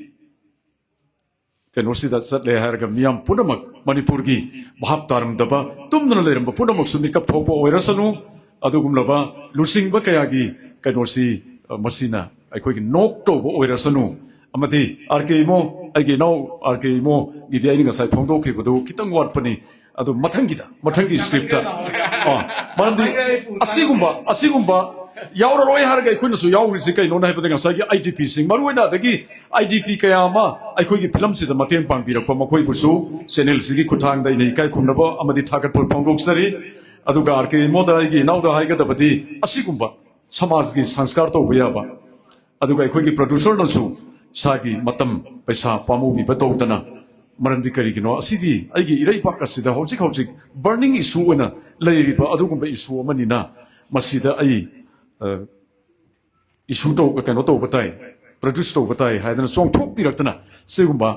ꯀꯩꯅꯣꯁꯤꯗ ꯆꯠꯂꯦ ꯍꯥꯏꯔꯒ ꯃꯤꯌꯥꯝ ꯄꯨꯝꯅꯃꯛ, ꯃꯅꯤꯄꯨꯔꯒꯤ ꯚꯥꯞ ꯇꯥꯔꯝꯗꯕ, ꯇꯨꯝꯗꯨꯅ ꯂꯩꯔꯝꯕ ꯄꯨꯝꯅꯃꯛꯁꯨ ꯃꯤꯀꯞ ꯊꯣꯛꯄ ꯑꯣꯏꯔꯁꯅꯨ꯫ ꯑꯗꯨꯒꯨꯝꯂꯕ ꯂꯨꯆꯤꯡꯕ ꯀꯌꯥꯒꯤ ꯀꯩꯅꯣꯁꯤ, ꯑ, ꯃꯁꯤꯅ ꯑꯩꯈꯣꯏꯒꯤ ꯅꯣꯛ ꯇꯧꯕ ꯑꯣꯏꯔꯁꯅꯨ꯫ ꯑꯃꯗꯤ ꯑꯥꯔ ꯀꯦ ꯏꯃꯣ, ꯑꯩꯒꯤ ꯏꯅꯥꯎ ꯑꯥꯔ ꯀꯦ ꯏꯃꯣꯒꯤꯗꯤ ꯑꯩꯅ ꯉꯁꯥꯏ ꯐꯣꯡꯗꯣꯛꯈꯤꯕꯗꯨ ꯈꯤꯇꯪ ꯋꯥꯠꯄꯅꯤ꯫ ꯑꯗꯨ ꯃꯊꯪꯒꯤꯗ, ꯃꯊꯪꯒꯤ ꯁ꯭ꯀ꯭ꯔꯤꯞꯇ, ꯑ, ꯃꯔꯝꯗꯤ ꯑꯁꯤꯒꯨꯝꯕ, ꯑꯁꯤꯒꯨꯝꯕ ꯌꯥꯎꯔꯔꯣꯏ ꯍꯥꯏꯔꯒ ꯑꯩꯈꯣꯏꯅꯁꯨ ꯌꯥꯎꯔꯤꯁꯤ ꯀꯩꯅꯣꯅ ꯍꯥꯏꯕꯗ ꯉꯁꯥꯏꯒꯤ ꯑꯥꯏ ꯗꯤ ꯄꯤꯁꯤꯡ, ꯃꯔꯨꯑꯣꯏꯅ ꯑꯗꯒꯤ ꯑꯥꯏ ꯗꯤ ꯄꯤ ꯀꯌꯥ ꯑꯃ ꯑꯩꯈꯣꯏꯒꯤ ꯐꯤꯂꯝꯁꯤꯗ ꯃꯇꯦꯡ ꯄꯥꯡꯕꯤꯔꯛꯄ ꯃꯈꯣꯏꯕꯨꯁꯨ ꯆꯦꯅꯦꯜꯁꯤꯒꯤ ꯈꯨꯠꯊꯥꯡꯗ ꯑꯩꯅ ꯏꯀꯥꯏ ꯈꯨꯝꯅꯕ ꯑꯃꯗꯤ ꯊꯥꯒꯠꯄ ꯐꯣꯡꯗꯣꯛꯆꯔꯤ꯫ ꯑꯗꯨꯒ ꯑꯥꯔ ꯀꯦ ꯏꯃꯣꯗ ꯑꯩꯒꯤ ꯏꯅꯥꯎꯗ ꯍꯥꯏꯒꯗꯕꯗꯤ ꯑꯁꯤꯒꯨꯝꯕ ꯁꯃꯥꯖꯀꯤ ꯁꯪꯁꯀꯥꯔ ꯇꯧꯕ ꯌꯥꯕ, ꯑꯗꯨꯒ ꯑꯩꯈꯣꯏꯒꯤ ꯄ꯭ꯔꯣꯗ꯭ꯌꯨꯁꯔꯅꯁꯨ ꯏꯁꯥꯒꯤ ꯃꯇꯝ ꯄꯩꯁꯥ ꯄꯥꯝꯃꯨꯕꯤꯕ ꯇꯧꯗꯅ, ꯃꯔꯝꯗꯤ ꯀꯔꯤꯒꯤꯅꯣ? ꯑꯁꯤꯗꯤ ꯑꯩꯒꯤ ꯏꯔꯩꯄꯥꯛ ꯑꯁꯤꯗ ꯍꯧꯖꯤꯛ ꯍꯧꯖꯤꯛ ꯕꯔꯅꯤꯡ ꯏꯁꯨ ꯑꯣꯏꯅ ꯂꯩꯔꯤꯕ ꯑꯗꯨꯒꯨꯝꯕ ꯏꯁꯨ ꯑꯃꯅꯤꯅ, ꯃꯁꯤꯗ ꯑꯩ, ꯑ, ꯏꯁꯨ ꯇꯧꯕ, ꯀꯩꯅꯣ ꯇꯧꯕ ꯇꯥꯏ, ꯄ꯭ꯔꯣꯗ꯭ꯌꯨꯁ ꯇꯧꯕ ꯇꯥꯏ ꯍꯥꯏꯗꯅ ꯆꯣꯡꯊꯣꯛꯄꯤꯔꯛꯇꯅ, ꯁꯤꯒꯨꯝꯕ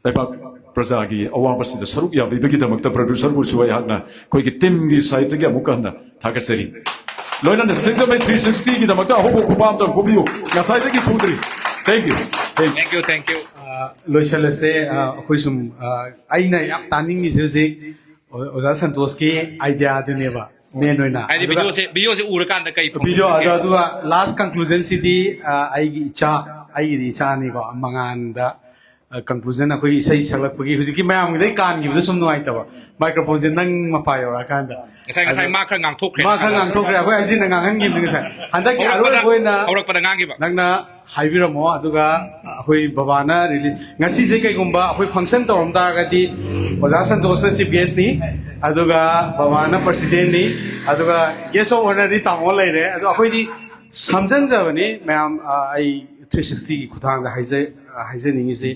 ꯂꯩꯕꯥꯛ ꯄ꯭ꯔꯖꯥꯒꯤ ꯑꯋꯥꯕꯁꯤꯗ ꯁꯔꯨꯛ ꯌꯥꯕꯤꯕꯒꯤꯗꯃꯛꯇ ꯄ꯭ꯔꯣꯗ꯭ꯌꯨꯁꯔꯕꯨꯁꯨ ꯑꯩꯍꯥꯛꯅ ꯑꯩꯈꯣꯏꯒꯤ ꯇꯤꯝꯒꯤ ꯁꯥꯏꯠꯇꯒꯤ ꯑꯃꯨꯛꯀ ꯍꯟꯅ ꯊꯥꯒꯠꯆꯔꯤ꯫ ꯂꯣꯏꯅꯅ ꯁꯤꯡꯖꯃꯩ ꯊ꯭ꯔꯤ ꯁꯤꯛꯁꯇꯤꯒꯤꯗꯃꯛꯇ ꯑꯍꯧꯕ ꯈꯨꯄꯥꯝꯇ ꯈꯨꯕꯤꯌꯨ꯫ ꯉꯁꯥꯏꯗꯒꯤ ꯐꯨꯗ꯭ꯔꯤ꯫ Thank you꯫ Thank you꯫ Thank you, thank you. ꯑ, ꯂꯣꯏꯁꯤꯜꯂꯁꯦ꯫ ꯑ, ꯑꯩꯈꯣꯏ ꯁꯨꯝ, ꯑ, ꯑꯩꯅ ꯌꯥꯝ ꯇꯥꯅꯤꯡꯉꯤꯁꯦ ꯍꯧꯖꯤꯛ ꯑꯣ-, ꯑꯣꯖꯥ ꯁꯟꯇꯣꯁꯀꯤ ꯑꯥꯏꯗꯤꯌꯥꯗꯨꯅꯦꯕ ꯃꯦꯟ ꯑꯣꯏꯅ꯫ ꯍꯥꯏꯗꯤ ꯑꯗꯨꯒ ꯚꯤꯗꯤꯑꯣꯁꯦ, ꯚꯤꯗꯤꯑꯣꯁꯦ ꯎꯔꯀꯥꯟꯗ ꯀꯩ ꯚꯤꯗꯤꯑꯣ ꯑꯗꯣ, ꯐꯣꯡꯗꯣꯛꯀꯦ? ꯑꯗꯨꯒ ꯂꯥꯁ ꯀꯟꯀ꯭ꯂꯨꯖꯟꯁꯤꯗꯤ, ꯑ, ꯑꯩꯒꯤ ꯏꯆꯥ, ꯑꯩꯒꯤꯗꯤ ꯏꯆꯥꯅꯤꯀꯣ, ꯃꯉꯥꯟꯗ, ꯑ, ꯀꯟꯀ꯭ꯂꯨꯖꯟ ꯑꯩꯈꯣꯏꯒꯤ ꯏꯁꯩ ꯁꯛꯂꯛꯄꯒꯤ ꯍꯧꯖꯤꯛꯀꯤ ꯃꯌꯥꯝꯒꯤꯗꯩ ꯀꯥꯟꯈꯤꯕꯗ ꯁꯨꯝ ꯅꯨꯡꯉꯥꯏꯇꯕ, ꯃꯥꯏꯀ꯭ꯔꯣꯐꯣꯟꯁꯦ ꯅꯪ ꯃꯄꯥ ꯌꯧꯔꯛꯑꯀꯥꯟꯗ꯫ ꯉꯁꯥꯏ, ꯉꯁꯥꯏ ꯃꯥ ꯈꯔ ꯉꯥꯡꯊꯣꯛꯈ꯭ꯔꯦ꯫ ꯃꯥ ꯈꯔ ꯉꯥꯡꯊꯣꯛꯈ꯭ꯔꯦ, ꯑꯩꯈꯣꯏ ꯑꯖꯤꯠꯅ ꯉꯥꯡꯍꯟꯈꯤꯕꯅꯤ ꯉꯁꯥꯏ꯫ ꯍꯟꯗꯛꯀꯤ ꯍꯧꯔꯛꯄꯗ, ꯑꯔꯣꯏꯕ ꯑꯣꯏꯅ ꯍꯧꯔꯛꯄꯗ ꯉꯥꯡꯈꯤꯕ꯫ ꯅꯪꯅ ꯍꯥꯏꯕꯤꯔꯝꯃꯣ, ꯑꯗꯨꯒ ꯑꯩꯈꯣꯏ ꯕꯕꯥꯅ ꯔꯤꯂꯤꯖ, ꯉꯁꯤꯁꯦ ꯀꯩꯒꯨꯝꯕ ꯑꯩꯈꯣꯏ ꯐꯪꯁꯟ ꯇꯧꯔꯝ ꯇꯥꯔꯒꯗꯤ ꯑꯣꯖꯥ ꯁꯟꯇꯣꯁꯅ ꯆꯤꯐ ꯒꯦꯁꯅꯤ, ꯑꯗꯨꯒ ꯕꯕꯥꯅ ꯄ꯭ꯔꯁꯤꯗꯦꯟꯅꯤ, ꯑꯗꯨꯒ ꯒꯦꯁ ꯑꯣꯐ ꯑꯣꯅꯔꯗꯤ ꯇꯥꯃꯣ ꯂꯩꯔꯦ꯫ ꯑꯗꯣ ꯑꯩꯈꯣꯏꯗꯤ ꯁꯝꯖꯟꯖꯕꯅꯤ ꯃꯌꯥꯝ, ꯑ, ꯑꯩ ꯊ꯭ꯔꯤ ꯁꯤꯛꯁꯇꯤꯒꯤ ꯈꯨꯊꯥꯡꯗ ꯍꯥꯏꯖ-, ꯍꯥꯏꯖꯅꯤꯡꯉꯤꯁꯤ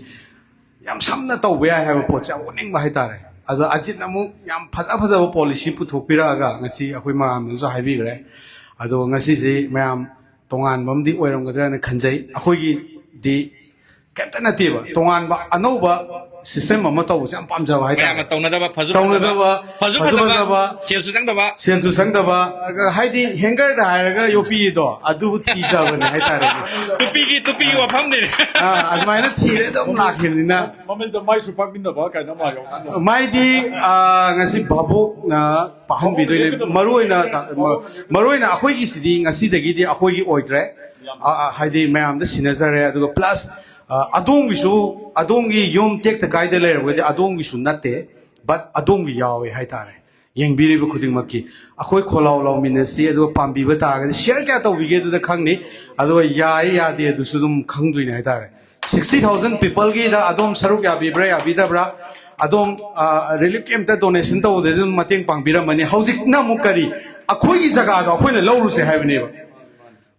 ꯌꯥꯝ ꯁꯝꯅ ꯇꯧꯕ ꯌꯥꯏ ꯍꯥꯏꯕ ꯄꯣꯠꯁꯦ ꯌꯥꯝ ꯎꯠꯅꯤꯡꯕ ꯍꯥꯏꯇꯥꯔꯦ꯫ ꯑꯗꯣ ꯑꯖꯤꯠꯅ ꯑꯃꯨꯛ ꯌꯥꯝ ꯐꯖ ꯐꯖꯕ ꯄꯣꯂꯤꯁꯤ ꯄꯨꯊꯣꯛꯄꯤꯔꯛꯑꯒ ꯉꯁꯤ ꯑꯩꯈꯣꯏ ꯃꯌꯥꯝꯅꯁꯨ ꯍꯥꯏꯕꯤꯈ꯭ꯔꯦ꯫ ꯑꯗꯣ ꯉꯁꯤꯁꯤ ꯃꯌꯥꯝ ꯇꯣꯉꯥꯟꯕ ꯑꯃꯗꯤ ꯑꯣꯏꯔꯝꯒꯗ꯭ꯔꯅ ꯈꯟꯖꯩ꯫ ꯑꯩꯈꯣꯏꯒꯤꯗꯤ ꯀꯩꯝꯇ ꯅꯠꯇꯦꯕ, ꯇꯣꯉꯥꯟꯕ ꯑꯅꯧꯕ ꯁꯤꯁꯇꯦꯝ ꯑꯃ ꯇꯧꯕꯁꯦ ꯌꯥꯝ ꯄꯥꯝꯖꯕ ꯍꯥꯏꯇꯥꯔꯦ꯫ ꯃꯌꯥꯝꯅ ꯇꯧꯅꯗꯕ, ꯐꯁꯨ ꯇꯧꯅꯗꯕ, ꯐꯖꯕ, ꯐꯁꯨ ꯐꯁꯨ ꯐꯖꯕ, ꯐꯖꯕ, ꯁꯦꯜꯁꯨ ꯆꯪꯗꯕ꯫ ꯁꯦꯜꯁꯨ ꯆꯪꯗꯕ, ꯍꯥꯏꯗꯤ ꯍꯦꯡꯒꯔꯗ ꯍꯥꯏꯔꯒ ꯌꯣꯠꯄꯤꯗꯣ ꯑꯗꯨ ꯊꯤꯖꯕꯅꯦ ꯍꯥꯏꯇꯥꯔꯦ꯫ ꯇꯨꯄꯤꯒꯤ, ꯇꯨꯄꯤꯒꯤ ꯋꯥꯐꯝꯅꯤꯅꯦ꯫ ꯑꯥ, ꯑꯗꯨꯃꯥꯏꯅ ꯊꯤꯔꯦ ꯑꯗꯨꯝ ꯂꯥꯛꯈꯤꯕꯅꯤꯅ꯫ ꯃꯃꯤꯡꯗ ꯃꯥꯏꯁꯨ ꯄꯥꯛꯃꯤꯟꯅꯕ ꯀꯥꯏꯅ ꯑꯃ ꯌꯥꯎꯁꯤꯜꯂꯣ꯫ ꯃꯥꯏꯗꯤ, ꯑꯥ, ꯉꯁꯤ ꯚꯥꯕꯣꯛꯅ ꯄꯥꯛꯍꯟꯕꯤꯗꯣꯏꯅꯦ꯫ ꯃꯔꯨꯑꯣꯏꯅ, ꯃꯔꯨꯑꯣꯏꯅ ꯑꯩꯈꯣꯏꯒꯤꯁꯤꯗꯤ ꯉꯁꯤꯗꯒꯤꯗꯤ ꯑꯩꯈꯣꯏꯒꯤ ꯑꯣꯏꯗ꯭ꯔꯦ꯫ ꯑꯥ, ꯑꯥ, ꯍꯥꯏꯗꯤ ꯃꯌꯥꯝꯗ ꯁꯤꯟꯅꯖꯔꯦ꯫ ꯑꯗꯨꯒ ꯄ꯭ꯂꯁ, ꯑꯥ, ꯑꯗꯣꯝꯒꯤꯁꯨ, ꯑꯗꯣꯝꯒꯤ ꯌꯨꯝ ꯇꯦꯛꯇ ꯀꯥꯏꯗ ꯂꯩꯔꯕꯗꯤ ꯑꯗꯣꯝꯒꯤꯁꯨ ꯅꯠꯇꯦ, ꯕꯠ ꯑꯗꯣꯝꯒꯤ ꯌꯥꯎꯋꯦ ꯍꯥꯏꯇꯥꯔꯦ꯫ ꯌꯦꯡꯕꯤꯔꯤꯕ ꯈꯨꯗꯤꯡꯃꯛꯀꯤ ꯑꯩꯈꯣꯏ ꯈꯣꯜꯂꯥꯎ ꯂꯥꯎꯃꯤꯟꯅꯁꯤ, ꯑꯗꯨꯒ ꯄꯥꯝꯕꯤꯕ ꯇꯥꯔꯒꯗꯤ ꯁꯤꯌꯔ ꯀꯌꯥ ꯇꯧꯕꯤꯒꯦ ꯑꯗꯨꯗ ꯈꯪꯅꯤ꯫ ꯑꯗꯨꯒ ꯌꯥꯏ ꯌꯥꯗꯦ ꯑꯗꯨꯁꯨ ꯑꯗꯨꯝ ꯈꯪꯗꯣꯏꯅꯦ ꯍꯥꯏꯇꯥꯔꯦ꯫ Sixty thousand peopleꯒꯤꯗ ꯑꯗꯣꯝ ꯁꯔꯨꯛ ꯌꯥꯕꯤꯕ꯭ꯔꯥ ꯌꯥꯕꯤꯗꯕ꯭ꯔꯥ? ꯑꯗꯣꯝ ꯔꯤꯂꯤꯐ ꯀꯦꯝꯞꯇ ꯗꯣꯅꯦꯁꯟ ꯇꯧꯕꯗ ꯑꯗꯨꯝ ꯃꯇꯦꯡ ꯄꯥꯡꯕꯤꯔꯝꯃꯅꯤ꯫ ꯍꯧꯖꯤꯛꯅ ꯑꯃꯨꯛ ꯀꯔꯤ, ꯑꯩꯈꯣꯏꯒꯤ ꯖꯒꯥꯗꯣ ꯑꯩꯈꯣꯏꯅ ꯂꯧꯔꯨꯁꯦ ꯍꯥꯏꯕꯅꯦꯕ꯫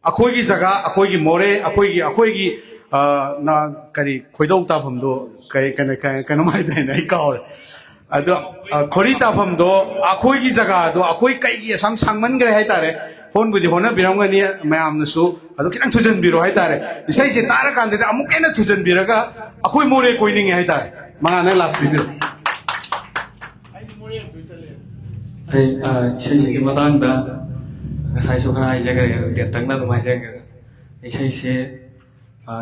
ꯑꯩꯈꯣꯏꯒꯤ ꯖꯒꯥ, ꯑꯩꯈꯣꯏꯒꯤ ꯃꯣꯔꯦ, ꯑꯩꯈꯣꯏꯒꯤ ꯑꯩꯈꯣꯏꯒꯤ ꯑ, ꯅ ꯀꯔꯤ, ꯈꯣꯏꯗꯧ ꯇꯥꯐꯝꯗꯣ ꯀꯩ, ꯀꯩꯅꯣ, ꯀꯩ, ꯀꯩꯅꯣꯝ ꯍꯥꯏꯗꯥꯏꯅꯦ, ꯑꯩ ꯀꯥꯎꯔꯦ꯫ ꯑꯗꯣ ꯑ, ꯈꯣꯔꯤ ꯇꯥꯐꯝꯗꯣ, ꯑꯩꯈꯣꯏꯒꯤ ꯖꯒꯥꯗꯣ ꯑꯩꯈꯣꯏ ꯀꯩꯒꯤ ꯑꯁꯥꯝ ꯁꯥꯡꯃꯟꯈ꯭ꯔꯦ ꯍꯥꯏꯇꯥꯔꯦ꯫ ꯍꯣꯟꯕꯨꯗꯤ ꯍꯣꯠꯅꯕꯤꯔꯝꯒꯅꯤ ꯃꯌꯥꯝꯅꯁꯨ, ꯑꯗꯣ ꯈꯤꯇꯪ ꯊꯨꯖꯟꯕꯤꯔꯣ ꯍꯥꯏꯇꯥꯔꯦ꯫ ꯏꯁꯩꯁꯦ ꯇꯥꯔꯀꯥꯟꯗꯗꯤ ꯑꯃꯨꯛꯀ ꯍꯦꯟꯅ ꯊꯨꯖꯟꯕꯤꯔꯒ ꯑꯩꯈꯣꯏ ꯃꯣꯔꯦ ꯀꯣꯏꯅꯤꯡꯉꯦ ꯍꯥꯏꯇꯥꯔꯦ꯫ ꯃꯉꯥꯜ, ꯅꯪ ꯂꯥꯁ ꯄꯤꯕꯤꯔꯣ꯫ ꯑꯩ ꯑ, ꯏꯁꯩꯁꯤꯒꯤ ꯃꯇꯥꯡꯗ ꯉꯁꯥꯏꯁꯨ ꯈꯔ ꯍꯥꯏꯖꯈ꯭ꯔꯦ, ꯑꯗꯨ ꯇꯦꯟꯇꯛꯅ ꯑꯗꯨꯝ ꯍꯥꯏꯖꯔꯒꯦ꯫ ꯏꯁꯩꯁꯦ ꯑ,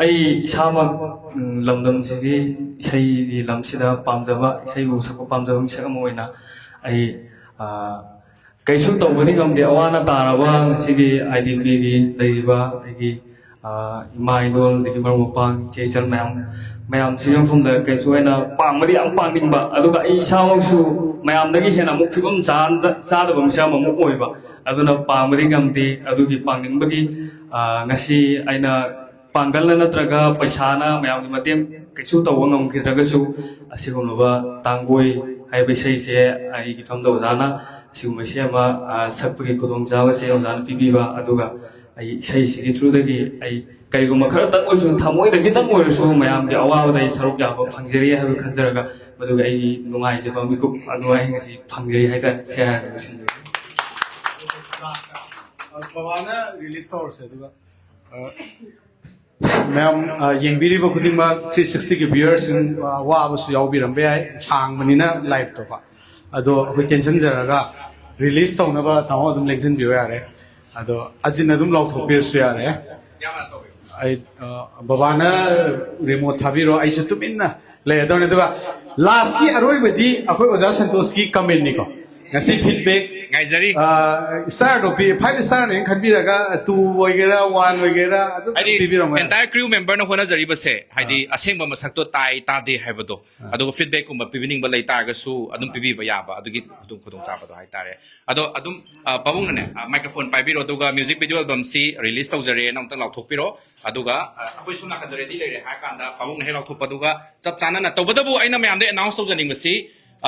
ꯑꯩ ꯏꯁꯥꯃꯛ ꯎꯝ, ꯂꯝꯗꯝꯁꯤꯒꯤ ꯏꯁꯩꯒꯤ ꯂꯝꯁꯤꯗ ꯄꯥꯝꯖꯕ, ꯏꯁꯩꯕꯨ ꯁꯛꯄ ꯄꯥꯝꯖꯕ ꯃꯤꯁꯛ ꯑꯃ ꯑꯣꯏꯅ ꯑꯩ ꯑ, ꯀꯩꯁꯨ ꯇꯧꯕꯗꯤ ꯉꯝꯗꯦ꯫ ꯑꯋꯥꯅ ꯇꯥꯔꯕ ꯉꯁꯤꯒꯤ ꯑꯥꯏ ꯗꯤ ꯄꯤꯒꯤ ꯂꯩꯔꯤꯕ ꯑꯩꯒꯤ ꯑ, ꯏꯃꯥ ꯏꯗꯣꯜ, ꯑꯗꯒꯤ ꯃꯔꯨꯞ ꯃꯄꯥꯡ, ꯏꯆꯦ ꯏꯆꯜ ꯃꯌꯥꯝ, ꯃꯌꯥꯝꯁꯤ ꯌꯣꯡꯐꯝꯗ ꯀꯩꯁꯨ ꯑꯩꯅ ꯄꯥꯡꯕꯗꯤ ꯌꯥꯝ ꯄꯥꯡꯅꯤꯡꯕ, ꯑꯗꯨꯒ ꯑꯩ ꯏꯁꯥꯃꯛꯁꯨ ꯃꯌꯥꯝꯗꯒꯤ ꯍꯦꯟꯅ ꯑꯃꯨꯛ ꯐꯤꯕꯝ ꯆꯥꯗ- ꯆꯥꯗꯕ ꯃꯤꯁꯛ ꯑꯃꯃꯨꯛ ꯑꯣꯏꯕ꯫ ꯑꯗꯨꯅ ꯄꯥꯡꯕꯗꯤ ꯉꯝꯗꯦ꯫ ꯑꯗꯨꯒꯤ ꯄꯥꯡꯅꯤꯡꯕꯒꯤ ꯑ, ꯉꯁꯤ ꯑꯩꯅ ꯄꯥꯡꯒꯜꯅ ꯅꯠꯇ꯭ꯔꯒ ꯄꯩꯁꯥꯅ ꯃꯌꯥꯝꯒꯤ ꯃꯇꯦꯡ ꯀꯩꯁꯨ ꯇꯧꯕ ꯉꯝꯈꯤꯗ꯭ꯔꯒꯁꯨ, ꯑꯁꯤꯒꯨꯝꯂꯕ ꯇꯥꯡꯒꯣꯏ ꯍꯥꯏꯕ ꯏꯁꯩꯁꯦ ꯑꯩꯒꯤ ꯏꯐꯝꯗ ꯑꯣꯖꯥꯅ ꯑꯁꯤꯒꯨꯝꯕ ꯏꯁꯩ ꯑꯃ ꯑ, ꯁꯛꯄꯒꯤ ꯈꯨꯗꯣꯡꯆꯥꯕꯁꯦ ꯑꯣꯖꯥꯅ ꯄꯤꯕꯤꯕ, ꯑꯗꯨꯒ ꯑꯩ ꯏꯁꯩꯁꯤꯒꯤ ꯊ꯭ꯔꯨꯗꯒꯤ ꯑꯩ ꯀꯩꯒꯨꯝꯕ ꯈꯔꯇꯪ ꯑꯣꯏꯔꯁꯨ, ꯊꯃꯣꯏꯗ ꯈꯤꯇꯪ ꯑꯣꯏꯔꯁꯨ ꯃꯌꯥꯝꯒꯤ ꯑꯋꯥꯕꯗ ꯑꯩ ꯁꯔꯨꯛ ꯌꯥꯕ ꯐꯪꯖꯔꯤ ꯍꯥꯏꯕ ꯈꯟꯖꯔꯒ, ꯃꯗꯨꯒꯤ ꯑꯩꯒꯤ ꯅꯨꯡꯉꯥꯏꯖꯕ ꯃꯤꯀꯨꯞ ꯑꯗꯨ ꯑꯩ ꯉꯁꯤ ꯐꯪꯖꯩ ꯍꯥꯏꯇꯥꯔꯦ꯫ ꯁꯤ ꯍꯥꯏꯔꯒ ꯂꯣꯏꯁꯤꯟꯖꯔꯒꯦ꯫ ꯕꯕꯥꯅ ꯔꯤꯂꯤꯁ ꯇꯧꯔꯁꯦ, ꯑꯗꯨꯒ ꯑ, ꯃꯌꯥꯝ ꯑ, ꯌꯦꯡꯕꯤꯔꯤꯕ ꯈꯨꯗꯤꯡꯃꯛ, ꯊ꯭ꯔꯤ ꯁꯤꯛꯁꯇꯤꯒꯤ ꯚ꯭ꯌꯨꯋꯔꯁꯤꯡ ꯑ, ꯋꯥꯕꯁꯨ ꯌꯥꯎꯕꯤꯔꯝꯕ ꯌꯥꯏ, ꯁꯥꯡꯕꯅꯤꯅ ꯂꯥꯏꯞꯇꯣꯀꯣ꯫ ꯑꯗꯣ ꯑꯩꯈꯣꯏ ꯇꯦꯟꯁꯤꯟꯖꯔꯒ ꯔꯤꯂꯤꯁ ꯇꯧꯅꯕ ꯇꯥꯃꯣ ꯑꯗꯨꯝ ꯂꯦꯡꯁꯤꯟꯕꯤꯔꯣ ꯌꯥꯔꯦ꯫ ꯑꯗꯣ ꯑꯖꯤꯠꯅ ꯑꯗꯨꯝ ꯂꯥꯎꯊꯣꯛꯄꯤꯔꯁꯨ ꯌꯥꯔꯦ꯫ ꯑꯩ ꯑ, ꯕꯕꯥꯅ ꯔꯤꯃꯣꯠ ꯊꯥꯕꯤꯔꯣ, ꯑꯩꯁꯨ ꯇꯨꯃꯤꯟꯅ ꯂꯩꯔꯗꯧꯅꯦ꯫ ꯑꯗꯨꯒ ꯂꯥꯁꯀꯤ ꯑꯔꯣꯏꯕꯗꯤ ꯑꯩꯈꯣꯏ ꯑꯣꯖꯥ ꯁꯟꯇꯣꯁꯀꯤ ꯀꯃꯦꯟꯅꯤꯀꯣ꯫ ꯉꯁꯤ ꯐꯤꯗꯕꯦꯛ ꯉꯥꯏꯖꯔꯤ꯫ ꯁ꯭ꯇꯥꯔꯗꯣ ꯄꯤ ꯐꯥꯏꯚ ꯁ꯭ꯇꯥꯔꯅꯦꯅ ꯈꯟꯕꯤꯔꯒ ꯇꯨ ꯑꯣꯏꯒꯦꯔꯥ ꯋꯥꯟ ꯑꯣꯏꯒꯦꯔꯥ ꯑꯗꯨꯝ ꯍꯥꯏꯗꯤ ꯄꯤꯕꯤꯔꯝꯃꯣ꯫ ꯑꯦꯟꯇꯥꯌꯔ ꯀ꯭ꯔꯤꯌꯨ ꯃꯦꯝꯕꯔꯅ ꯍꯣꯠꯅꯖꯔꯤꯕꯁꯦ, ꯍꯥꯏꯗꯤ ꯑꯁꯦꯡꯕ ꯃꯁꯛꯇꯣ ꯇꯥꯏ ꯇꯥꯗꯦ ꯍꯥꯏꯕꯗꯣ, ꯑꯗꯨꯒ ꯐꯤꯗꯕꯦꯛꯀꯨꯝꯕ ꯄꯤꯕꯤꯅꯤꯡꯕ ꯂꯩꯇꯥꯔꯒꯁꯨ ꯑꯗꯨꯝ ꯄꯤꯕꯤꯕ ꯌꯥꯕ, ꯑꯗꯨꯒꯤ ꯈꯨꯗꯣꯡ ꯈꯨꯗꯣꯡꯆꯥꯕꯗꯣ ꯍꯥꯏꯇꯥꯔꯦ꯫ ꯑꯗꯣ ꯑꯗꯨꯝ ꯑ, ꯄꯥꯕꯨꯡꯅꯅꯦ, ꯃꯥꯏꯀ꯭ꯔꯣꯐꯣꯟ ꯄꯥꯏꯕꯤꯔꯣ, ꯑꯗꯨꯒ ꯃ꯭ꯌꯨꯖꯤꯛ ꯚꯤꯗꯤꯑꯣ ꯑꯦꯜꯕꯝꯁꯤ ꯔꯤꯂꯤꯁ ꯇꯧꯖꯔꯦꯅ ꯑꯃꯨꯛꯇꯪ ꯂꯥꯎꯊꯣꯛꯄꯤꯔꯣ꯫ ꯑꯗꯨꯒ ꯑ, ꯑꯩꯈꯣꯏ ꯁꯣꯝ ꯅꯥꯀꯟꯗ ꯔꯦꯗꯤ ꯂꯩꯔꯦ ꯍꯥꯏꯔ ꯀꯥꯟꯗ ꯄꯥꯕꯨꯡꯅ ꯍꯦꯛ ꯂꯥꯎꯊꯣꯛꯄ꯫ ꯑꯗꯨꯒ ꯆꯞ ꯆꯥꯅꯅ, ꯇꯧꯕꯇꯕꯨ ꯑꯩꯅ ꯃꯌꯥꯝꯗ ꯑꯦꯅꯥꯎꯟꯁ ꯇꯧꯖꯅꯤꯡꯕꯁꯤ,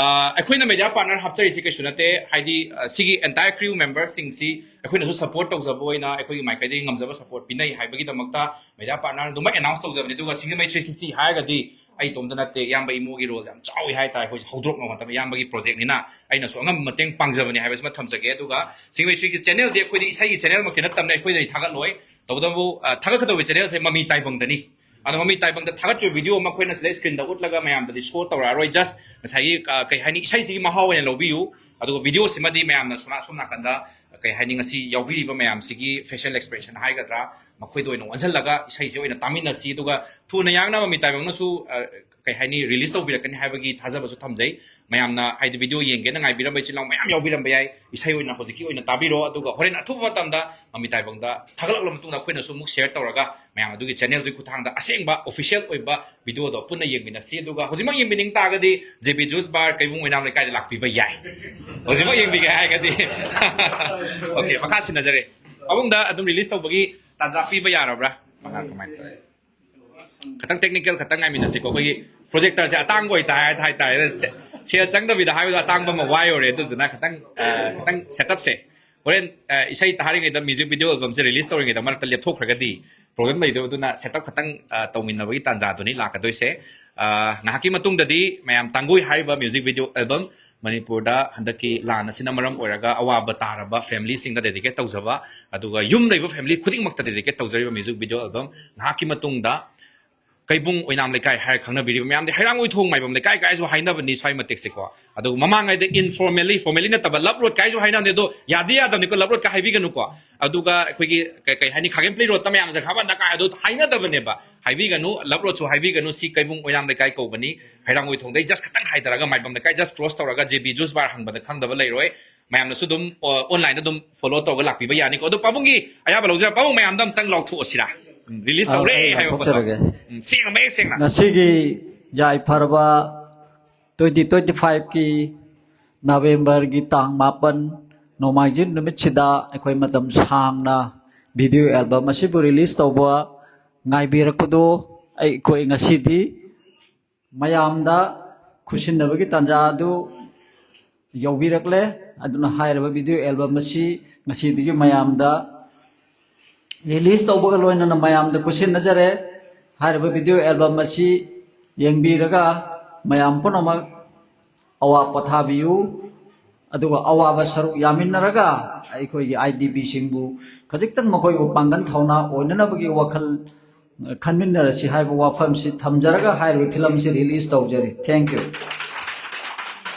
ꯑ, ꯑꯩꯈꯣꯏꯅ ꯃꯦꯗꯤꯌꯥ ꯄꯥꯔꯠꯅꯔ ꯍꯥꯞꯆꯔꯤꯁꯤ ꯀꯩꯁꯨ ꯅꯠꯇꯦ꯫ ꯍꯥꯏꯗꯤ ꯑ, ꯁꯤꯒꯤ ꯑꯦꯟꯇꯥꯌꯔ ꯀ꯭ꯔꯤꯌꯨ ꯃꯦꯝꯕꯔꯁꯤꯡꯁꯤ ꯑꯩꯈꯣꯏꯅꯁꯨ ꯁꯄꯣꯔꯠ ꯇꯧꯖꯕ ꯑꯣꯏꯅ ꯑꯩꯈꯣꯏꯒꯤ ꯃꯥꯏꯀꯩꯗꯒꯤ ꯉꯝꯖꯕ ꯁꯄꯣꯔꯠ ꯄꯤꯅꯩ ꯍꯥꯏꯕꯒꯤꯗꯃꯛꯇ ꯃꯦꯗꯤꯌꯥ ꯄꯥꯔꯠꯅꯔ ꯑꯗꯨꯃꯛ ꯑꯦꯅꯥꯎꯟꯁ ꯇꯧꯖꯕꯅꯤ꯫ ꯑꯗꯨꯒ ꯁꯤꯡꯖꯃꯩ ꯊ꯭ꯔꯤ ꯁꯤꯛꯁꯇꯤ ꯍꯥꯏꯔꯒꯗꯤ ꯑꯩ ꯏꯇꯣꯝꯇ ꯅꯠꯇꯦ, ꯏꯌꯥꯝꯕ ꯏꯃꯣꯒꯤ ꯔꯣꯜ ꯌꯥꯝ ꯆꯥꯎꯏ ꯍꯥꯏꯇꯥꯔꯦ꯫ ꯑꯩꯈꯣꯏꯁꯦ ꯍꯧꯗꯣꯔꯛꯄ ꯃꯇꯝꯗ ꯏꯌꯥꯝꯕꯒꯤ ꯄ꯭ꯔꯣꯖꯦꯛꯅꯤꯅ ꯑꯩꯅꯁꯨ ꯑꯉꯝꯕ ꯃꯇꯦꯡ ꯄꯥꯡꯖꯕꯅꯤ ꯍꯥꯏꯕꯁꯤꯃ ꯊꯝꯖꯒꯦ꯫ ꯑꯗꯨꯒ ꯁꯤꯡꯖꯃꯩ ꯊ꯭ꯔꯤ ꯁꯤꯛꯁꯇꯤ ꯆꯦꯅꯦꯜꯗꯤ ꯑꯩꯈꯣꯏꯗꯤ ꯏꯁꯩꯒꯤ ꯆꯦꯅꯦꯜꯃꯛꯇꯤ ꯅꯠꯇꯕꯅ ꯑꯩꯈꯣꯏꯗꯗꯤ ꯊꯥꯒꯠꯂꯣꯏ꯫ ꯇꯧꯕꯇꯕꯨ ꯑ, ꯊꯥꯒꯠꯀꯗꯧꯕ ꯆꯦꯅꯦꯜꯁꯦ ꯃꯃꯤ ꯇꯥꯏꯕꯪꯗꯅꯤ꯫ ꯑꯗꯣ ꯃꯃꯤ ꯇꯥꯏꯕꯪꯗ ꯊꯥꯒꯠꯆꯕ ꯚꯤꯗꯤꯑꯣ ꯑꯃ ꯑꯩꯈꯣꯏꯅ ꯁꯤꯗ ꯁ꯭ꯀ꯭ꯔꯤꯟꯗ ꯎꯠꯂꯒ ꯃꯌꯥꯝꯗꯗꯤ ꯁꯣ ꯇꯧꯔꯛꯑꯔꯣꯏ꯫ ꯖꯁ ꯉꯁꯥꯏꯒꯤ ꯑ, ꯀꯩ ꯍꯥꯏꯅꯤ, ꯏꯁꯩꯁꯤꯒꯤ ꯃꯍꯥꯎ ꯑꯣꯏꯅ ꯂꯧꯕꯤꯌꯨ꯫ ꯑꯗꯨꯒ ꯚꯤꯗꯤꯑꯣꯁꯤꯃꯗꯤ ꯃꯌꯥꯝꯅ ꯁꯣꯝ ꯁꯣꯝ ꯅꯥꯀꯟꯗ ꯀꯩ ꯍꯥꯏꯅꯤ, ꯉꯁꯤ ꯌꯥꯎꯕꯤꯔꯤꯕ ꯃꯌꯥꯝꯁꯤꯒꯤ ꯐꯦꯁꯤꯌꯦꯜ ꯑꯦꯛꯁꯄ꯭ꯔꯦꯁꯟ ꯍꯥꯏꯒꯗ꯭ꯔꯥ, ꯃꯈꯣꯏꯗ ꯑꯣꯏꯅ ꯑꯣꯟꯁꯤꯜꯂꯒ ꯏꯁꯩꯁꯦ ꯑꯣꯏꯅ ꯇꯥꯃꯤꯟꯅꯁꯤ꯫ ꯑꯗꯨꯒ ꯊꯨꯅ ꯌꯥꯡꯅ ꯃꯃꯤ ꯇꯥꯏꯕꯪꯅꯁꯨ ꯑ, ꯀꯩ ꯍꯥꯏꯅꯤ, ꯔꯤꯂꯤꯁ ꯇꯧꯕꯤꯔꯛꯀꯅꯤ ꯍꯥꯏꯕꯒꯤ ꯊꯥꯖꯕꯁꯨ ꯊꯝꯖꯩ꯫ ꯃꯌꯥꯝꯅ ꯍꯥꯏꯗꯤ ꯚꯤꯗꯤꯑꯣ ꯌꯦꯡꯒꯦꯅ ꯉꯥꯏꯕꯤꯔꯝꯕ ꯏꯆꯤꯜ ꯏꯅꯥꯎ ꯃꯌꯥꯝ ꯌꯥꯎꯕꯤꯔꯝꯕ ꯌꯥꯏ꯫ ꯏꯁꯩ ꯑꯣꯏꯅ ꯍꯧꯖꯤꯛꯀꯤ ꯑꯣꯏꯅ ꯇꯥꯕꯤꯔꯣ, ꯑꯗꯨꯒ ꯍꯣꯔꯦꯟ ꯑꯊꯨꯕ ꯃꯇꯝꯗ ꯃꯃꯤ ꯇꯥꯏꯕꯪꯗ ꯊꯥꯒꯠꯂꯛꯂꯕ ꯃꯇꯨꯡꯗ ꯑꯩꯈꯣꯏꯅꯁꯨ ꯑꯃꯨꯛ ꯁꯤꯌꯔ ꯇꯧꯔꯒ ꯃꯌꯥꯝ ꯑꯗꯨꯒꯤ ꯆꯦꯅꯦꯜꯗꯨꯒꯤ ꯈꯨꯠꯊꯥꯡꯗ ꯑꯁꯦꯡꯕ ꯑꯣꯐꯤꯁꯤꯌꯦꯜ ꯑꯣꯏꯕ ꯚꯤꯗꯤꯑꯣꯗꯣ ꯄꯨꯟꯅ ꯌꯦꯡꯃꯤꯟꯅꯁꯤ꯫ ꯑꯗꯨꯒ ꯍꯧꯖꯤꯛꯃꯛ ꯌꯦꯡꯕꯤꯅꯤꯡ ꯇꯥꯔꯒꯗꯤ ꯖꯦ ꯕꯤ ꯖꯨꯁ ꯕꯥꯔ, ꯀꯩꯕꯨꯡ ꯑꯣꯏꯅꯥꯝ ꯂꯩꯀꯥꯏꯗ ꯂꯥꯛꯄꯤꯕ ꯌꯥꯏ꯫ ꯍꯧꯖꯤꯛꯃꯛ ꯌꯦꯡꯕꯤꯒꯦ ꯍꯥꯏꯔꯒꯗꯤ꯫ ꯑꯣꯀꯦ, ꯃꯈꯥ ꯁꯤꯟꯅꯖꯔꯦ꯫ ꯄꯥꯕꯨꯡꯗ ꯑꯗꯨꯝ ꯔꯤꯂꯤꯁ ꯇꯧꯕꯒꯤ ꯇꯥꯟꯖꯥ ꯄꯤꯕ ꯌꯥꯔꯕ꯭ꯔꯥ? ꯃꯈꯥ ꯀꯃꯥꯏꯅ ꯇꯧꯋꯤ? ꯈꯇꯪ ꯇꯦꯛꯅꯤꯀꯦꯜ ꯈꯇꯪ ꯉꯥꯏꯃꯤꯟꯅꯁꯤꯀꯣ꯫ ꯑꯩꯈꯣꯏꯒꯤ ꯄ꯭ꯔꯣꯖꯦꯛꯇꯔꯁꯦ ꯑꯇꯥꯡꯕ ꯑꯣꯏꯇꯥꯔꯦ ꯍꯥꯏꯇꯥꯔꯦ꯫ ꯁꯦ-, ꯁꯦꯜ ꯆꯪꯗꯕꯤꯗ ꯍꯥꯏꯕꯗꯣ ꯑꯇꯥꯡꯕ ꯑꯃ ꯋꯥꯏ ꯑꯣꯏꯔꯦ꯫ ꯑꯗꯨꯗꯨꯅ ꯈꯇꯪ, ꯑ, ꯈꯇꯪ ꯁꯦꯠꯑꯞꯁꯦ ꯍꯣꯔꯦꯟ, ꯑ, ꯏꯁꯩ ꯊꯥꯔꯤꯉꯩꯗ, ꯃ꯭ꯌꯨꯖꯤꯛ ꯚꯤꯗꯤꯑꯣ ꯑꯦꯜꯕꯝꯁꯦ ꯔꯤꯂꯤꯁ ꯇꯧꯔꯤꯉꯩꯗ ꯃꯔꯛꯇ ꯂꯦꯞꯊꯣꯛꯈ꯭ꯔꯒꯗꯤ ꯄ꯭ꯔꯣꯕ꯭ꯂꯦꯝ ꯂꯩꯗꯣꯏꯕ꯫ ꯑꯗꯨꯅ ꯁꯦꯠꯑꯞ ꯈꯇꯪ, ꯑ, ꯇꯧꯃꯤꯟꯅꯕꯒꯤ ꯇꯥꯟꯖꯥꯗꯨꯅꯤ ꯂꯥꯛꯀꯗꯣꯏꯁꯦ꯫ ꯑ, ꯉꯥꯏꯍꯥꯛꯀꯤ ꯃꯇꯨꯡꯗꯗꯤ ꯃꯌꯥꯝ ꯇꯥꯡꯒꯨꯏ ꯍꯥꯏꯔꯤꯕ ꯃ꯭ꯌꯨꯖꯤꯛ ꯚꯤꯗꯤꯑꯣ ꯑꯦꯜꯕꯝ ꯃꯅꯤꯄꯨꯔꯗ ꯍꯟꯗꯛꯀꯤ ꯂꯥꯟ ꯑꯁꯤꯅ ꯃꯔꯝ ꯑꯣꯏꯔꯒ ꯑꯋꯥꯕ ꯇꯥꯔꯕ ꯐꯦꯃꯤꯂꯤꯁꯤꯡꯗ ꯗꯦꯗꯤꯀꯦꯠ ꯇꯧꯖꯕ, ꯑꯗꯨꯒ ꯌꯨꯝ ꯂꯩꯕ ꯐꯦꯃꯤꯂꯤ ꯈꯨꯗꯤꯡꯃꯛꯇ ꯗꯦꯗꯤꯀꯦꯠ ꯇꯧꯖꯔꯤꯕ ꯃ꯭ꯌꯨꯖꯤꯛ ꯚꯤꯗꯤꯑꯣ ꯑꯦꯜꯕꯝ ꯉꯥꯏꯍꯥꯛꯀꯤ ꯃꯇꯨꯡꯗ ꯀꯩꯕꯨꯡ ꯑꯣꯏꯅꯥꯝ ꯂꯩꯀꯥꯏ ꯍꯥꯏꯔ ꯈꯪꯅꯕꯤꯔꯤꯕ ꯃꯌꯥꯝꯗꯤ ꯍꯩꯔꯥꯡꯒꯣꯏꯊꯣꯡ ꯃꯥꯏꯕꯝ ꯂꯩꯀꯥꯏ ꯀꯥꯏꯁꯨ ꯍꯥꯏꯅꯕꯅꯤ ꯁ꯭ꯋꯥꯏ ꯃꯇꯦꯛꯁꯦꯀꯣ꯫ ꯑꯗꯨꯒ ꯃꯃꯥꯡꯉꯩꯗ informally, formally ꯅꯠꯇꯕ ꯂꯞ ꯔꯣꯗ ꯀꯥꯏꯁꯨ ꯍꯥꯏꯅꯕꯅꯤ, ꯑꯗꯣ ꯌꯥꯗꯤ ꯌꯥꯗꯕꯅꯤꯀꯣ, ꯂꯞ ꯔꯣꯗꯀ ꯍꯥꯏꯕꯤꯒꯅꯨꯀꯣ꯫ ꯑꯗꯨꯒ ꯑꯩꯈꯣꯏꯒꯤ ꯀꯩ ꯀꯩ ꯍꯥꯏꯅꯤ, ꯈꯥꯒꯦꯝꯄꯂꯤ ꯔꯣꯗꯇ ꯃꯌꯥꯝꯁꯦ ꯈꯥꯕꯟꯗ ꯀꯥꯏ ꯑꯗꯨ ꯍꯥꯏꯅꯗꯕꯅꯦꯕ꯫ ꯍꯥꯏꯕꯤꯒꯅꯨ, ꯂꯞ ꯔꯣꯗꯁꯨ ꯍꯥꯏꯕꯤꯒꯅꯨ꯫ ꯁꯤ ꯀꯩꯕꯨꯡ ꯑꯣꯏꯅꯥꯝ ꯂꯩꯀꯥꯏ ꯀꯧꯕꯅꯤ꯫ ꯍꯩꯔꯥꯡꯒꯣꯏꯊꯣꯡꯗꯩ just ꯈꯇꯪ ꯍꯥꯏꯊꯔꯒ ꯃꯥꯏꯕꯝ ꯂꯩꯀꯥꯏ just cross ꯇꯧꯔꯒ JB Juice Bar ꯍꯪꯕꯗ ꯈꯪꯗꯕ ꯂꯩꯔꯣꯏ꯫ ꯃꯌꯥꯝꯅꯁꯨ ꯑꯗꯨꯝ ꯑꯣꯟꯂꯥꯏꯟꯗ ꯑꯗꯨꯝ follow ꯇꯧꯔꯒ ꯂꯥꯛꯄꯤꯕ ꯌꯥꯅꯤꯀꯣ꯫ ꯑꯗꯣ ꯄꯥꯕꯨꯡꯒꯤ ꯑꯌꯥꯕ ꯂꯧꯖꯔ, ꯄꯥꯕꯨꯡ ꯃꯌꯥꯝꯗ ꯑꯝꯇꯪ ꯂꯥꯎꯊꯣꯛꯑꯁꯤꯔꯥ? ꯔꯤꯂꯤꯁ ꯑꯥ, ꯇꯧꯔꯦ ꯑꯩ ꯍꯥꯏꯕ ꯄꯣꯠꯇꯣ꯫ ꯂꯥꯎꯊꯣꯛꯆꯔꯒꯦ꯫ ꯎꯝ, ꯁꯦꯡꯅ, ꯃꯌꯦꯛ ꯁꯦꯡꯅ꯫ ꯉꯁꯤꯒꯤ ꯌꯥꯏꯐꯔꯕ twenty twenty five ꯀꯤ ꯅꯕꯦꯝꯕꯔꯒꯤ ꯇꯥꯡ ꯃꯥꯄꯟ, ꯅꯣꯡꯃꯥꯏꯖꯤꯡ ꯅꯨꯃꯤꯠꯁꯤꯗ ꯑꯩꯈꯣꯏ ꯃꯇꯝ ꯁꯥꯡꯅ video album ꯑꯁꯤꯕꯨ release ꯇꯧꯕ ꯉꯥꯏꯕꯤꯔꯛꯄꯗꯨ ꯑꯩꯈꯣꯏ ꯉꯁꯤꯗꯤ ꯃꯌꯥꯝꯗ ꯈꯨꯠꯁꯤꯟꯅꯕꯒꯤ ꯇꯥꯟꯖꯥ ꯑꯗꯨ ꯌꯧꯕꯤꯔꯛꯂꯦ꯫ ꯑꯗꯨꯅ ꯍꯥꯏꯔꯤꯕ video album ꯑꯁꯤ ꯉꯁꯤꯗꯒꯤ ꯃꯌꯥꯝꯗ release ꯇꯧꯕꯒ ꯂꯣꯏꯅꯅ ꯃꯌꯥꯝꯗ ꯈꯨꯠꯁꯤꯟꯅꯖꯔꯦ꯫ ꯍꯥꯏꯔꯤꯕ video album ꯑꯁꯤ ꯌꯦꯡꯕꯤꯔꯒ ꯃꯌꯥꯝ ꯄꯨꯝꯅꯃꯛ ꯑꯋꯥ ꯄꯣꯊꯥꯕꯤꯌꯨ꯫ ꯑꯗꯨꯒ ꯑꯋꯥꯕ ꯁꯔꯨꯛ ꯌꯥꯃꯤꯟꯅꯔꯒ ꯑꯩꯈꯣꯏꯒꯤ IDPꯁꯤꯡꯕꯨ ꯈꯖꯤꯛꯇꯪ ꯃꯈꯣꯏꯕꯨ ꯄꯥꯡꯒꯜ ꯊꯧꯅꯥ ꯑꯣꯏꯅꯅꯕꯒꯤ ꯋꯥꯈꯜ ꯈꯟꯃꯤꯟꯅꯔꯁꯤ ꯍꯥꯏꯕ ꯋꯥꯐꯝꯁꯤ ꯊꯝꯖꯔꯒ ꯍꯥꯏꯔꯤꯕ film ꯑꯁꯤ release ꯇꯧꯖꯔꯤ꯫ Thank you꯫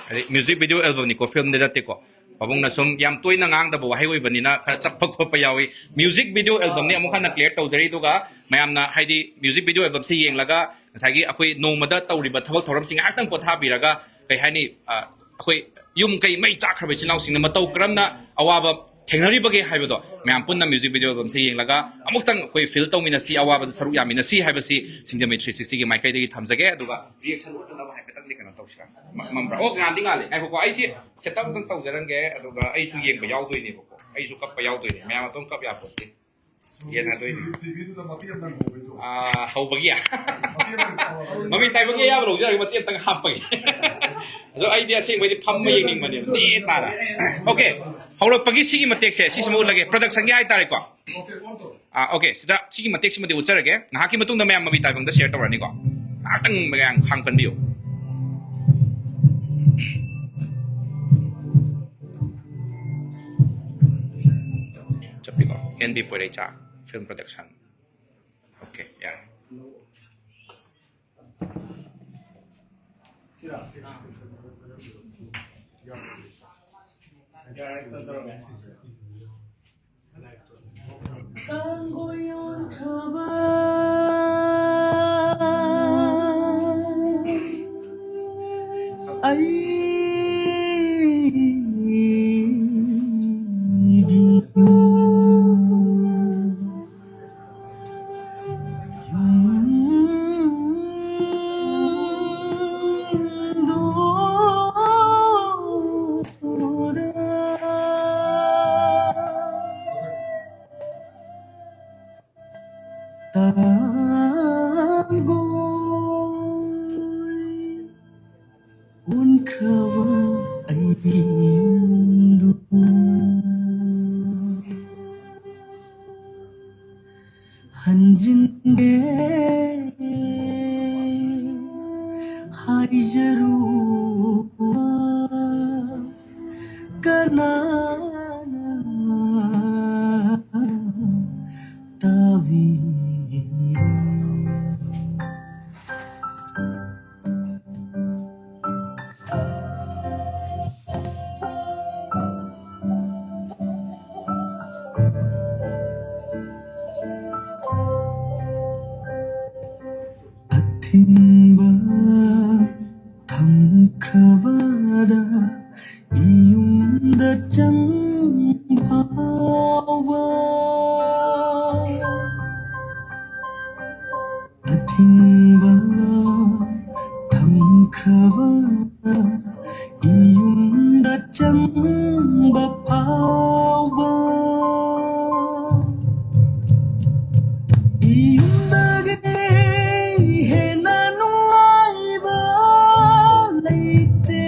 ꯍꯥꯏꯗꯤ music video albumꯅꯤꯀꯣ, filmꯗꯤ ꯅꯠꯇꯦꯀꯣ꯫ ꯄꯥꯕꯨꯡꯅ ꯁꯨꯝ ꯌꯥꯝ ꯇꯣꯏꯅ ꯉꯥꯡꯗꯕ ꯋꯥꯍꯩ ꯑꯣꯏꯕꯅꯤꯅ ꯈꯔ ꯆꯞꯄ ꯈꯣꯠꯄ ꯌꯥꯎꯏ꯫ Music video albumꯅꯤ, ꯑꯃꯨꯛ ꯍꯟꯅ clear ꯇꯧꯖꯔꯤ꯫ ꯑꯗꯨꯒ ꯃꯌꯥꯝꯅ ꯍꯥꯏꯗꯤ music video albumꯁꯤ ꯌꯦꯡꯂꯒ ꯉꯁꯥꯏꯒꯤ ꯑꯩꯈꯣꯏ ꯅꯣꯡꯃꯗ ꯇꯧꯔꯤꯕ ꯊꯕꯛ ꯊꯧꯔꯝꯁꯤ ꯉꯥꯏꯍꯥꯛꯇꯪ ꯄꯣꯊꯥꯕꯤꯔꯒ, ꯀꯩ ꯍꯥꯏꯅꯤ, ꯑ, ꯑꯩꯈꯣꯏ ꯌꯨꯝ ꯀꯩ ꯃꯩ ꯆꯥꯛꯈ꯭ꯔꯕ ꯏꯆꯤꯜ ꯏꯅꯥꯎꯁꯤꯡꯅ ꯃꯇꯧ ꯀꯔꯝꯅ ꯑꯋꯥꯕ ꯊꯦꯡꯅꯔꯤꯕꯒꯦ ꯍꯥꯏꯕꯗꯣ ꯃꯌꯥꯝ ꯄꯨꯟꯅ music video albumꯁꯤ ꯌꯦꯡꯂꯒ ꯑꯃꯨꯛꯇꯪ ꯑꯩꯈꯣꯏ feel ꯇꯧꯃꯤꯟꯅꯁꯤ, ꯑꯋꯥꯕꯗ ꯁꯔꯨꯛ ꯌꯥꯃꯤꯟꯅꯁꯤ ꯍꯥꯏꯕꯁꯤ ꯁꯤꯡꯖꯃꯩ three sixtyꯒꯤ ꯃꯥꯏꯀꯩꯗꯒꯤ ꯊꯝꯖꯒꯦ꯫ ꯑꯗꯨꯒ reaction ꯎꯠꯅꯅꯕ ꯍꯥꯏꯐꯦꯠꯇꯪꯗꯤ ꯀꯩꯅꯣ ꯇꯧꯁꯤꯔꯥ? ꯃ-, ꯃꯝꯕ꯭ꯔꯥ? ꯑꯣ, ꯉꯥꯟꯗꯤ ꯉꯥꯜꯂꯦ꯫ ꯉꯥꯏꯈꯣꯀꯣ, ꯑꯩꯁꯤ setup ꯑꯝꯇꯪ ꯇꯧꯖꯔꯝꯒꯦ, ꯑꯗꯨꯒ ꯑꯩꯁꯨ ꯌꯦꯡꯕ ꯌꯥꯎꯗꯣꯏꯅꯦꯕꯀꯣ꯫ ꯑꯩꯁꯨ ꯀꯞꯄ ꯌꯥꯎꯗꯣꯏꯅꯦ, ꯃꯌꯥꯝ ꯑꯇꯣꯝ ꯀꯞ ꯌꯥꯄꯣꯠꯇꯦ꯫ ꯌꯦꯟ ꯍꯥꯏꯗꯣꯏꯅꯦ꯫ ꯇꯤꯚꯤꯗꯨꯗ ꯃꯇꯦꯛ ꯑꯃꯇꯪ ꯍꯧꯕꯩꯗꯣ꯫ ꯑꯥ, ꯍꯧꯕꯒꯤ? ꯃꯇꯦꯛ ꯑꯃꯇꯪ ꯍꯧꯕꯩꯗꯣ꯫ ꯃꯃꯤ ꯇꯥꯏꯕꯒꯤ ꯑꯌꯥꯕ ꯂꯧꯖꯔꯒꯦ, ꯃꯇꯦꯛ ꯑꯃꯇꯪ ꯍꯥꯞꯄꯒꯦ꯫ ꯑꯗꯣ ꯑꯩꯗꯤ ꯑꯁꯦꯡꯕꯩꯗꯤ ꯐꯝꯕ ꯌꯦꯡꯅꯤꯡꯕꯅꯦꯕ, ꯅꯦ ꯇꯥꯅ꯫ Okay, ꯍꯧꯔꯛꯄꯒꯤ ꯁꯤꯒꯤ ꯃꯇꯦꯛꯁꯦ, ꯁꯤꯁꯤꯃ ꯎꯠꯂꯒꯦ, productionꯒꯤ ꯍꯥꯏꯇꯥꯔꯦꯀꯣ꯫ Okay, on ꯇꯧꯔꯣ꯫ ꯑꯥ, okay, ꯁꯤꯗ ꯁꯤꯒꯤ ꯃꯇꯦꯛꯁꯤꯃꯗꯤ ꯎꯠꯆꯔꯒꯦ꯫ ꯉꯥꯏꯍꯥꯛꯀꯤ ꯃꯇꯨꯡꯗ ꯃꯌꯥꯝ ꯃꯃꯤ ꯇꯥꯏꯕꯪꯗ share ꯇꯧꯔꯅꯤꯀꯣ꯫ ꯉꯥꯏꯍꯥꯛꯇꯪ ꯃꯌꯥꯝ ꯈꯥꯡ ꯀꯟꯕꯤꯌꯨ꯫ ꯆꯠꯄꯤꯀꯣ, N B Poireicha film production꯫ Okay, ꯌꯥꯔꯦ꯫ ꯀꯥꯡꯒꯣꯏ ꯑꯣꯟꯈ꯭ꯔꯕ ꯑꯩꯒꯤ ꯇꯥꯡꯒꯣꯏ ꯑꯣꯟꯈ꯭ꯔꯕ ꯑꯩꯒꯤ ꯌꯨꯝꯗꯨ ꯍꯟꯖꯤꯟꯒꯦ ꯍꯥꯏꯖꯔꯨꯕ ꯀꯅꯥꯅ ꯇꯥꯕꯤ? ꯑꯊꯤꯡꯕ ꯊꯝꯈ꯭ꯔꯕꯗ ꯌꯨꯝꯗ ꯆꯪꯕ ꯐꯥꯎꯕ ꯑꯊꯤꯡꯕ ꯊꯝꯈ꯭ꯔꯕ ꯌꯨꯝꯗ ꯆꯪꯕ ꯐꯥꯎꯕ ꯌꯨꯝꯗꯒꯤ ꯍꯦꯟꯅ ꯅꯨꯡꯉꯥꯏꯕ ꯂꯩꯇꯦ,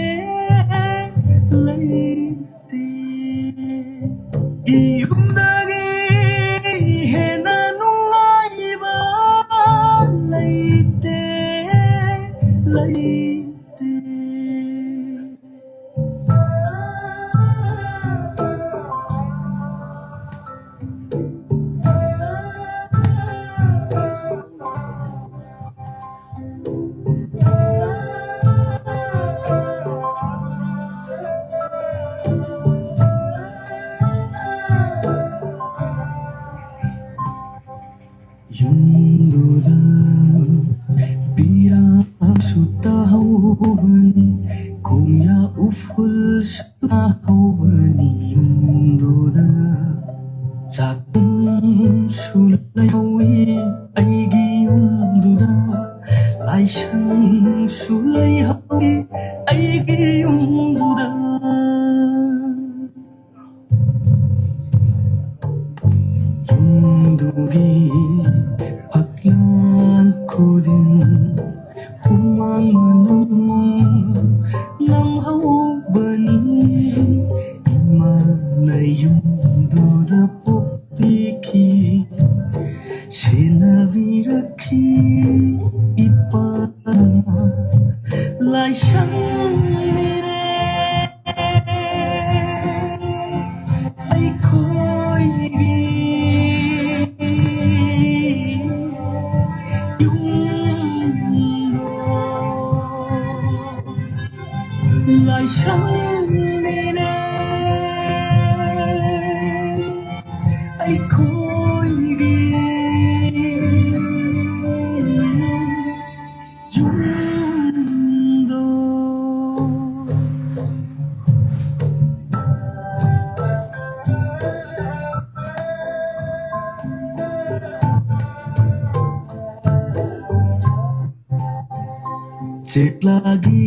ꯂꯩꯇꯦ꯫ ꯌꯨꯝꯗꯒꯤ ꯍꯦꯟꯅ ꯅꯨꯡꯉꯥꯏꯕ ꯂꯩꯇꯦ, ꯂꯩꯇꯦ꯫ ꯂꯥꯏꯁꯪꯁꯨ ꯂꯩꯍꯧꯏ ꯑꯩꯒꯤ ꯌꯨꯝꯗꯨꯗ꯫ ꯌꯨꯝꯗꯨꯒꯤ ꯐꯛꯂꯥꯡ ꯈꯨꯗꯤꯡ ꯍꯨꯃꯥꯡ ꯃꯅꯝ ꯅꯝꯍꯧꯕꯅꯤ꯫ ꯏꯃꯥꯅ ꯌꯨꯝꯗꯨꯗ ꯄꯣꯛꯄꯤꯈꯤ, ꯁꯦꯟꯅꯕꯤꯔꯛꯈꯤ ꯏꯄꯥꯅ꯫ ꯂꯥꯏꯁꯪꯅꯤꯔꯦ ꯑꯩꯈꯣꯏꯒꯤ ꯌꯨꯝꯗꯣ꯫ ꯂꯥꯏꯁꯪꯅꯤꯅꯦ ꯑꯩꯈꯣꯏꯒꯤ ꯌꯨꯝꯗꯣ꯫ ꯆꯦꯛꯂꯥꯒꯤ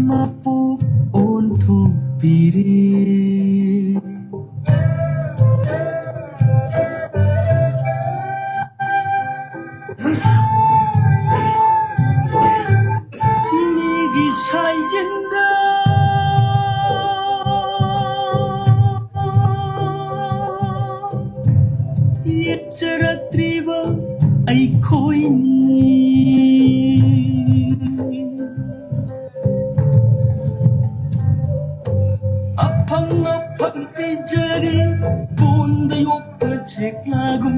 ꯃꯄꯣꯛ ꯑꯣꯟꯊꯣꯛꯄꯤꯔꯦ꯫ ꯃꯤꯒꯤ ꯁꯥꯏꯌꯦꯟꯗ ꯌꯦꯠꯆꯔꯛꯇ꯭ꯔꯤꯕ ꯑꯩꯈꯣꯏꯅꯤ꯫ ꯑꯐꯪ ꯑꯐꯪ ꯄꯤꯖꯔꯤ ꯄꯣꯟꯗ ꯌꯣꯛꯄ ꯆꯦꯛꯂꯥꯒꯨꯝ꯫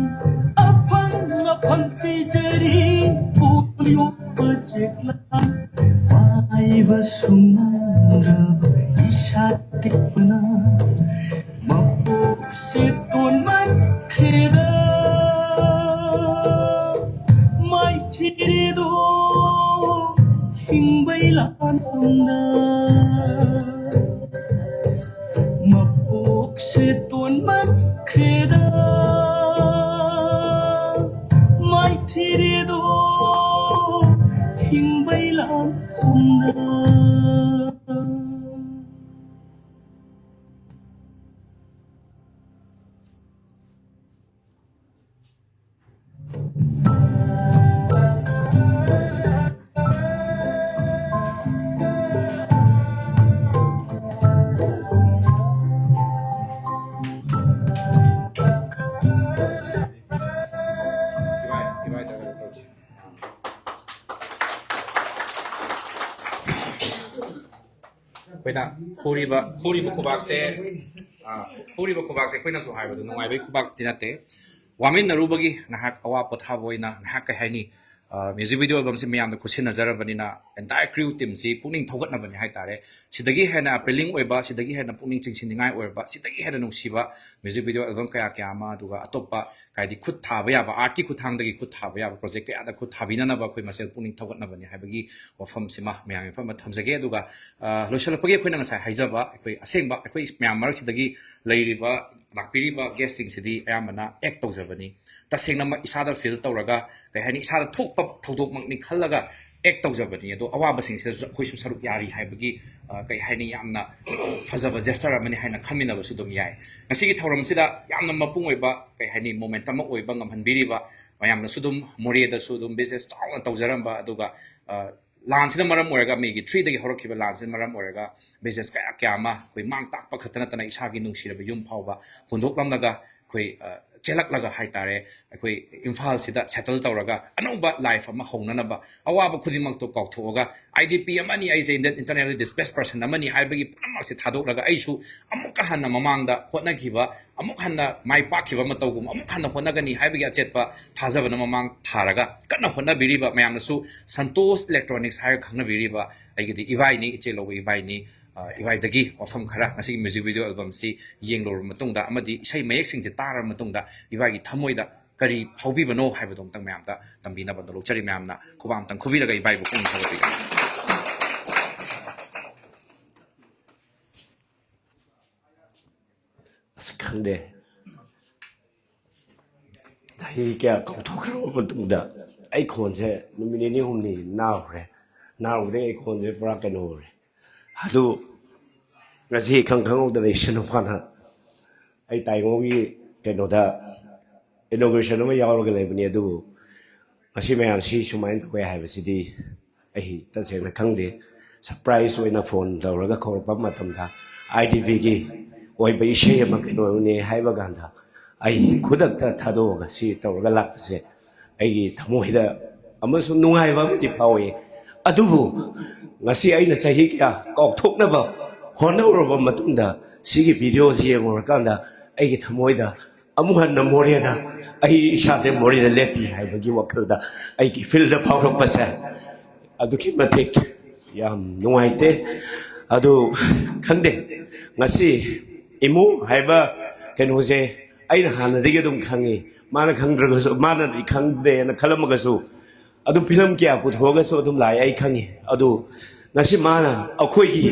ꯑꯐꯪ ꯑꯐꯪ ꯄꯤꯖꯔꯤ ꯄꯣꯟꯗ ꯌꯣꯛꯄ ꯆꯦꯛꯂꯥ꯫ ꯄꯥꯏꯕ ꯁꯨꯡꯉꯝꯗ꯭ꯔꯕ ꯏꯁꯥ ꯇꯦꯛꯄꯅ ꯃꯄꯣꯛꯁꯦ ꯇꯣꯟꯃꯟꯈ꯭ꯔꯦꯗ꯫ ꯃꯥꯏꯊꯤꯔꯦꯗꯣ ꯍꯤꯡꯕꯩ ꯂꯥꯟꯐꯝꯗ꯫ ꯃꯄꯣꯛꯁꯦ ꯇꯣꯟꯃꯟꯈ꯭ꯔꯦꯗ꯫ ꯃꯥꯏꯊꯤꯔꯦꯗꯣ ꯍꯤꯡꯕꯩ ꯂꯥꯟꯐꯝꯗ꯫ ꯑꯩꯈꯣꯏꯅ ꯐꯨꯔꯤꯕ, ꯐꯨꯔꯤꯕ ꯈꯨꯕꯥꯛꯁꯦ, ꯑꯥ, ꯐꯨꯔꯤꯕ ꯈꯨꯕꯥꯛꯁꯦ ꯑꯩꯈꯣꯏꯅꯁꯨ ꯍꯥꯏꯕꯗꯣ ꯅꯨꯡꯉꯥꯏꯕꯒꯤ ꯈꯨꯕꯥꯛꯇꯤ ꯅꯠꯇꯦ꯫ ꯋꯥꯃꯤꯟꯅꯔꯨꯕꯒꯤ ꯉꯥꯏꯍꯥꯛ ꯑꯋꯥ ꯄꯣꯊꯥꯕ ꯑꯣꯏꯅ ꯉꯥꯏꯍꯥꯛ, ꯀꯩ ꯍꯥꯏꯅꯤ, ꯑ, ꯃ꯭ꯌꯨꯖꯤꯛ ꯚꯤꯗꯤꯑꯣ ꯑꯦꯜꯕꯝꯁꯤ ꯃꯌꯥꯝꯅ ꯈꯨꯠꯁꯤꯟꯅꯖꯔꯕꯅꯤꯅ, entire crew team ꯁꯤ ꯄꯨꯛꯅꯤꯡ ꯊꯧꯒꯠꯅꯕꯅꯤ ꯍꯥꯏꯇꯥꯔꯦ꯫ ꯁꯤꯗꯒꯤ ꯍꯦꯟꯅ appealing ꯑꯣꯏꯕ, ꯁꯤꯗꯒꯤ ꯍꯦꯟꯅ ꯄꯨꯛꯅꯤꯡ ꯆꯤꯡꯁꯤꯟꯅꯤꯡꯉꯥꯏ ꯑꯣꯏꯔꯕ, ꯁꯤꯗꯒꯤ ꯍꯦꯟꯅ ꯅꯨꯡꯁꯤꯕ ꯃ꯭ꯌꯨꯖꯤꯛ ꯚꯤꯗꯤꯑꯣ ꯑꯦꯜꯕꯝ ꯀꯌꯥ ꯀꯌꯥ ꯑꯃ, ꯑꯗꯨꯒ ꯑꯇꯣꯞꯄ ꯍꯥꯏꯗꯤ ꯈꯨꯠ ꯊꯥꯕ ꯌꯥꯕ, ꯑꯥꯔꯠꯀꯤ ꯈꯨꯠꯊꯥꯡꯗꯒꯤ ꯈꯨꯠ ꯊꯥꯕ ꯌꯥꯕ ꯄ꯭ꯔꯣꯖꯦꯛ ꯀꯌꯥꯗ ꯈꯨꯠ ꯊꯥꯕꯤꯅꯅꯕ ꯑꯩꯈꯣꯏ ꯃꯁꯦꯜ ꯄꯨꯛꯅꯤꯡ ꯊꯧꯒꯠꯅꯕꯅꯤ ꯍꯥꯏꯕꯒꯤ ꯋꯥꯐꯝꯁꯤꯃ ꯃꯌꯥꯝꯒꯤ ꯃꯐꯝꯗ ꯊꯝꯖꯒꯦ꯫ ꯑꯗꯨꯒ, ꯑ, ꯂꯣꯏꯁꯤꯜꯂꯛꯄꯒꯤ ꯑꯩꯈꯣꯏꯅ ꯉꯁꯥꯏ ꯍꯥꯏꯖꯕ, ꯑꯩꯈꯣꯏ ꯑꯁꯦꯡꯕ ꯑꯩꯈꯣꯏ ꯃꯌꯥꯝ ꯃꯔꯛꯁꯤꯗꯒꯤ ꯂꯩꯔꯤꯕ, ꯂꯥꯛꯄꯤꯔꯤꯕ ꯒꯦꯁꯁꯤꯡꯁꯤꯗꯤ ꯑꯌꯥꯝꯕꯅ ꯑꯦꯛ ꯇꯧꯖꯕꯅꯤ꯫ ꯇꯁꯦꯡꯅꯃꯛ ꯏꯁꯥꯗ ꯐꯤꯜ ꯇꯧꯔꯒ, ꯀꯩ ꯍꯥꯏꯅꯤ, ꯏꯁꯥꯗ ꯊꯣꯛꯄ ꯊꯧꯗꯣꯛꯃꯛꯅꯤ ꯈꯜꯂꯒ ꯑꯦꯛ ꯇꯧꯖꯕꯅꯤ꯫ ꯑꯗꯣ ꯑꯋꯥꯕꯁꯤꯡꯁꯤꯗꯁꯨ ꯑꯩꯈꯣꯏꯁꯨ ꯁꯔꯨꯛ ꯌꯥꯔꯤ ꯍꯥꯏꯕꯒꯤ, ꯑ, ꯀꯩ ꯍꯥꯏꯅꯤ, ꯌꯥꯝꯅ, ꯑ, ꯐꯖꯕ ꯖꯦꯁꯇꯔ ꯑꯃꯅꯤ ꯍꯥꯏꯅ ꯈꯟꯃꯤꯟꯅꯕꯁꯨ ꯑꯗꯨꯝ ꯌꯥꯏ꯫ ꯉꯁꯤꯒꯤ ꯊꯧꯔꯝꯁꯤꯗ ꯌꯥꯝꯅ ꯃꯄꯨꯡ ꯑꯣꯏꯕ, ꯀꯩ ꯍꯥꯏꯅꯤ, ꯃꯣꯃꯦꯟꯠ ꯑꯃ ꯑꯣꯏꯕ ꯉꯝꯍꯟꯕꯤꯔꯤꯕ ꯃꯌꯥꯝꯅꯁꯨ ꯑꯗꯨꯝ, ꯃꯣꯔꯦꯗꯁꯨ ꯑꯗꯨꯝ ꯕꯤꯖꯤꯅꯦꯁ ꯆꯥꯎꯅ ꯇꯧꯖꯔꯝꯕ, ꯑꯗꯨꯒ, ꯑ, ꯂꯥꯟꯁꯤꯅ ꯃꯔꯝ ꯑꯣꯏꯔꯒ, ꯃꯦꯒꯤ ꯊ꯭ꯔꯤꯗꯒꯤ ꯍꯧꯔꯛꯈꯤꯕ ꯂꯥꯟꯁꯤꯅ ꯃꯔꯝ ꯑꯣꯏꯔꯒ ꯕꯤꯖꯤꯅꯦꯁ ꯀꯌꯥ ꯀꯌꯥ ꯑꯃ ꯑꯩꯈꯣꯏ ꯃꯥꯡ ꯇꯥꯛꯄ ꯈꯛꯇ ꯅꯠꯇꯅ ꯏꯁꯥꯒꯤ ꯅꯨꯡꯁꯤꯔꯕ ꯌꯨꯝ ꯐꯥꯎꯕ ꯍꯨꯟꯗꯣꯛꯂꯝꯂꯒ ꯑꯩꯈꯣꯏ, ꯑ, ꯆꯦꯜꯂꯛꯂꯒ ꯍꯥꯏꯇꯥꯔꯦ, ꯑꯩꯈꯣꯏ ꯏꯝꯐꯥꯜꯁꯤꯗ ꯁꯦꯇꯜ ꯇꯧꯔꯒ ꯑꯅꯧꯕ ꯂꯥꯏꯐ ꯑꯃ ꯍꯧꯅꯅꯕ, ꯑꯋꯥꯕ ꯈꯨꯗꯤꯡꯃꯛꯇꯣ ꯀꯥꯎꯊꯣꯛꯑꯒ, ꯑꯥꯏ ꯗꯤ ꯄꯤ ꯑꯃꯅꯤ, ꯑꯩꯁꯦ ꯏꯟꯗꯤꯌꯟ ꯏꯟꯇꯔꯅꯦꯜꯂꯤ ꯗꯤꯁꯄ꯭ꯂꯦꯁ ꯄꯔꯁꯟ ꯑꯃꯅꯤ ꯍꯥꯏꯕꯒꯤ ꯄꯨꯝꯅꯃꯛꯁꯦ ꯊꯥꯗꯣꯛꯂꯒ, ꯑꯩꯁꯨ ꯑꯃꯨꯛꯀ ꯍꯟꯅ ꯃꯃꯥꯡꯗ ꯍꯣꯠꯅꯈꯤꯕ, ꯑꯃꯨꯛ ꯍꯟꯅ ꯃꯥꯏ ꯄꯥꯛꯈꯤꯕ ꯑꯃ ꯇꯧꯒꯨꯝ, ꯑꯃꯨꯛ ꯍꯟꯅ ꯍꯣꯠꯅꯒꯅꯤ ꯍꯥꯏꯕꯒꯤ ꯑꯆꯦꯠꯄ ꯊꯥꯖꯕꯅ ꯃꯃꯥꯡ ꯊꯥꯔꯒ ꯀꯟꯅ ꯍꯣꯠꯅꯕꯤꯔꯤꯕ ꯃꯌꯥꯝꯅꯁꯨ, ꯁꯟꯇꯣꯁ ꯏꯂꯦꯛꯇ꯭ꯔꯣꯅꯤꯛꯁ ꯍꯥꯏꯔꯒ ꯈꯪꯅꯕꯤꯔꯤꯕ ꯑꯩꯒꯤꯗꯤ ꯏꯕꯥꯏꯅꯤ, ꯏꯆꯦ ꯂꯧꯕ ꯏꯕꯥꯏꯅꯤ꯫ ꯑ, ꯏꯕꯥꯏꯗꯒꯤ ꯋꯥꯐꯝ ꯈꯔ, ꯉꯁꯤꯒꯤ ꯃ꯭ꯌꯨꯖꯤꯛ ꯚꯤꯗꯤꯑꯣ ꯑꯦꯜꯕꯝꯁꯤ ꯌꯦꯡꯂꯨꯔꯕ ꯃꯇꯨꯡꯗ ꯑꯃꯗꯤ ꯏꯁꯩ ꯃꯌꯦꯛꯁꯤꯡꯁꯦ ꯇꯥꯔꯕ ꯃꯇꯨꯡꯗ ꯏꯕꯥꯏꯒꯤ ꯊꯃꯣꯏꯗ ꯀꯔꯤ ꯐꯥꯎꯕꯤꯕꯅꯣ ꯍꯥꯏꯕꯗꯣ ꯑꯝꯇꯪ ꯃꯌꯥꯝꯗ ꯇꯝꯕꯤꯅꯕꯗꯣ ꯂꯧꯖꯔꯤ꯫ ꯃꯌꯥꯝꯅ ꯈꯨꯕꯥꯛ ꯑꯝꯇꯪ ꯈꯨꯕꯤꯔꯒ ꯏꯕꯥꯏꯕꯨ ꯄꯨꯛꯅꯤꯡ ꯊꯧꯒꯠꯄꯤꯒꯅꯤ꯫ ꯑꯁ, ꯈꯪꯗꯦ꯫ ꯆꯍꯤ ꯀꯌꯥ ꯀꯥꯎꯊꯣꯛꯈ꯭ꯔꯕ ꯃꯇꯨꯡꯗ ꯑꯩ ꯈꯣꯟꯁꯦ ꯅꯨꯃꯤꯠ ꯅꯤꯅꯤ ꯍꯨꯝꯅꯤ ꯅꯥꯔꯨꯔꯦ꯫ ꯅꯥꯔꯨꯕꯗꯒꯤ ꯑꯩ ꯈꯣꯟꯁꯦ ꯄꯨꯔꯥ ꯀꯩꯅꯣ ꯑꯣꯏꯔꯦ꯫ ꯑꯗꯨ ꯉꯁꯤ ꯏꯈꯪ ꯈꯪꯍꯧꯗꯅ ꯏꯆꯟ ꯅꯨꯄꯥꯅ ꯑꯩ ꯇꯥꯏꯉꯣꯒꯤ ꯀꯩꯅꯣꯗ inauguration ꯑꯃ ꯌꯥꯎꯔꯒ ꯂꯩꯕꯅꯤ, ꯑꯗꯨꯕꯨ ꯉꯁꯤ ꯃꯌꯥꯝ ꯁꯤ ꯁꯨꯃꯥꯏꯅ ꯇꯧꯋꯦ ꯍꯥꯏꯕꯁꯤꯗꯤ ꯑꯩ ꯇꯁꯦꯡꯅ ꯈꯪꯗꯦ꯫ Surprise ꯑꯣꯏꯅ phone ꯇꯧꯔꯒ ꯀꯧꯔꯛꯄ ꯃꯇꯝꯗ, IDPꯒꯤ ꯑꯣꯏꯕ ꯏꯁꯩ ꯑꯃ ꯀꯩꯅꯣꯅꯦ ꯍꯥꯏꯕ ꯀꯥꯟꯗ, ꯑꯩ ꯈꯨꯗꯛꯇ ꯊꯥꯗꯣꯛꯑꯒ ꯁꯤ ꯇꯧꯔꯒ ꯂꯥꯛꯄꯁꯦ ꯑꯩꯒꯤ ꯊꯃꯣꯏꯗ ꯑꯃꯁꯨꯡ ꯅꯨꯡꯉꯥꯏꯕ ꯑꯃꯗꯤ ꯐꯥꯎꯏ꯫ ꯑꯗꯨꯕꯨ ꯉꯁꯤ ꯑꯩꯅ ꯆꯍꯤ ꯀꯌꯥ ꯀꯥꯎꯊꯣꯛꯅꯕ ꯍꯣꯠꯅꯔꯨꯔꯕ ꯃꯇꯨꯡꯗ, ꯁꯤꯒꯤ videoꯁꯤ ꯌꯦꯡꯉꯨꯔꯀꯥꯟꯗ ꯑꯩꯒꯤ ꯊꯃꯣꯏꯗ ꯑꯃꯨꯛ ꯍꯟꯅ ꯃꯣꯔꯦꯗ ꯑꯩ ꯏꯁꯥꯁꯦ ꯃꯣꯔꯦꯗ ꯂꯦꯞꯄꯤ ꯍꯥꯏꯕꯒꯤ ꯋꯥꯈꯜꯗ ꯑꯩꯒꯤ feelꯗ ꯐꯥꯎꯔꯛꯄꯁꯦ ꯑꯗꯨꯛꯀꯤ ꯃꯇꯤꯛ ꯌꯥꯝ ꯅꯨꯡꯉꯥꯏꯇꯦ꯫ ꯑꯗꯨ ꯈꯪꯗꯦ, ꯉꯁꯤ ꯏꯃꯨ ꯍꯥꯏꯕ ꯀꯩꯅꯣꯁꯦ ꯑꯩꯅ ꯍꯥꯟꯅꯗꯒꯤ ꯑꯗꯨꯝ ꯈꯪꯉꯤ꯫ ꯃꯥꯅ ꯈꯪꯗ꯭ꯔꯒꯁꯨ, ꯃꯥꯅꯗꯤ ꯈꯪꯗꯦꯅ ꯈꯜꯂꯝꯃꯒꯁꯨ, ꯑꯗꯨꯝ film ꯀꯌꯥ ꯄꯨꯊꯣꯛꯑꯒꯁꯨ ꯑꯗꯨꯝ ꯂꯥꯛꯑꯦ, ꯑꯩ ꯈꯪꯉꯤ꯫ ꯑꯗꯨ ꯉꯁꯤ ꯃꯥꯅ ꯑꯩꯈꯣꯏꯒꯤ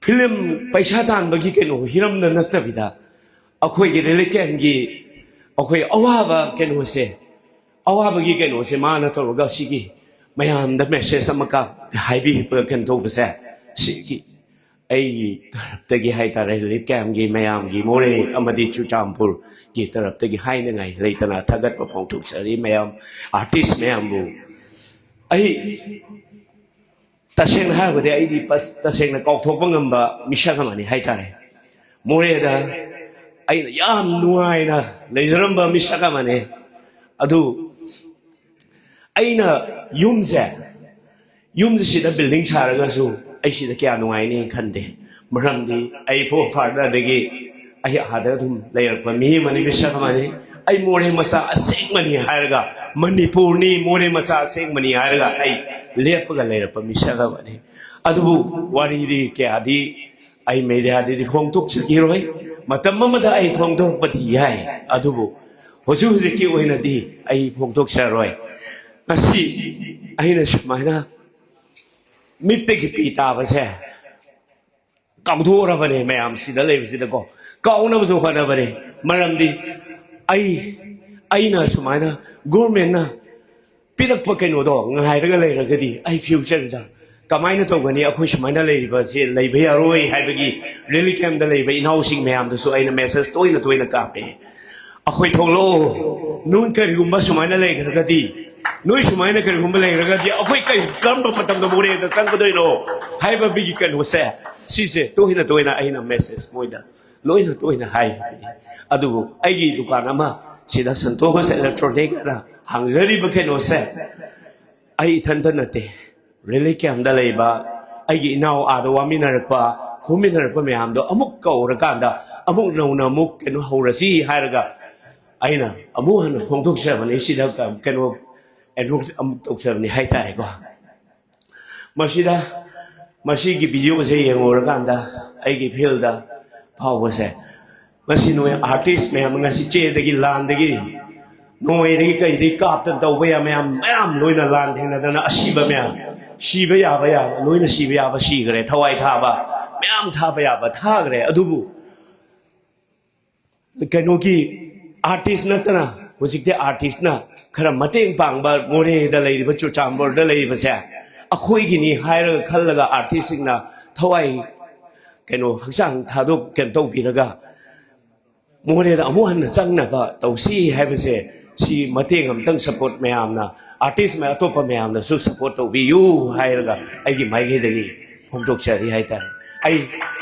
film ꯄꯩꯁꯥ ꯇꯥꯟꯕꯒꯤ ꯀꯩꯅꯣ ꯍꯤꯔꯝꯗ ꯅꯠꯇꯕꯤꯗ, ꯑꯩꯈꯣꯏꯒꯤ relief campꯀꯤ ꯑꯩꯈꯣꯏ ꯑꯋꯥꯕ ꯀꯩꯅꯣꯁꯦ, ꯑꯋꯥꯕꯒꯤ ꯀꯩꯅꯣꯁꯦ ꯃꯥꯅ ꯇꯧꯔꯒ ꯁꯤꯒꯤ ꯃꯌꯥꯝꯗ message ꯑꯃ ꯀꯥꯞ-, ꯍꯥꯏꯕꯤꯕ ꯀꯩꯅꯣ ꯇꯧꯕꯁꯦ, ꯁꯤꯒꯤ ꯑꯩꯒꯤ ꯇꯔꯞꯇꯒꯤ ꯍꯥꯏꯇꯥꯔꯦ, relief campꯀꯤ ꯃꯌꯥꯝꯒꯤ, ꯃꯣꯔꯦ ꯑꯃꯗꯤ ꯆꯨꯔꯆꯥꯟꯄꯨꯔꯒꯤ ꯇꯔꯞꯇꯒꯤ ꯍꯥꯏꯅꯤꯡꯉꯥꯏ ꯂꯩꯇꯅ ꯊꯥꯒꯠꯄ ꯐꯣꯡꯗꯣꯛꯆꯔꯤ ꯃꯌꯥꯝ, artist ꯃꯌꯥꯝꯕꯨ꯫ ꯑꯩ ꯇꯁꯦꯡꯅ ꯍꯥꯏꯔꯕꯗꯤ ꯑꯩꯗꯤ ꯄꯁ-, ꯇꯁꯦꯡꯅ ꯀꯥꯎꯊꯣꯛꯄ ꯉꯝꯕ ꯃꯤꯁꯛ ꯑꯃꯅꯤ ꯍꯥꯏꯇꯥꯔꯦ꯫ ꯃꯣꯔꯦꯗ ꯑꯩꯅ ꯌꯥꯝ ꯅꯨꯡꯉꯥꯏꯅ ꯂꯩꯖꯔꯝꯕ ꯃꯤꯁꯛ ꯑꯃꯅꯤ꯫ ꯑꯗꯨ ꯑꯩꯅ ꯌꯨꯝꯁꯦ, ꯌꯨꯝꯁꯤꯗ building ꯁꯥꯔꯒꯁꯨ ꯑꯩ ꯁꯤꯗ ꯀꯌꯥ ꯅꯨꯡꯉꯥꯏꯅꯤ ꯈꯟꯗꯦ꯫ ꯃꯔꯝꯗꯤ ꯑꯩ forefatherꯗꯒꯤ ꯑꯩ ꯑꯥꯗ ꯑꯗꯨꯝ ꯂꯩꯔꯛꯄ ꯃꯤ ꯑꯃꯅꯤ, ꯃꯤꯁꯛ ꯑꯃꯅꯤ꯫ ꯑꯩ ꯃꯣꯔꯦ ꯃꯆꯥ ꯑꯁꯦꯡꯕꯅꯤ ꯍꯥꯏꯔꯒ, ꯃꯅꯤꯄꯨꯔꯅꯤ, ꯃꯣꯔꯦ ꯃꯆꯥ ꯑꯁꯦꯡꯕꯅꯤ ꯍꯥꯏꯔꯒ ꯑꯩ ꯂꯦꯞꯄꯒ ꯂꯩꯔꯛꯄ ꯃꯤꯁꯛ ꯑꯃꯅꯤ꯫ ꯑꯗꯨꯕꯨ ꯋꯥꯔꯤꯗꯤ ꯀꯌꯥꯗꯤ ꯑꯩ mediaꯗꯗꯤ ꯐꯣꯡꯗꯣꯛꯆꯈꯤꯔꯣꯏ꯫ ꯃꯇꯝ ꯑꯃꯗ ꯑꯩ ꯐꯣꯡꯗꯣꯔꯛꯄꯗꯤ ꯌꯥꯏ, ꯑꯗꯨꯕꯨ ꯍꯧꯖꯤꯛ ꯍꯧꯖꯤꯛꯀꯤ ꯑꯣꯏꯅꯗꯤ ꯑꯩ ꯐꯣꯡꯗꯣꯛꯆꯔꯣꯏ꯫ ꯉꯁꯤ ꯑꯩꯅ ꯁꯨꯃꯥꯏꯅ ꯃꯤꯠꯇꯒꯤ ꯄꯤ ꯇꯥꯕꯁꯦ ꯀꯥꯎꯊꯣꯛꯎꯔꯕꯅꯦ ꯃꯌꯥꯝ ꯁꯤꯗ ꯂꯩꯕꯁꯤꯗꯀꯣ꯫ ꯀꯥꯎꯅꯕꯁꯨ ꯍꯣꯠꯅꯕꯅꯦ꯫ ꯃꯔꯝꯗꯤ ꯑꯩ, ꯑꯩꯅ ꯁꯨꯃꯥꯏꯅ governmentꯅ ꯄꯤꯔꯛꯄ ꯀꯩꯅꯣꯗꯣ ꯉꯥꯏꯔꯒ ꯂꯩꯔꯒꯗꯤ ꯑꯩ ꯐ꯭ꯌꯨꯆꯔꯗ ꯀꯃꯥꯏꯅ ꯇꯧꯒꯅꯤ? ꯑꯩꯈꯣꯏ ꯁꯨꯃꯥꯏꯅ ꯂꯩꯔꯤꯕꯁꯦ ꯂꯩꯕ ꯌꯥꯔꯣꯏ ꯍꯥꯏꯕꯒꯤ ꯔꯤꯂꯤꯐ ꯀꯦꯝꯞꯇ ꯂꯩꯕ ꯏꯅꯥꯎꯁꯤꯡ ꯃꯌꯥꯝꯗꯁꯨ ꯑꯩꯅ ꯃꯦꯁꯦꯖ ꯇꯣꯏꯅ ꯇꯣꯏꯅ ꯀꯥꯞꯄꯦ꯫ ꯑꯩꯈꯣꯏ ꯊꯣꯛꯂꯛꯑꯣ, ꯅꯣꯏ ꯀꯔꯤꯒꯨꯝꯕ ꯁꯨꯃꯥꯏꯅ ꯂꯩꯈ꯭ꯔꯒꯗꯤ, ꯅꯣꯏ ꯁꯨꯃꯥꯏꯅ ꯀꯔꯤꯒꯨꯝꯕ ꯂꯩꯈ꯭ꯔꯒꯗꯤ ꯑꯩꯈꯣꯏ ꯀꯔꯤ, ꯀꯔꯝꯕ ꯃꯇꯝꯗ ꯃꯣꯔꯦꯗ ꯆꯪꯒꯗꯣꯏꯅꯣ ꯍꯥꯏꯕꯒꯤ ꯀꯩꯅꯣꯁꯦ, ꯁꯤꯁꯦ ꯇꯣꯏꯅ ꯇꯣꯏꯅ ꯑꯩꯅ ꯃꯦꯁꯦꯖ ꯃꯣꯏꯗ ꯂꯣꯏꯅ ꯇꯣꯏꯅ ꯍꯥꯏ꯫ ꯑꯗꯨꯕꯨ ꯑꯩꯒꯤ ꯗꯨꯀꯥꯟ ꯑꯃ ꯁꯤꯗ ꯁꯟꯇꯣꯁ ꯏꯂꯦꯛꯇ꯭ꯔꯣꯅꯤꯛ ꯑꯅ ꯍꯥꯡꯖꯔꯤꯕ ꯀꯩꯅꯣꯁꯦ ꯑꯩ ꯏꯊꯟꯇ ꯅꯠꯇꯦ, ꯔꯤꯂꯤꯐ ꯀꯦꯝꯞꯇ ꯂꯩꯕ ꯑꯩꯒꯤ ꯏꯅꯥꯎ, ꯑꯥꯗ ꯋꯥꯃꯤꯟꯅꯔꯛꯄ, ꯈꯣꯝꯃꯤꯟꯅꯔꯛꯄ ꯃꯌꯥꯝꯗꯣ ꯑꯃꯨꯛ ꯀꯧꯔꯀꯥꯟꯗ ꯑꯃꯨꯛ ꯅꯧꯅ ꯑꯃꯨꯛ ꯀꯩꯅꯣ ꯍꯧꯔꯁꯤ ꯍꯥꯏꯔꯒ ꯑꯩꯅ ꯑꯃꯨꯛ ꯍꯟꯅ ꯐꯣꯡꯗꯣꯛꯆꯕꯅꯤ꯫ ꯁꯤꯗ ꯀꯩꯅꯣ ꯑꯦꯅꯥꯎꯟꯁ ꯑꯃꯨꯛ ꯇꯧꯖꯕꯅꯤ ꯍꯥꯏꯇꯥꯔꯦꯀꯣ꯫ ꯃꯁꯤꯗ, ꯃꯁꯤꯒꯤ ꯚꯤꯗꯤꯑꯣꯁꯦ ꯌꯦꯡꯉꯨꯔꯀꯥꯟꯗ ꯑꯩꯒꯤ ꯐꯤꯜꯗ ꯐꯥꯎꯕꯁꯦ, ꯃꯁꯤ ꯅꯣꯏ ꯑꯥꯔꯇꯤꯁ ꯃꯌꯥꯝ, ꯉꯁꯤ ꯆꯦꯗꯒꯤ, ꯂꯥꯟꯗꯒꯤ, ꯅꯣꯡꯃꯩꯗꯒꯤ, ꯀꯩꯗꯒꯤ ꯀꯥꯞꯇꯅ ꯇꯧꯕ ꯌꯥ-, ꯃꯌꯥꯝ, ꯃꯌꯥꯝ ꯂꯣꯏꯅ ꯂꯥꯟ ꯊꯦꯡꯅꯗꯅ ꯑꯁꯤꯕ ꯃꯌꯥꯝ, ꯁꯤꯕ ꯌꯥꯕ, ꯌꯥꯕ ꯂꯣꯏꯅ, ꯁꯤꯕ ꯌꯥꯕ ꯁꯤꯈ꯭ꯔꯦ, ꯊꯋꯥꯏ ꯊꯥꯕ ꯃꯌꯥꯝ ꯊꯥꯕ ꯌꯥꯕ ꯊꯥꯈ꯭ꯔꯦ꯫ ꯑꯗꯨꯕꯨ ꯀꯩꯅꯣꯒꯤ ꯑꯥꯔꯇꯤꯁ ꯅꯠꯇꯅ, ꯍꯧꯖꯤꯛꯇꯤ ꯑꯥꯔꯇꯤꯁꯅ ꯈꯔ ꯃꯇꯦꯡ ꯄꯥꯡꯕ, ꯃꯣꯔꯦꯗ ꯂꯩꯔꯤꯕ, ꯆꯨꯔꯆꯥꯟꯄꯨꯔꯗ ꯂꯩꯔꯤꯕꯁꯦ ꯑꯩꯈꯣꯏꯒꯤꯅꯤ ꯍꯥꯏꯔꯒ ꯈꯜꯂꯒ ꯑꯥꯔꯇꯤꯁꯁꯤꯡꯅ ꯊꯋꯥꯏ, ꯀꯩꯅꯣ, ꯍꯛꯆꯥꯡ ꯊꯥꯗꯣꯛ, ꯀꯩꯅꯣ ꯇꯧꯕꯤꯔꯒ ꯃꯣꯔꯦꯗ ꯑꯃꯨꯛ ꯍꯟꯅ ꯆꯪꯅꯕ ꯇꯧꯁꯤ ꯍꯥꯏꯕꯁꯦ, ꯁꯤ ꯃꯇꯦꯡ ꯑꯃꯇꯪ, ꯁꯄꯣꯔꯠ ꯃꯌꯥꯝꯅ, ꯑꯥꯔꯇꯤꯁ ꯃꯌꯥꯝ, ꯑꯇꯣꯞꯄ ꯃꯌꯥꯝꯅꯁꯨ ꯁꯄꯣꯔꯠ ꯇꯧꯕꯤꯌꯨ ꯍꯥꯏꯔꯒ ꯑꯩꯒꯤ ꯃꯥꯏꯀꯩꯗꯒꯤ ꯐꯣꯡꯗꯣꯛꯆꯔꯤ ꯍꯥꯏꯇꯥꯔꯦ꯫ ꯑꯩ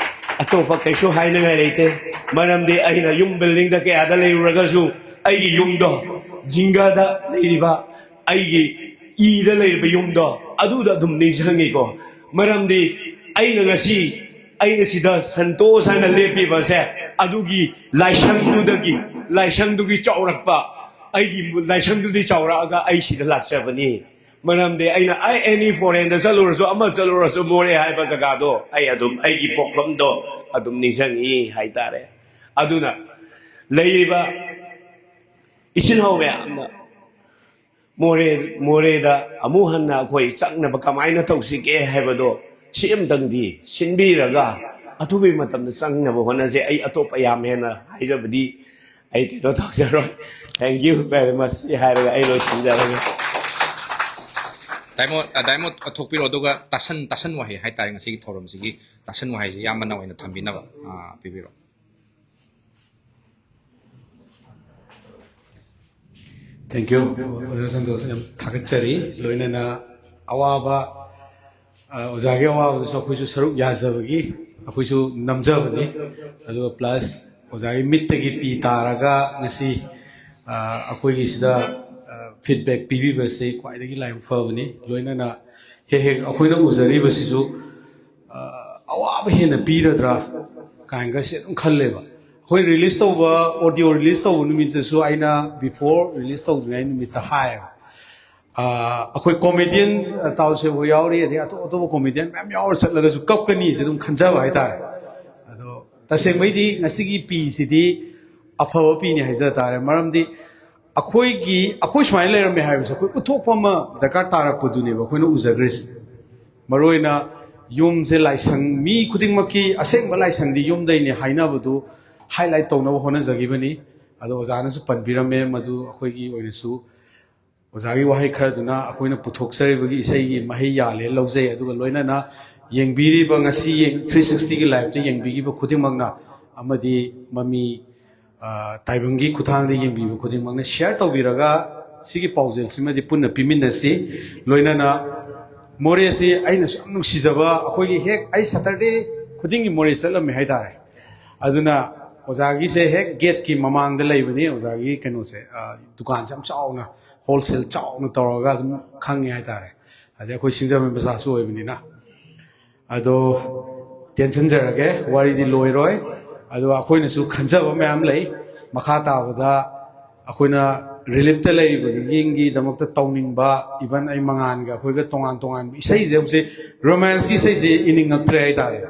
ꯑꯇꯣꯞꯄ ꯀꯩꯁꯨ ꯍꯥꯏꯅꯤꯡꯉꯥꯏ ꯂꯩꯇꯦ, ꯃꯔꯝꯗꯤ ꯑꯩꯅ ꯌꯨꯝ ꯕꯤꯜꯗꯤꯡꯗ ꯀꯌꯥꯗ ꯂꯩꯔꯨꯔꯒꯁꯨ ꯑꯩꯒꯤ ꯌꯨꯝꯗꯣ, ꯖꯤꯡꯒꯗ ꯂꯩꯔꯤꯕ ꯑꯩꯒꯤ ꯏꯗ ꯂꯩꯔꯤꯕ ꯌꯨꯝꯗꯣ, ꯑꯗꯨꯗ ꯑꯗꯨꯝ ꯅꯤꯡꯁꯤꯡꯉꯤꯀꯣ꯫ ꯃꯔꯝꯗꯤ ꯑꯩꯅ ꯉꯁꯤ, ꯑꯩꯅ ꯁꯤꯗ ꯁꯟꯇꯣꯁ ꯍꯥꯏꯅ ꯂꯦꯞꯄꯤꯕꯁꯦ, ꯑꯗꯨꯒꯤ ꯂꯥꯏꯁꯪꯗꯨꯗꯒꯤ, ꯂꯥꯏꯁꯪꯗꯨꯒꯤ ꯆꯥꯎꯔꯛꯄ, ꯑꯩꯒꯤ ꯂꯥꯏꯁꯪꯗꯨꯗꯤ ꯆꯥꯎꯔꯛꯑꯒ ꯑꯩ ꯁꯤꯗ ꯂꯥꯛꯆꯕꯅꯤ꯫ ꯃꯔꯝꯗꯤ ꯑꯩꯅ, ꯑꯩ ꯑꯦꯅꯤ ꯐꯣꯔꯦꯟꯗ ꯆꯠꯂꯨꯔꯁꯨ, ꯑꯃ ꯆꯠꯂꯨꯔꯁꯨ, ꯃꯣꯔꯦ ꯍꯥꯏꯕ ꯖꯒꯥꯗꯣ ꯑꯩ ꯑꯗꯨꯝ, ꯑꯩꯒꯤ ꯄꯣꯛꯐꯝꯗꯣ ꯑꯗꯨꯝ ꯅꯤꯡꯁꯤꯡꯉꯤ ꯍꯥꯏꯇꯥꯔꯦ꯫ ꯑꯗꯨꯅ ꯂꯩꯔꯤꯕ ꯏꯆꯤꯟ ꯏꯅꯥꯎ ꯃꯌꯥꯝꯅ ꯃꯣꯔꯦ, ꯃꯣꯔꯦꯗ ꯑꯃꯨꯛ ꯍꯟꯅ ꯑꯩꯈꯣꯏ ꯆꯪꯅꯕ ꯀꯃꯥꯏꯅ ꯇꯧꯁꯤꯒꯦ ꯍꯥꯏꯕꯗꯣ, ꯁꯤ ꯑꯃꯇꯪꯗꯤ ꯁꯤꯟꯕꯤꯔꯒ ꯑꯊꯨꯕ ꯃꯇꯝꯗ ꯆꯪꯅꯕ ꯍꯣꯠꯅꯁꯦ꯫ ꯑꯩ ꯑꯇꯣꯞꯄ ꯌꯥꯝ ꯍꯦꯟꯅ ꯍꯥꯏꯖꯕꯗꯤ ꯑꯩ ꯀꯩꯅꯣ ꯇꯧꯖꯔꯣꯏ꯫ Thank you very much꯫ ꯁꯤ ꯍꯥꯏꯔꯒ ꯑꯩ ꯂꯣꯏꯁꯤꯟꯖꯔꯒꯦ꯫ ꯗꯥꯏꯃꯣꯟ, ꯑ, ꯗꯥꯏꯃꯣꯟ ꯀꯠꯊꯣꯛꯄꯤꯔꯣ, ꯑꯗꯨꯒ ꯇꯥꯁꯟ, ꯇꯥꯁꯟ ꯋꯥꯍꯩ ꯍꯥꯏꯇꯥꯔꯦ, ꯉꯁꯤꯒꯤ ꯊꯧꯔꯝꯁꯤꯒꯤ ꯇꯥꯁꯟ ꯋꯥꯍꯩꯁꯤ ꯏꯌꯥꯝꯕꯅ ꯑꯣꯏꯅ ꯊꯝꯕꯤꯅꯕ, ꯑ, ꯄꯤꯕꯤꯔꯣ꯫ Thank you, ꯑꯣꯖꯥ ꯁꯟꯇꯣꯁ, ꯌꯥꯝ ꯊꯥꯒꯠꯆꯔꯤ꯫ ꯂꯣꯏꯅꯅ ꯑꯋꯥꯕ, ꯑ, ꯑꯣꯖꯥꯒꯤ ꯑꯋꯥꯕꯗꯨꯁꯨ ꯑꯩꯈꯣꯏꯁꯨ ꯁꯔꯨꯛ ꯌꯥꯖꯕꯒꯤ ꯑꯩꯈꯣꯏꯁꯨ ꯅꯝꯖꯕꯅꯤ꯫ ꯑꯗꯨꯒ plus ꯑꯣꯖꯥꯒꯤ ꯃꯤꯠꯇꯒꯤ ꯄꯤ ꯇꯥꯔꯒ ꯉꯁꯤ, ꯑ, ꯑꯩꯈꯣꯏꯒꯤꯁꯤꯗ, ꯑ, feedback ꯄꯤꯕꯤꯕꯁꯦ ꯈ꯭ꯋꯥꯏꯗꯒꯤ ꯂꯥꯏꯕꯛ ꯐꯕꯅꯤ꯫ ꯂꯣꯏꯅꯅ ꯍꯦꯛ ꯍꯦꯛ ꯑꯩꯈꯣꯏꯅ ꯎꯖꯔꯤꯕꯁꯤꯁꯨ, ꯑ, ꯑꯋꯥꯕ ꯍꯦꯟꯅ ꯄꯤꯔꯗ꯭ꯔꯥ ꯀꯥꯏꯅꯒꯁꯦ ꯑꯗꯨꯝ ꯈꯜꯂꯦꯕ꯫ ꯑꯩꯈꯣꯏ release ꯇꯧꯕ, audio release ꯇꯧꯕ ꯅꯨꯃꯤꯠꯇꯁꯨ ꯑꯩꯅ before release ꯇꯧꯗ꯭ꯔꯤꯉꯩ ꯅꯨꯃꯤꯠꯇ ꯍꯥꯏꯌꯦꯕ꯫ ꯑ, ꯑꯩꯈꯣꯏ comedian, ꯑ, ꯇꯥꯎꯁꯦꯕꯨ ꯌꯥꯎꯔꯤ, ꯑꯗꯩ ꯑꯇꯣꯞ ꯑꯇꯣꯞꯄ comedian ꯃꯌꯥꯝ ꯌꯥꯎꯔ ꯆꯠꯂꯒꯁꯨ ꯀꯞꯀꯅꯤꯁꯦ ꯑꯗꯨꯝ ꯈꯟꯖꯕ ꯍꯥꯏꯇꯥꯔꯦ꯫ ꯑꯗꯣ ꯇꯁꯦꯡꯕꯩꯗꯤ ꯉꯁꯤꯒꯤ ꯄꯤꯁꯤꯗꯤ ꯑꯐꯕ ꯄꯤꯅꯤ ꯍꯥꯏꯖ ꯇꯥꯔꯦ꯫ ꯃꯔꯝꯗꯤ ꯑꯩꯈꯣꯏꯒꯤ, ꯑꯩꯈꯣꯏ ꯁꯨꯃꯥꯏꯅ ꯂꯩꯔꯝꯃꯦ ꯍꯥꯏꯕꯁꯦ ꯑꯩꯈꯣꯏ ꯎꯠꯊꯣꯛꯄ ꯑꯃ ꯗꯔꯀꯥꯔ ꯇꯥꯔꯛꯄꯗꯨꯅꯦꯕ ꯑꯩꯈꯣꯏꯅ ꯎꯖꯈ꯭ꯔꯤꯁꯦ꯫ ꯃꯔꯨꯑꯣꯏꯅ ꯌꯨꯝꯁꯦ ꯂꯥꯏꯁꯪ, ꯃꯤ ꯈꯨꯗꯤꯡꯃꯛꯀꯤ ꯑꯁꯦꯡꯕ ꯂꯥꯏꯁꯪꯗꯤ ꯌꯨꯝꯗꯩꯅꯦ ꯍꯥꯏꯅꯕꯗꯨ highlight ꯇꯧꯅꯕ ꯍꯣꯠꯅꯖꯈꯤꯕꯅꯤ꯫ ꯑꯗꯣ ꯑꯣꯖꯥꯅꯁꯨ ꯄꯟꯕꯤꯔꯝꯃꯦ, ꯃꯗꯨ ꯑꯩꯈꯣꯏꯒꯤ ꯑꯣꯏꯅꯁꯨ ꯑꯣꯖꯥꯒꯤ ꯋꯥꯍꯩ ꯈꯔꯗꯨꯅ ꯑꯩꯈꯣꯏꯅ ꯄꯨꯊꯣꯛꯆꯔꯤꯕꯒꯤ ꯏꯁꯩꯒꯤ ꯃꯍꯩ ꯌꯥꯜꯂꯦ ꯂꯧꯖꯩ꯫ ꯑꯗꯨꯒ ꯂꯣꯏꯅꯅ ꯌꯦꯡꯕꯤꯔꯤꯕ ꯉꯁꯤ ꯌꯦꯡ-, three sixty ꯒꯤ live ꯇ ꯌꯦꯡꯕꯤꯈꯤꯕ ꯈꯨꯗꯤꯡꯃꯛꯅ ꯑꯃꯗꯤ ꯃꯃꯤ, ꯑ, ꯇꯥꯏꯕꯪꯒꯤ ꯈꯨꯠꯊꯥꯡꯗ ꯌꯦꯡꯕꯤꯕ ꯈꯨꯗꯤꯡꯃꯛꯅ share ꯇꯧꯕꯤꯔꯒ ꯁꯤꯒꯤ ꯄꯥꯎꯖꯦꯜꯁꯤꯃꯗꯤ ꯄꯨꯟꯅ ꯄꯤꯃꯤꯟꯅꯁꯤ꯫ ꯂꯣꯏꯅꯅ ꯃꯣꯔꯦꯁꯤ ꯑꯩꯅꯁꯨ ꯌꯥꯝ ꯅꯨꯡꯁꯤꯖꯕ, ꯑꯩꯈꯣꯏꯒꯤ ꯍꯦꯛ ꯑꯩ Saturday ꯈꯨꯗꯤꯡꯒꯤ ꯃꯣꯔꯦ ꯆꯠꯂꯝꯃꯦ ꯍꯥꯏꯇꯥꯔꯦ꯫ ꯑꯗꯨꯅ ꯑꯣꯖꯥꯒꯤꯁꯦ ꯍꯦꯛ gate ꯀꯤ ꯃꯃꯥꯡꯗ ꯂꯩꯕꯅꯤ, ꯑꯣꯖꯥꯒꯤ ꯀꯩꯅꯣꯁꯦ, ꯑ, ꯗꯨꯀꯥꯟꯁꯦ ꯌꯥꯝ ꯆꯥꯎꯅ, wholesale ꯆꯥꯎꯅ ꯇꯧꯔꯒ ꯑꯗꯨꯝ ꯈꯪꯉꯦ ꯍꯥꯏꯇꯥꯔꯦ꯫ ꯑꯗꯩ ꯑꯩꯈꯣꯏ ꯁꯤꯡꯖꯃꯩ ꯃꯆꯥꯁꯨ ꯑꯣꯏꯕꯅꯤꯅ꯫ ꯑꯗꯣ ꯇꯦꯟꯁꯤꯟꯖꯔꯒꯦ, ꯋꯥꯔꯤꯗꯤ ꯂꯣꯏꯔꯣꯏ꯫ ꯑꯗꯣ ꯑꯩꯈꯣꯏꯅꯁꯨ ꯈꯟꯖꯕ ꯃꯌꯥꯝ ꯂꯩ꯫ ꯃꯈꯥ ꯇꯥꯕꯗ ꯑꯩꯈꯣꯏꯅ relief ꯇ ꯂꯩꯔꯤꯕꯁꯤꯡꯒꯤꯗꯃꯛꯇ ꯇꯧꯅꯤꯡꯕ, even ꯑꯩ ꯃꯉꯥꯟꯒ ꯑꯩꯈꯣꯏꯒ ꯇꯣꯉꯥꯟ ꯇꯣꯉꯥꯟꯕ ꯏꯁꯩꯁꯦ, ꯍꯧꯖꯤꯛ romance ꯀꯤ ꯏꯁꯩꯁꯦ ꯏꯅꯤꯡꯉꯛꯇ꯭ꯔꯦ ꯍꯥꯏꯇꯥꯔꯦ꯫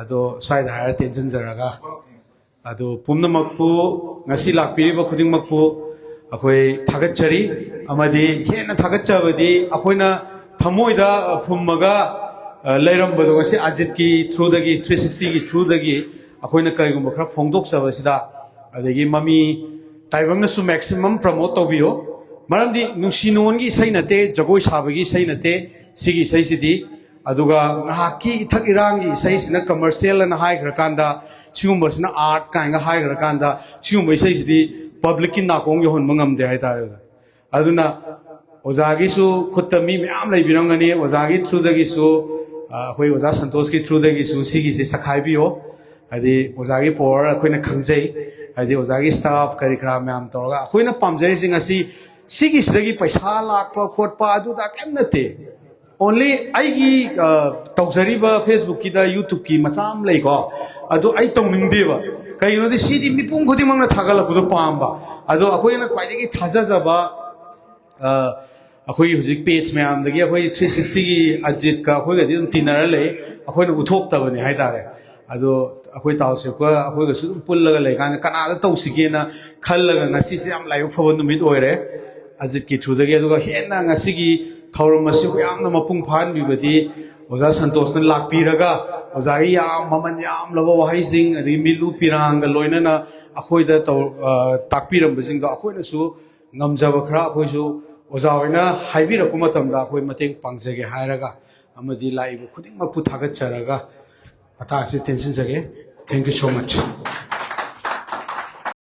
ꯑꯗꯣ ꯁ꯭ꯋꯥꯏꯗ ꯍꯥꯏꯔ ꯇꯦꯟꯁꯤꯟꯖꯔꯒ, ꯑꯗꯣ ꯄꯨꯝꯅꯃꯛꯄꯨ, ꯉꯁꯤ ꯂꯥꯛꯄꯤꯔꯤꯕ ꯈꯨꯗꯤꯡꯃꯛꯄꯨ ꯑꯩꯈꯣꯏ ꯊꯥꯒꯠꯆꯔꯤ꯫ ꯑꯃꯗꯤ ꯍꯦꯟꯅ ꯊꯥꯒꯠꯆꯕꯗꯤ ꯑꯩꯈꯣꯏꯅ ꯊꯃꯣꯏꯗ ꯐꯨꯝꯃꯒ, ꯑ, ꯂꯩꯔꯝꯕꯗꯣ ꯉꯁꯤ ꯑꯖꯤꯠꯀꯤ through ꯗꯒꯤ, three sixty ꯒꯤ through ꯗꯒꯤ ꯑꯩꯈꯣꯏꯅ ꯀꯔꯤꯒꯨꯝꯕ ꯈꯔ ꯐꯣꯡꯗꯣꯛꯆꯕꯁꯤꯗ, ꯑꯗꯒꯤ ꯃꯃꯤ ꯇꯥꯏꯕꯪꯅꯁꯨ maximum promote ꯇꯧꯕꯤꯌꯨ꯫ ꯃꯔꯝꯗꯤ ꯅꯨꯡꯁꯤ ꯅꯨꯡꯉꯣꯟꯒꯤ ꯏꯁꯩ ꯅꯠꯇꯦ, ꯖꯒꯣꯏ ꯁꯥꯕꯒꯤ ꯏꯁꯩ ꯅꯠꯇꯦ ꯁꯤꯒꯤ ꯏꯁꯩꯁꯤꯗꯤ꯫ ꯑꯗꯨꯒ ꯉꯥꯏꯍꯥꯛꯀꯤ ꯏꯊꯛ ꯏꯔꯥꯡꯒꯤ ꯏꯁꯩꯁꯤꯅ commercial ꯑꯅ ꯍꯥꯏꯈ꯭ꯔꯀꯥꯟꯗ, ꯁꯤꯒꯨꯝꯕꯁꯤꯅ art ꯀꯥꯏꯅꯒ ꯍꯥꯏꯈ꯭ꯔꯀꯥꯟꯗ, ꯁꯤꯒꯨꯝꯕ ꯏꯁꯩꯁꯤꯗꯤ publicꯀꯤ ꯅꯥꯀꯣꯡ ꯌꯧꯍꯟꯕ ꯉꯝꯗꯦ ꯍꯥꯏꯇꯥꯔꯦ ꯑꯣꯖꯥ꯫ ꯑꯗꯨꯅ ꯑꯣꯖꯥꯒꯤꯁꯨ ꯈꯨꯠꯇ ꯃꯤ ꯃꯌꯥꯝ ꯂꯩꯕꯤꯔꯝꯒꯅꯤ, ꯑꯣꯖꯥꯒꯤ throughꯗꯒꯤꯁꯨ, ꯑ, ꯑꯩꯈꯣꯏ ꯑꯣꯖꯥ ꯁꯟꯇꯣꯁꯀꯤ throughꯗꯒꯤꯁꯨ ꯁꯤꯒꯤꯁꯦ ꯆꯈꯥꯏꯕꯤꯌꯣ꯫ ꯍꯥꯏꯗꯤ ꯑꯣꯖꯥꯒꯤ power ꯑꯩꯈꯣꯏꯅ ꯈꯪꯖꯩ, ꯍꯥꯏꯗꯤ ꯑꯣꯖꯥꯒꯤ staff ꯀꯔꯤ ꯀꯔꯥ ꯃꯌꯥꯝ ꯇꯧꯔꯒ ꯑꯩꯈꯣꯏꯅ ꯄꯥꯝꯖꯔꯤꯁꯤꯡ ꯑꯁꯤ ꯁꯤꯒꯤꯁꯤꯗꯒꯤ ꯄꯩꯁꯥ ꯂꯥꯛꯄ ꯈꯣꯠꯄ ꯑꯗꯨꯗ ꯀꯩꯝ ꯅꯠꯇꯦ꯫ Only ꯑꯩꯒꯤ, ꯑ, ꯇꯧꯖꯔꯤꯕ Facebookꯀꯤꯗ YouTubeꯀꯤ ꯃꯆꯥ ꯑꯃ ꯂꯩꯀꯣ, ꯑꯗꯨ ꯑꯩ ꯇꯧꯅꯤꯡꯗꯦꯕ꯫ ꯀꯩꯒꯤꯅꯣꯗꯤ ꯁꯤꯗꯤ ꯃꯤꯄꯨꯝ ꯈꯨꯗꯤꯡꯃꯛꯅ ꯊꯥꯒꯠꯂꯛꯄꯗꯣ ꯄꯥꯝꯕ꯫ ꯑꯗꯣ ꯑꯩꯈꯣꯏꯅ ꯈ꯭ꯋꯥꯏꯗꯒꯤ ꯊꯥꯖꯖꯕ, ꯑ, ꯑꯩꯈꯣꯏ ꯍꯧꯖꯤꯛ page ꯃꯌꯥꯝꯗꯒꯤ ꯑꯩꯈꯣꯏ three sixtyꯒꯤ ꯑꯖꯤꯠꯀ ꯑꯩꯈꯣꯏꯒꯗꯤ ꯑꯗꯨꯝ ꯇꯤꯟꯅꯔ ꯂꯩ, ꯑꯩꯈꯣꯏꯅ ꯎꯠꯊꯣꯛꯇꯕꯅꯤ ꯍꯥꯏꯇꯥꯔꯦ꯫ ꯑꯗꯣ ꯑꯩꯈꯣꯏ ꯇꯥꯎꯁꯦꯞꯀ ꯑꯩꯈꯣꯏꯒꯁꯨ ꯑꯗꯨꯝ ꯄꯨꯜꯂꯒ ꯂꯩꯀꯥꯟꯗ ꯀꯅꯥꯗ ꯇꯧꯁꯤꯒꯦꯅ ꯈꯜꯂꯒ ꯉꯁꯤꯁꯦ ꯌꯥꯝ ꯂꯥꯏꯕꯛ ꯐꯕ ꯅꯨꯃꯤꯠ ꯑꯣꯏꯔꯦ꯫ ꯑꯖꯤꯠꯀꯤ throughꯗꯒꯤ꯫ ꯑꯗꯨꯒ ꯍꯦꯟꯅ ꯉꯁꯤꯒꯤ ꯊꯧꯔꯝ ꯑꯁꯤꯕꯨ ꯌꯥꯝꯅ ꯃꯄꯨꯡ ꯐꯥꯍꯟꯕꯤꯕꯗꯤ ꯑꯣꯖꯥ ꯁꯟꯇꯣꯁꯅ ꯂꯥꯛꯄꯤꯔꯒ ꯑꯣꯖꯥꯒꯤ ꯌꯥꯝ ꯃꯃꯜ ꯌꯥꯝꯂꯕ ꯋꯥꯍꯩꯁꯤꯡ, ꯑꯗꯒꯤ ꯃꯤꯠꯂꯨ ꯄꯤꯔꯥꯡꯒ ꯂꯣꯏꯅꯅ ꯑꯩꯈꯣꯏꯗ ꯇꯧ-, ꯑ, ꯇꯥꯛꯄꯤꯔꯝꯕꯁꯤꯡꯗꯣ ꯑꯩꯈꯣꯏꯅꯁꯨ ꯉꯝꯖꯕ ꯈꯔ ꯑꯩꯈꯣꯏꯁꯨ ꯑꯣꯖꯥ ꯍꯣꯏꯅ ꯍꯥꯏꯕꯤꯔꯛꯄ ꯃꯇꯝꯗ ꯑꯩꯈꯣꯏ ꯃꯇꯦꯡ ꯄꯥꯡꯖꯒꯦ ꯍꯥꯏꯔꯒ ꯑꯃꯗꯤ ꯂꯥꯛꯏꯕ ꯈꯨꯗꯤꯡꯃꯛꯄꯨ ꯊꯥꯒꯠꯆꯔꯒ ꯃꯇꯥꯡ ꯑꯁꯤ ꯇꯦꯟꯁꯤꯟꯖꯒꯦ꯫ Thank you so much꯫